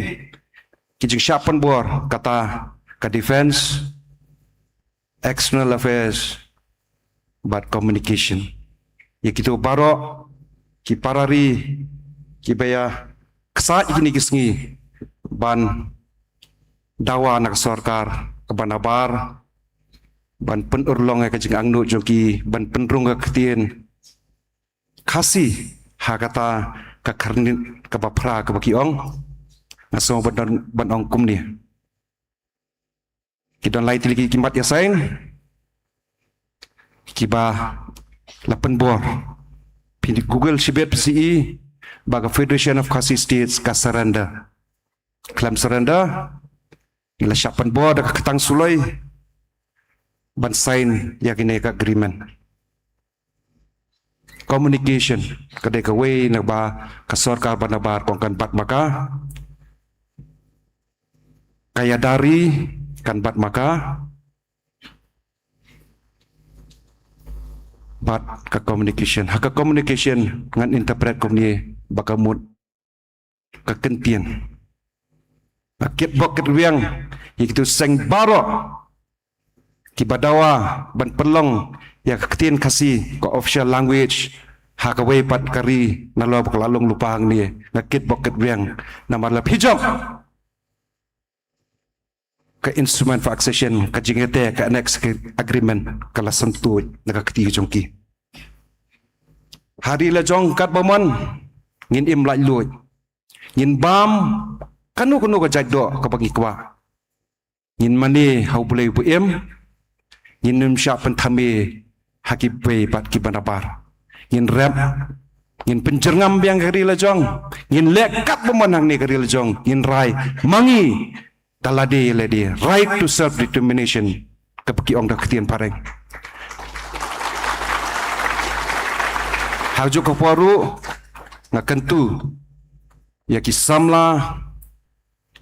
ki jingshah pynbor, kata ka defense, external affairs bad communication. Ïa kito baroh ki para ri kiba ïa ksaid kine ki sngi ban dawa na ka sorkar kaba nabar, ban pynurlong ïa ka jingangnud jong ki, ban pynrung ka ktien Khasi ha kata ka khyrnit kaba phra kaba ki ong. Nga sngew ban, ban ong kumne. Ki don lai tylli ki mat ïa sign kiba la pynbor. Phin Google shibit phi sa ïohi ba ka Federation of Khasi States ka surrender. Khlem surrender, ngi la shah pynbor da ka kyrteng suloi ban sign ïa kane ka agreement. Communication ka dei kawei na ba ka sorkar ba nabar kong kan bat ma ka. Ka ïada ri kan bat ma ka. Bad ka communication, ha ka communication ngan interpret kumne ba ka mut ka kyntien. Nga kit bok kit riang ïa kitu seng baroh kiba dawa ban pynlong ïa ka ktien Khasi ka official language ha kawei pat ka ri nalor ba ka la long lypa hangne. Nga kit bok kit riang namar la phi jop ka instrument for accession, ka jingïateh, ka annex agreement ka la syntuid na ka kti jong ki. Ha ri la jong katba mon ngin im laitluid, ngin bam kano kano ka jait doh kaba ngi kwah. Ngin mane ha U Blei uba im, ngin ym shah pynthame ha kiwei pat kiba nabar. Ngin rep, ngin pynjyrngam biang ka ri la jong, ngin leh katba mon hangne ka ri la jong, ngin rai ma ngi da lade lade, right to self determination kaba ki ong da ka ktien phareng. Ha kajuh ka por ruh nga kyntu ïa ki samla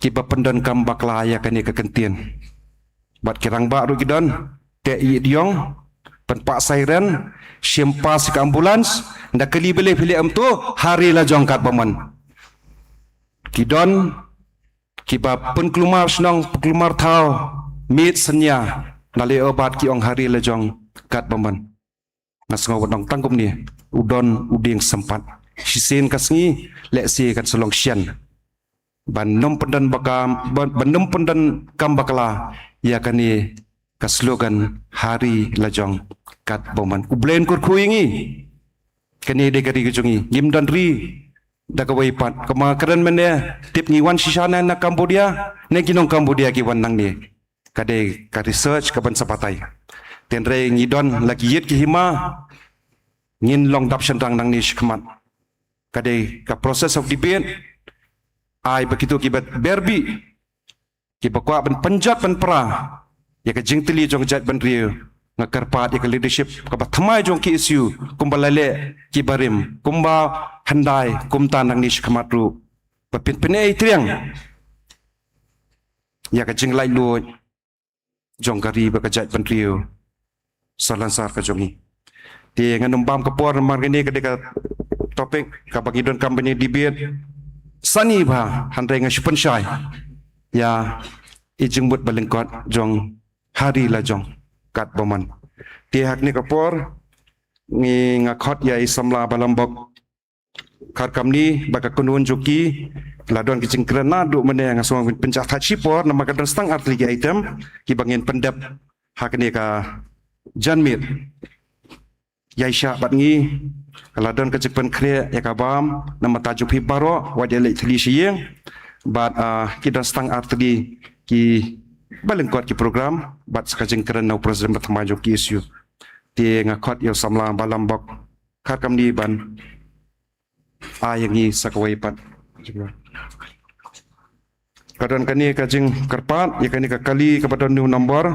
kiba pyndonkam bakla ïa kane ka kyntien. Bad ki rangbah ruh ki don, teh ïing diong, pynpah siren, shim pass ka ambulance, da kali bele phi leh kumto ha ri la jong katba mon. Ki don kiba pynkulmar shnong, pynkulmar thaw, miet synñia, na leh o bad ki ong ha ri la jong katba mon. Nga sngew ba dang tang kumne, u don u dieng sympat. Shisien ka sngi lehse kan sa long shen. Ban ym pyndon bakam, ban, ban ym pyndonkam bakla ïa kane ka slogan ha ri la jong katba mon. U Blei un kyrkhu ïa ngi. Kane dei ka ri ka jong ngi, ngim don ri da kawei pat. Kumba kren mynne, tip ngi wan shisha na, na Cambodia, ne ki nong Cambodia ki wan nangne. Ka dei ka research kaban sa batai. Hynrei ngi don la ki ïit ki hima, ngin long dap shynrang nangne shakhmat. Ka dei ka process of debate, ai ba kito kiba berbih, kiba kwah ban pynjot pynpra ïa ka jingtylli jong ka jaitbynriew. Nga kyrpad ïa ka leadership kaba thymmai jong K S U, kumba la leh ki barim, kumba hyndai kumta nangne shakhmat ruh, ba phin pynïaid triang ïa ka jinglaitluid jong ka ri bad ka jaitbynriew Salonsar ka jong ngi. Te ngan ym bam ka por namar kane ka dei ka topic kaba ngi donkam ban ïa debate sani bha, hynrei nga shu pynshai ïa i jingmut ba lyngkot jong ha ri la jong katba mon. Te ha kane ka por ngi, nga khot ïa i samla Balam Bok Kharkamni bad ka kynhun jong ki. La don ki jingkren naduh mynne, nga sngew ban pynjah thait shipor namar ka don sa tang artylli ki item kiba ngin pyndep ha kane ka janmiet. Ïaishah bad ngi, ka la don ka jingpynkhreh ïa ka bam na ka bynta jong phi baroh, wat ïaleh thylli sha ïing. Bad, ah, ki don sa tang artylli kiba lyngkot ki program bad sa ka jingkren na u president ba thymmai jong K S U. Te nga khot ïa u samla Balam Bok Kharkamni ban ai ïa ngi sa kawei pat. Ka don kane ka jingkyrpad ïa kane ka kali kaba don u number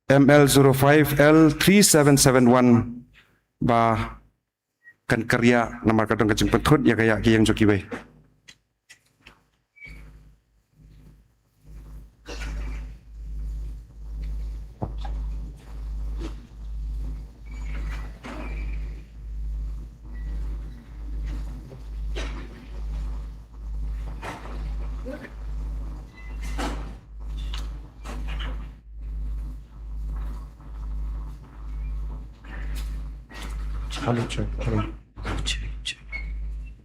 M L zero five L three seven seven one ba kan kyrïa namar ka don ka jingpynthut ïa ka ïa ki ïing jong kiwei. Hello, check. Hello.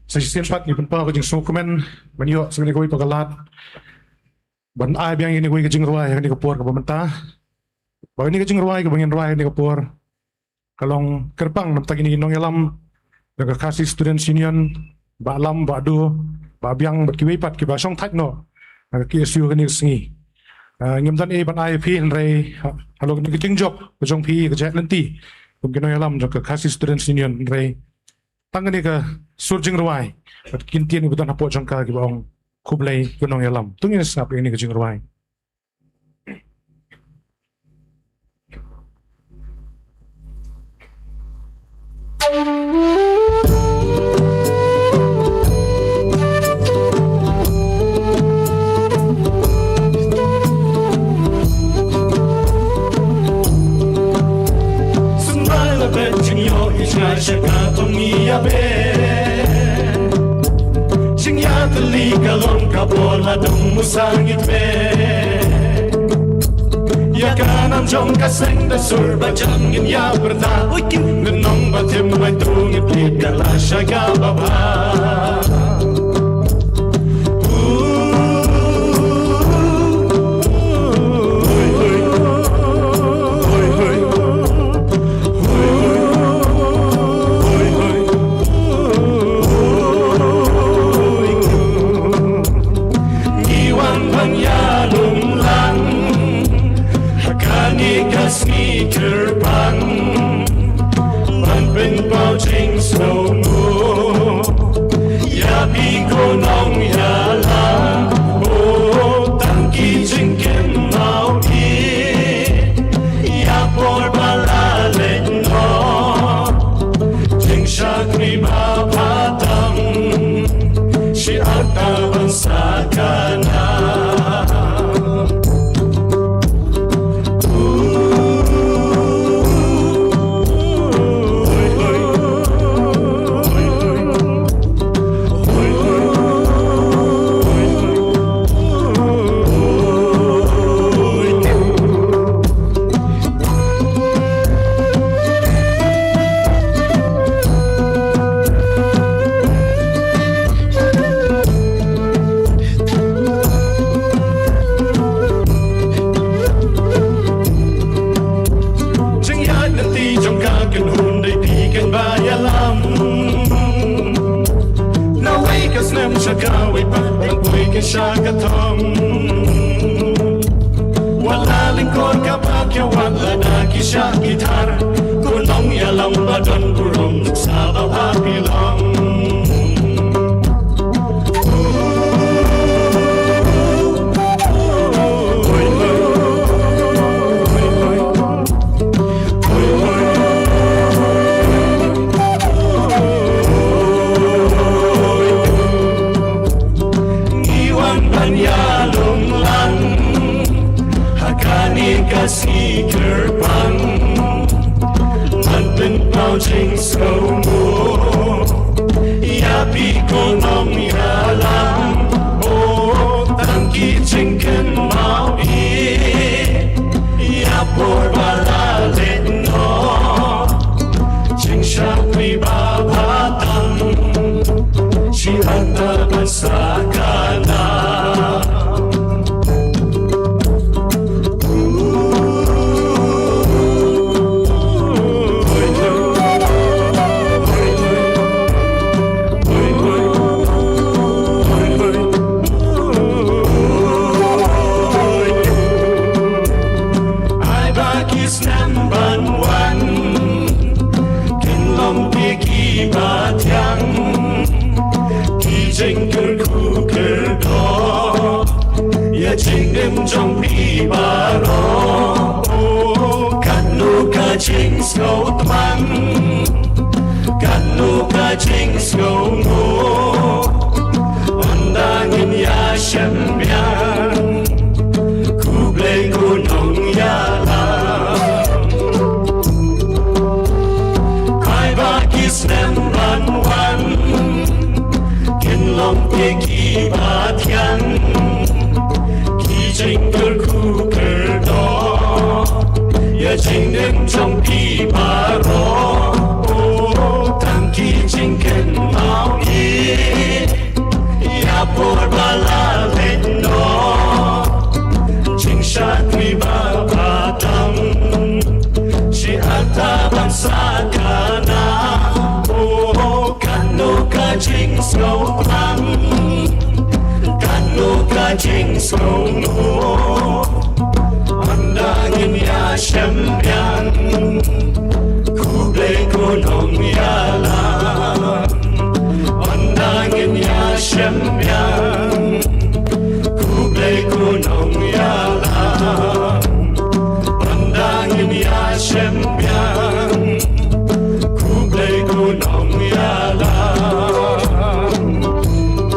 Sa shisien pat ngi pynpaw ka jingsngewkmen ban ïoh sa kane kawei pat ka lad ban ai biang ïa kane kawei ka jingrwai ha kane ka por kaba mynta. Ba kane ka jingrwai kaba ngin rwai ha kane ka por ka long kyrpang na bynta kine ki nongïalam jong ka Khasi Students Union, Bah Lam, Bah Du, Bah Biang bad kiwei pat kiba shong thait noh na ka K S U ha kane ka sngi. Ah, ngim don ei ban ai ïa phi hynrei ha, halor kane ka jingjop ka jong phi ka jait lynti kum ki nongïalam jong ka Khasi Students Union, hynrei tang kane ka sur jingrwai bad ki kyntien kiba don hapoh jong ka kiba ong khublei ki nongïalam. To ngin sngap ïa kane ka jingrwai. Li ka long ka bor la dong musang it me. Ïa ka nam jong ka seng da sur ba jam ngin ïa pyrta. Ui kiu. Ngan nong ba tim mai tu ngin pit ka la sha ka ba ba. Ngi wan ban ïalum lang ha kane ka sngi kyrpang, ban pynpaw jingsngewnguh ïa phi ko nongïalam. Oh, tang ki jingkynmaw ïa por ba la leit noh, jingshakri ba pha tam, shi arta ban sakana. Jingïaid lynti jong ka kynhun dei phi ken ba ïalam. Nawei ka snem sha kawei pat, ban poi ken sha ka thong. Wat la lyngkor ka ba ki wat lada ki shah ki thar. Ko nongïalam ba don burom, sa ba pha phi long. Ngi wan ban ïalum lang ha kane ka sngi kyrpang, ban pynpaw jingsngewnguh ïa phi ko nongïalam. Oh, tang ki jingkynmaw ïa por ba la leit noh, jingshakri ba pha tam, shi arta ban sakana. Ai ba ki snem ban wan kin long phi ki ba thiang, ki jingkyrkhu kyrdoh ïa jingim jong phi baroh. Katno ka jingsngew tmang, katno ka jingsngewnguh, ynda ngin ïashem biang. Khublei ko nongïalam. Ai ba ki snem ban wan kin long phi ki ba thiang, ki jingkyrkhu kyrdoh ïa jingim jong phi baroh. Tang ki jingkynmaw ïa por ba la leit noh, jingshakri ba pha tam, shi arta ban sakana. Oh, katno ka jingsngew tmang, katno ka jingsngewnguh, ynda ngin ïashem biang. Khublei ko nongïalam. Ynda ngin ïashem biang. Khublei ko nongïalam. Ynda ngin ïashem biang. Khublei ko nongïalam.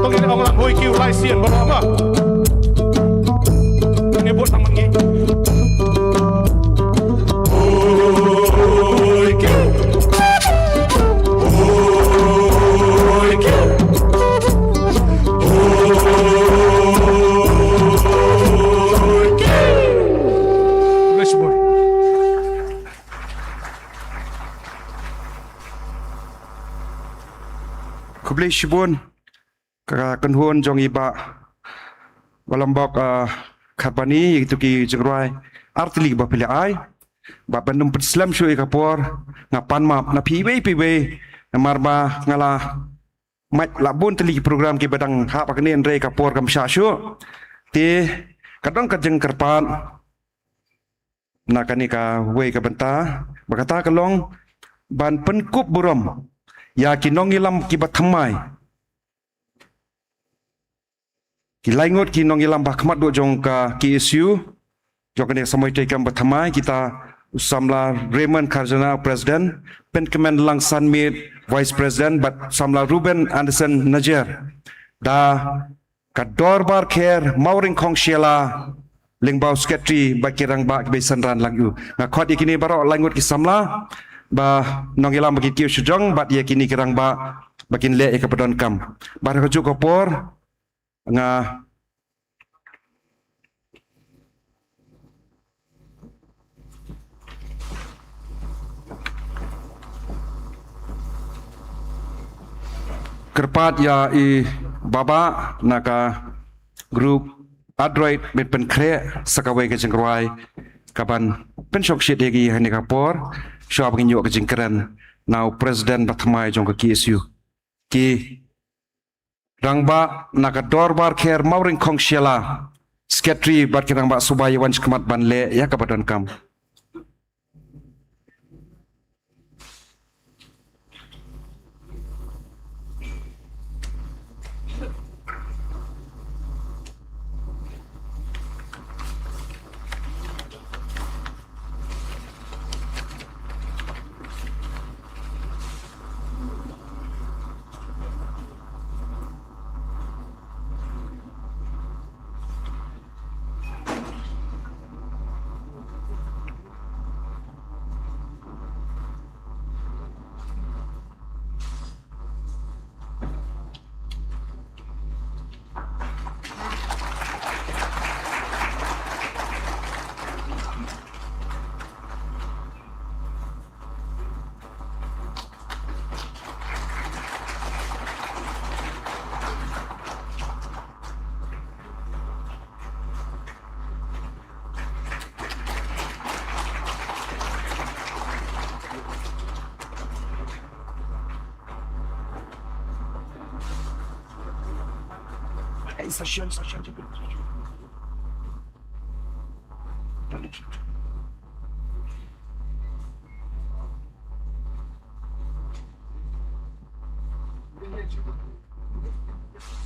To ngin ong lang hoi kiu lai sien baroh ma. Ngin bud lang ma ngi. Hoi kiu. Hoi kiu. Shibun ka kynhun jong i Bah Walambok, ah, Kharbani, ïa kito ki jingrwai artylli ba phi la ai. Bad ban ym pynslem shuh ïa ka por, nga pan map na phi iwei pa iwei, namar ba nga la mad la bun tylli ki program kiba dang hap ha kane, hynrei ka por kam shah shuh. Te ka don ka jingkyrpad na kane kawei ka bynta, ba kata ka long ban pynkup burom ïa ki nongïalam kiba thymmai. Ki lai ngut ki nongïalam ba khmat duh jong ka K S U jong kane ka samoi treikam ba thymmai, kita u samla Raymond Kharjana, President, Pynkmen Langsan Miet, Vice President, bad samla Ruben Anderson Najer. Da ka Dorbar Kher Mawryngkhong Shylla Lyngbaw, Secretary, bad ki rangbah kiba synran lang ïa u. Nga khot ïa kine baroh lai ngut ki samla ba nongïalam ba kin kiew shajrong bad ïa kine ki rangbah ba kin leh ïa kaba donkam. Bad ha kajuh ka por nga kyrpad ïa i Bah Bah na ka group Adroit, ban pynkhreh sa kawei ka jingrwai kaban pynshongshit ïa ki ha kane ka por, shuwa ba ngin ïoh ka jingkren na u President ba thymmai jong ka K S U. Ki rangbah na ka Dorbar Kher Mawryngkhong Shylla, Secretary, bad ki rangbah suba ïa wan shakhmat ban leh ïa kaba donkam.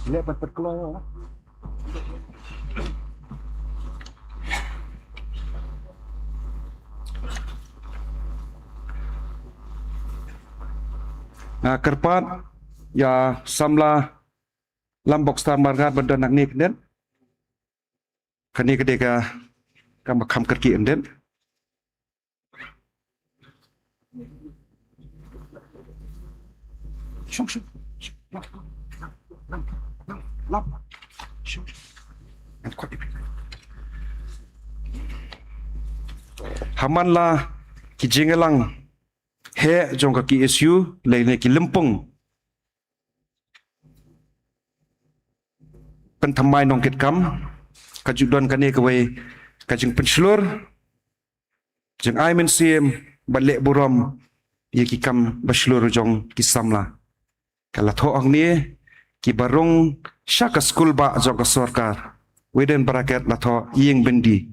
Leh pat pat kloi. Nga kyrpad ïa samla Lambok Star Marngar ban don hangne kyndit. Kane ka dei ka kam ba kham kyrkieh kyndit. Ha man la ki jingïalang heh jong ka K S U lane ki lympung pynthymmai nongkitkam, ka ju don kane kawei ka jingpynshlur, jingai mynsiem bad leh burom ïa ki kam ba shlur jong ki samla. Ka la thoh hangne, kiba rung sha ka skul bah jong ka sorkar, within bracket la thoh ïing byndi,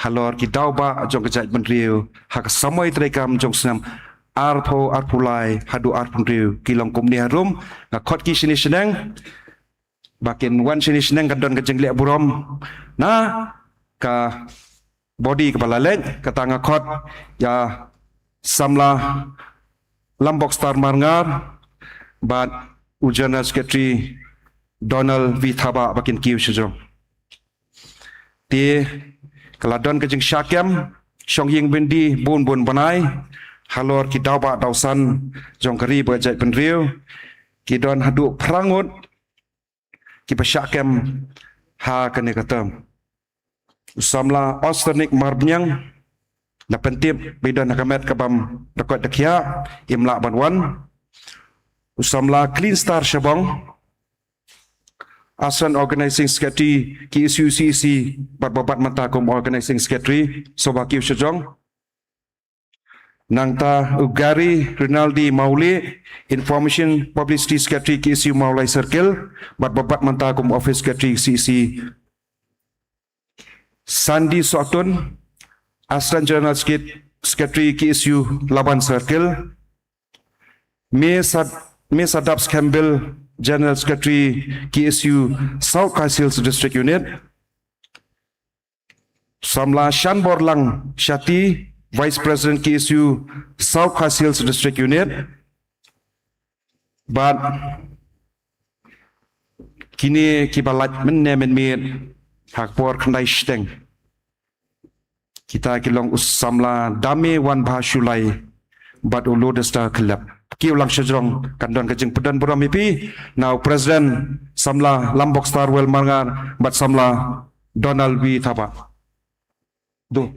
halor ki daw bah jong ka jaitbynriew ha ka samoi treikam jong snem arphew arphew lai haduh arphew hynriew, ki long kumne harum. Nga khot ki shane shaneng ba kin wan shane shaneng, ka don ka jingleh burom na ka body kaba la leit. Kata nga khot ïa samla Lambok Star Marngar bad u General Secretary Donald V Thabah ba kin kiew shajrong. Te ka la don ka jingshah kem shong ïing byndi bun bun bnai halor ki daw bah daw san jong ka ri bad ka jaitbynriew, ki don haduh phra ngut kiba shah kem ha kane ka term. U samla Austernick Marbaniang, la pyntip ba i don ha ka met ka bym da koit da khiah, im lah ban wan. U samla Clean Star Shabong, Assistant Organizing Secretary, K S U C E C, bad ba bat mynta kum Organizing Secretary, sngewbha kiew shajrong. Nangta u Gary Rinaldi Mawlieh, Information Publicity Secretary, K S U Mawlai Circle, bad ba bat mynta kum Office Secretary, C E C. Sandy Sohtun, Assistant General Secret-, Secretary, K S U Laban Circle. Mesa, Mesa Dubs Campbell, General Secretary, K S U South Khasi Hills District Unit. Samla Shanborlang Shati, Vice President, K S U South Khasi Hills District Unit. Bad kine kiba lait mynne mynmiet ha ka por khyndai shiteng. Kita ki long u samla Dame Wanbha Shullai bad u Lodestar Khyllep. Kiew lang shajrong, kan don ka jingpyndonburom ïa phi na u President samla Lambok Starwell Marngar bad samla Donald W Thabah. Do.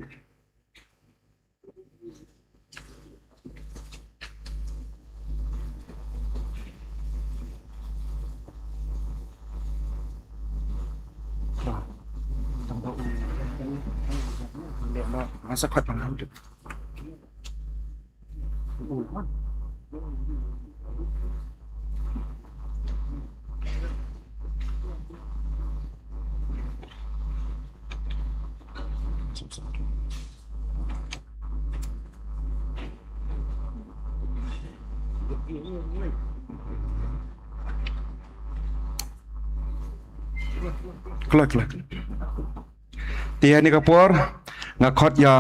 Khlek, khlek. Te ha kane ka por nga khot ïa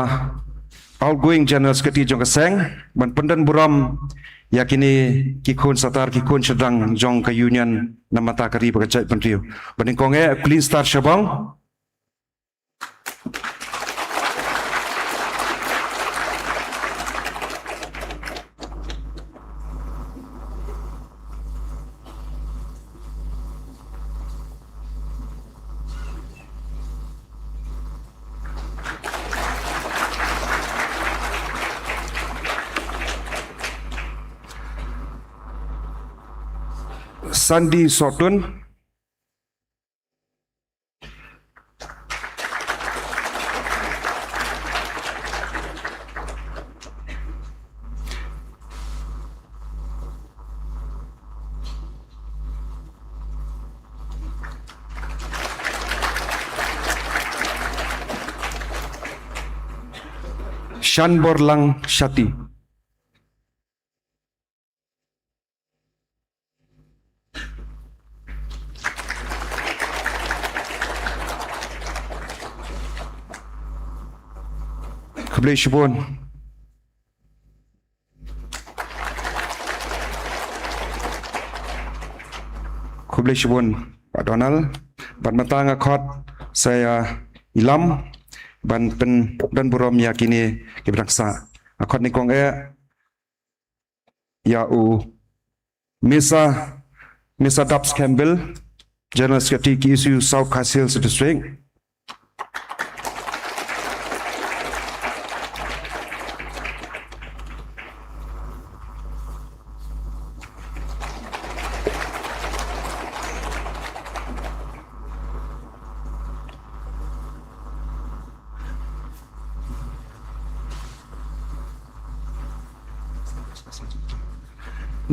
outgoing General Secretary jong ka seng ban pyndonburom ïa kine ki khun satar ki khun shynrang jong ka Union na ka bynta ka ri bad ka jaitbynriew. Banyngkong eh Clean Star Shabong. Sandy Sohtun. Shanborlang Shati. Khublei shibun. Khublei shibun, Bah Donald. Bad mynta nga khot sa ïa i Lam ban pyndonburom ïa kine kiba dang sah. Nga khot nyngkong eh ïa u Mesa, Mesa Dubs Campbell, General Secretary, K S U South Khasi Hills District.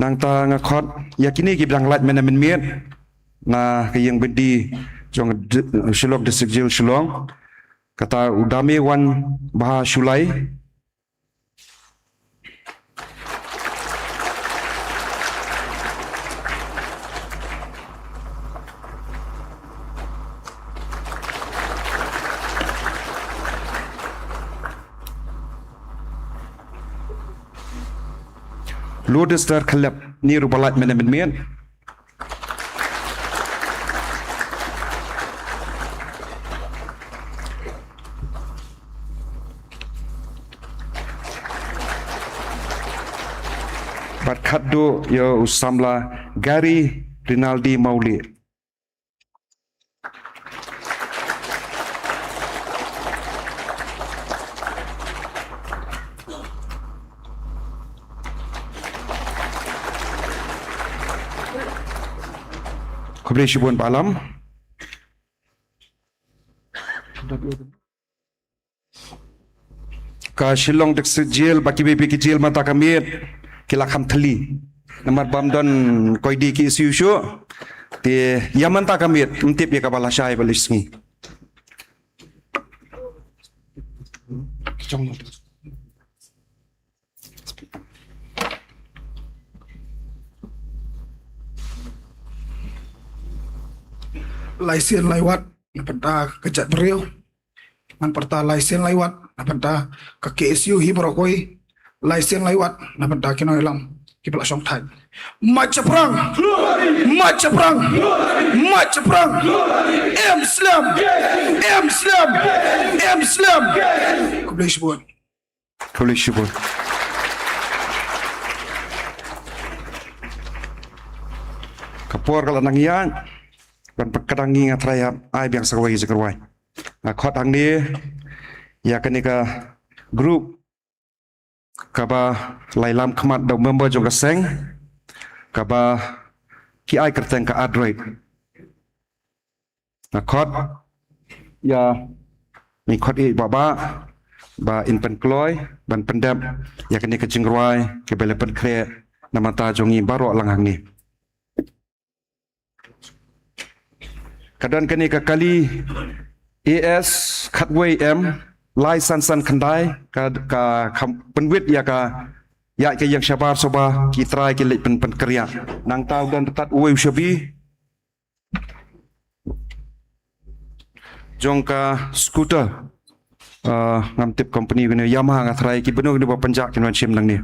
Nangta nga khot ïa kine kiba dang lait mynne mynmiet na ka ïing byndi jong di-, Shillong District Jail Shillong. Kata u Dame Wanbha Shullai. Lodestar Khyllep, ne ruh ba lait mynne mynmiet. Bad khadduh ïa u samla Gary Rinaldi Mawlieh. Khublei shibun Bah Alam. Ka Shillong District Jail bad kiwei pat ki jail mynta ka miet ki la kham thylli. Namar bym don koidi ki issue shuh. Te ïa mynta ka miet ym tip ïa kaba lashai bad lashisngi. Lai sien lai wat na bynta ka jaitbynriew. Ngan pyrta lai sien lai wat na bynta ka K S U hi baroh kawei. Lai sien lai wat na bynta ki nongïalam kiba la shongthait. Mait shaphrang! Mait shaphrang! Mait shaphrang! Em slem! Em slem! Em slem! Khublei shibun. Khublei shibun. Ka por ka la nang ïaid ban pynkdang ngi, nga trai ïa ai biang sa kawei ka jingrwai. Nga khot hangne ïa kane ka group kaba la ïalam khmat da u member jong ka seng kaba ki ai kyrteng ka Adroit. Nga khot ïa, nga khot ïa i Bah Bah ba in pynkloi ban pyndep ïa kane ka jingrwai kaba la pynkhreh na bynta jong ngi baroh lang hangne. Ka don kane ka kali A S khatwei M lai san san khyndai, ka, ka kham pynwit ïa ka, ïa ka ïing shabar sha ba ki trai ki leit pyn, pynkynriah. Nangta u don tad uwei u shabi jong ka scooter. Ah, ngam tip company kane, Yamaha nga trai, ki bynta kine ba pynjah kin wan shim nangne.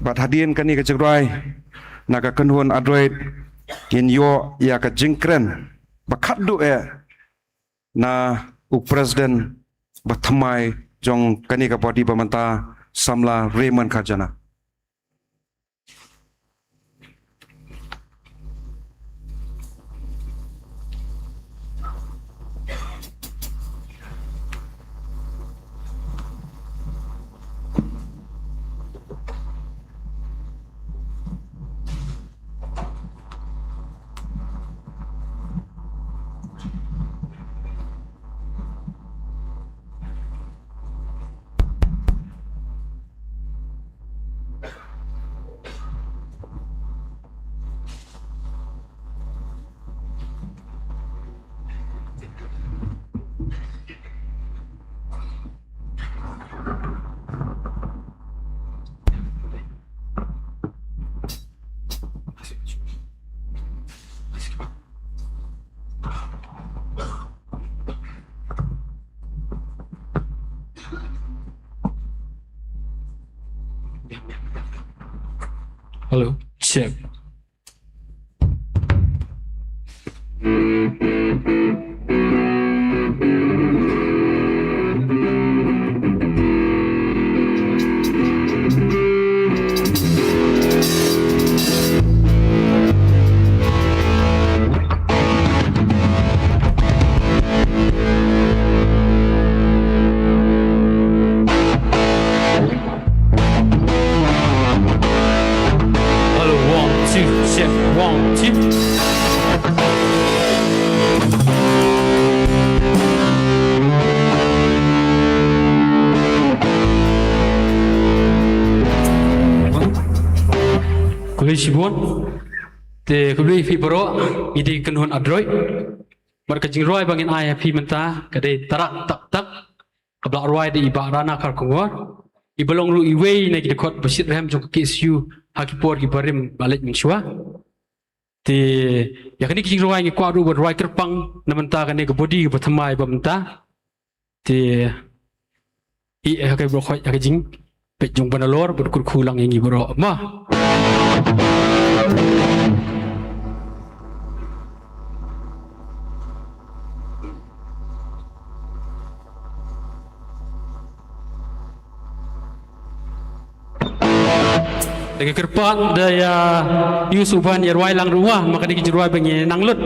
Bad hadien kane ka jingrwai na ka kynhun Adroit, ngin ïoh ïa ka jingkren ba khatduh eh na u president ba thymmai jong kane ka body ba mynta, samla Raymond Kharjana. Hello, check. Hello, one, two, check, one, two. Khublei shibun. Te khublei phi baroh, ngi dei kynhun Adroit. Bad ka jingrwai ba ngin ai ha phi mynta ka dei Tarak Tak Tak, kaba la rwai da i Bah Rana Kharkongor, iba long ruh iwei na ki dkhot ba shitrhem jong ka K S U ha ki por kiba rim ba leit mynshuwa. Te ïa kane ka jingrwai ngi kwah ruh ban rwai kyrpang na bynta kane ka body kaba thymmai ba mynta. Te ïa ka, baroh khoit ïa ka jingpeit jong ba nalor, bad kyrkhu lang ïa ngi baroh ma. Te nga kyrpad da ïa u Suban ïa rwai lang ruh ma, ka dei ka jingrwai ba ngi nang lut.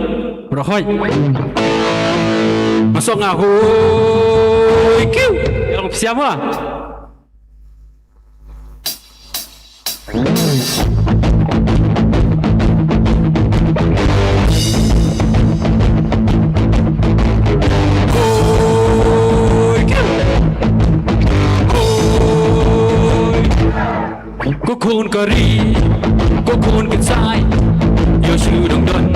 Baroh khoit. Masuk nga hui kiu. Ïa long psiama. Khun kin sai, ïoh shu dang don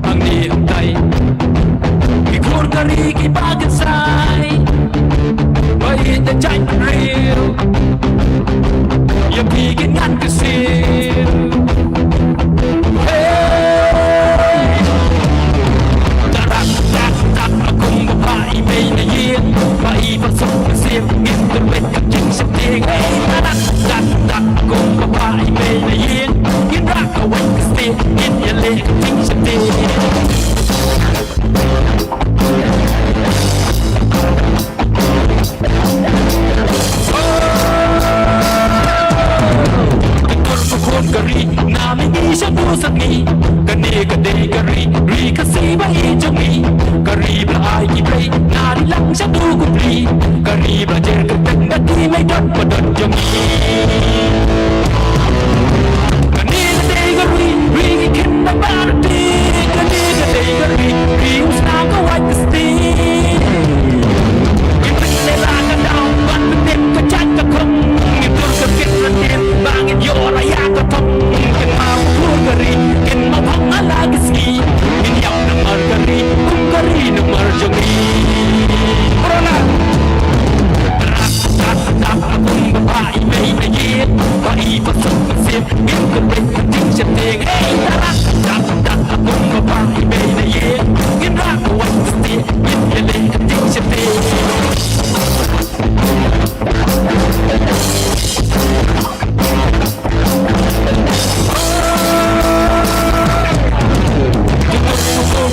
hangne hangtai. Ki khun ka ri kiba kin sai, ba ïeit da jait bynriew, ïa phi kin ngan kynsiew. Hey! Tarak, tak, tak, a kum ba phah i mei na ïing, ba i ba suk mynsiem, ngin kyrpad ka jingsheptieng. Hey, tarak, tak, tak, a kum ba phah i mei na ïing, ngin rah ka wait ka stieh, ngin ïaleh ka jingsheptieng. Ka dur ka khun ka ri, na mihngi sha u sngi. Kane ka dei ka ri, ri Khasi ba i jong ngi. Ka ri ba la ai ki briew, na ri lang sha u khublei. Ka ri ba la jer kyrteng da ki mei dot ba dot jong ngi. Kane ka dei ka ri, ri ki khynnah ba reti. Kane ka dei ka ri, ri u sna ka wait ka stieh. Ki pynlehlah ka daw ban pyntip ka jait ka khong. Ngi dur ka kit ryntin ba ngin ïoh rah ïa ka thong. Kynmaw khun ka ri, kynmaw thong ha la ki sngi. Ngin ïap namar ka ri, kum ka ri namar jong ngi. Corona. Rak, rak, rak, a kum ba phah i mei na ïing, ba i ba suk mynsiem, ngin kyrpad ka jingsheptieng. Hey, tarak, tak, tak, a kum ba phah i mei na ïing, ngin rah ka wait ka stieh, ngin ïaleh ka jingsheptieng.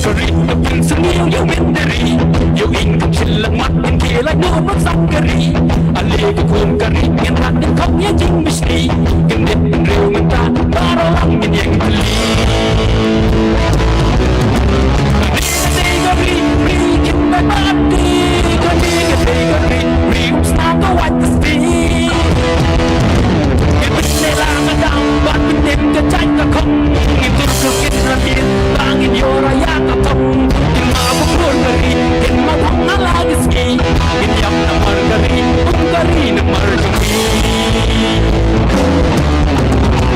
Ka ri ka pynsan ïa u ïa u mynder ri. Ïa u ing kam shil lang mat, ngin khie lai noh ban sah ka ri. Ale ka khun ka ri, ngin rat ngin khop ïa jingmishni. Ngin dep ngin riew mynta, baroh lang ngin ïeng tylli. Ka ri ka dei ka ri, ri khynnah ba reti. Ka ri ka dei ka ri, ri u sna ka wait ka stieh. Ngin pynlehlah ka daw ban pyntip ka jait ka khong. Ngin dur ka kit ryntin ba ngin ïoh rah ïa ka thong. Kynmaw ba khun ka ri, kynmaw thong ha la ki sngi. Ngin ïap namar ka ri, kum ka ri namar jong ngi.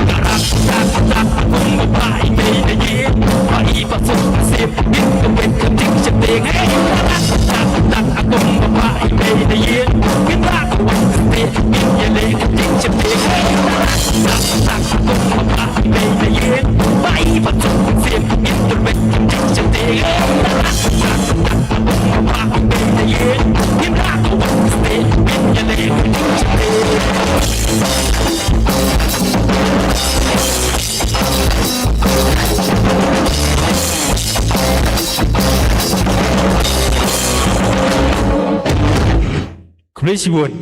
Tarak, tak, tak, a kum ba phah i mei na ïing, ba i ba suk mynsiem, ngin kyrpad ka jingsheptieng. Hey, tarak, tak, tak, a kum ba phah i mei na ïing, ngin rah ka wait ka stieh, ngin ïaleh ka jingsheptieng. Hey, tarak, tak, tak, a kum ba phah i mei na ïing, ba i ba suk mynsiem, ngin kyrpad ka jingsheptieng. Hey, tarak, tak, tak, a kum ba phah i mei na ïing, ngin rah ka wait ka stieh, ngin ïaleh ka jingsheptieng. Khublei shibun.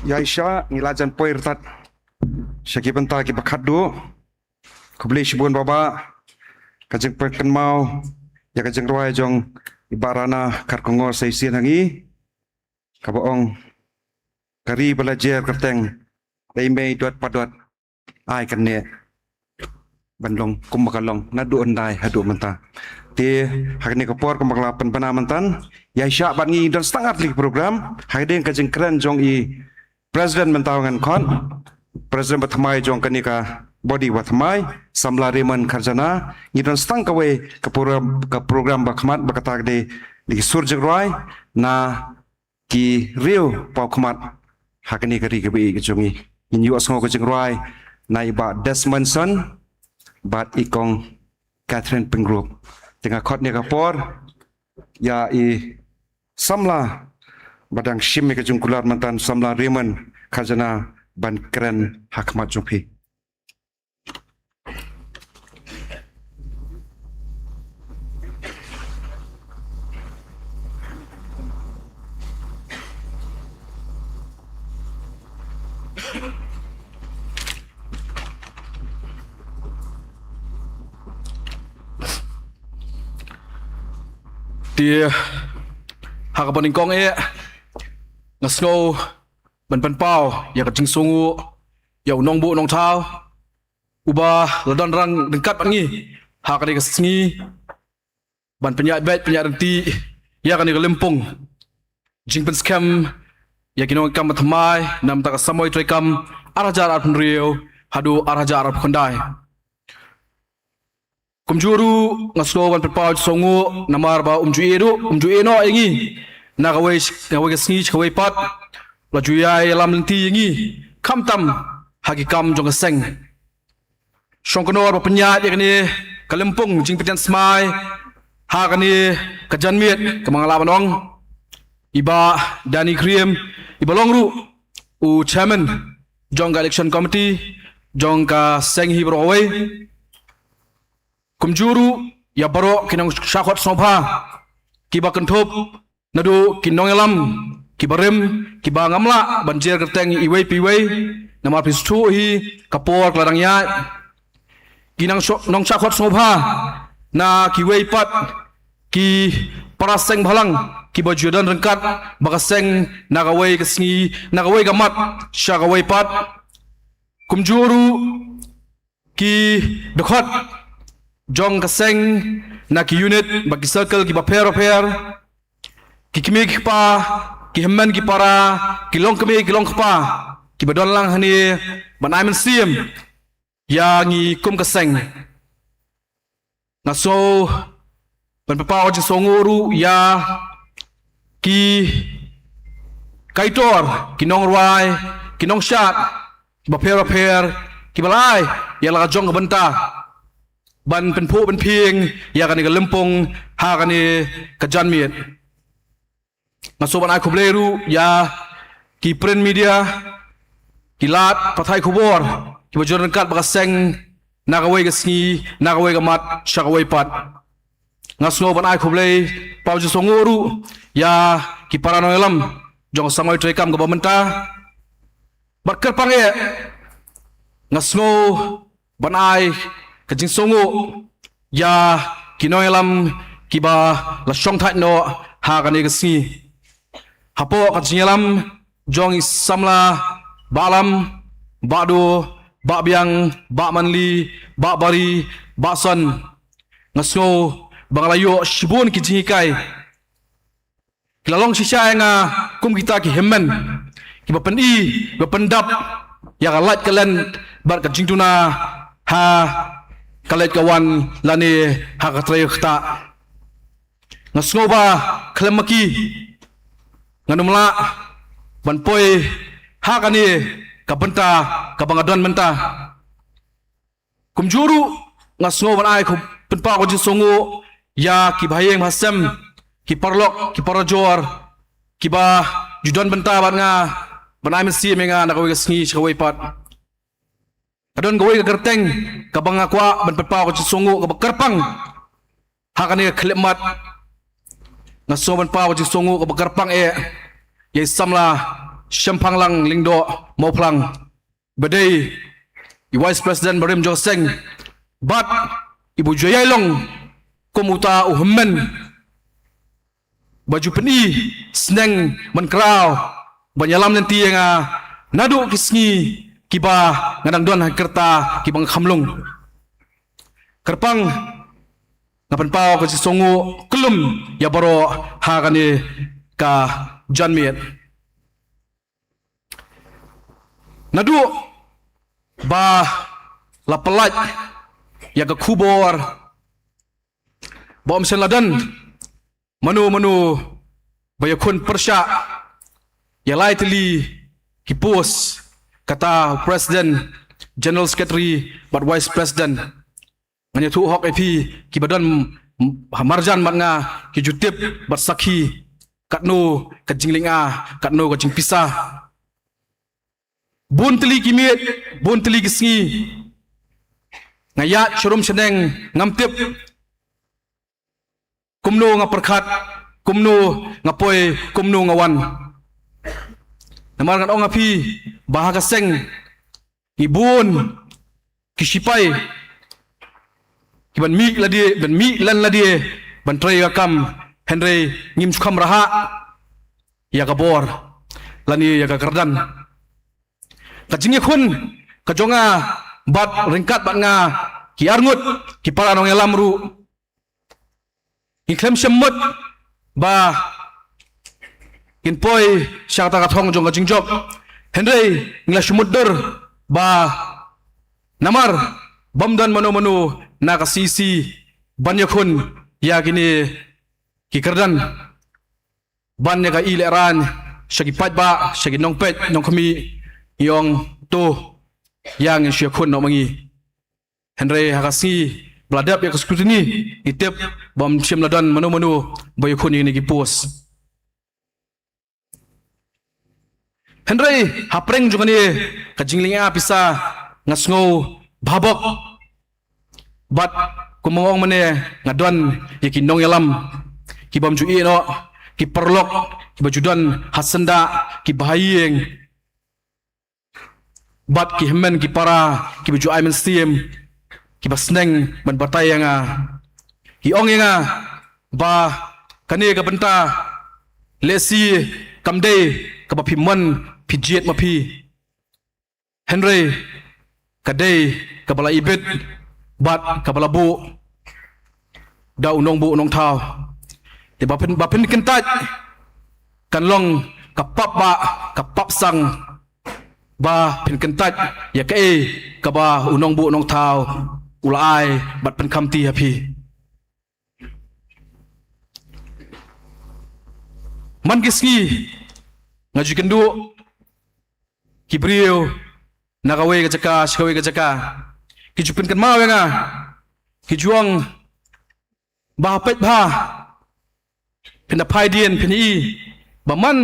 Ïa i sha ngi la jan poi rtat sha ki bynta kiba khatduh. Khublei shibun Baba. Ka jingpynkynmaw ïa ka jingrwai jong i Bah Rana Kharkongor sa shisien ha ngi, kaba ong, ka ri ba la jer kyrteng da i mei dot pa dot, ai kane ban long kumba ka long naduh hyndai haduh mynta. Te ha kane ka por kumba ka la pynbna mynta, ïa i sha bad ngi don stang ar tylli ki program ha ka dei ka jingkren jong i President mynta ngan khot, President ba thymmai jong kane ka body ba thymmai, Samla Raymond Kharjana. Ngi don stang kawei ka program, ka program ba khmat ba kata ka dei, dei ki sur jingrwai na ki riew paw khmat ha kane ka ri kaba ïeit ka jong ngi. Ngin ïoh sngew ka jingrwai na i Bah Desmondson bad i Kong Catherine Pyngrope. Te nga khot ne ka por ïa i samla ba dang shim ïa ka jingkular mynta, Samla Raymond Kharjana, ban kren ha khmat jong phi. Te ha kaba nyngkong eh nga sngew ban pynpaw ïa ka jingsngewnguh ïa u nongbuh nongthaw uba la don rang ryngkat bad ngi ha kane ka sngi ban pynïaid beit pynïaid ryntih ïa kane ka lympung jingpynskhem ïa ki nongkam thymmai namar ka samoi treikam ar hajar arphew hynriew haduh ar hajar arphew khyndai. Kumjuh ruh nga sngew ban pynpaw jingsngewnguh namar ba um ju ïeh ruh, um ju ïeh noh ïa ngi na kawei, na kawei ka sngi sha kawei pat. La ju ïai ïalam lynti ïa ngi khamtam ha ki kam jong ka seng. Shong kynnoh ba pynïaid ïa kane ka lympung jingpynïaid smai ha kane ka janmiet, kaba nga lah ban ong i Bah Danny Khyriem, i ba long ruh u chairman jong ka election committee jong ka seng hi baroh kawei. Kumjuh ruh ïa baroh ki nongshah khot sngewbha kiba kynthup naduh ki nongïalam kiba rim, kiba ngam lah ban jer kyrteng iwei pa iwei namar phi sngewthuh hi ka por ka la dang ïaid. Ki nang sho-, nongshah khot sngewbha na kiwei pat ki para seng bhalang kiba ju don ryngkat bad ka seng na kawei ka sngi, na kawei ka mat sha kawei pat. Kumjuh ruh ki dkhot jong ka seng na ki unit bad ki circle kiba pher bapher, ki kmie ki kpa, ki hynmen ki para, ki longkmie ki longkpa, kiba don lang hangne ban ai mynsiem ïa ngi kum ka seng. Nga sngew ban pynpaw ka jingsngewnguh ruh ïa ki kaitor, ki nongrwai, ki nongshad kiba pher bapher kiba la ai ïa la ka jong ka bynta ban pynphuh pynphieng ïa kane ka lympung ha kane ka janmiet. Nga sngew ban ai khublei ruh ïa ki print media, ki lad pathai khubor kiba ju don ryngkat bad ka seng na kawei ka sngi, na kawei ka mat sha kawei pat. Nga sngew ban ai khublei, pynpaw jingsngewnguh ruh ïa ki para nongïalam jong ka samoi treikam kaba mynta. Bad kyrpang eh nga sngew ban ai ka jingsngewnguh ïa ki nongïalam kiba la shongthait noh ha kane ka sngi. Hapoh ka jingïalam jong i samla Bah Lam, Bah Doh, Bah Biang, Bah Manli, Bah Bari, Bah Son, nga sngew ba nga la ïoh shibun ki jinghikai ki la long shisha ïa nga kum kita ki hynmen kiba pyni, kiba pyndap ïa ka lait ka lent bad ka jingduna ha ka leit ka wan lane ha ka trei ka ktah. Nga sngew ba khlem ma ki ngan ym lah ban poi ha kane ka bynta kaba nga don mynta. Kumjuh ruh nga sngew ban ai ka pynpaw ka jingsngewnguh ïa ki bahaïing bahasem, ki paralok, ki parajor kiba ju don bynta bad nga ban ai mynsiem ïa nga na kawei ka sngi sha kawei pat. Ka don kawei ka kyrteng kaba nga kwah ban pynpaw ka jingsngewnguh kaba kyrpang ha kane ka khyllipmat. Nga sngew ban pynpaw ka jingsngewnguh kaba kyrpang eh ïa i samla Shemphanglang Lyngdoh Mawphlang, ba dei i Vice President barim jong ka seng bad iba ju ïai long kum uta u hynmen ba ju pyni sneng ban kraw ban ïalam lynti ïa nga naduh ki sngi kiba nga dang don ha ki rta kiba nga kham lung. Kyrpang nga pynpaw ka jingsngewnguh kyllum ïa baroh ha kane ka janmiet. Naduh ba la pyllait ïa ka khubor ba ym shym la don mano mano ba ïakhun pyrshah ïa lai tylli ki post, kata President, General Secretary bad Vice President. Ngan ïathuh hok ïa phi kiba don ha marjan bad nga, ki ju tip bad sakhi katno ka jinglynga, katno ka jingpisa. Bun tylli ki miet, bun tylli ki sngi nga ïaid sharum shaneng, ngam tip kumno nga pyrkhat, kumno nga poi, kumno nga wan. Namar ngan ong ha phi ba ha ka seng ngi bun ki shipai kiban mih lade, ban mih lan lade ban trei ka kam, hynrei ngim shu kham rhah ïa ka bor lane ïa ka kyrdan. Ka jingïakhun ka jong nga bad ryngkat bad nga ki arngut ki para nongïalam ruh, ngi khlem shym mut ba ngin poi sha kata ka thong jong ka jingjop. Hynrei ngi la shu mutdur ba namar bym don mano mano na ka C C ban ïakhun ïa kine ki kyrdan ban ïa ka i lehrain sha ki paidbah, sha ki nongpeit nongkhmih, ngi ong to ïa ngin shu ïakhun noh ma ngi. Hynrei ha ka sngi ba la dep ïa ka scrutiny ngi tip ba ym shym la don mano mano ba ïakhun ïa kine ki post. Hynrei hapdeng jong kane ka jinglynga pisa nga sngew bha bok bad kum nga ong mynne nga don ïa ki nongïalam ki bym ju ïehnoh, ki paralok ki ba ju don ha syndah, ki bahaïing bad ki hynmen ki para ki ba ju ai mynsiem, ki ba sneng ban batai ïa nga, ki ong ïa nga ba kane ka bynta lehse kam dei kaba phi mon phi jied ma phi, hynrei ka dei kaba la ibit bad kaba la buh da u nongbuh nongthaw. Te ba pyn, ba pynkyntait kan long ka pap bah, ka pap sang ba pynkyntait ïa kaei kaba u nongbuh nongthaw u la ai bad pynkhamti ha phi. Man ki sngi nga ju kynduh ki briew na kawei ka jaka sha kawei ka jaka, ki ju pynkynmaw ïa nga, ki ju ong ba ha peit bha, phin da phai dien phin i ba man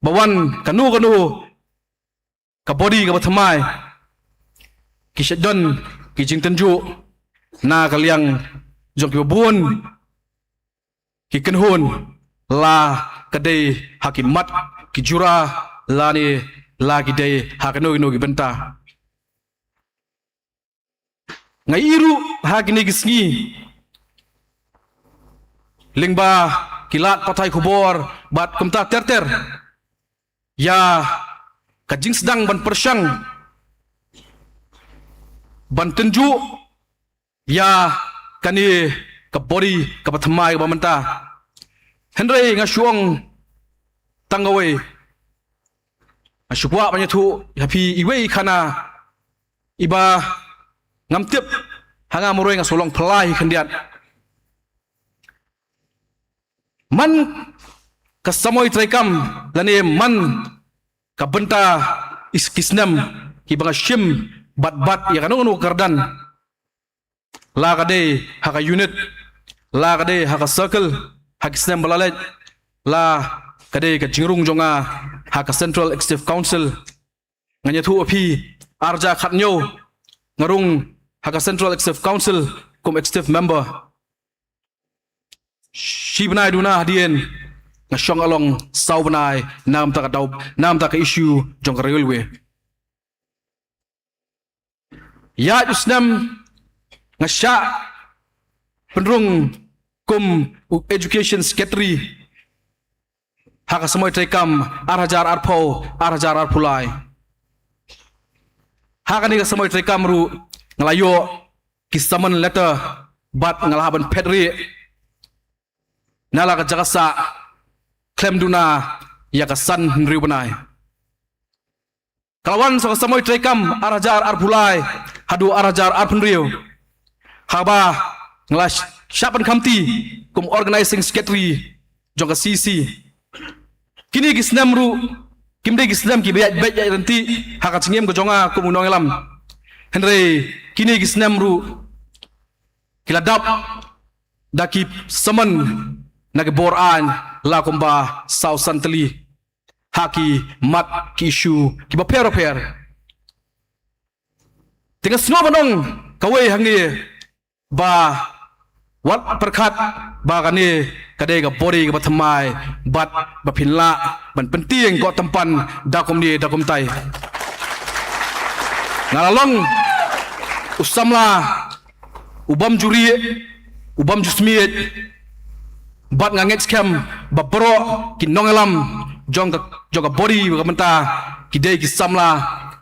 ba wan kano kano ka body kaba thymmai ki shait don ki jingtynjuh na ka liang jong kiba bun ki kynhun, la ka dei ha ki mat ki jura lane la ki dei ha kano kano ki bynta. Nga ïohi ruh ha kine ki sngi lyngba ki lad pathai khubor bad kumta ter ter ïa ka jingsdang ban pyrshang ban tynjuh ïa kane ka body kaba thymmai kaba mynta. Hynrei nga shu ong tang kawei, nga shu kwah ban ïathuh ïa phi iwei i khana iba ngam tip ha nga marwei nga shu long phylla hi khyndiat. Man ka samoi treikam lane man ka bynta is ki snem kiba nga shim bad bad ïa kano kano ka kyrdan, la ka dei ha ka unit, la ka dei ha ka circle ha ki snem ba la leit, la ka dei ka jingrung jong nga ha ka Central Executive Council. Nga ïathuh ïa phi, ar hajar khatñiew nga rung ha ka Central Executive Council kum executive member. Shi bnai duna hadien nga shong along saw bnai namar ka daw, namar ka issue jong ka railway. Ïa u snem nga shah pynrung kum u education secretary ha ka samoi treikam ar hajar arphew, ar hajar arphew lai. Ha kane ka samoi treikam ruh nga la ïoh ki summon letter bad nga la hap ban phet rieh na la ka jaka sah khlem duna ïa ka san hynriew bnai. Ka la wan sa ka samoi treikam ar hajar arphew lai haduh ar hajar arphew hynriew, haba nga la shah pynkhamti kum organizing secretary jong ka C C. Kine ki snem ruh kim dei ki snem kiba ïaid beit ïaid ryntih ha ka jingim ka jong nga kum u nongïalam. Hynrei kine ki snem ruh ki la dap da ki summon na ki bor aiñ la kumba saw san tylli ha ki mat ki issue kiba pher pher. Te nga sngew ban ong kawei hangne ba wat pyrkhat ba kane ka dei ka body kaba thymmai bad ba phin lah ban pyntieng ko tympan da kumne da kumtai. Nga la long u samla u bym ju rieh, u bym ju smiej. Bad nga ngeit skhem ba baroh ki nongïalam jong ka, jong ka body ba ka mynta ki dei ki samla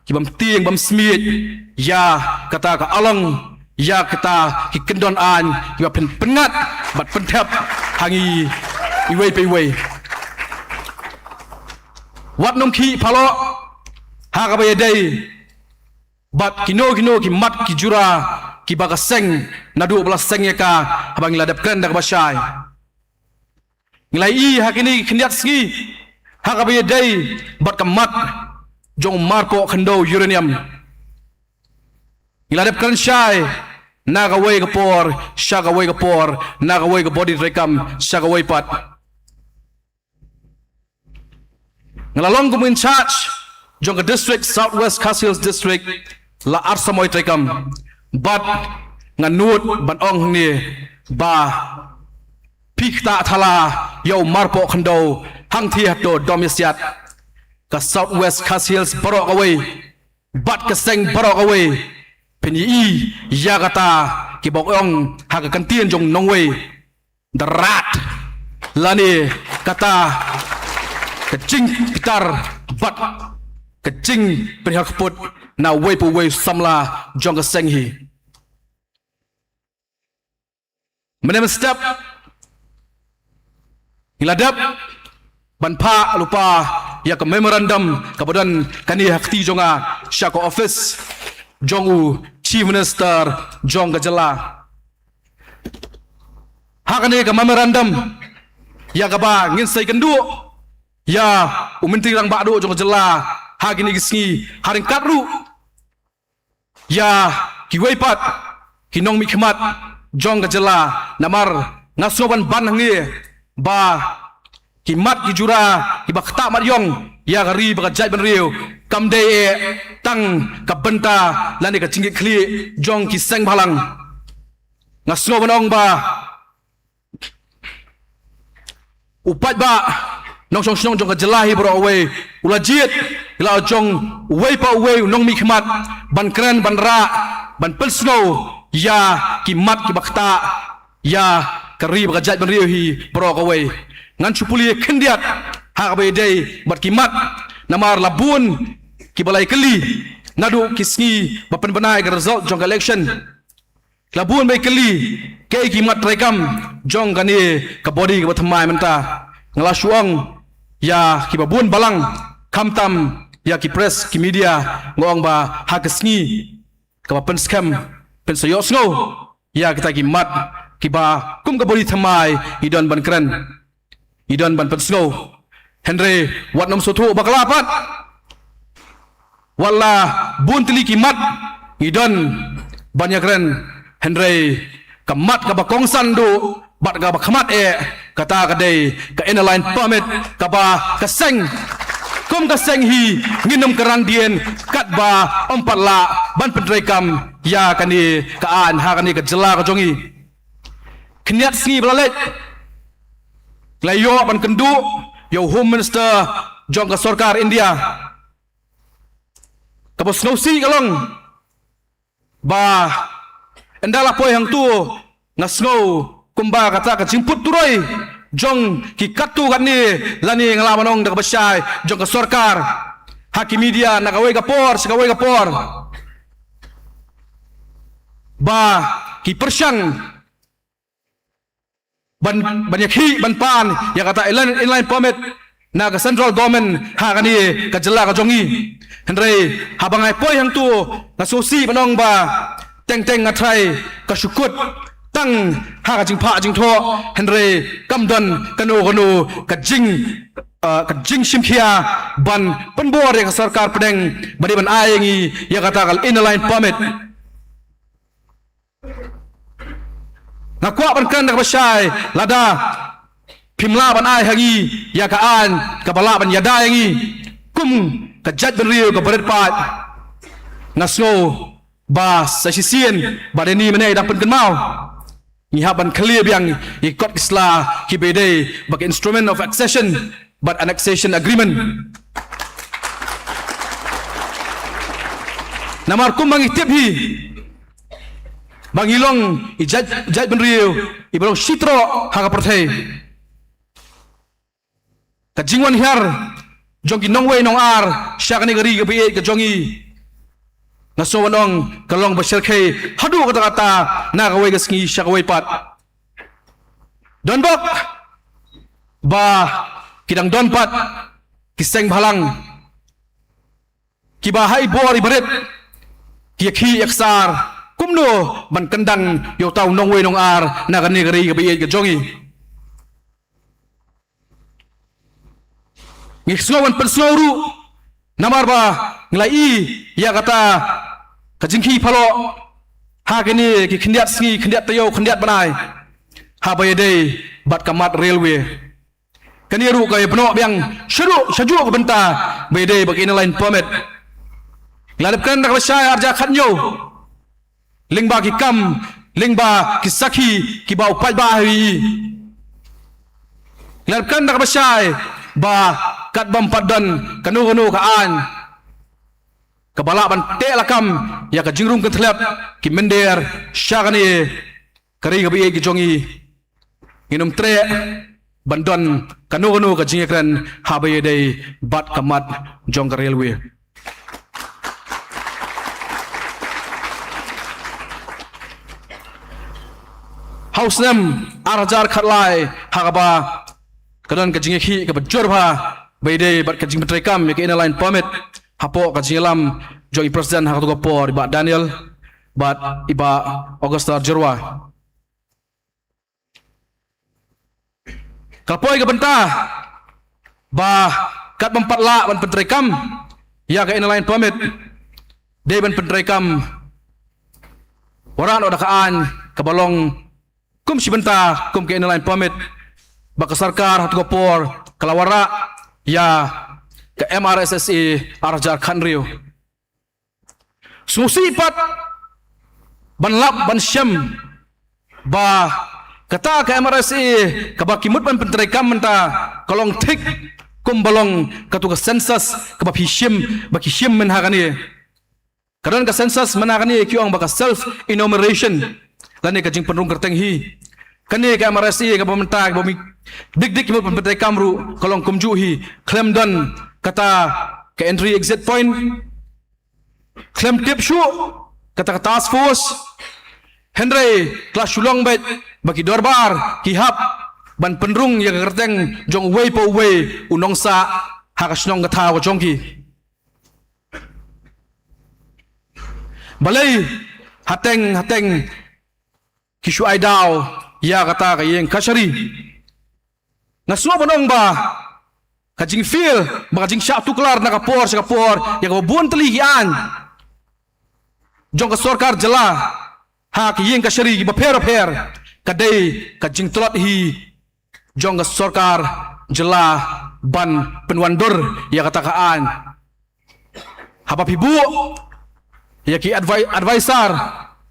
ki bym tieng bym smiej ïa kata ka along, ïa kata ki kyndon aiñ kiba pyn-, pynngat bad pynthep ha ngi iwei pa iwei. Wat nym khih paloh ha kaba ïadei bad kino kino ki mat ki jura kiba ka seng naduh ba la seng ïa ka, haba ngi la dep kren da kaba shai. Ngi la ïohi ha kine ki khyndiat sngi ha kaba ïadei bad ka mat jong u marpoh khyndew uranium. Ngi la dep kren shai na kawei ka por sha kawei ka por, na kawei ka body treikam sha kawei pat. Nga la long kum in charge jong ka district, South West Khasi Hills District, la ar samoi treikam. Bad nga nud ban ong hangne ba phi ktah thala ïa u marpoh khyndew hangthie hato dom ïasiat. Ka South West Khasi Hills baroh kawei bad ka seng baroh kawei, phin ïohi ïa kata kiba ong ha ka kyntien jong nongwei, da rat lane kata ka jingbitar bad ka jingpyrshah kput na uwei pa uwei u samla jong ka seng hi. Mynne mynstep ngi la dep ban phah lypa ïa ka memorandum kaba don kane ha kti jong nga sha ka office jong u Chief Minister jong ka jylla. Ha kane ka memorandum ïa kaba ngin sa ïakynduh ïa u Myntri Rangbah Duh jong ka jylla ha kine ki sngi, ha ryngkat ruh ïa kiwei pat ki nongmihkhmat jong ka jylla. Namar nga sngew ban ban hangne ba ki mat ki jura kiba ktah mat ïong ïa ka ri bad ka jaitbynriew kam dei eh tang ka bynta lane ka jingkitkhlieh jong ki seng bhalang. Nga sngew ban ong ba u paidbah nongshong shnong jong ka jylla hi baroh kawei u la jied ïa la jong uwei pa uwei u nongmihkhmat ban kren, ban rah, ban pynsngew ïa ki mat kiba ktah ïa ka ri bad ka jaitbynriew hi baroh kawei. Ngan shu pule khyndiat ha kaba ïadei bad ki mat, namar la bun kiba la ïakylli naduh ki sngi ba pynbna ïa ka result jong ka election. La bun ba ïakylli kaei ki mat treikam jong kane ka body kaba thymmai mynta. Nga la shu ong ïa kiba bun balang, khamtam ïa ki press, ki media, nga ong ba ha ka sngi kaba pynskhem, pynsa ïohsngew ïa kita ki mat kiba kum ka body thymmai ngi don ban kren, ngi don ban pynsngew. Hynrei wat nym sngewthuh bakla pat, wat la bun tylli ki mat ngi don ban ïakren, hynrei ka mat kaba kongsan duh bad kaba khmat eh, kata ka dei ka Inner Line Permit kaba ka seng, kum ka seng hi, ngin ym kyrhai dien katba ym pat lah ban pyntreikam ïa kane ka aiñ ha kane ka jylla ka jong ngi. Khyndiat sngi ba la leit la ïoh ban kynduh ïa u Home Minister jong ka sorkar India, kaba sngewsih ka long ba ynda la poi hangto nga sngew kumba kata ka jingput turoi jong ki katto katne, lane nga lah ban ong da kaba shai jong ka sorkar, ha ki media na kawei ka por sha kawei ka por, ba ki pyrshang ban, ban ïakhih ban pan ïa kata Inner Line, Inner Line Permit na ka central government ha kane ka jylla ka jong ngi. Hynrei haba nga poi hangto nga sngewsih ban ong ba teng teng nga tharai ka shu kut tang ha ka jingphah jingthoh, hynrei kam don kano kano ka jing, ah, ka jingshim khia ban pynbor ïa ka sorkar pdeng ba dei ban ai ïa ngi ïa kata ka Inner Line Permit. Nga kwah ban kren da kaba shai, lada phim lah ban ai ha ngi ïa ka aiñ kaba lah ban ïada ïa ngi kum ka jaitbynriew kaba rit paid, nga sngew ba sa shisien ba dei ni mynne i dang pynkynmaw, ngi hap ban khlieh biang ïa ki kot ki sla kiba dei bad ka Instrument of Accession bad Annexation Agreement. Namar kumba ngi tip hi ba ngi long i jait, jaitbynriew iba long shi troh ha ka pyrthei. Ka jingwan hiar jong ki nongwei nongar sha kane ka ri kaba ïeit ka jong ngi, nga sngew ban ong ka long ba shyrkhei haduh katta katta na kawei ka sngi sha kawei pat. Donbok, ba ki dang don pat ki seng bhalang kiba ha i bor i barit ki ïakhih ïaksar kumno ban kyndang ïa uta u nongwei nongar na kane ka ri kaba ïeit ka jong i. Ngi sngew ban pynsngew ruh namar ba ngi la i ïa kata ka jingkhih paloh ha kine ki khyndiat sngi, khyndiat taïew, khyndiat bnai haba ïadei bad ka mat railway. Kane ruh ka ïa pynnoh biang shaduh shaduh ka bynta ba ïadei bad ka Inner Line Permit. Ngi la dep kren da kaba shai arja khatñiew lyngba ki kam, lyngba ki sakhi kiba u paidbah ha i. Ngi la dep kren da kaba shai ba katba ym pat don kano kano ka aiñ kaba lah ban teh lakam ïa ka jingrung kynthlep ki mynder sha kane ka ri kaba ïeit ka jong i. Ngin ym treh ban don kano kano ka jingïakren haba ïadei bad ka mat jong ka railway. Ha u snem ar hajar khatlai ha kaba ka don ka jingïakhih kaba jur bha ba ïadei bad ka jingpyntreikam ïa ka Inner Line Permit hapoh ka jingïalam jong i President ha katu ka por, i Bah Daniel bad i Bah Augusta Jyrwa. Ka la poi ka bynta ba katba ym pat lah ban pyntreikam ïa ka Inner Line Permit, dei ban pyntreikam warrant order ka aiñ kaba long kum shi bynta kum ka Inner Line Permit ba ka sorkar ha katu ka por ka la wanrah ïa ka M R S S A ar hajar khathynriew. Sngewsih pat ban lap ban shem ba kata ka M R S S A kaba ki mut ban pyntreikam mynta ka long thik kumba long katu ka census kaba phi shim, ba ki shim mynha kane. Ka don ka census mynha kane ki ong ba ka self enumeration lane ka jingpynrung kyrteng hi. Kane ka M R S S A kaba mynta kaba mi dik dik ki mut ban pyntreikam ruh ka long kumjuh hi, khlem don kata ka entry exit point, khlem tip shuh kata ka task force. Hynrei ka la shu long beit ba ki dorbar ki hap ban pynrung ïa ka kyrteng jong uwei pa uwei u nongsah ha ka shnong ka thaw ka jong ki. Balei hateng hateng ki shu ai daw ïa kata ka ïing kashari? Nga sngew ban ong ba ka jingfail, ba ka jingshah tuklar na ka por sha ka por ïa kaba bun tylli ki aiñ jong ka sorkar jylla ha ki ïing kashari kiba pher bapher ka dei ka jingtlot hi jong ka sorkar jylla ban pynwandur ïa kata ka aiñ. Haba phi buh ïa ki advi-, advisor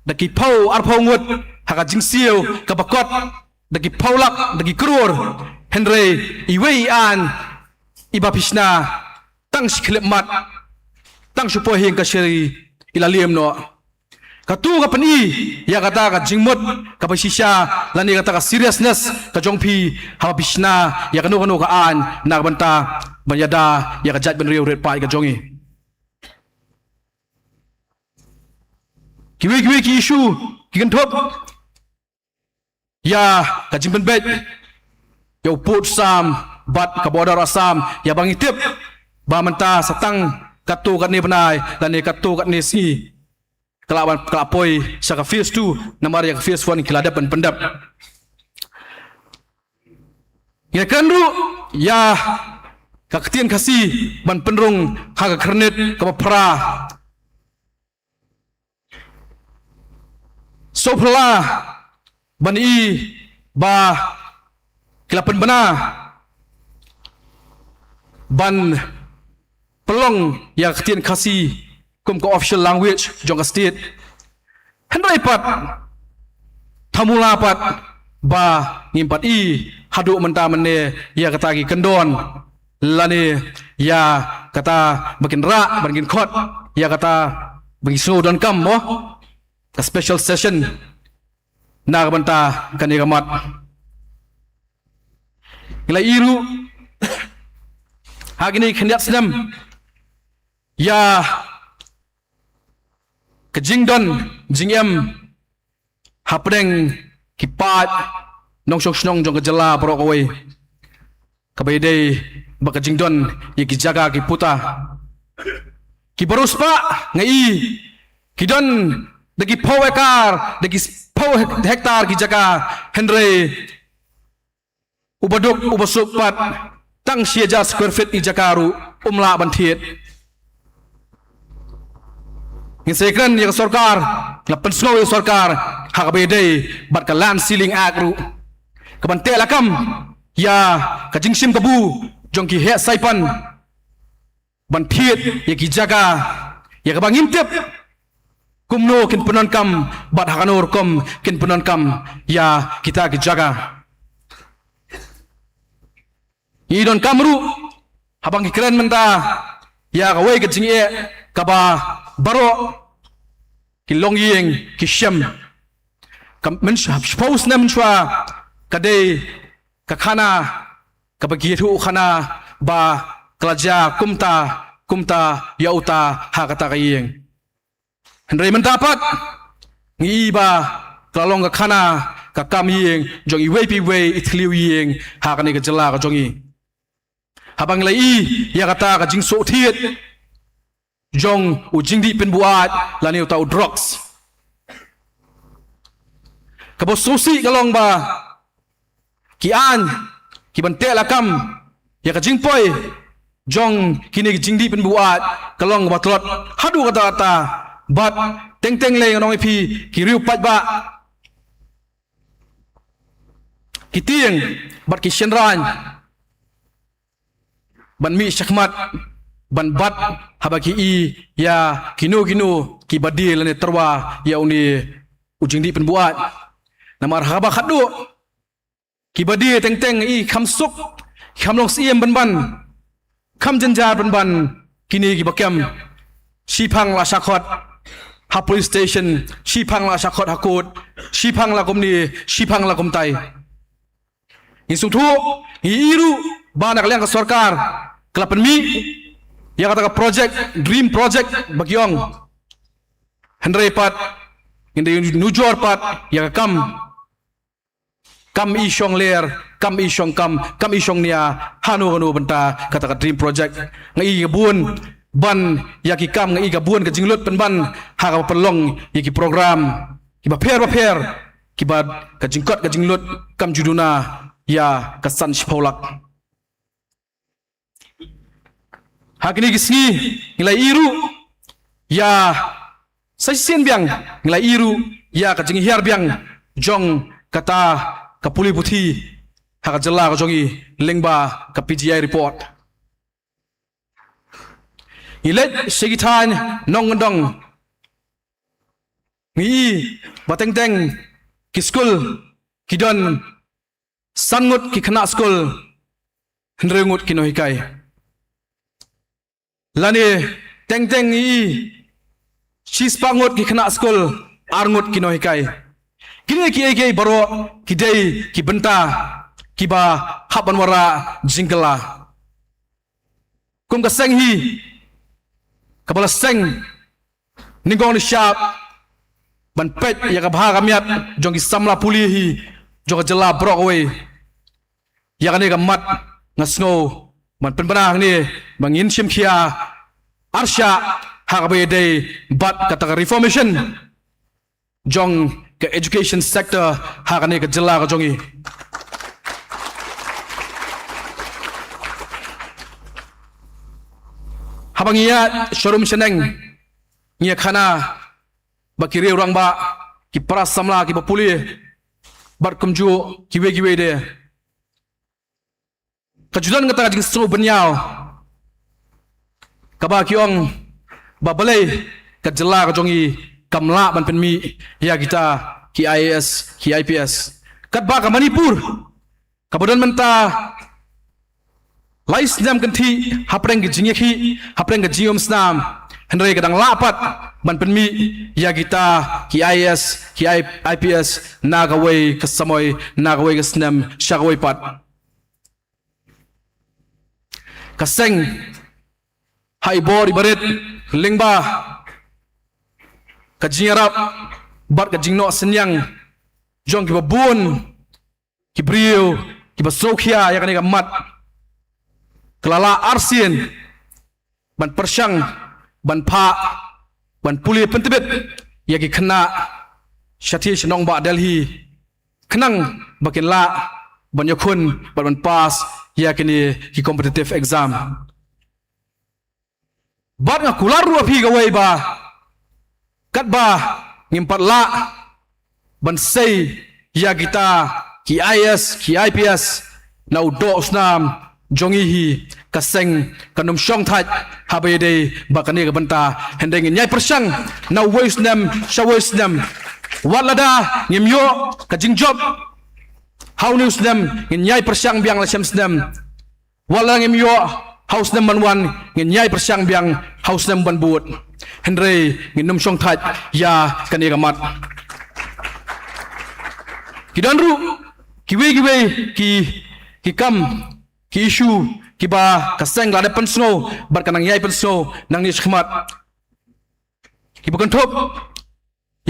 da ki phew arphew ngut ha ka jingsiew kaba kot da ki phew lak da ki klur, hynrei iwei i aiñ iba phi shna tang shi khyllipmat, tang shu poi ha ïing kashari i la liem noh. Katu ka pyni ïa kata ka jingmut kaba shisha lane kata ka seriousness ka jong phi haba phi shna ïa kano kano ka aiñ na ka bynta ban ïada ïa ka jaitbynriew rit paid ka jong i. Kiwei kiwei ki issue ki kynthup ïa ka jingpynbeit ïa u pud Sam bad ka border Assam, ïa ba ngi tip ba mynta sa tang katto katne bnai lane katto katne sngi ka la ban, ka la poi sha ka phase two, namar ïa ka phase one ki la dep ban pyndep. Ngi kren ruh ïa ka ktien Khasi ban pynrung ha ka Khyrnit kaba phra. Sngewphylla ban i ba ki la pynbna ban pynlong ïa ka ktien Khasi kum ka official language jong ka state. Hynrei pat, thamula pat ba ngim pat i haduh mynta mynne ïa kata ki kyndon lane ïa kata ba kin rah, ba kin khot ïa kata ba kin sngewdonkam mo ka special session na ka bynta kane ka mat. Ngi la i ruh ha kine ki khyndiat snem ïa ka jingdon jingem hapdeng ki paid nongshong shnong jong ka jylla baroh kawei. kaba ïadei bad ka jingdon ïa ki jaka ki puta. Ki baroh spah nga i ki don da ki phew ekar, da ki phew hek-, hektar ki jaka, hynrei uba duk uba suk pat tang shi hajar square feet i jaka ruh um lah ban thied. Ngin sa ïakren ïa ka sorkar, nga pynsngew ïa ka sorkar ha kaba ïadei bad ka Land Ceiling Act ruh, ka ban teh lakam ïa ka jingshim kabu jong ki heh saipan ban thied ïa ki jaka ïa kaba ngim tip kumno kin pyndonkam bad ha kano rukom kin pyndonkam ïa kita ki jaka. Ngi donkam ruh haba ngi kren mynta ïa kawei ka jingeh kaba baroh ki longïing ki shem. Ka mynshuwa, shiphew snem mynshuwa, ka dei ka khana kaba ki ïathuh khana ba ka la jia kumta kumta ïa uta ha kata ka ïing. Hynrei mynta pat ngi i ba ka la long ka khana ka kam ïing jong iwei pa iwei i thliew ïing ha kane ka jylla ka jong i. Haba ngi la i ïa kata ka jingsoh thied jong u jingdih pynbuaid lane uta u drugs, kaba sngewsih ka long ba ki aiñ ki ban teh lakam ïa ka jingpoi jong kine ki jingdih pynbuaid ka long kaba tlot haduh katta katta. Bad teng teng lei ngan ong ïa phi, ki riew paidbah, ki tieng bad ki shynraiñ ban mih shakhmat ban bat haba ki i ïa kino kino kiba die lane tyrwa ïa une u jingdih pynbuaid. Namar haba khatduh kiba die teng teng i kham suk, kham long syiem pynban, kham jynjar pynban kine kiba kem. Shiphang la shah khot ha police station, shiphang la shah khot ha court, shiphang la kumne, shiphang la kumtai. Ngi sngewthuh, ngi i ruh ba na ka liang ka sorkar ka la pynmih ïa kata ka project, dream project ba ki ong. Hynrei pat ngin da nujor pat ïa ka kam. Kam i shong ler, kam i shong kam, kam i shong nia, hano hano bynta kata ka dream project. Nga i ka bun ban ïa ki kam, nga i ka bun ka jinglut pynban ha kaba pynlong ïa ki program kiba pher ba pher, kiba ka jingkot ka jinglut kam ju duna ïa ka san shiphew lak. Ha kine ki sngi ngi la i ruh ïa sa shisien biang, ngi la i ruh ïa ka jinghiar biang jong kata ka pule puthi ha ka jylla ka jong i lyngba ka P G I report. Ngi leit sha ki thaiñ nongkyndong, ngi i ba teng teng ki skul ki don san ngut ki khynnah skul, hynriew ngut ki nonghikai. Lane teng teng ngi i shispah ngut ki khynnah skul, ar ngut ki nonghikai. Kine kiei kiei baroh ki dei ki bynta kiba hap ban wanrah jingkylla. Kum ka seng hi kaba la seng nyngkong nyngshap ban peit ïa ka bha ka miat jong ki samla pule hi jong ka jylla baroh kawei. Ïa kane ka mat nga sngew ban pynbna hangne ba ngin shim khia arshah ha kaba ïadei bad kata ka reformation jong ka education sector ha kane ka jylla ka jong i. Haba ngi ïaid sharum shaneng ngi ïa khana ba ki riew rangbah, ki para samla kiba pule bad kumjuh kiwei kiwei de, ka ju don kata ka jingsngew bynñiaw kaba ki ong ba balei ka jylla ka jong i kam lah ban pynmih ïa kita ki I A S, ki I P S. Katba ka Manipur kaba don mynta lai snem kynthih hapdeng ka jingïakhih, hapdeng ka jingïumsnam, hynrei ka dang lah pat ban pynmih ïa kita ki I A S, ki I-, I P S na kawei ka samoi, na kawei ka snem sha kawei pat. Ka seng ha i bor i barit lyngba ka jingïarap bad ka jingnoh synñiang jong kiba bun ki briew kiba sngewkhia ïa kane ka mat. ka la lah arsien ban pyrshang, ban phah, ban pule pyntbit ïa ki khynnah shathie sha nongbah Delhi, khnang ba kin lah ban ïakhun bad ban pass ïa kine ki competitive exam. Bad nga kular ruh ïa phi kawei ba katba ngim pat lah ban sei ïa kita ki I A S, ki I P S na u doh u snam jong ngi hi, ka seng kan ym shong thait haba ïadei bad kane ka bynta. Hynrei ngin ïai pyrshang na uwei u snem sha uwei u snem. Wat lada ngim ïoh ka jingjop ha une u snem, ngin ïai pyrshang biang la shem snem. Wat la ngim ïoh ha u snem ban wan, ngin ïai pyrshang biang ha u snem ban bud. Hynrei ngin ym shong thait ïa kane ka mat. Ki don ruh kiwei kiwei ki, ki kam, ki issue kiba ka seng la dep pynsngew bad ka nang ïai pynsngew nangne shakhmat, kiba kynthup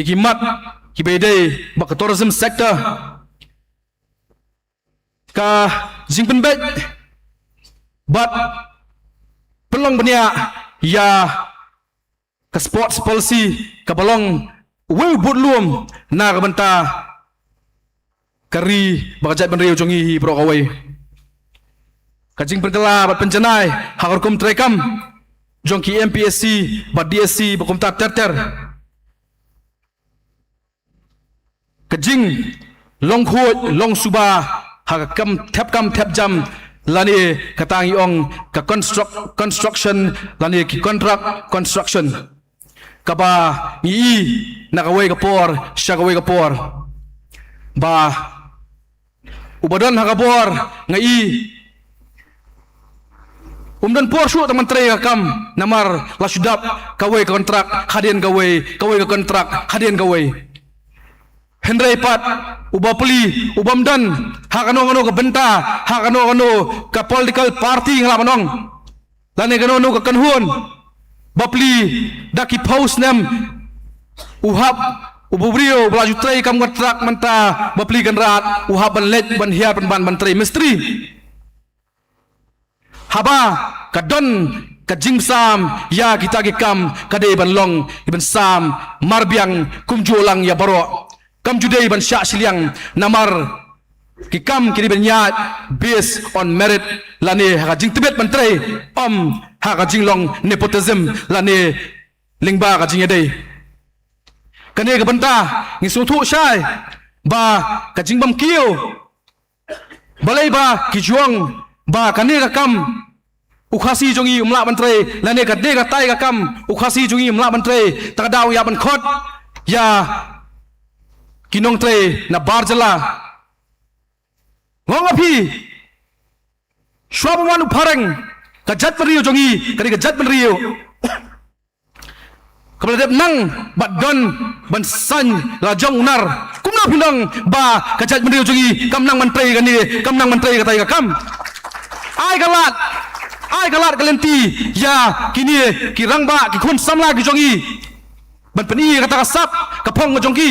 ïa ki mat kiba ïadei bad ka tourism sector. Ka jingpynbeit bad pynlong bniah ïa ka sports policy kaba long uwei u budlum na ka bynta ka ri bad ka jaitbynriew jong ngi hi baroh kawei. Ka jingpynkylla bad pynjanai ha ka rukom treikam jong ki M P S C bad D S C bad kumta ter ter. Ka jinglong khuid long suba ha ka kam thep kam thep jam lane kata ngi ong ka construct, construction lane ki contract construction kaba ngi i na kawei ka por sha kawei ka por. Ba uba don ha ka bor nga i um don por shuh tang ban trei ka kam namar la shu dap kawei ka kontrak hadien kawei, kawei ka kontrak hadien kawei. Hynrei pat uba pli, ubym don ha kano kano ka bynta, ha kano kano ka political party nga lah ban ong, lane kano kano ka kynhun, bapli da ki phew snem u hap uba briew ba la ju trei kam kontrak mynta bapli kynrad u hap ban leit ban hiar pynban ban trei mistri. Haba ka don ka jingsam ïa kita ki kam ka dei ban long i ban sam marbiang kumjuh lang ïa baroh. Kam ju dei ban shah shiliang namar ki kam ki dei ban ïaid based on merit lane ha ka jingtbit ban trei, ym ha ka jinglong nepotism lane lyngba ka jingïadei. Kane ka bynta ngi sngewthuh shai ba ka jingbymkiew balei ba ki ju ong ba kane ka kam u Khasi jong ngi um lah ban trei lane kane katai ka kam u Khasi jong ngi um lah ban trei, ta ka daw ïa ban khot ïa ki nongtrei na bar jylla. Nga ong ïa phi, shuwa ba wan u phareng, ka jaitbynriew jong ngi ka dei ka jaitbynriew kaba la dep nang bad don ban saiñ la jong u nar. Kumno phi ong ba ka jaitbynriew jong ngi kam nang ban trei kane, kam nang ban trei katai ka kam? Ai ka lad, ai ka lad ka lynti ïa kine ki rangbah ki khun samla ki jong ngi ban pyni ïa kata ka sap ka phong ka jong ki.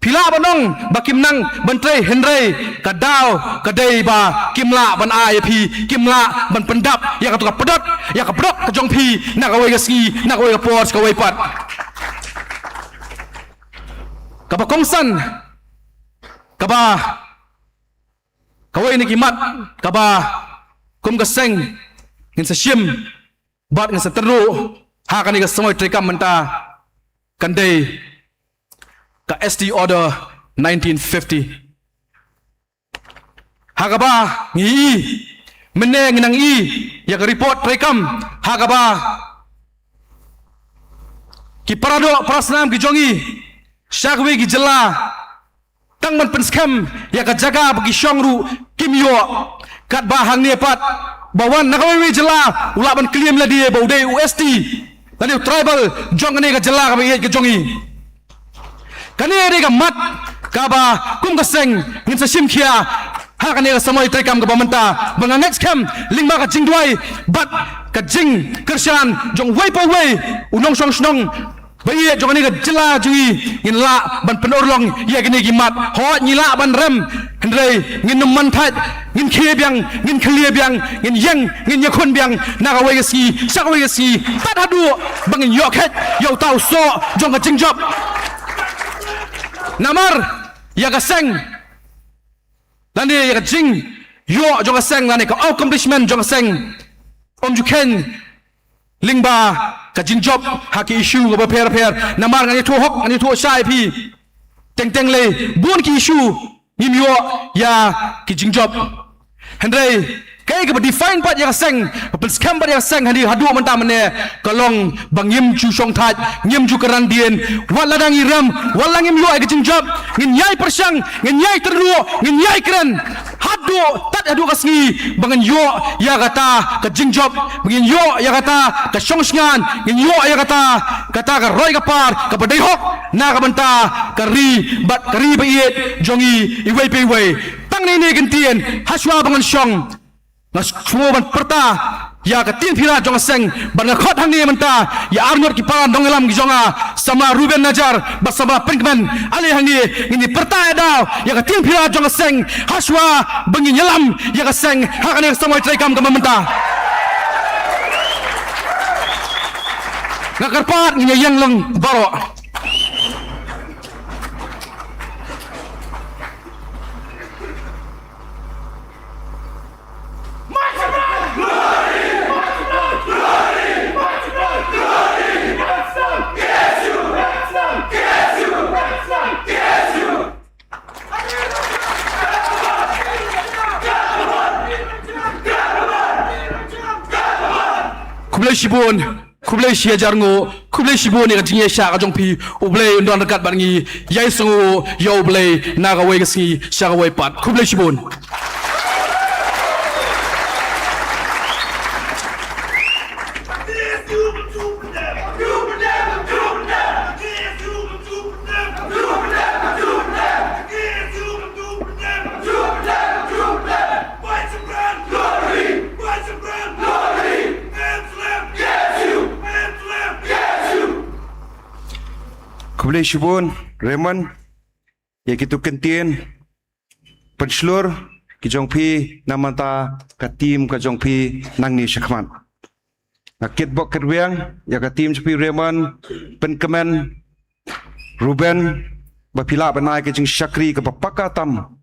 Phi lah ban ong ba kim nang ban trei hynrei ka daw ka dei ba kim lah ban ai ïa phi, kim lah ban pyndap ïa kato ka pdot, ïa ka pdot ka jong phi na kawei ka sngi, na kawei ka por, kawei pat. Kaba kongsan, kaba kawei na ki mat kaba kum ka seng ngin sa shim bad ngin sa tyrwa ha kane ka samoi treikam mynta kan dei ka S T Order nineteen fifty. Ha kaba ngi i, mynne ngi nang i ïa ka report treikam ha kaba ki paradoh parasnam ki jong ngi sha kawei ki jylla tang ban pynskhem ïa ka jaka ba ki shong ruh kim ïoh. Katba hangne pat ba wan na kawei wei jylla u lah ban claim lade ba u dei u S T lane u tribal jong kane ka jylla kaba ïeit ka jong i. Kane dei ka mat kaba kum ka seng ngin sa shim khia ha kane ka samoi treikam kaba mynta ba nga ngeit skhem lyngba ka jingduwai bad ka jingkyrshan jong uwei pa uwei u nongshong shnong ba ïeit jong kane ka jylla jong ngi, ngin lah ban pynurlong ïa kine ki mat. Hooid, ngi lah ban rem, hynrei ngin ym man thait, ngin khie biang, ngin khlie biang, ngin ïeng, ngin ïakhun biang na kawei ka sngi sha kawei ka sngi, tad haduh ba ngin ïoh khet ïa uta u soh jong ka jingjop. Namar ïa ka seng lane ïa ka jingïoh jong ka seng lane ka accomplishment jong ka seng, ym ju kheiñ lyngba ka jingjop ha ki issue kaba pher pher. Namar ngan ïathuh hok, ngan ïathuh shai phi. Teng teng lei bun ki issue ngim ïoh ïa ki jingjop. Hynrei kaei kaba define pat ïa ka seng, ka pynskhem pat ïa ka seng hadien haduh mynta mynne, ka long ba ngim ju shongthait, ngim ju kyrandien. Wat la dang ngi rem, wat la ngim ïoh ïa ka jingjop, ngin ïai pyrshang, ngin ïai tyrduh, ngin ïai kren haduh, tad haduh ka sngi ba ngin ïoh ïa kata ka jingjop, ba ngin ïoh ïa kata ka shongshngain, ngin ïoh ïa kata, kata ka roi ka par kaba dei hok na ka bynta ka ri bad ka ri ba ïeit jong ngi iwei pa iwei. Tang ne ne kin tien, hashwa ba ngan shong, nga sngewbha ban pyrta ïa ka tieng phira jong ka seng, bad nga khot hangne mynta ïa arngut ki para nongïalam ki jong nga, samla Ruben Najar bad samla Pynkmen. Ale hangne ngin ïa pyrta ïa daw ïa ka tieng phira jong ka seng, hashwa ba ngin ïalam ïa ka seng ha kane ka samoi treikam kaba mynta. Nga kyrpad ngin ïa ïeng lang baroh. Khublei shibun. Khublei shi hajar nguh, khublei shibun ïa ka jingïaishah ka jong phi. U Blei un don ryngkat bad ngi. Ïai sngewbha ïa U Blei na kawei ka sngi sha kawei pat. Khublei shibun. Khublei shibun, Raymond, ïa kitu kyntien pynshlur ki jong phi na ka bynta ka team ka jong phi nangne shakhmat. Nga kitbok kitwiang ïa ka team jong phi Raymond, Pynkmen, Ruben, ba phi lah ban ai ka jingshakri kaba paka tam,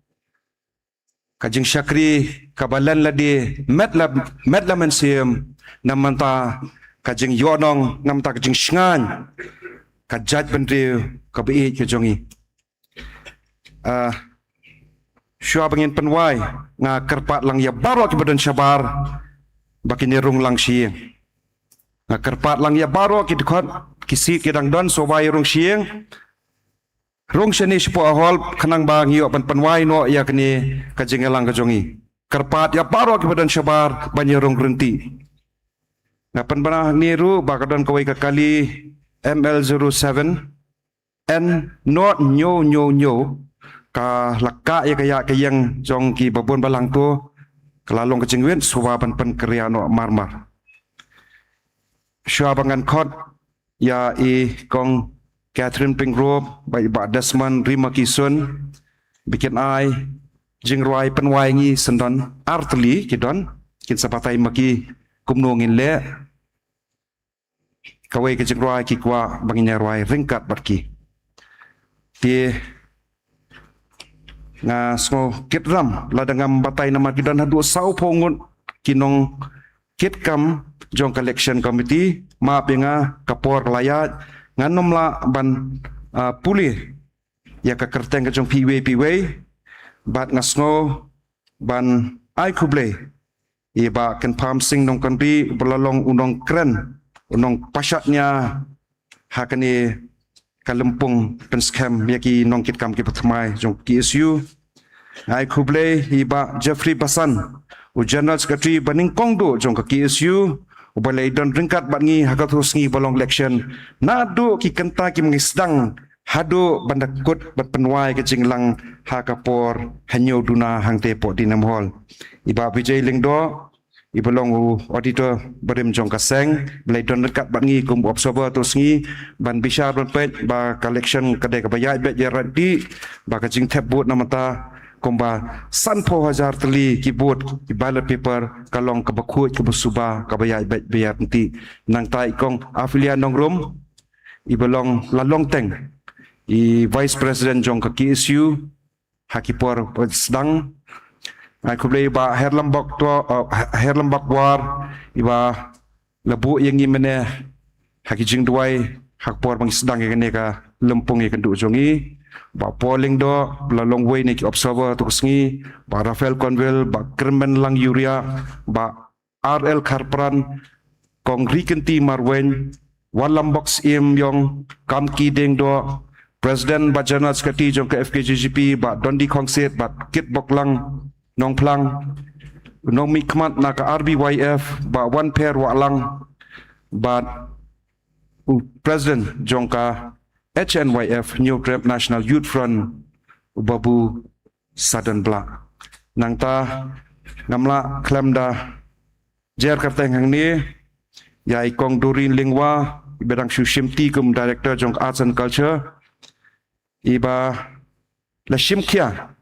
ka jingshakri kaba len lade, met la, met la mynsiem, na ka bynta ka jingïohnong, na ka bynta ka jingshngaiñ ka jaitbynriew kaba ïeit ka jong ngi. Ah, shuwa ba ngin pynwai, nga kyrpad lang ïa baroh kiba don shabar ba kin ïa rung lang sha ïing. Nga kyrpad lang ïa baroh ki dkhot, ki seat ki dang don, shuwa ba ïa rung sha ïing, rung shane shapoh hall, khnang ba ngi ïoh ban pynwai noh ïa kane ka jingïalang ka jong ngi. Kyrpad ïa baroh kiba don shabar ban ïa rung ryntih. Nga pynbna hangne ruh ba ka don kawei ka kali M L zero seven N nought hynñiew hynñiew hynñiew, ka la kah ïa ka ïa ka ïeng jong ki babun balang to, ka la long ka jingwit, shuwa ban pynkhreh noh marmar. Shuwa ba ngan khot ïa i Kong Catherine Pyngrope bad i Bah Desmond Rimakison, ba kin ai jingrwai pynwai ngi syndon, artylli ki don, kin sa batai ma ki kumno ngin leh. Kawei ka jingrwai ki kwah ba ngin ïa rwai ryngkat bad ki. Te nga sngew kit ram lada ngam batai namar ki don haduh sawphew ngut ki nongkitkam jong ka election committee. Map ïa nga, ka por ka la ïaid, ngan ym lah ban, ah, pule ïa ka kyrteng ka jong phi iwei pa iwei, bad nga sngew ban ai khublei ïa i Bah Kynpham Sing Nongkynrih, uba la long u nongkren, u nongpashat nia ha kane ka lympung pynskhem ïa ki nongkitkam kiba thymmai jong ka K S U. Ai khublei ïa i Bah Jeffrey Basan, u General Secretary ba nyngkong duh jong ka K S U, uba la ïadon ryngkat bad ngi ha kato ka sngi ba long election, naduh ki kynta kiba ngi sdang haduh ban da kut ban pynwai ka jingïalang ha ka por hynñiew duna hangtei hapoh Dinem Hall. I Bah Vijay Lyngdoh, i ba long u auditor barim jong ka seng, ba la don ryngkat bad ngi kum observer tu sngi, ban bishar ban peit ba ka election ka dei kaba ïaid beit ïaid ryntih, ba ka jingthep vote na mynta kumba sanphew hajar tylli ki vote, ki ballot paper, ka long kaba khuid, kaba suba, kaba ïaid beit ïaid ryntih. Nangta i kong Aphelia Nongrum, i ba long la long teng i Vice President jong ka K S U ha ki por ba sdang. Ai khublei Bah Herlambok Tuar, Herlambok War, i ba la buh ïa ngi mynne ha ki jingduwai ha ka por ba ngi sdang ïa kane ka lympung ïakynduh jong ngi. Bah Paul Lyngdoh, ba la long uwei na ki observer tu ka sngi, Bah Raphael Conville, Bah Kyrmenlang Uriah, Bah R L Kharpran, Kong Rikynti Marwein, Wanlambok Syiem Ïong, Kamki Diengdoh, President bad General Secretary jong ka F K J G P, Bah Dondi Khongsit, Bah Kitboklang Nongphlang, nongmihkhmat na ka R B Y F, Bah Wanpher Wahlang, bad u President jong ka H N Y F, Hynñiewtrep National Youth Front, u Babu Sadonblah. Nangta ngam lah khlem da jer kyrteng hangne ïa i kong Doreen Lyngwa, i ba dang shu shimti kum Director jong Arts and Culture, i ba la shim khia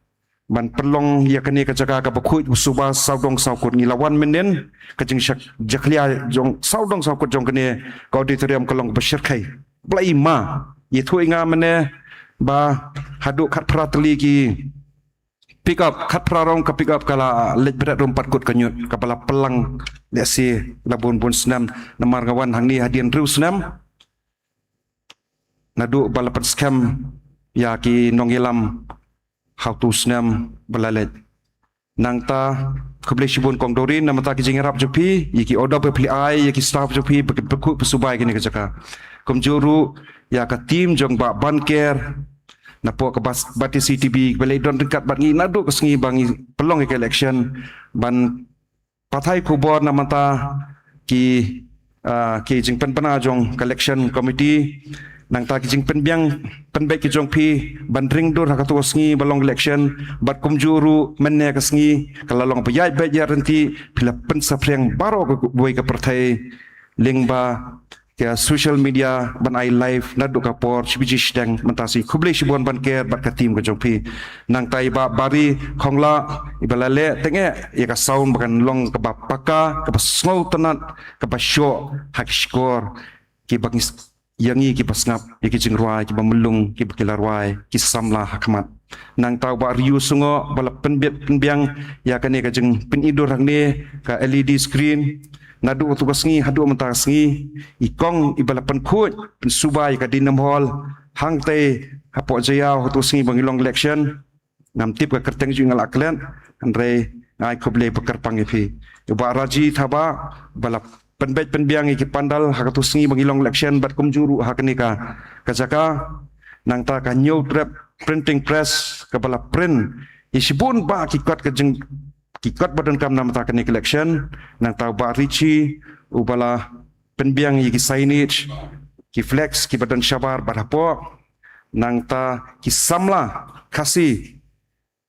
ban pynlong ïa kane ka jaka kaba khuid, ba suba, sawdong sawkut. Ngi la wan mynnin, ka jingshakri jakhlia jong sawdong sawkut jong kane ka auditorium ka long kaba shyrkhei. Ba la i ma, ïathuh ïa nga mynne ba haduh khatphra tylli ki pick up, khatphra rong ka pick up ka la leit bret rum pat kut ka ñiut, kaba la pynlang lehse la bun bun snem, namar nga wan hangne hadien hynriew snem. Naduh ba la pynskhem ïa ki nongïalam ha utu u snem ba la leit. Nangta khublei shibun kong Doreen na mynta ki jingïarap jong phi, ïa ki order ba phi ai ïa ki staff jong phi ba ki pyrkhat pyrsubai kane ka jaka. Kumjuh ruh ïa ka team jong Bah Banker napoh ka Bas-, Batesi T V, ba la don ryngkat bad ngi naduh ka sngi ba ngi pynlong ïa ka election, ban pathai khubor na mynta ki, ah, ki jingpynbna jong ka election committee, nangta ki jingpynbiang pynbeit ki jong phi ban ring dur ha kato ka sngi ba long election, bad kumjuh ruh mynne ka sngi ka la long ba ïaid beit ïaid ryntih, phi la pynsaphriang baroh kawei ka pyrthei lyngba ka social media ban ai live naduh ka por shi baje shiteng mynta shi. Khublei shibun Banker bad ka team ka jong phi. Nangta i Bah Bari Khongla, i ba la leh teng eh ïa ka sound ba kan long kaba paka, kaba sngewtynnat, kaba shoh ha ki shkor kiba ngi s-, ïa ngi kiba sngap ïa ki jingrwai kiba myllung kiba ki la rwai ki samla ha khmat. Nangta u Bah Riu Sungoh ba la pynbit pynbiang ïa kane ka jingpyni dur hangne ka L E D screen, naduh utu ka sngi haduh mynta ka sngi. I kong i ba la pynkhuid pynsubai ïa ka Dinam Hall hangtei hapoh Jaïaw ha utu ka sngi ba ngi long election. Ngam tip ka kyrteng jong i, nga la klet, hynrei nga ai khublei ba kyrpang ïa phi. I Bah Raji Thabah ba la pynbeit pynbiang ïa ki pandal ha kato ka sngi ba ngi long election bad kumjuh ruh ha kane ka, ka jaka. Nangta ka Hynñiewtrep Printing Press kaba la print ïa shibun bah ki kot ka jing, ki kot ba donkam na mynta kane ka election. Nangta u Bah Richie u ba la pynbiang ïa ki signage, ki flex kiba don shabar bad hapoh. Nangta ki samla Khasi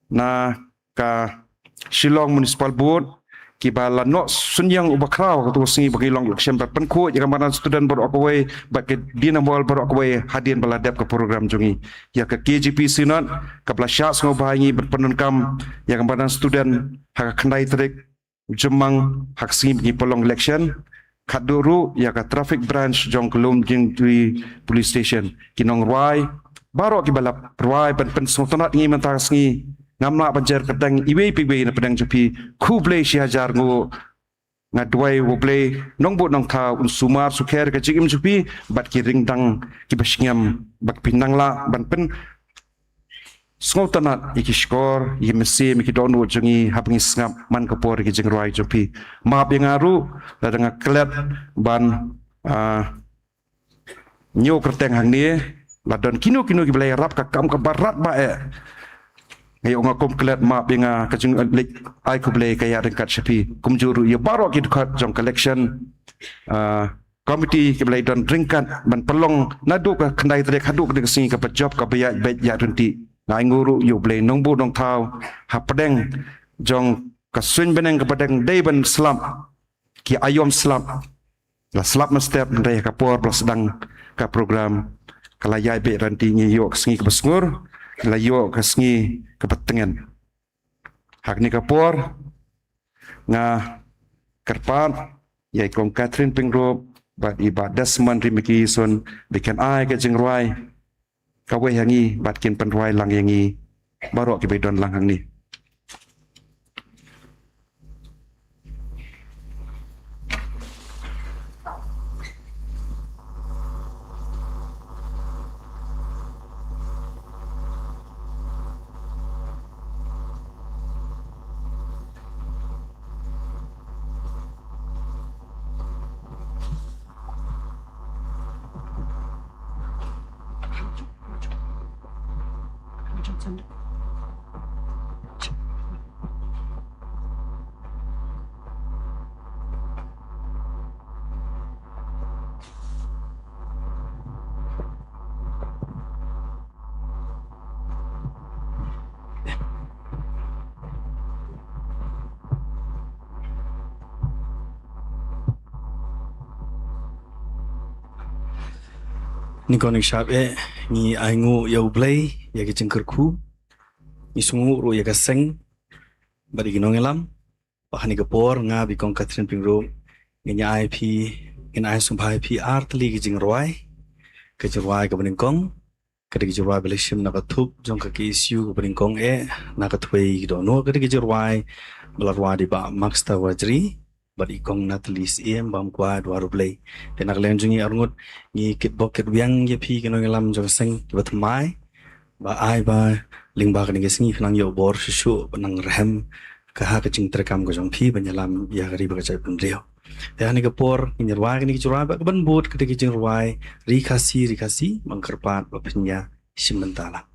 na ka Shillong Municipal Board kiba la noh synñiang u ba khraw ha kato ka sngi ba ngi long election, bad pynkhuid ïa ka madan student baroh kawei bad ka Dinam Hall baroh kawei hadien ba la dep ka program jong ngi. Ïa ka K J P Synod kaba la shah sngewbha ïa ngi ban pyndonkam ïa ka madan student ha ka khyndai tarik u Jymmang ha ka sngi ba ngi pynlong election. Khatduh ruh ïa ka traffic branch jong ka Lumdiengjri Police Station, ki nongrwai baroh kiba la rwai ban pynsngewtynnat ïa ngi mynta ka sngi. Ngam lah ban jer kyrteng iwei pa iwei na pdeng jong phi. Khublei shihajar nguh. Nga duwai U Blei Nongbuh Nongthaw un sumar sukher ka jingim jong phi bad ki ryngdang kiba shngiam, ba phin nang lah ban pynsngewtynnat ïa ki shkor, ïa ki mynsiem, ïa ki dohnud jong ngi haba ngi sngap man ka por ïa ki jingrwai jong phi. Map ïa nga ruh lada nga klet ban, ah, ñiew kyrteng hangne, la don kino kino kiba la ïarap ka kam kaba rat ba eh. Nga ïoh nga kum klet, map ïa nga, ka jingleit ai khublei ka ïaid ryngkat sha phi. Kumjuh ruh ïa baroh ki dkhot jong ka election, ah, committee kiba la don ryngkat ban pynlong naduh ka khyndai tarik haduh kane ka sngi kaba jop kaba ïaid beit ïaid ryntih. Nga ai nguh ruh ïa U Blei Nongbuh Nongthaw hapdeng jong Ka suiñ bneng kaba dang dei ban slap, ki aïom slap, la slap mynstep, hynrei ha ka por ba la sdang ka program, ka la ïaid beit ryntih. Ngi ïoh ka sngi kaba sngur, ngi la ïoh ka sngi kaba tngen. Ha kane ka por nga kyrpad ïa i Kong Catherine Pyngrope bad i Bah Desmond Rimakieson ba kin ai ka jingrwai kawei ha ngi bad kin pynrwai lang ïa ngi baroh kiba don lang hangne. Nyngkong nyngshap eh, ngi ainguh ïa U Blei ïa ki jingkyrkhu. Ngi sngewnguh ruh ïa ka seng bad ïa ki nongïalam. Ba ha kane ka por nga bad i Kong Catherine Pyngrope ngin ïa ai phi, ngin ai sngewbha ïa phi ar tylli ki jingrwai. Ka jingrwai kaba nyngkong ka dei ka jingrwai ba la shim na ka thup jong ka K S U kaba nyngkong eh, na ka thwei ki dohnud. Ka dei ka jingrwai ba la rwai da i Bah Maxter Warjri bad i Kong Natalie Syiem, bam kwai dwar U Blei. Te na ka liang jong ngi arngut ngi kitbok kitwiang ïa phi ki nongïalam jong ka seng kiba thymmai ba ai ba lyngba kane ka sngi phin nang ïoh bor shuh shuh, ba nang rhem ka ha ka jingtreikam ka jong phi ban ïalam ïa ka ri bad ka jaitbynriew. Te ha kane ka por ngin ïa rwai kane ka jingrwai bad kaban bud ka dei ka jingrwai Ri Khasi Ri Khasi, ba nga kyrpad ba phin ïa shim bynta lang.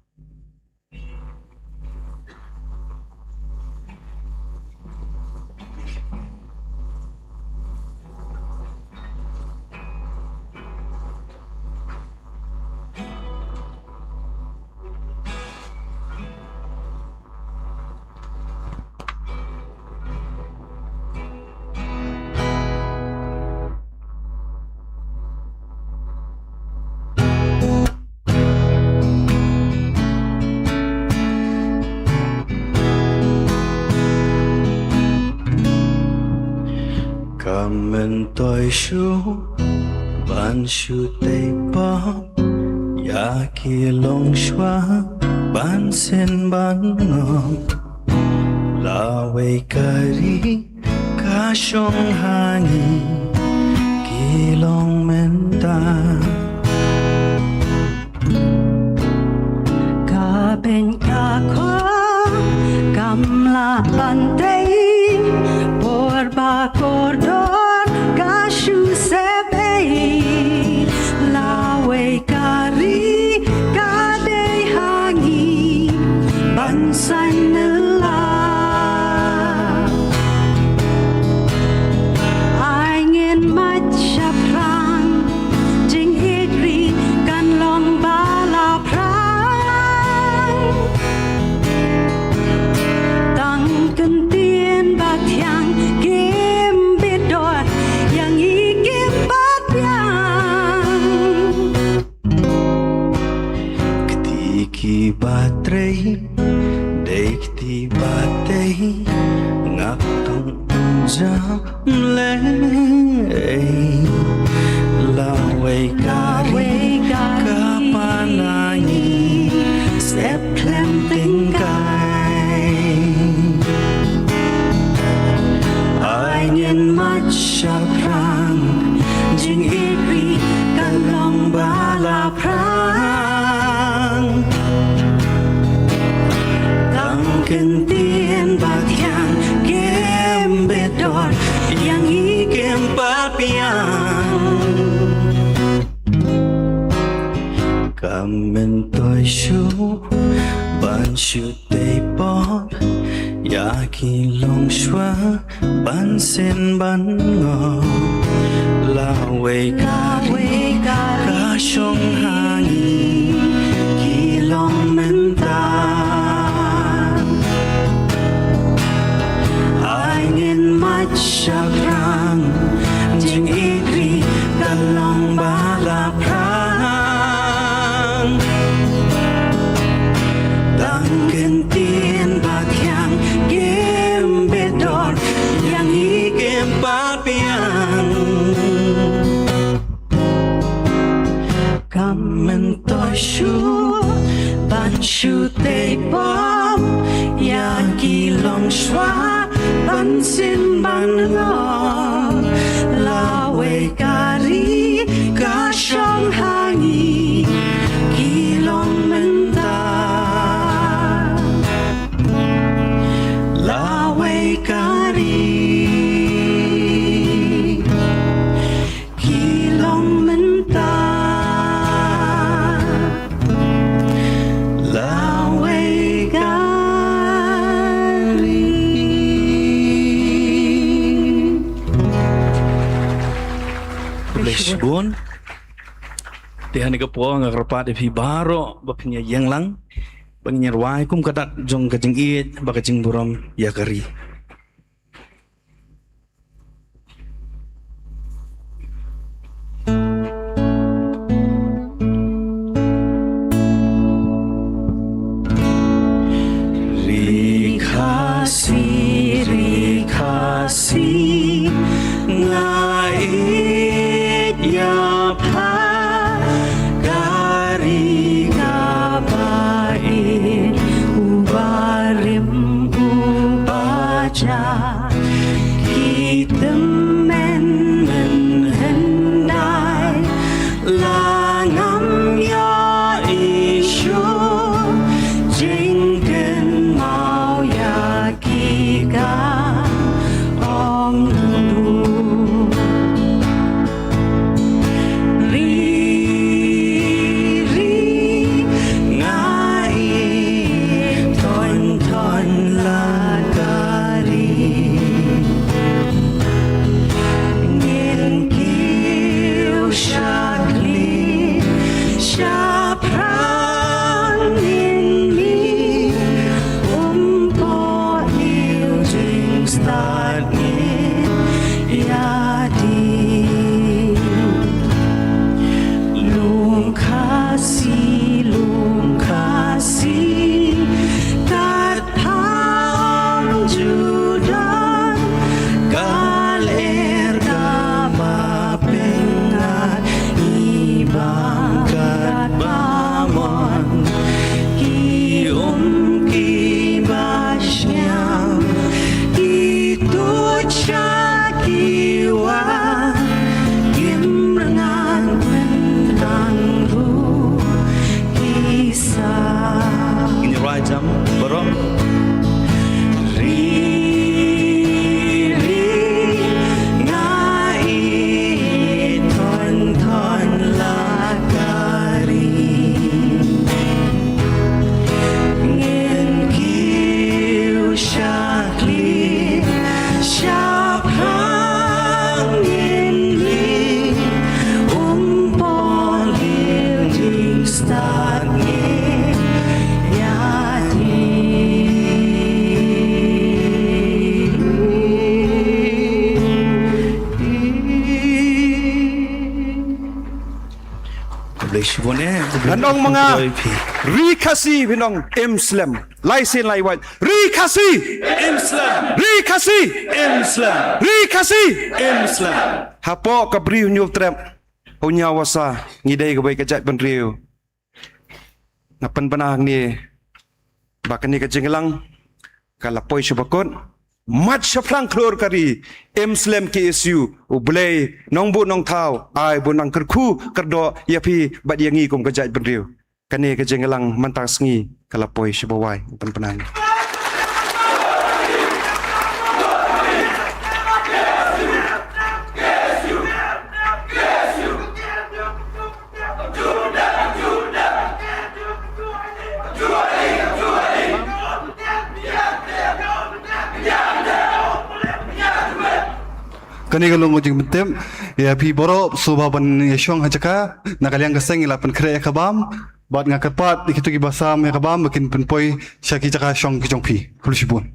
Ka myntoi shuh ban shu tei pop ïa ki longshuwa ban syn ban ngop. Lawei ka ri ka shong ha ngi ki long mynta. Ka beiñ ka khor kam lah ban tei, por ba kordor ka shu sep ei. Lawei ka ri ka dei ha ngi ban saiñ nylla. Ai ngin mait shaphrang, jingïeit ri kan long ba la phrang. Tang ktien ba thiang kim bit dor, ïa ngi kim pat biang. Kti kiba trei dei kti ba tei, ngak tang jam lei. Lawei ka ri ka pan ha ngi, sep khlem tyngkai. Ai ngin mait shaphrang, jingïeit ri kan long ba la phrang. Tang ktien ba thiang kim bit dor, ïa ngi kim pat biang. Ka myntoi shuh ban shu tei pop ïa ki longshuwa ban syn ban ngop. Lawei ka ri ka shong ha ngi ki long mynta. Jutei bom ïa ki longshuwa ban sien ban ngop, lawei ka ri ka shong ha ngi ki long mynta. Lawei ka ri ki long mynta. Lawei ka ri. Khublei shibun. Te ha kane ka por nga kyrpad ïa phi baroh ba phin ïa ïeng lang ba ngin ïa rwai kum ka dak jong ka jingïeit bad ka jingburom ïa ka ri. Ri Khasi, ri Khasi, nga ïeit ïa pha, ka ri kaba ïeit, u barim u baja. Ki tymmen mynhyndai la ngam ïohi shuh, jingkynmaw ïa ki ka ong duh. Ri, ri, nga ïeit thon thon la ka ri. Ngin kiew sha khlieh sha phrang, ngin mih, um, poh ïa u jingstad ngin ïa dih. Lum Khasi, lum Khasi, kat pang ju don ka lyer kaba pyngngad, i bang katba mon, ki um kiba shngiang, ki tuid sha ki wah, kim rngat myntang ruh ki sah. Ngin ïa rwai jam baroh. Ri, ri, nga ïeit thon thon la ka ri. Ngin kiew sha khlieh sha phrang, ngin mih, um, poh ïa u jingstad ngin ïa dih. Khublei shibun eh, khublei. Ngan ong ma nga. Khublei phi. Ri Khasi, phin ong im slem. Lai sien lai wait. Ri Khasi! Im slem! Ri Khasi! Im slem! Ri Khasi! Im slem! Hapoh ka Bri u Hynñiewtrep, u Hynñiewbasa, ngi dei kawei ka jaitbynriew. Nga pynbna hangne ba kane ka jingïalang ka la poi sha bakut. Mat shaphrang khlur ka ri, im slem K S U, U Blei Nongbuh Nongthaw ai bun nang kyrkhu kyrdoh ïa phi bad ïa ngi kum ka jaitbynriew. Kane ka jingïalang mynta ka sngi ka la poi sha bawai. Pynpnang. Kane ka long ka jingpyntip ïa phi baroh, shuwa ban ïa shong ha jaka, na ka liang ka seng ngi la pynkhreh ïa ka bam, bad nga kyrpad ïa kito kiba sam ïa ka bam ba kin pynpoi sha ki jaka shong ki jong phi. Khublei shibun.